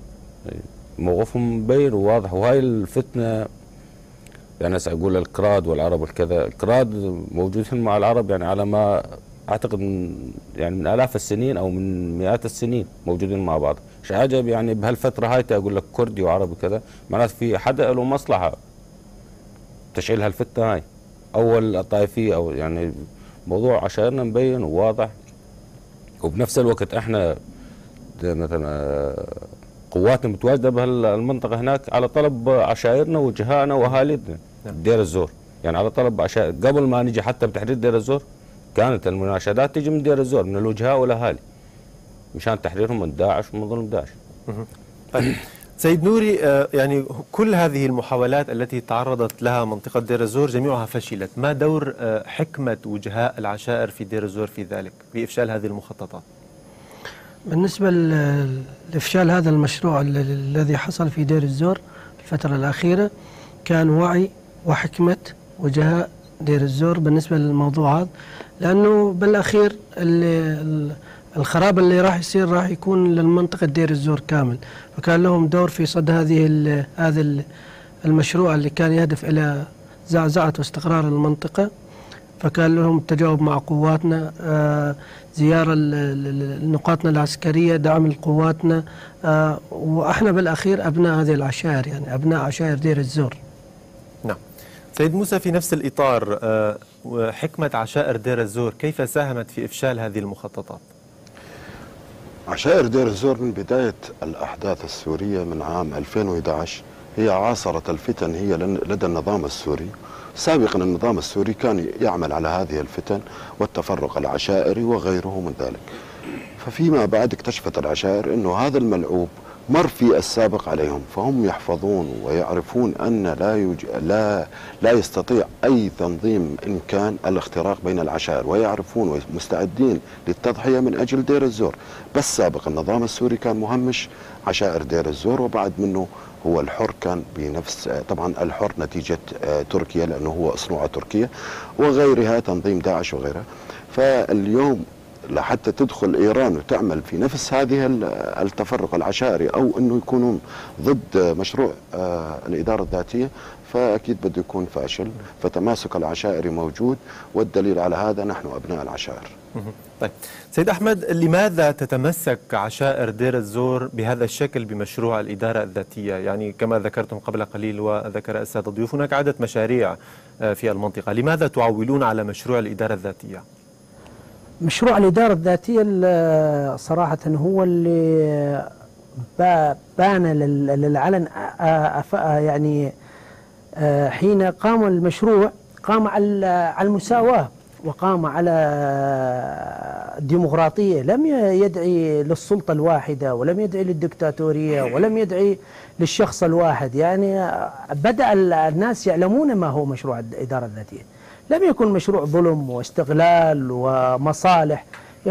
موقفهم مبين وواضح، وهاي الفتنة، يعني هسه أقول الكراد والعرب والكذا، الكراد موجودين مع العرب، يعني على ما أعتقد من، يعني من آلاف السنين أو من مئات السنين موجودين مع بعض. شو عجب يعني بهالفترة هاي تأقول لك كردي وعربي وكذا، معناته في حدا له مصلحة تشعيل هالفتنة هاي. أول طائفية أو يعني موضوع عشائرنا مبين وواضح، وبنفس الوقت إحنا د-، مثلًا، آه، قواتنا متواجدة بهالمنطقة هناك على طلب عشائرنا وجهائنا وأهالينا نعم. بدير الزور، يعني على طلب عشائر. قبل ما نجي حتى بتحرير دير الزور كانت المناشدات تجي من دير الزور، من الوجهاء والأهالي، مشان تحريرهم من داعش ومن ظلم داعش. طيب. سيد نوري، آه، يعني كل هذه المحاولات التي تعرضت لها منطقة دير الزور جميعها فشلت. ما دور، آه، حكمة وجهاء العشائر في دير الزور في ذلك، في إفشال هذه المخططات؟ بالنسبة ل-، لإفشال هذا المشروع ال-، الذي حصل في دير الزور الفترة الأخيرة، كان وعي وحكمة وجهاء دير الزور بالنسبة للموضوع هذا، لأنه بالأخير ال-، ال-، الخراب اللي راح يصير راح يكون للمنطقة دير الزور كامل، فكان لهم دور في صد هذه ال-، هذا ال-، المشروع اللي كان يهدف إلى زعزعة واستقرار المنطقة. فكان لهم التجاوب مع قواتنا، آه، زيارة ل-، ل-، ل-، لنقاطنا العسكرية، دعم لقواتنا، آه، وإحنا بالأخير أبناء هذه العشائر، يعني أبناء عشائر دير الزور. نعم. سيد موسى، في نفس الإطار، آه، حكمة عشائر دير الزور كيف ساهمت في إفشال هذه المخططات؟ عشائر دير الزور من بداية الأحداث السورية من عام ألفين وإحدعش هي عاصرة الفتن، هي لن-، لدى النظام السوري. سابقًا النظام السوري كان يعمل على هذه الفتن والتفرق العشائري وغيره من ذلك. ففيما بعد اكتشفت العشائر أنه هذا الملعوب مر في السابق عليهم، فهم يحفظون ويعرفون أن لا يوج-، لا، لا يستطيع أي تنظيم إن كان الاختراق بين العشائر، ويعرفون ومستعدين للتضحية من أجل دير الزور. بس سابق النظام السوري كان مهمش عشائر دير الزور، وبعد منه هو الحر كان بنفس، طبعًا الحر نتيجة، آه، تركيا، لأنه هو أصنوعة تركية، وغيرها، تنظيم داعش وغيرها. فاليوم لحتى تدخل إيران وتعمل في نفس هذه ال-، التفرق العشائري، أو إنه يكونون ضد مشروع، آه، الإدارة الذاتية، فأكيد بده يكون فاشل. فتماسك العشائري موجود، والدليل على هذا نحن أبناء العشائر. مهم. طيب، سيد أحمد، لماذا تتمسك عشائر دير الزور بهذا الشكل بمشروع الإدارة الذاتية؟ يعني، كما ذكرتم قبل قليل وذكر السادة الضيوف، هناك عدة مشاريع، آه، في المنطقة. لماذا تعولون على مشروع الإدارة الذاتية؟ مشروع الإدارة الذاتية ال-، صراحة هو اللي با-، بان لل-، للعلن، آه، آه، يعني، آه، حين قام المشروع قام على ال-، على المساواة، وقام على الديمقراطية، لم ي-، يدعي للسلطة الواحدة، ولم يدعي للدكتاتورية، ولم يدعي للشخص الواحد. يعني، آه، بدأ ال-، الناس يعلمون ما هو مشروع الإدارة الذاتية. لم يكن مشروع ظلم واستغلال ومصالح،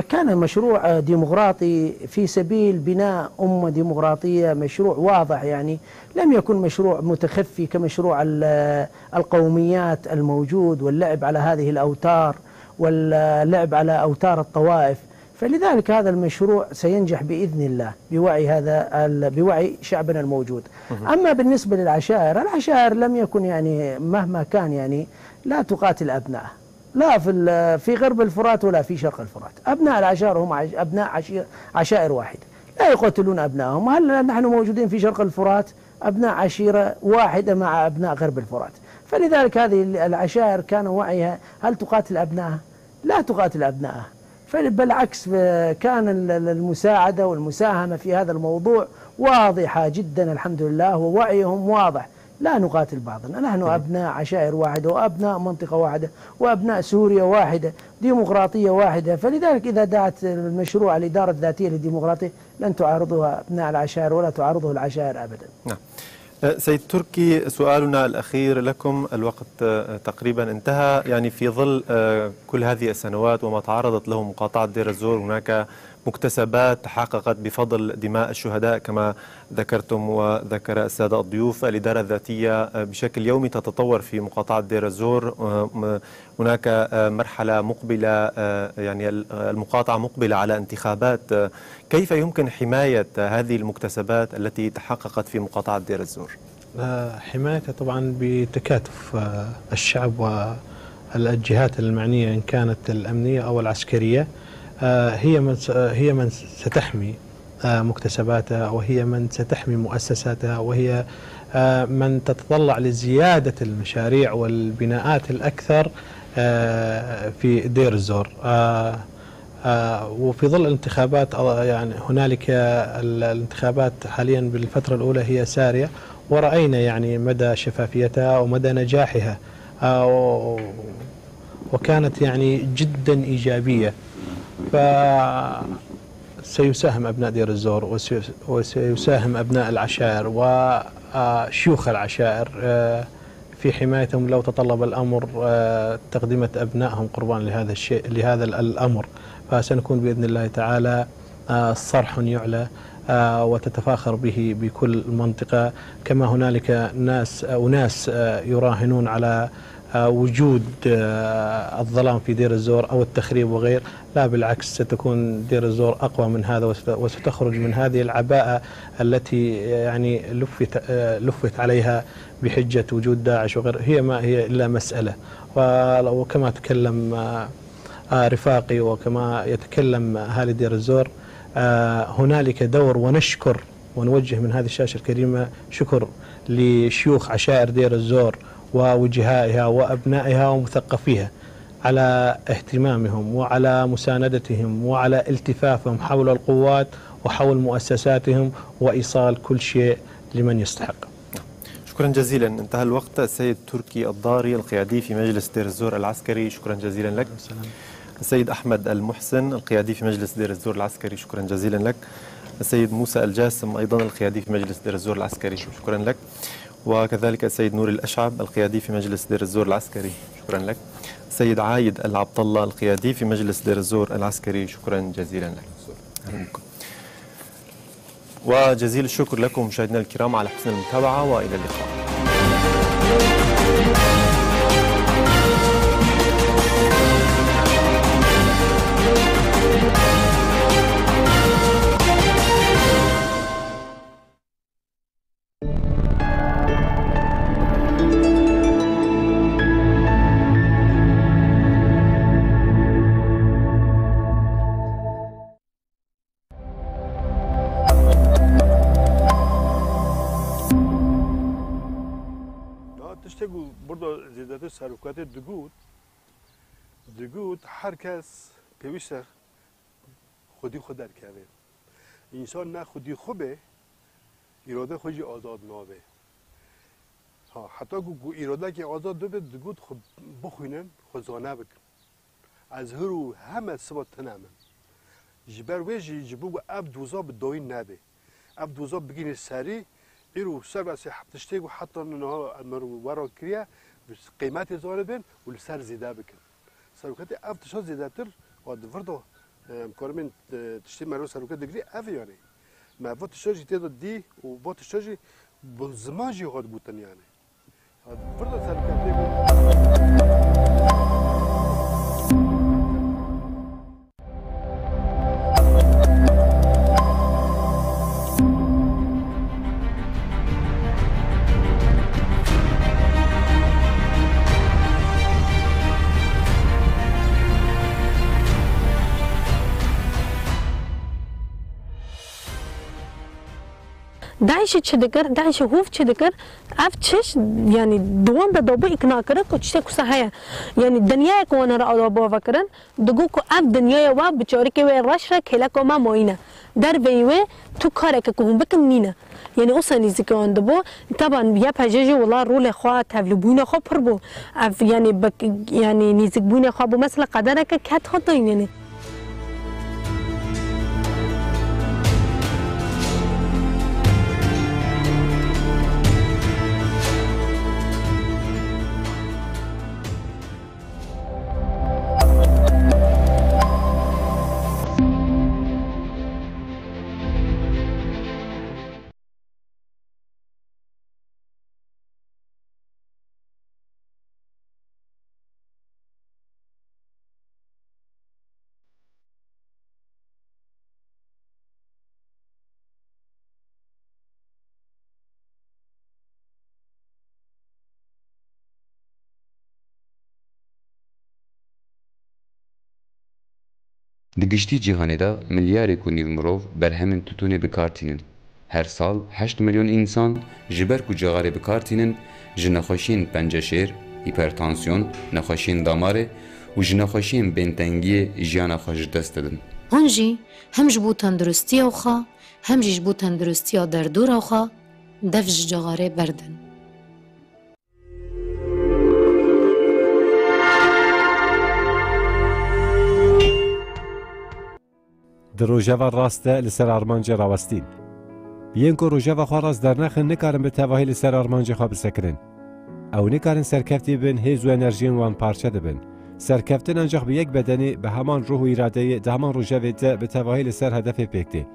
كان مشروع ديمقراطي في سبيل بناء أمة ديمقراطية، مشروع واضح. يعني، لم يكن مشروع متخفي كمشروع ال-، القوميات الموجود واللعب على هذه الأوتار واللعب على أوتار الطوائف. فلذلك هذا المشروع سينجح بإذن الله بوعي هذا ال-، بوعي شعبنا الموجود. أما بالنسبة للعشائر، العشائر لم يكن، يعني، مهما كان، يعني، لا تقاتل أبنائها، لا في ال-، في غرب الفرات ولا في شرق الفرات. أبناء العشائر هم عش-، أبناء عشير-، عشائر واحدة، لا يقاتلون أبنائهم. هل نحن موجودين في شرق الفرات؟ أبناء عشيرة واحدة مع أبناء غرب الفرات. فلذلك هذه ال-، العشائر كان وعيها، هل تقاتل أبنائها؟ لا تقاتل أبنائها. فل-، بالعكس، ف-، كان ال-، ال-، المساعدة والمساهمة في هذا الموضوع واضحة جدًا، الحمد لله، ووعيهم واضح. لا نقاتل بعضنا، نحن أبناء عشائر واحدة وأبناء منطقة واحدة وأبناء سوريا واحدة، ديمقراطية واحدة. فلذلك إذا دعت المشروع الإدارة الذاتية للديمقراطية، لن تعارضها أبناء العشائر ولا تعارضه العشائر أبدًا. نعم. أه، سيد تركي، سؤالنا الأخير لكم، الوقت، أه، تقريبًا انتهى. يعني، في ظل، أه، كل هذه السنوات وما تعرضت له مقاطعة دير الزور، هناك مكتسبات تحققت بفضل دماء الشهداء كما ذكرتم وذكر السادة الضيوف. الإدارة الذاتية، أه، بشكل يومي تتطور في مقاطعة دير الزور. أه، م-، هناك، آه، مرحلة مقبلة، آه، يعني ال-، المقاطعة مقبلة على انتخابات. آه، كيف يمكن حماية هذه المكتسبات التي تحققت في مقاطعة دير الزور؟ آه، حمايتها طبعًا بتكاتف، آه، الشعب والجهات المعنية، إن كانت الأمنية أو العسكرية. آه، هي من س-، آه، هي من ستحمي آه، مكتسباتها، وهي من ستحمي مؤسساتها، وهي، آه، من تتطلع لزيادة المشاريع والبناءات الأكثر، آه، في دير الزور. آه، آه، وفي ظل الانتخابات، آه، يعني هنالك ال-، الانتخابات حاليًا بالفترة الأولى هي سارية، ورأينا يعني مدى شفافيتها ومدى نجاحها. آه، و-، وكانت يعني جدًا إيجابية. فسيساهم أبناء دير الزور وسي-، وسيساهم أبناء العشائر وشيوخ العشائر، آه، في حمايتهم لو تطلب الأمر، آه، تقدمة أبنائهم قربان لهذا الشيء، لهذا ال-، الأمر. فسنكون بإذن الله تعالى، آه، صرح يعلى، آه، وتتفاخر به بكل منطقة، كما هنالك ناس، آه، أناس، آه، يراهنون على آه، وجود، آه، الظلام في دير الزور أو التخريب وغير. لا، بالعكس، ستكون دير الزور أقوى من هذا، وست-، وستخرج من هذه العباءة التي، يعني، لفت، آه، لفت عليها بحجة وجود داعش وغير. هي ما هي إلا مسألة. و-، وكما تكلم، آه، آه، رفاقي، وكما يتكلم أهالي دير الزور، آه، هنالك دور، ونشكر ونوجه من هذه الشاشة الكريمة شكر لشيوخ عشائر دير الزور ووجهائها وأبنائها ومثقفيها على اهتمامهم وعلى مساندتهم وعلى التفافهم حول القوات وحول مؤسساتهم وإيصال كل شيء لمن يستحق. شكرًا جزيلًا. انتهى الوقت. السيد تركي الضاري، القيادي في مجلس دير الزور العسكري، شكرًا جزيلًا لك. السيد أحمد المحسن القيادي في مجلس دير الزور العسكري، شكرًا جزيلًا لك. السيد موسى الجاسم أيضًا القيادي في مجلس دير الزور العسكري، شكرًا لك. وكذلك السيد نور الأشعب القيادي في مجلس دير الزور العسكري، شكرًا لك. السيد عايد العبد الله القيادي في مجلس دير الزور العسكري، شكرًا جزيلًا لك. أهلًا بكم. وجزيل الشكر لكم مشاهدينا الكرام على حسن المتابعة، وإلى اللقاء. Ya tiştê ku burada zêdetir serokatê digot, digot her kes pêwîst e xwedî xwe derkeve. Însan ne xwedî xwe be, îrade xwe jî azad nabe. Ha, heta ku, ku îradekê azad bibe, digot xwe bixwînin, xwe zane bikin. Ez hir û heme siba tune me. Ji ber wê jî ji bo ku ev doza bi dawî nebe. Ev doza bigihîne serî, îro ser ve sê tiştê ku heta niha em wera kiriye, bi qîmetê zanibin û li ser zêde bikin. Serokatê ev tişta zêdetir, wa di vir de, em karin, e, tiştê me li seroke digirî, ev e yanî. Me va tişta jî tê de dî û va tişta jî bi ziman jî hat gotin yanî. Hat vir de serokatê got. DAIŞ'ê çi dikir, DAIŞ'ê hov çi dikir, ev çiş, yanî, di wan de dabû îkna kirin ku tiştek wisa heye. Yanî, dinyayek wan re ava kirin, digot ku ev dinyaya we bi çarikê wê reş re kêleka me mayîne. Derveyî wê tu kareke ku hûn bikin nîne. Yanî, wisa nîzikê wan dibû. Teban, YPJ jî wila rolê xwe, tevlîbûna xwe pir bû. Ev, yanî, bi, yanî, nîzikbûnê xwe bû. Mesela, qedereke ket hat dayînê. Di giştî cîhanê de milyarek û nîv mirov berhemên titûnê bi kar tînin. Her sal heşt milyon însan ji ber ku cixarê bi kar tînin, ji nexweşiyên penceşêr, hîpertansiyon, nexweşiyên damarê û ji nexweşiyên bêntengiyê jiyana xwe ji dest didin. Hûn jî hem ji bo tenduristiya xwe, hem jî ji bo tenduristiya derdora xwe dev ji cixarê berdin. Di rojeva rast de li ser armancê rawestîn. Yên ku rojeva xwe rast dernexin, nikarin bi tevahî li ser armancê xwe bisekinin. Ew nikarin serkeftî bin, hêz û enerjiyên wan parçe dibin. Serkeftin ancaq bi yek bedenê, bi heman ruh û îradeyê, di heman rojevê de bi tevahî li ser hedefê pêk tê.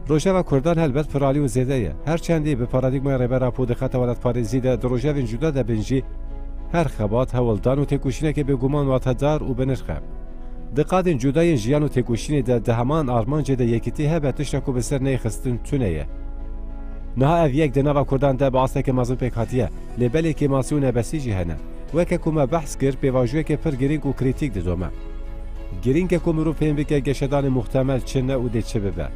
Rojeva Kurdan helbet piralî û zêde ye. Her çendî bi paradîgmaya Rêber Apo di xeta welatparêzî de di rojevên cuda de bin jî, her xebat, hewldan û têkoşîneke bêguman watedar û bi nirx e. Di qadên cuda yên jiyan û têkoşînê de di heman armancê de yekîtî hebe, tişta ku bi ser neyê xistin tune ye. Niha ev yek di nava Kurdan de bi asteke mezin pêk hatiye, lê belê kêmasî û nebesî jî hene. Weke ku me behs kir, pêvajoyeke pir girîng û krîtîk didome. Girîng e ku mirov fêm bike geşedanê muhtemel çi ne û dê çi bibe.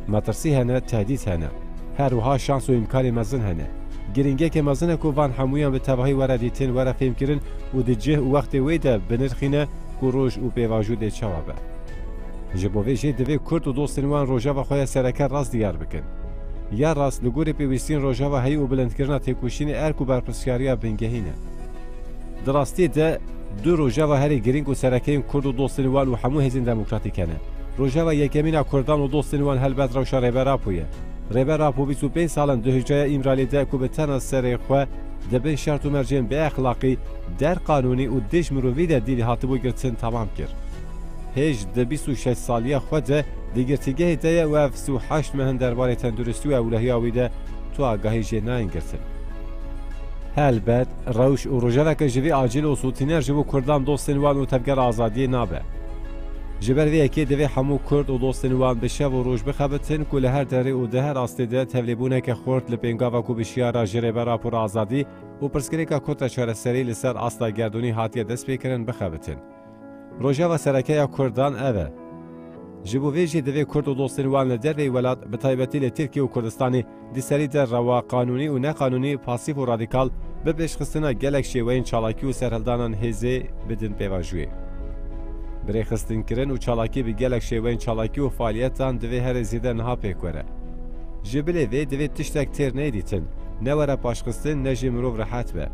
Metirsî hene, tehdît hene. Her wiha şans û îmkanê mezin hene. Girîngiyeke mezin e ku van hemûyan bi tevahî were dîtin, were fêmkirin û di cih û wextê wê de binirxîne ku roj û pêvajo dê çawa be. Ji bo vê jî divê Kurd û dostên wan rojeva xwe ya sereke rast diyar bikin. Ya rast li gorî pêwîstiyên rojeva heyî û bilindkirina têkoşînê erk û berpirsyariya bingehîn e. Di rastî de Du rojeva herî girîng û sereke yên Kurd û dostên wan û hemû hêzên demokratîk hene. Rojeva yekemîn a Kurdan û dostên wan helbet rewşa Rêber Apo ye. Rêber Apo bîst û pênc sal in di hêjaya Îmralî de ku bi tena serê xwe di bin şert û mercên bêexlaqî, der qanûnî û dij mirovî de dîlî hatibû girtin temam kir. Hêj di bîst û şeş saliya xwe de di girtîgehê de ye û ev sî û heşt meh in derbarê tenduristî û ewlehiya wî de tu agahî jê nayên girtin. Helbet, rewş û rojeveke ji vî acîl û sotîner ji bo Kurdan, dostên wan û tevgera azadiyê nabe. Ji ber vê yekê divê hemû Kurd û dostên wan bi şev û roj bixebitin ku li her derê û di her astê de tevlêbûneke xurt li pêngava ku bi şiyara ji Rêber Apo re azadî û pirsgirêka Kurd re çareserî li ser asta gerdûnî hatiye destpêkirin bixebitin. Rojeva sereke ya Kurdan ev e. Ji bo vê jî divê Kurd û dostên wan li derveyî welat, bi taybetî li Tirkiye û Kurdistanê, di serî de rewa, qanûnî û neqanûnî, pasîf û radîkal, bi pêşxistina gelek şêweyên çalakî û serhildanan hêzê bidin pêvajoyê. Bi rêxistinkirin û çalakî bi gelek şêweyên çalakî û fealiyetan divê herê zêde niha pêk were. Ji bilê vê divê tiştek têr neyê dîtin, ne were paşxistin, ne jî mirov rehet be.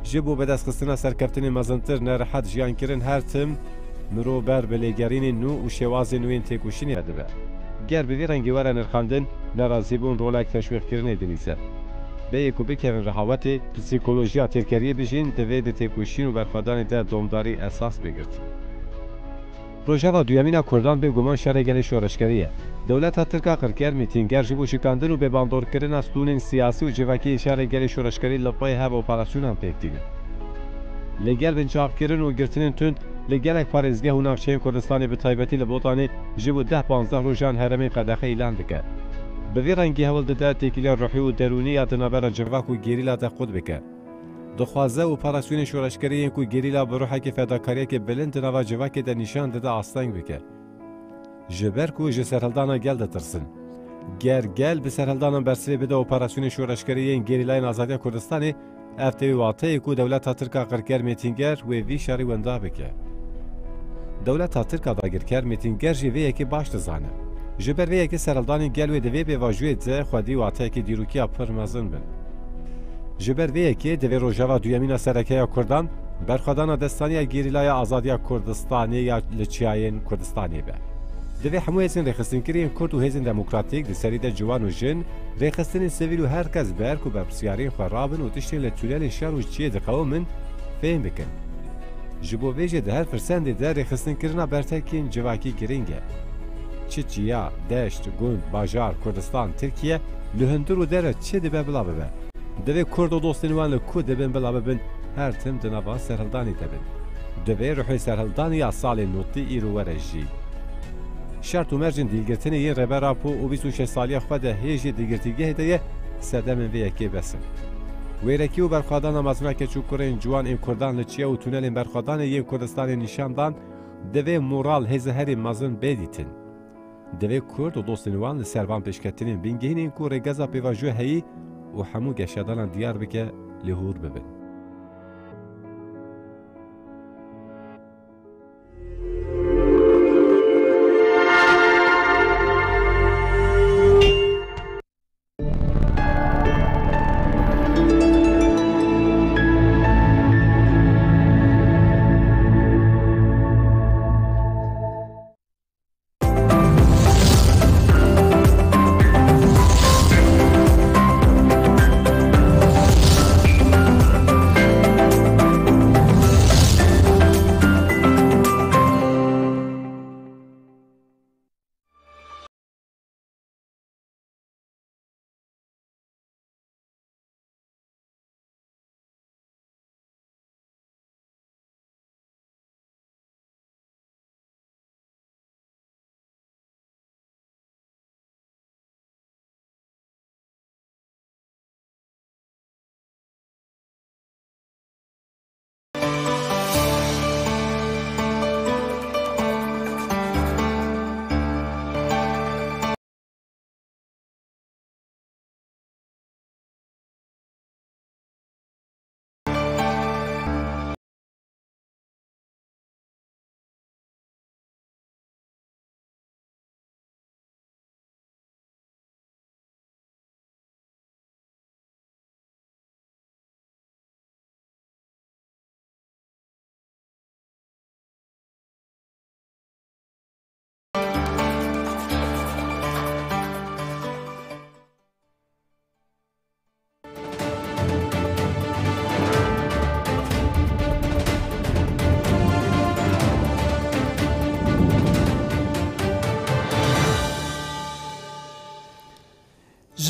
Ji bo bidestxistina serkeftinên mezintir ne rehet jiyan kirin her tim mirov ber bi lêgerînên nû û şêwazên nû yên têkoşînê dibe. Ger bi vî rengî were nirxandin, nerazîbûn rolek teşwîqkirinê dilîze. Bêyî ku bikevin rehavetê, psîkolojiya têrkeriyê bijîn, divê di têkoşîn û berxwedanê de domdarî esas bê girtin. Rojeva duyemîn a Kurdan bêguman şerê gelê şoreşgerî ye. Dewleta Tirk a qirker, mîtînger ji bo şikandin û bêbandorkirina stûnên siyasî û civakî şerê gelê şoreşgerî li pey hev operasyonan pêk tînin. Li gel binçavkirin û girtinên tund li gelek parêzgeh û navçeyên Kurdistanê, bi taybetî li Botanê, ji bo deh panzdeh rojan herêmên qedexe îlan dike. Bi vî rengî hewl dide têkiliya ruhî û derûnî ya di navbera civak û gerîla de qut bike. Dixwaze operasyonên şoreşgerî yên ku gerîla bi ruhekê fedakariyekê bilind di nava civakê de nîşan dide asteng bike. Ji ber ku ji serhildana gel ditirsin. Ger gel bi serhildanan bersivê bide operasyonên şoreşgerî yên gerîlayên azadiya Kurdistanê, ev tê wê wateyê ku dewleta Tirk a qirker, mêtînger wê vî şerî wenda bike. Dewleta Tirk a dagirker, mêtînger jî vê yekê baş dizane. Ji ber vê yekê serhildanên gel wê di vê pêvajoyê de xwedî wateyekî dîrokî ya pir mezin bin. Ji ber vê yekê divê rojeva duyemîn a sereke ya Kurdan berxwedana destaniya gerîlaya azadiya Kurdistanê ya li çiyayên Kurdistanê be. Divê hemû hêzên rêxistinkirî yên Kurd û hêzên demokratîk, di serî de ciwan û jin, rêxistinên sivîl û her kes ber ku berpirsyariyên xwe rabin û tiştên li tûnelên şer û çiyê diqewimin, fêm bikin. Ji bo vê jî di her firsendê de rêxistinkirina bertekên civakî girîng e. Çi çiya, deşt, gund, bajar, Kurdistan, Tirkiye, li hundir û dere çi dibe bila bibe. Divê Kurd û dostên wan li ku dibin bila bibin, her tim di nava serhildanê de bin. Divê ruhê serhildanê ya salên notî îro were jî. Şert û mercên dîlgirtinê yên Rêber Apo û bîst û şeş saliya xwe de hê jî di girtîgehê de ye, sedemên vê yekê bes in. Wêrekî û berxwedana mezina keç û kurên ciwan ên Kurdan li çiya û tûnelên berxwedanê yên Kurdistanê nîşan dan, divê moral hêze herî mezin bê dîtin. Divê Kurd û dostên wan li ser van pêşketinên bingehîn ên ku rêgeza pêvajoyê heyî û hemû geşedanan diyar bike, li hûr bibin.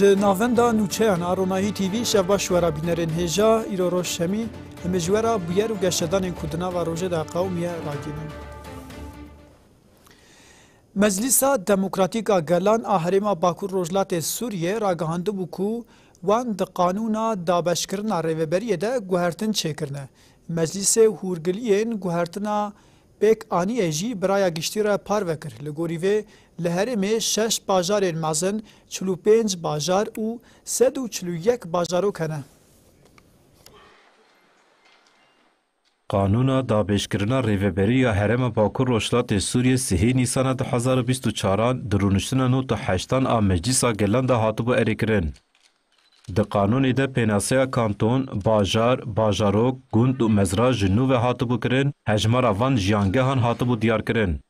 Di navenda nûçeyan a Ronahî T V şev baş we re bînerên hêja, îro roj şemî, em ê ji we re bûyer û geşedanên ku di nava rojê de qewimiye ragihînin. Meclîsa Demokratîk a Gelan a Herêma Bakur Rojhilatê Sûriyê ragihandibû ku wan di qanûna dabeşkirina rêveberiyê de guhertin çêkirine. Meclîsê hûrgiliyên guhertina pêk aniye jî bi raya giştî re parve kir. Li gorî vê, li herêmê şeş bajarên mezin, çil û pênc bajar û sed û çil û yek bajarok hene. Qanûna dabêjkirina rêveberî ya Herêma Bakur Rojhilatê Sûriyê sihê Nîsana du hezar û bîst û çaran di rûniştina nod û heştan a Meclîsa Gelan de hatibû erêkirin. Di qanûnê de pênaseya kanton, bajar, bajarok, gund û mezra ji nû ve hatibû kirin, hejmara van jiyangehan hatibû diyarkirin.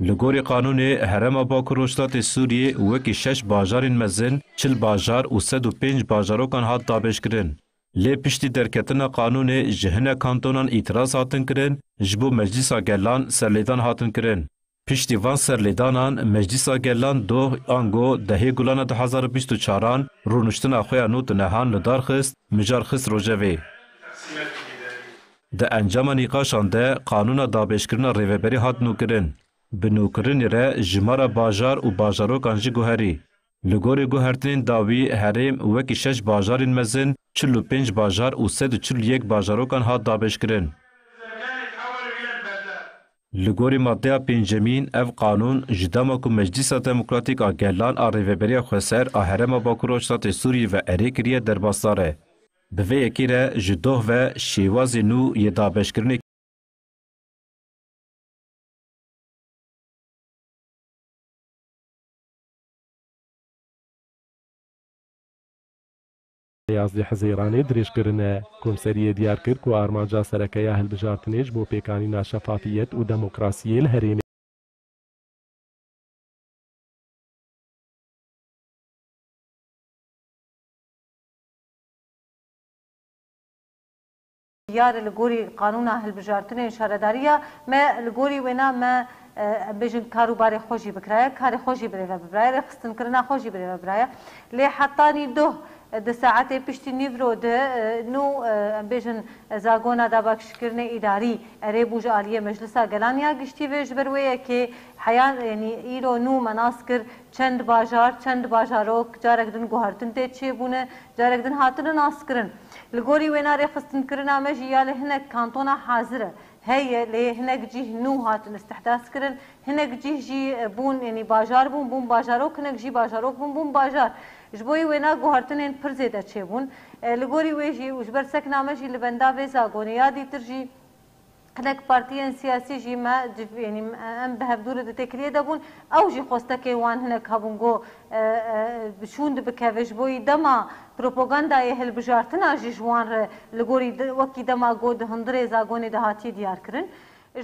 Li gorî qanûnê, Herêma Bakur Rojhilatê Sûriyê wekî şeş bajarên mezin, çil bajar û sed û pênc bajarokan hat dabêjkirin. Lê piştî derketina qanûnê ji hinek kantonan îtiraz hatin kirin, ji bo Meclîsa Gelan serlêdan hatin kirin. Piştî van serlêdanan, Meclîsa Gelan doh, ango dehê Gulana du hezar û bîst û çaran rûniştina xwe ya nod û nehan li dar xist, mijar xist rojevê. Di encama nîqaşan de qanûna dabêjkirina rêveberî hat nûkirin. Bi nûkirinê re jimara bajar û bajarokan jî guherî. Li gorî guhertinên dawî, herêm wekî şeş bajarên mezin, çil û pênc bajar û sed û çil û yek bajarokan hat dabêjkirin. Li gorî maddeya pêncemîn, ev qanûn ji dema ku Meclîsa Demokratîk a Gelan a Rêveberiya Xweser a Herêma Bakur Rojhilatê Sûriyê ve erê kiriye derbasdar e. Bi vê yekê re ji doh ve şêwazê nû yê dabeşkirinê Yazdeh Hezeyranê dirêj kirine. Komseriyê diyar kir ku armanca sereke ya hilbijartinê ji bo pêkanîna şefafiyet û demokrasiyê li herêmê. Diyar e, li gorî qanûna hilbijartinên şaredariya me, li gorî wêna me, e, em bêjin kar û barê xwe jî bikiraye, karê xwe jî birêve bibiraye, rêxistinkirina xwe jî birêve biraye. Lê hetanî doh, e, di saetê piştî nîvro de, e, nû, e, em bêjin, e, zagona dabeşkirinê îdarî erê bû ji aliyê Meclisa Gelan ya Giştî ve. Ji ber wê yekê heya, yanî îro nû me nas kir, çend bajar, çend bajarok, carek din guhertin tê çêbûne, carek din hatine naskirin. Li gorî wêna rêxistinkirina me jî ya li hinek kantona hazir e. Heye, lê hinek cih nû hatin îstihdas kirin, hinek cih jî, e, bûn, yanî bajar bûn, bûn bajarok, hinek jî bajarok bûn, bûn bajar. Ji bo wê wêna guhertinên pir zêde çêbûn. E, li gorî wê jî û ji ber sekna me jî li benda vê zagonê ya dîtir jî hinek partiyên siyasî jî me civ-, yanî em bi hevdû re di têkiliyê de bûn. Ew jî xwestekên wan hinek hebûn ku, e, e, şûnd bikeve ji bo yî dema propagandayê hilbijartina jî ji wan re li gorî de, wekî dema ku di hundirê zagonê de hatiye diyar kirin.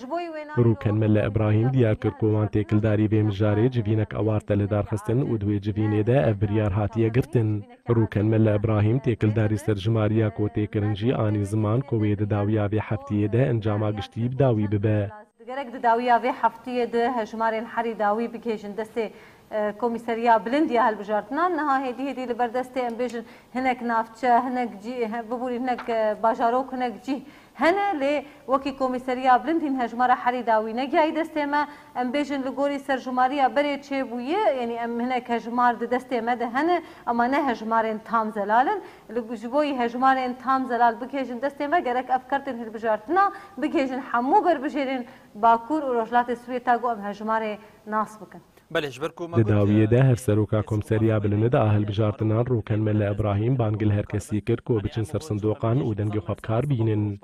Ji bo yî wêna Rûken Mele Ibrahîm diyar kir ku wan têkildarî vê mijarê civînek awarte li dar xistin û di wê civînê de ev biryar hatiye girtin. Rûken Mele Ibrahîm têkildarî serjimariya ku tê kirin jî anî ziman ku wê di dawiya vê heftiyê de encama giştî bi dawî bibe. Digerek di dawiya vê heftiyê de hejmarên herî dawî bigihêjin destê, e, Komîseriya Bilind ya Hilbijartinan. Niha hêdî hêdî li ber destê, em bêjin, hinek navçe, hinek cî-, he-, biborî hinek, e, bajarok, hinek cîh hene, lê wekî Komîseriya Bilind hîn hejmara herî dawî negihayî destê me. Em bêjin li gorî serjimariya berê çêbûye, yanî em hinek hejmar di destê me de hene, ema ne hejmarên tam zelal in. Li, ji bo yî hejmarên tam zelal bigihêjin destê me, gerek ev kartên hilbijartina bigihêjin hemû berbijêrên Bakur û Rojhilatê Sûriyê ta ku em hejmarê nas bikin. Belê, ji ber ku me Di got, dawiyê e, de hevseroka Komseriya Bilind a Hilbijartinan Rûken Mele Ibrahîm bang li her kesî kir ku biçin ser sindoqan û dengê xwe bi kar bînin.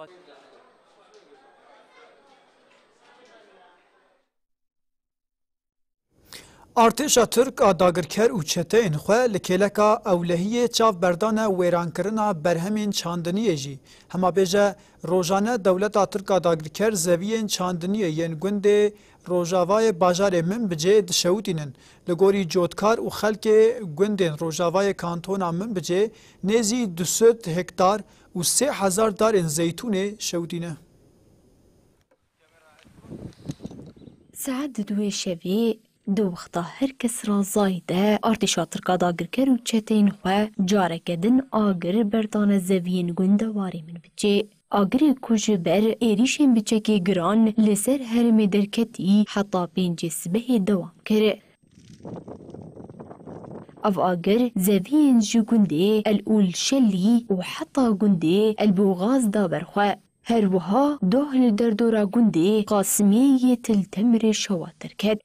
Artêşa Tirk a dagirker û çeteyên xwe li kêleka ewlehiyê çav berdane wêrankirina berhemên çandiniyê jî. Hema bêje, rojane dewleta Tirk a dagirker zeviyên çandiniyê yên gundê rojavayê bajarê Minbicê dişewitînin. Li gorî cotkar û xelkê gundên rojavayê kantona Minbicê, nêzî du sed hektar û sê hezar darên zeytûnê şewitîne. Saet di duwê şevê Di wexta her kes razayî de, artêşa Tirka dagirker û çeteyên xwe careke din agir berdane zeviyên gundewarê Minbiçê. Agirê ku ji ber êrîşên biçekê giran li ser herêmê derketî, heta pêncê sibehê dewam kir. Ev agir zeviyên ji gundê El Ûl Şelî û heta gundê El Bûxaz da ber xwe. Her wiha doh li derdora gundê Qasimiyê yê Til Temirê şewa derket.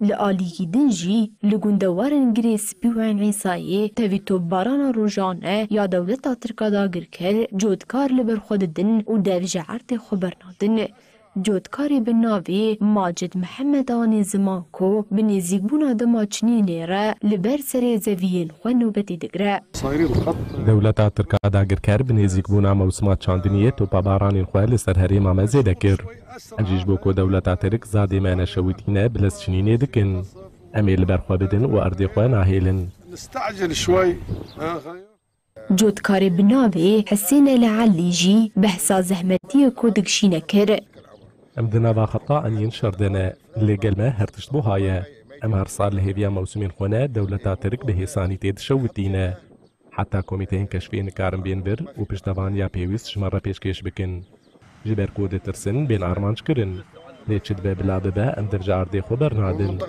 Li aliyî din jî li gundewarên Girê Spî û Eyn Îsayê tevî topbarana rojane ya dewleta Tirk a dagirker cotkar li ber xwe didin û dev ji erdê xwe bernadin. Cotkarê bi navê Macid Mihemed anî ziman ku bi nêzîkbûna dema çinînê re li ber serê zeviyên xwe nobetê digire. Dewleta Tirk a dagirker bi nêzîkbûna mewsima çandiniyê topabaranên xwe li ser herêma me zêde kir. Em jî ji bo ku dewleta Tirk zadê me neşewitîne, bi lez çinînê dikin. Em ê li ber xwe bidin û erdê xwe nahêlin. Cotkarê bi navê Hesên El Elî jî behsa zehmetiyê ku dikişîne kir. Em di nava xeta em yên şer de ne. Lê gel me her tişt buha ye. Em her sal li hêviya mewsimên xwe ne dewleta Tirk bi hêsanî tê dişewitîne. Heta komîteyên keşfê nikarin bên vir û piştevaniya pêwîst ji me re pêşkêş bikin. Ji ber ku ditirsin bên armanc kirin. Lê çi dibe bila bibe, em dev ji erdê xwe bernadin.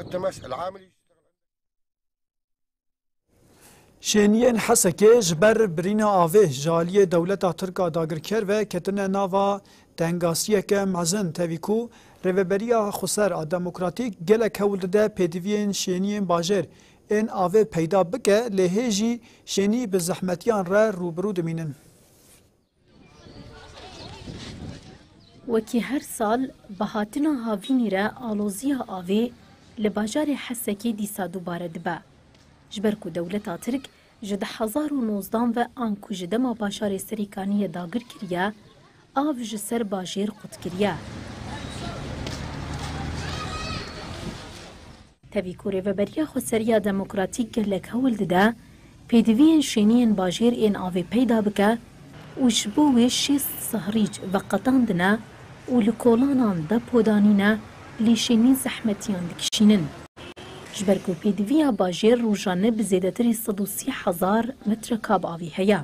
Şêniyên Hesekê ji ber birîna avê ji aliyê dewleta Tirk a dagirker ve ketine nava tengasiyeke mezin, tevî ku Rêveberiya Xweser a Demokratîk gelek hewl dide pêdiviyên şêniyên bajêr ên avê peyda bike, lê hê jî şênî bi zehmetiyan re rû bi rû dimînin. Wekî her sal, bi hatina havînî re aloziya avê li bajarê Hesekê dîsa dubare dibe. Ji ber ku dewleta Tirk ji du hezar û nozdan ve anku ji dema bajarê Serîkaniyê dagir kiriye, av ji ser bajêr qut kiriye. Tevî ku Rêveberiya Xweseriya Demokratîk gelek hewl dide, pêdiviyên şêniyên bajêr ên avê peyda bike û ji bo wê şêst sehrîc veqetandine û li kolanan depo danîne, lê şênî zehmetiyan dikişînin. Ji ber ku pêdiviya bajêr rojane bi zêdetirî sed û sî hezar metrekab avî heye.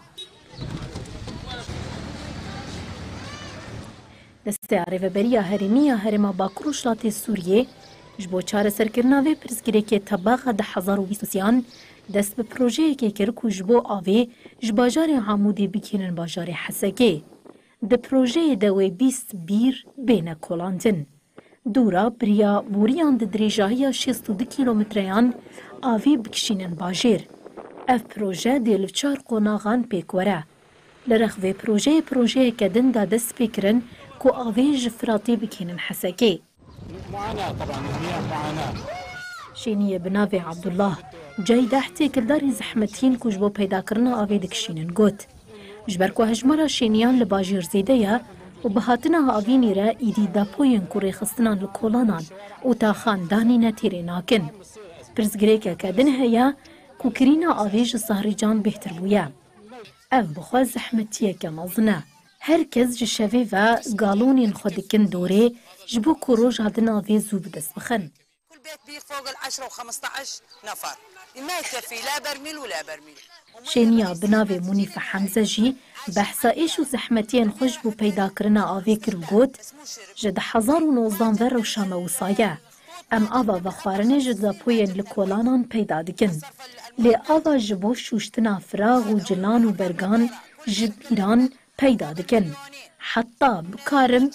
Desteya Rêveberiya Herêmî ya Herêma Bakur Rojhilatê Sûriyê ji bo çareserkirina vê pirsgirêkê tebaxa du hezar û bîst û sêyan dest bi projeyekê kir ku ji bo avê ji bajarê Amûdê bigihînin bajarê Hesekê. Di projeyê de wê bîst bîr bêne kolandin. Dûra biriya boriyan di dirêjahiya şêst û du kîlometreyan avê bikişînin bajêr. Ev proje dê li çar qonaxan pêk were. Li rex vê projeyê projeyeke din da destpêkirin ku avê ji Firatê bikînin Hesekê. Şêniyê bi navê Abdullah, cayî deh têkildarên zehmetiyên ku ji bo peydakirina avê dikişînin, got, ji ber ku hejmara şêniyan li bajêr zêde ye û bi hatina havînî re îdî depoyên ku rêxistinan li kolanan û taxan danîne têrê nakin. Pirsgirêkeke din heye ku kirîna avê ji sehrîcan bêhtir bûye. Ev bi xwe zehmetiyeke mezin e. Her kes ji şevê ve galonên xwe dikin dorê ji bo ku roja din avê zû bi dest bixin. كل بيت بيه فوق العشرة وخمستعش نفر. ما يكفي لا برميل ولا برميل. Şêniya bi navê Munîfe Hemze jî behsa êş û zehmetiyên xwe ji bo peydakirina avê kir û got, ji du hezar û nozdan ve rewşa me wisa ye. Em ava vexwarinê ji depoyên li kolanan peyda dikin. Lê ava ji bo şûştina firax û cilan û bergan ji bîran peyda dikin. Heta bikarim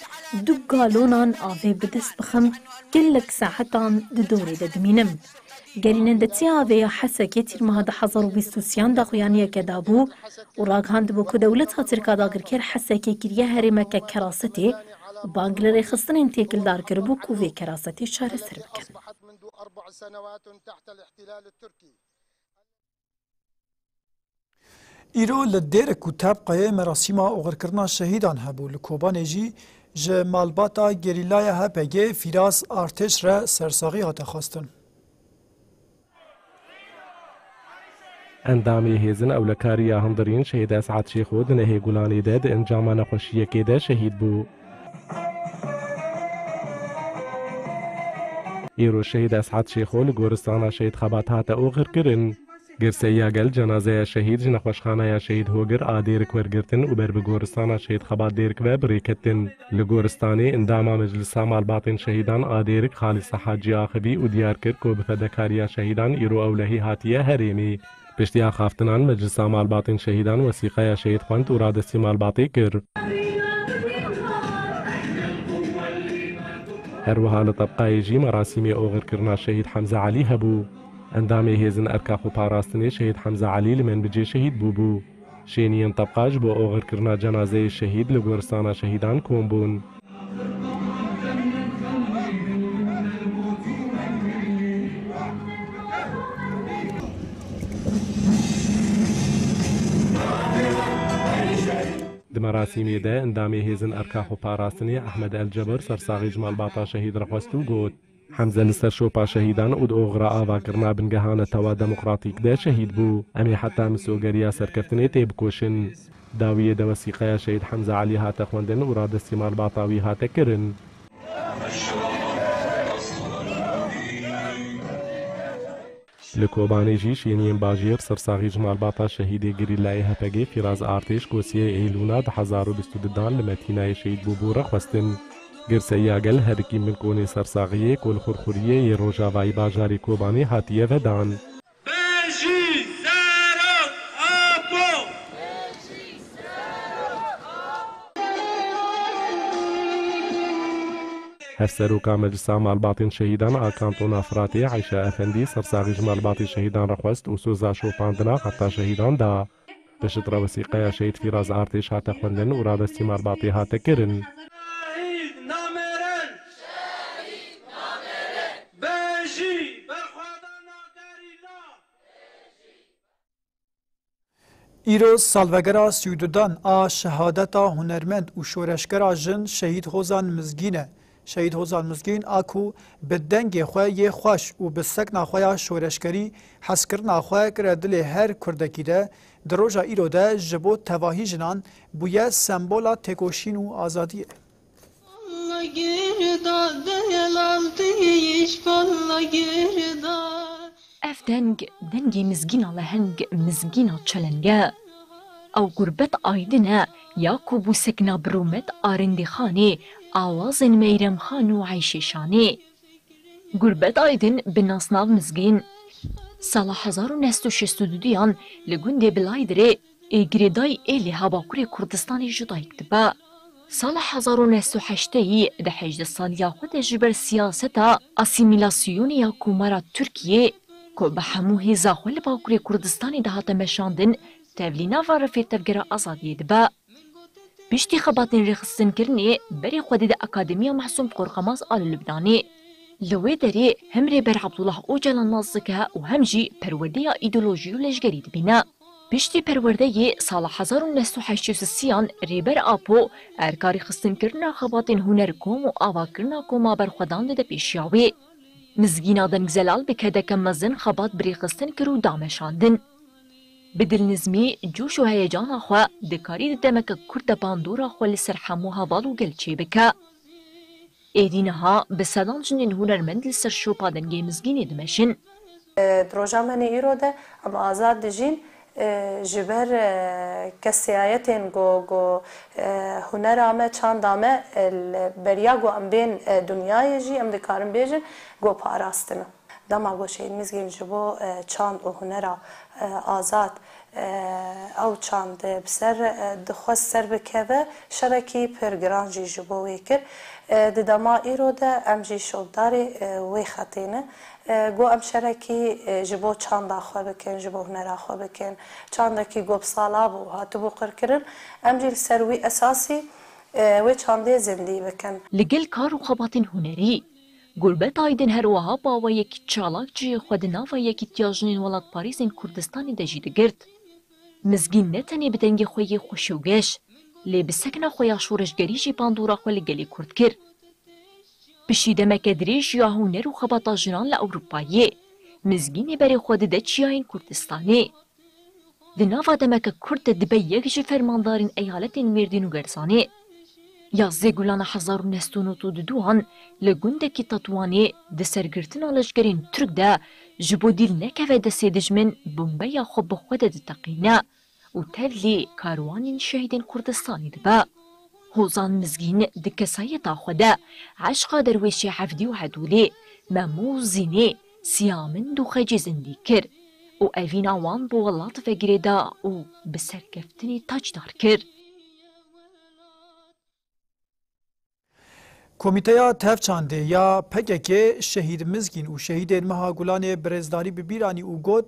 du galonan avê bi dest bixim, gelek saetan di dorê de dimînim. Gerînendetiya avê ya Hesekê tîrmeha du hezar û bîst û sêyan daxuyaniyeke dabû û ragihandibû ku dewleta Tirk a dagirker Hesekê kiriye herêmeke kerasetê û bang li rêxistinên têkildar kiribû ku vê kerasetê çareser bikin. Îro li Dêrik û Tebqayê merasîma oxirkirina şehîdan hebû. Li Kobanê jî ji malbata gerîlaya H P G Fîraz Artêş re sersaxî hate xwestin. Endamê Hêzin Ewlekarî ya Hundirîn Şehîd Esad Şêxo di nehê Gulanê de di encama nexweşiyekê de şehîd bû. Îro şehîd Es'ad Şêxo li goristana şehîd Xebat hate oxirkirin. Girseyiya gel cenazeya şehîd ji nexweşxaneya şehîd Hogir a Dêrik wergirtin û ber bi goristana şehîd Xebat Dêrik ve bi rê ketin. Li goristanê endama Meclisa Malbatên Şehîdan a Dêrik Xalîsa Hacî axivî û diyar kir ku bi fedekariya şehîdan îro ewlehî hatiye herêmê. Piştî axaftinan Meclisa Malbatên Şehîdan wesîqeya şehîd xwend û radestî malbatê kir. Her wiha li Tebqayê jî merasîmê oxirkirina şehîd Hemze Elî hebû. Endamê Hêzên Erka Xweparastinê şehîd Hemze Elî li Menbicê şehîd bûbû. Şêniyên Tebqa ji bo oxirkirina cenazeyê şehîd li goristana şehîdan kom bûn. Di merasîmê de endamê Hêzên Erka Xweparastinê Ehmed El Cebir sersaxî ji malbata şehîd re xwest û got, Hemze li ser şopa şehîdan û di oxira avakirina bingeha netewa demokratîk de şehîd bû. Em ê heta misogeriya serkeftinê têbikoşin. Dawiyê de wesîqeya şehîd Hemze Elî hate xwendin û radestî malbata wî hate kirin. Li Kobanê jî şêniyên bajêr sersaxî ji malbata şehîdê gerîlayê H P G Fîraz Artêş ku sê Eylûna du hezar û bîst û du dan li Metînayê şehîd bûbû re xwestin. Girseyiya gel herikî bin konê sersaxiyê ku li Xurxuriyê yê rojavayî bajarê Kobanê hatiye vedan. Bejî Serok Apo! Hevseroka Meclisa Malbatên Şehîdan a Kantona Firatê Eyşe Efendî sersaxî ji malbatê şehîdan re xwest û soza şopandina xeta şehîdan da. Piştre wesîqeya şehîd Fîraz Artêş hate xwendin û radestî malbatê hate kirin. Şehîd namêrin! Bejî berxwedana gerîla! Îro salvegera sî û dudan a şehadeta hunermend û şoreşgera jin Şehîd Hozan Mizgîn e. Şehîd Hozan Mizgîn a ku bi dengê xwe yê xweş û bi sekna xwe ya şoreşgerî hezkirina xwe kire dilê her kurdekî de, di roja îro de ji bo tevahî jinan bûye sembola têkoşîn û azadiyê. Ev deng, dengê mizgîna leheng, mizgîna çeleng e. Ew Gurbet Aydin e, ya ku bû sekna bi rûmet a Rindîxanê, awazên Meyrem Xan û Eyşê Şanê. Gurbet Aydin bi nasnav Mizgîn, sala hezar û neh sed û şêst û duyan li gundê Bilaydirê ê girêdayî Êlihê Bakurê Kurdistanê ji dayik dibe. Sala hezar û neh sed û heştê yî di hejdeh saliya xwe de ji ber siyaseta asîmîlasyonê ya Komara Tirkiyê ku bi hemû hêza xwe li Bakurê Kurdistanê dihate meşandin, tevlî nava refê tevgera azadiyê dibe. Piştî xebatên rêxistinkirinê berê xwe dide Akademiya Mehsûm Qorxemaz a li Lubnanê. Li wê derê hem Rêber Abdullah Ocalan nas dike û hem jî perwerdeya îdeolojî û leşgerî dibîne. Piştî perwerdeyê sala hezar û neh sed û heştê û sisiyan Rêber Apo erka rêxistinkirina xebatên huner kom û avakirina koma berxwedan dide pêşiya wê. Mizgîna Deng Zelal bi kedeke mezin xebat bi rêxistin kir û da meşandin. Bi dilnizmî, coş û heyecana xwe dikarî di demeke kurt de bandora xwe li ser hemû heval û gel çêbike. Êdî niha bi sedan jinên hunermend li ser şopa dengê Mizgînê dimeşin. Di roja me nê îro de em azad dijîn, ji ber kesiyayetên ku, ku hunera me, çanda me, li beriya ku em bên dinyayê jî em dikarin bêjin ku parastin e. Dema ku Şehîd Mizgîn ji bo, e, çand û hunera, e, azad, e, ew çand, e, bi ser, e, dixwest ser bikeve, şerekî pir giran jî ji bo wê kir. E, di dema îro de em jî şopdarê, e, wê xetê ne. E, ku em şerekî, e, ji bo çanda xwe bikin, ji bo hunera xwe bikin. Çandekî ku bi sala bû, hatibû qirkirin. Em jî li ser wî esasî, e, wê çandê zindî bikin. Li gel kar û xebatên hunerî, Gurbet Aydin her wiha bi awayekî çalak cihê xwe di nava Yekîtiya Jinên Welatparêzên Kurdistanê de jî digirt. Mizgîn ne tenê bi dengê xwe yê xweş û geş, lê bi sekna xwe ya şoreşgerî jî bandora xwe li gelê Kurd kir. Piştî demeke dirêj ya huner û xebata jinan li Ewropayê, Mizgînê berê xwe dide çiyayên Kurdistanê. Di nava demeke kurt de dibe yek ji fermandarên eyaletên Mêrdîn û Gerzanê. Yazdê Gulana hezar û neh sed û nod û duduan li gundekî Tetwanê di sergirtina leşkerên Tirk de ji bo dîl nekeve destê dijmin, bombeya xwe bi xwe de diteqîne û tevlî karwanên şehîdên Kurdistanê dibe. Hozan Mizgîn di kesayeta xwe de eşqa derwêşê Evdî û Hedûlê, Memo û Zînê, Siyamind û Xecî zindî kir û evîna wan bi welat ve girêda û bi serkeftinê taçdar kir. Komîteya Tevçandê ya P K K şehîd Mizgîn û şehîdên meha Gulanê bi rêzdarî bi bîr anî û got,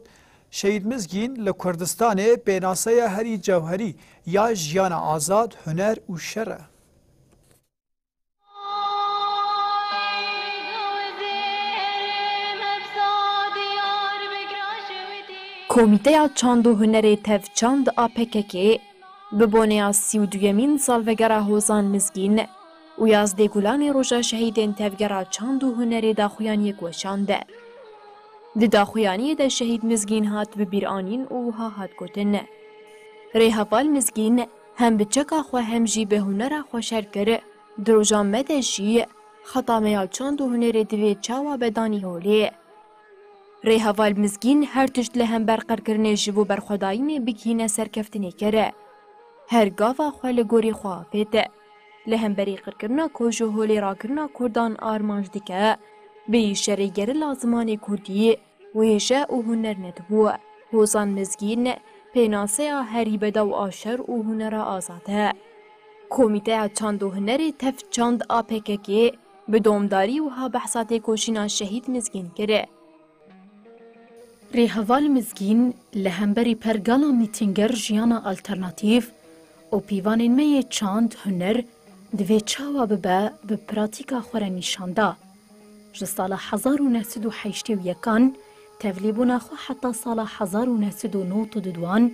Şehîd Mizgîn li Kurdistanê pênaseya herî cewherî ya jiyana azad, huner û şer e. Komîteya Çand û Hunerê Tevçand a P K K bi boneya sî û duyemîn salvegera Hozan Mizgîn û yazdê Gulanê Roja Şehîdên Tevgera Çand û Hunerê daxuyaniyek weşand. Di daxuyaniyê de Şehîd Mizgîn hat bi bîr anîn û wiha hat gotin, Rêheval Mizgîn hem bi çeka xwe hem jî bi hunera xwe şer kir, di roja me de jî xeta me ya çand û hunerê divê çawa be danî holê. Rêheval Mizgîn her tişt li hember qirkirinê ji bo berxwedayînê bigihîne serkeftinê kir. Her gava xwe li gorî xwe avêt. Li hemberî qirkirina ku ji holê rakirina Kurdan armanc dike, bêyî şerê gerîla zimanê Kurdî, wêje û huner nedibû. Hozan Mizgîn pênaseya herî bedew a şer û hunera azad e. Komîteya Çand û Hunerê Tev Çand a P K K bi domdarî wiha behsa têkoşîna Şehîd Mizgîn kir. Rêheval Mizgîn li hemberî pergala mîtînger jiyana alternatîf û pîvanên me yê çand, huner divê çawa bibe, bi pratîka xwe re nîşan da. Ji sala hezar û neh sed û heştê û yekan tevlîbûna xwe heta sala hezar û neh sed û nod û duduan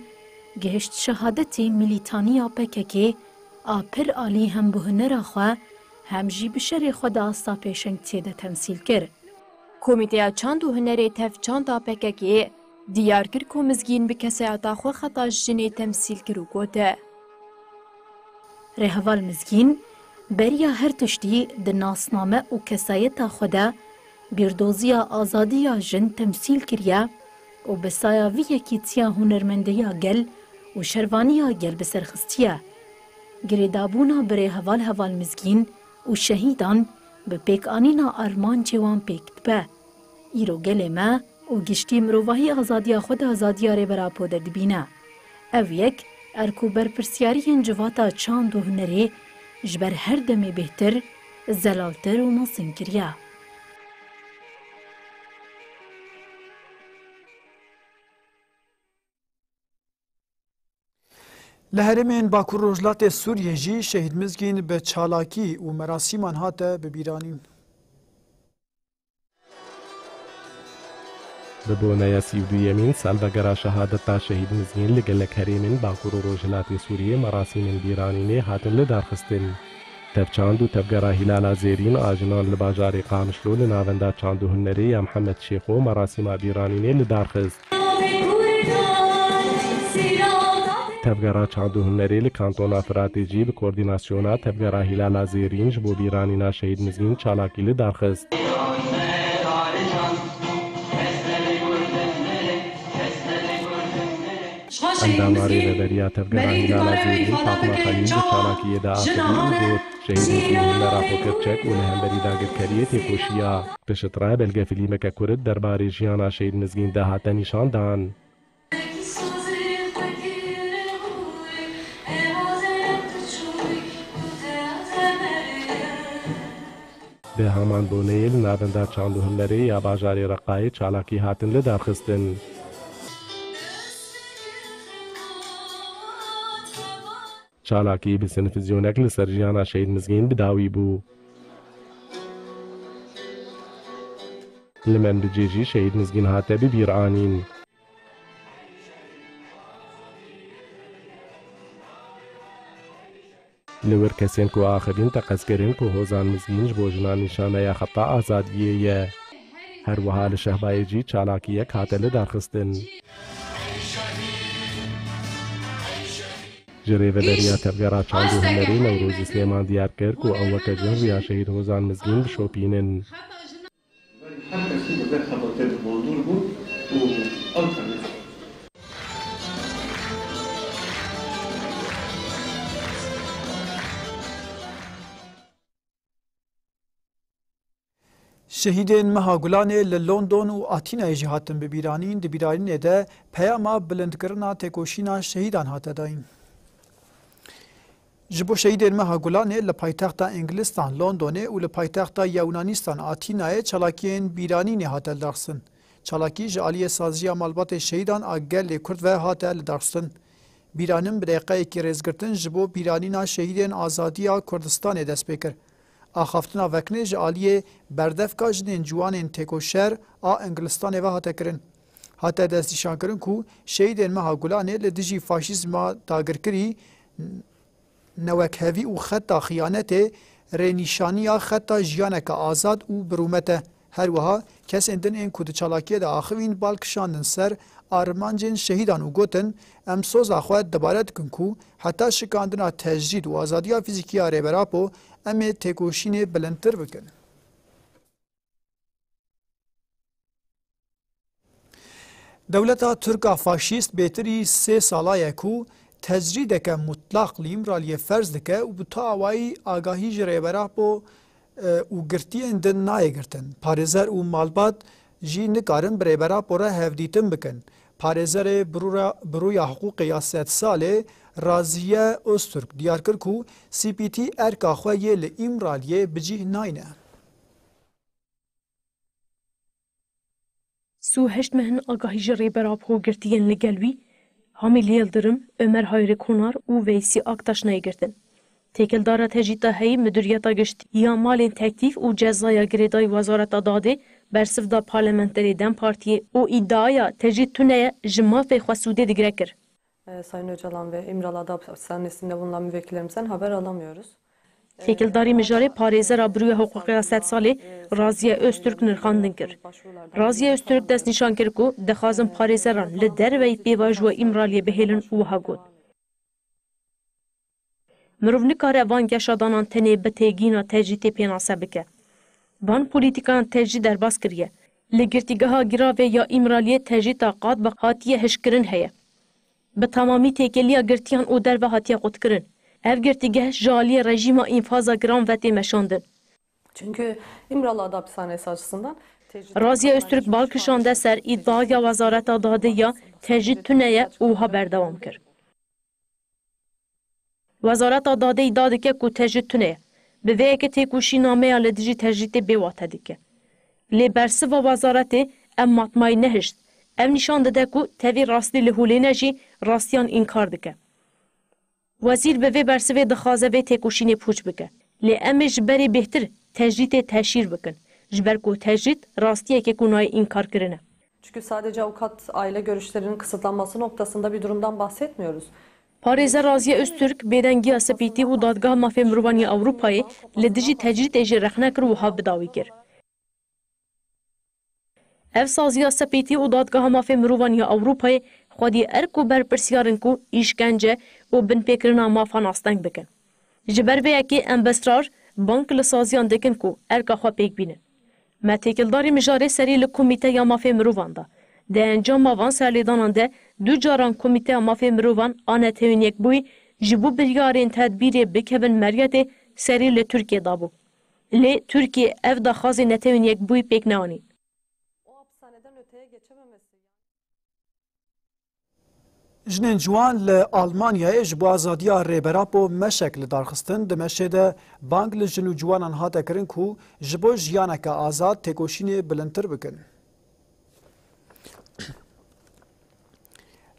gihişt şehadetê milîtaniya P K K a pir alî hem bi hunera xwe hem jî bi şerê xwe di asta pêşengtiyê de temsîl kir. Komîteya Çand û Hunerê Tev Çand a P K K diyar kir ku Mizgîn bi kesayeta xwe xeta jinê temsîl kir û got, Rêheval Mizgîn beriya her tiştî di nasname û kesayeta xwe de bîrdoziya azadiya jin temsîl kiriye û bi saya vî yekîtiya hunermendiya gel û şervaniya gel bi ser xistiye. Girêdabûna birê heval heval Mizgîn û şehîdan bi pêkanîna armancê wan pêk dibe. Îro gelê me û giştî mirovahî azadiya xwe di azadiya Rêber Apo de dibîne. Ev yek erk û berpirsiyariyên civata çand û hunerê ji ber her demê bêhtir, zelaltir û mezin kiriye. Li herêmên Bakur Rojhilatê Sûriyê jî Şehîd Mizgîn bi çalakî û merasîman hate bibîranîn. Bi boneya sî û duyemîn salvegera şehadeta Şehîd Mizgîn li gelek herêmên Bakur û Rojhilatê Sûriyê merasîmên bîranînê hatin lidarxistin. Tevçand û Tevgera Hîlala Zêrîn a jinan li bajarê Qamişlo li Navenda Çand û Hunerê ya Mihemed Şêxo merasîma bîranînê li dar xist. Tevgera Çand û Hunerê li Kantona Firatê jî bi koordînasyona Tevgera Hîlala Zêrîn ji bo bîranîna Şehîd Mizgîn çalakî li dar xist. Endama Rêveberiya Tevgera Hîlala Zêrîn Fatma Xelîl di çalakiyê de axivî û got, Şehîd Mizgîn hunera xwe kir çek û li hemberî dagirkeriyê têkoşiya. Piştre belgefîlmeke kurt derbarê jiyana Şehîd Mizgîn de hate nîşandan. Bi heman boneyê li Navenda Çand û Hunerê ya bajarê Reqayê çalakî hatin lidarxistin. Çalakî bi sinfizyonek li ser jiyana Şehîd Mizgîn bi dawî bû. Li Menbicê jî Şehîd Mizgîn hate bibîranîn. Li wir kesên ku axivîn teqez kirin ku Hozan Mizgîn ji bo jinan nîşaneya xeta azadiyê ye. Her wiha li Şehbayê jî çalakiyek hate lidarxistin. Ji rêveberiya Tevgera Çand û Hunerê Newrozî Slêman diyar kir ku ew weke cin riya şehîd Hozan Mizgîn dişopînin. Her kesî bi vê xebatê bi bandor bû û ew tevlî xwe. Şehîdên Meha Gulanê li London û Atînayê jî hatin bibîranîn. Di bîranînê de peyama bilindkirina têkoşîna şehîdan hate dayîn. Ji bo şehîdên Meha Gulanê li paytexta Îngilîstan Londonê û li paytexta Yewnanîstan Atînayê çalakiyên bîranînê hate lidarxistin. Çalakî ji aliyê Saziya Malbatê Şehîdan a Gelê Kurd ve hate lidarxistin. Bîranin bi deqeyekî rêzgirtin ji bo bîranîna şehîdên azadiya Kurdistanê dest pê kir. Axaftina veknê ji aliyê Berdevka Jinên Ciwanên Têkoşer a Îngilistanê ve hate kirin. Hate destnîşankirin ku şehîdên Meha Gulanê li dijî faşîzma dagirkirî newekhevî û xeta xiyanetê rênîşaniya xeta jiyaneke azad û birûmet e. Her wiha kesên din ên ku di çalakiyê de axivîn bal kişandin ser armancên şehîdan û gotin, em soza xwe dubare dikin ku heta şikandina tecrîd û azadiya fîzîkî ya Rêber Apo em ê têkoşînê bilindtir bikin. Dewleta Tirk a faşîst bêtirî sê sala ye ku tecrîdeke mutlaq li Îmraliyê ferz dike û bi tu awayî agahî ji Rêber Apo, e, û girtiyên din nayê girtin. Parêzer û malbat jî nikarin bi Rêber Apo re hevdîtin bikin. Parêzerê birûra-, birûya hiqûqê ya sed salê Raziye Öztürk diyar kir ku C P T erka xwe yê li Îmraliyê bi cih nayne. Sî û heşt meh in agahî ji Rêber Apo girtiyên li gel wî, Hamîl Yildirim, Ömer Hayri Konar û Veysî Aktaş neyê girtin. Têkildara tecrîta heyî Midûriyeta Giştî ya Malên Teklîf û Cezaya Girêdayî Wezareta Dadê bersiv da parlamenterê DEM Partiyê û îdiaya tecrîd tune ye, ji mafê xwe sûdê digire kir. E, Sayın Öcalan ve İmralı Ada Hapishanesi'nde bulunan müvekkillerimizden haber alamıyoruz. Têkildarî mijarê parêzera birûya hiqûqê ya sed salê Raziye Öztürk nirxandin kir. Raziye Öztürk destnîşan kir ku dixwazin parêzeran li derveyî pêvajoya Îmraliyê bihêlin û wiha got, Mirov nikare van geşadanan tenê bi têgîna tecrîtê pênase bike. Van polîtîkayan tecrît derbas kiriye. Li Girtîgeha Giravê ya Îmraliyê tecrîta qat bi qat hatiye hişkirin heye. Bi temamî têkiliya girtiyan û derve hatiye qutkirin. Ev girtîgeh ji aliyê rejîma înfaza giran ve tê meşandin. Çünkü İmralı Ada Hapishanesi açısından tecrüt Raziye Öztürk bal kişande ser îdiaya Wezareta Dadê ya tecrît tune ye û wiha berdewam kir. Wezareta Dadê îdia dike ku tecrît tune ye. Bi vê yekê têkoşînameya li dijî tecrîtê bêwate dike. Lê bersiva wezaretê ev matmayî nehişt. Ev nîşan dide ku tevî rastî li holê ne jî rastiyan înkar dike. Wezîr bi vê bersivê dixwaze vê têkoşînê pûç bike. Lê em ê ji berê bêhtir tecrîtê teşhîr bikin. Ji ber ku tecrît rastiyekê ku nayê înkarkirin e. Çünkü sadece avukat aile görüşlerinin kısıtlanması noktasında bir durumdan bahsetmiyoruz. Parêzer Raziye Öztürk bêdengiya Spîtî û Dadgeha Mafê Mirovan ya Ewropayê li dijî tecrîtê jî rexne kir û wiha bi dawî kir. Ev saziya Spîtî û Dadgeha Mafê Mirovan ya Ewropayê xwedî erk û berpirsiyar in ku îşkence û binpêkirina mafan asteng bikin. Ji ber vê yekê em bi israr bang li saziyan dikin ku erka xwe pêk bînin. Me têkildarî mijarê serî li Komîteya Mafê Mirovan da. Di encama van serlêdanan de du caran Komîteya Mafê Mirovan a Netewên Yekbûyî ji bo biryarên tedbîrê bikevin meriyetê serî li Tirkiyê dabû. Lê Tirkiye ev daxwazê Netewên Yekbûyî pêk neanîn. Jinên ciwan li Almanyayê ji bo azadiya Rêber Apo meşek li dar xistin. Di meşê de bang li jin û ciwanan hate kirin ku ji bo jiyaneke azad têkoşînê bilindtir bikin.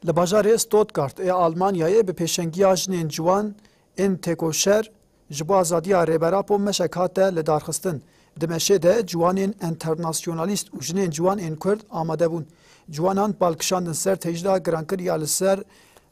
Li bajarê Stuttgart ê Almanyayê bi pêşengiya jinên ciwan ên têkoşer ji bo azadiya Rêber Apo meşek hate lidarxistin. Di meşê de ciwanên enternasyonalîst û jinên ciwan ên Kurd amade bûn. Ciwanan bal kişandin ser tecrîda girankirî ya li ser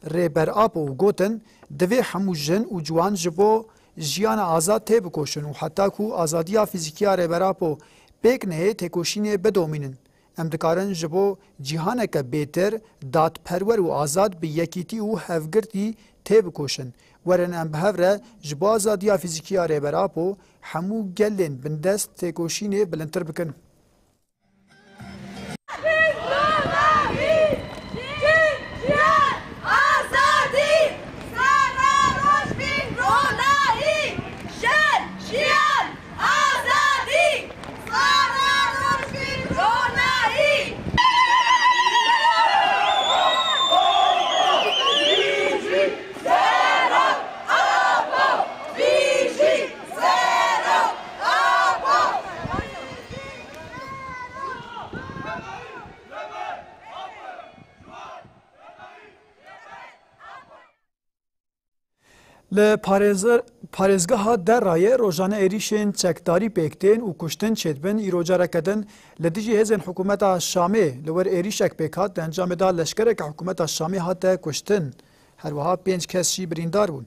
Rêber Apo û gotin, divê hemû jin û ciwan ji bo jiyana azad têbikoşin û heta ku azadiya fîzîkî ya Rêber Apo pêk neyê têkoşînê bidomînin. Em dikarin ji bo cîhaneke bêtir, dadperwer û azad bi yekîtî û hevgirtî têbikoşin. Werin em bi hev re ji bo azadiya fîzîkî ya Rêber Apo hemû gelên bindest têkoşînê bilindtir bikin. Azadî! Sara roj bin ronahî! Jin, jiyan, azadî! Sara roj bin ronahî! Serok Apo! Bijî Serok Apo! Li parêzer-, parêzgeha Derayê rojane êrîşên çekdarî pêk tên û kuştin çêdibin, îro careke din li dijî hêzên hikûmeta Şamê li wir êrîşek pêk hat, di encamê de leşkereke hikûmeta Şamê hate kuştin. Her wiha pênc kes jî birîndar bûn.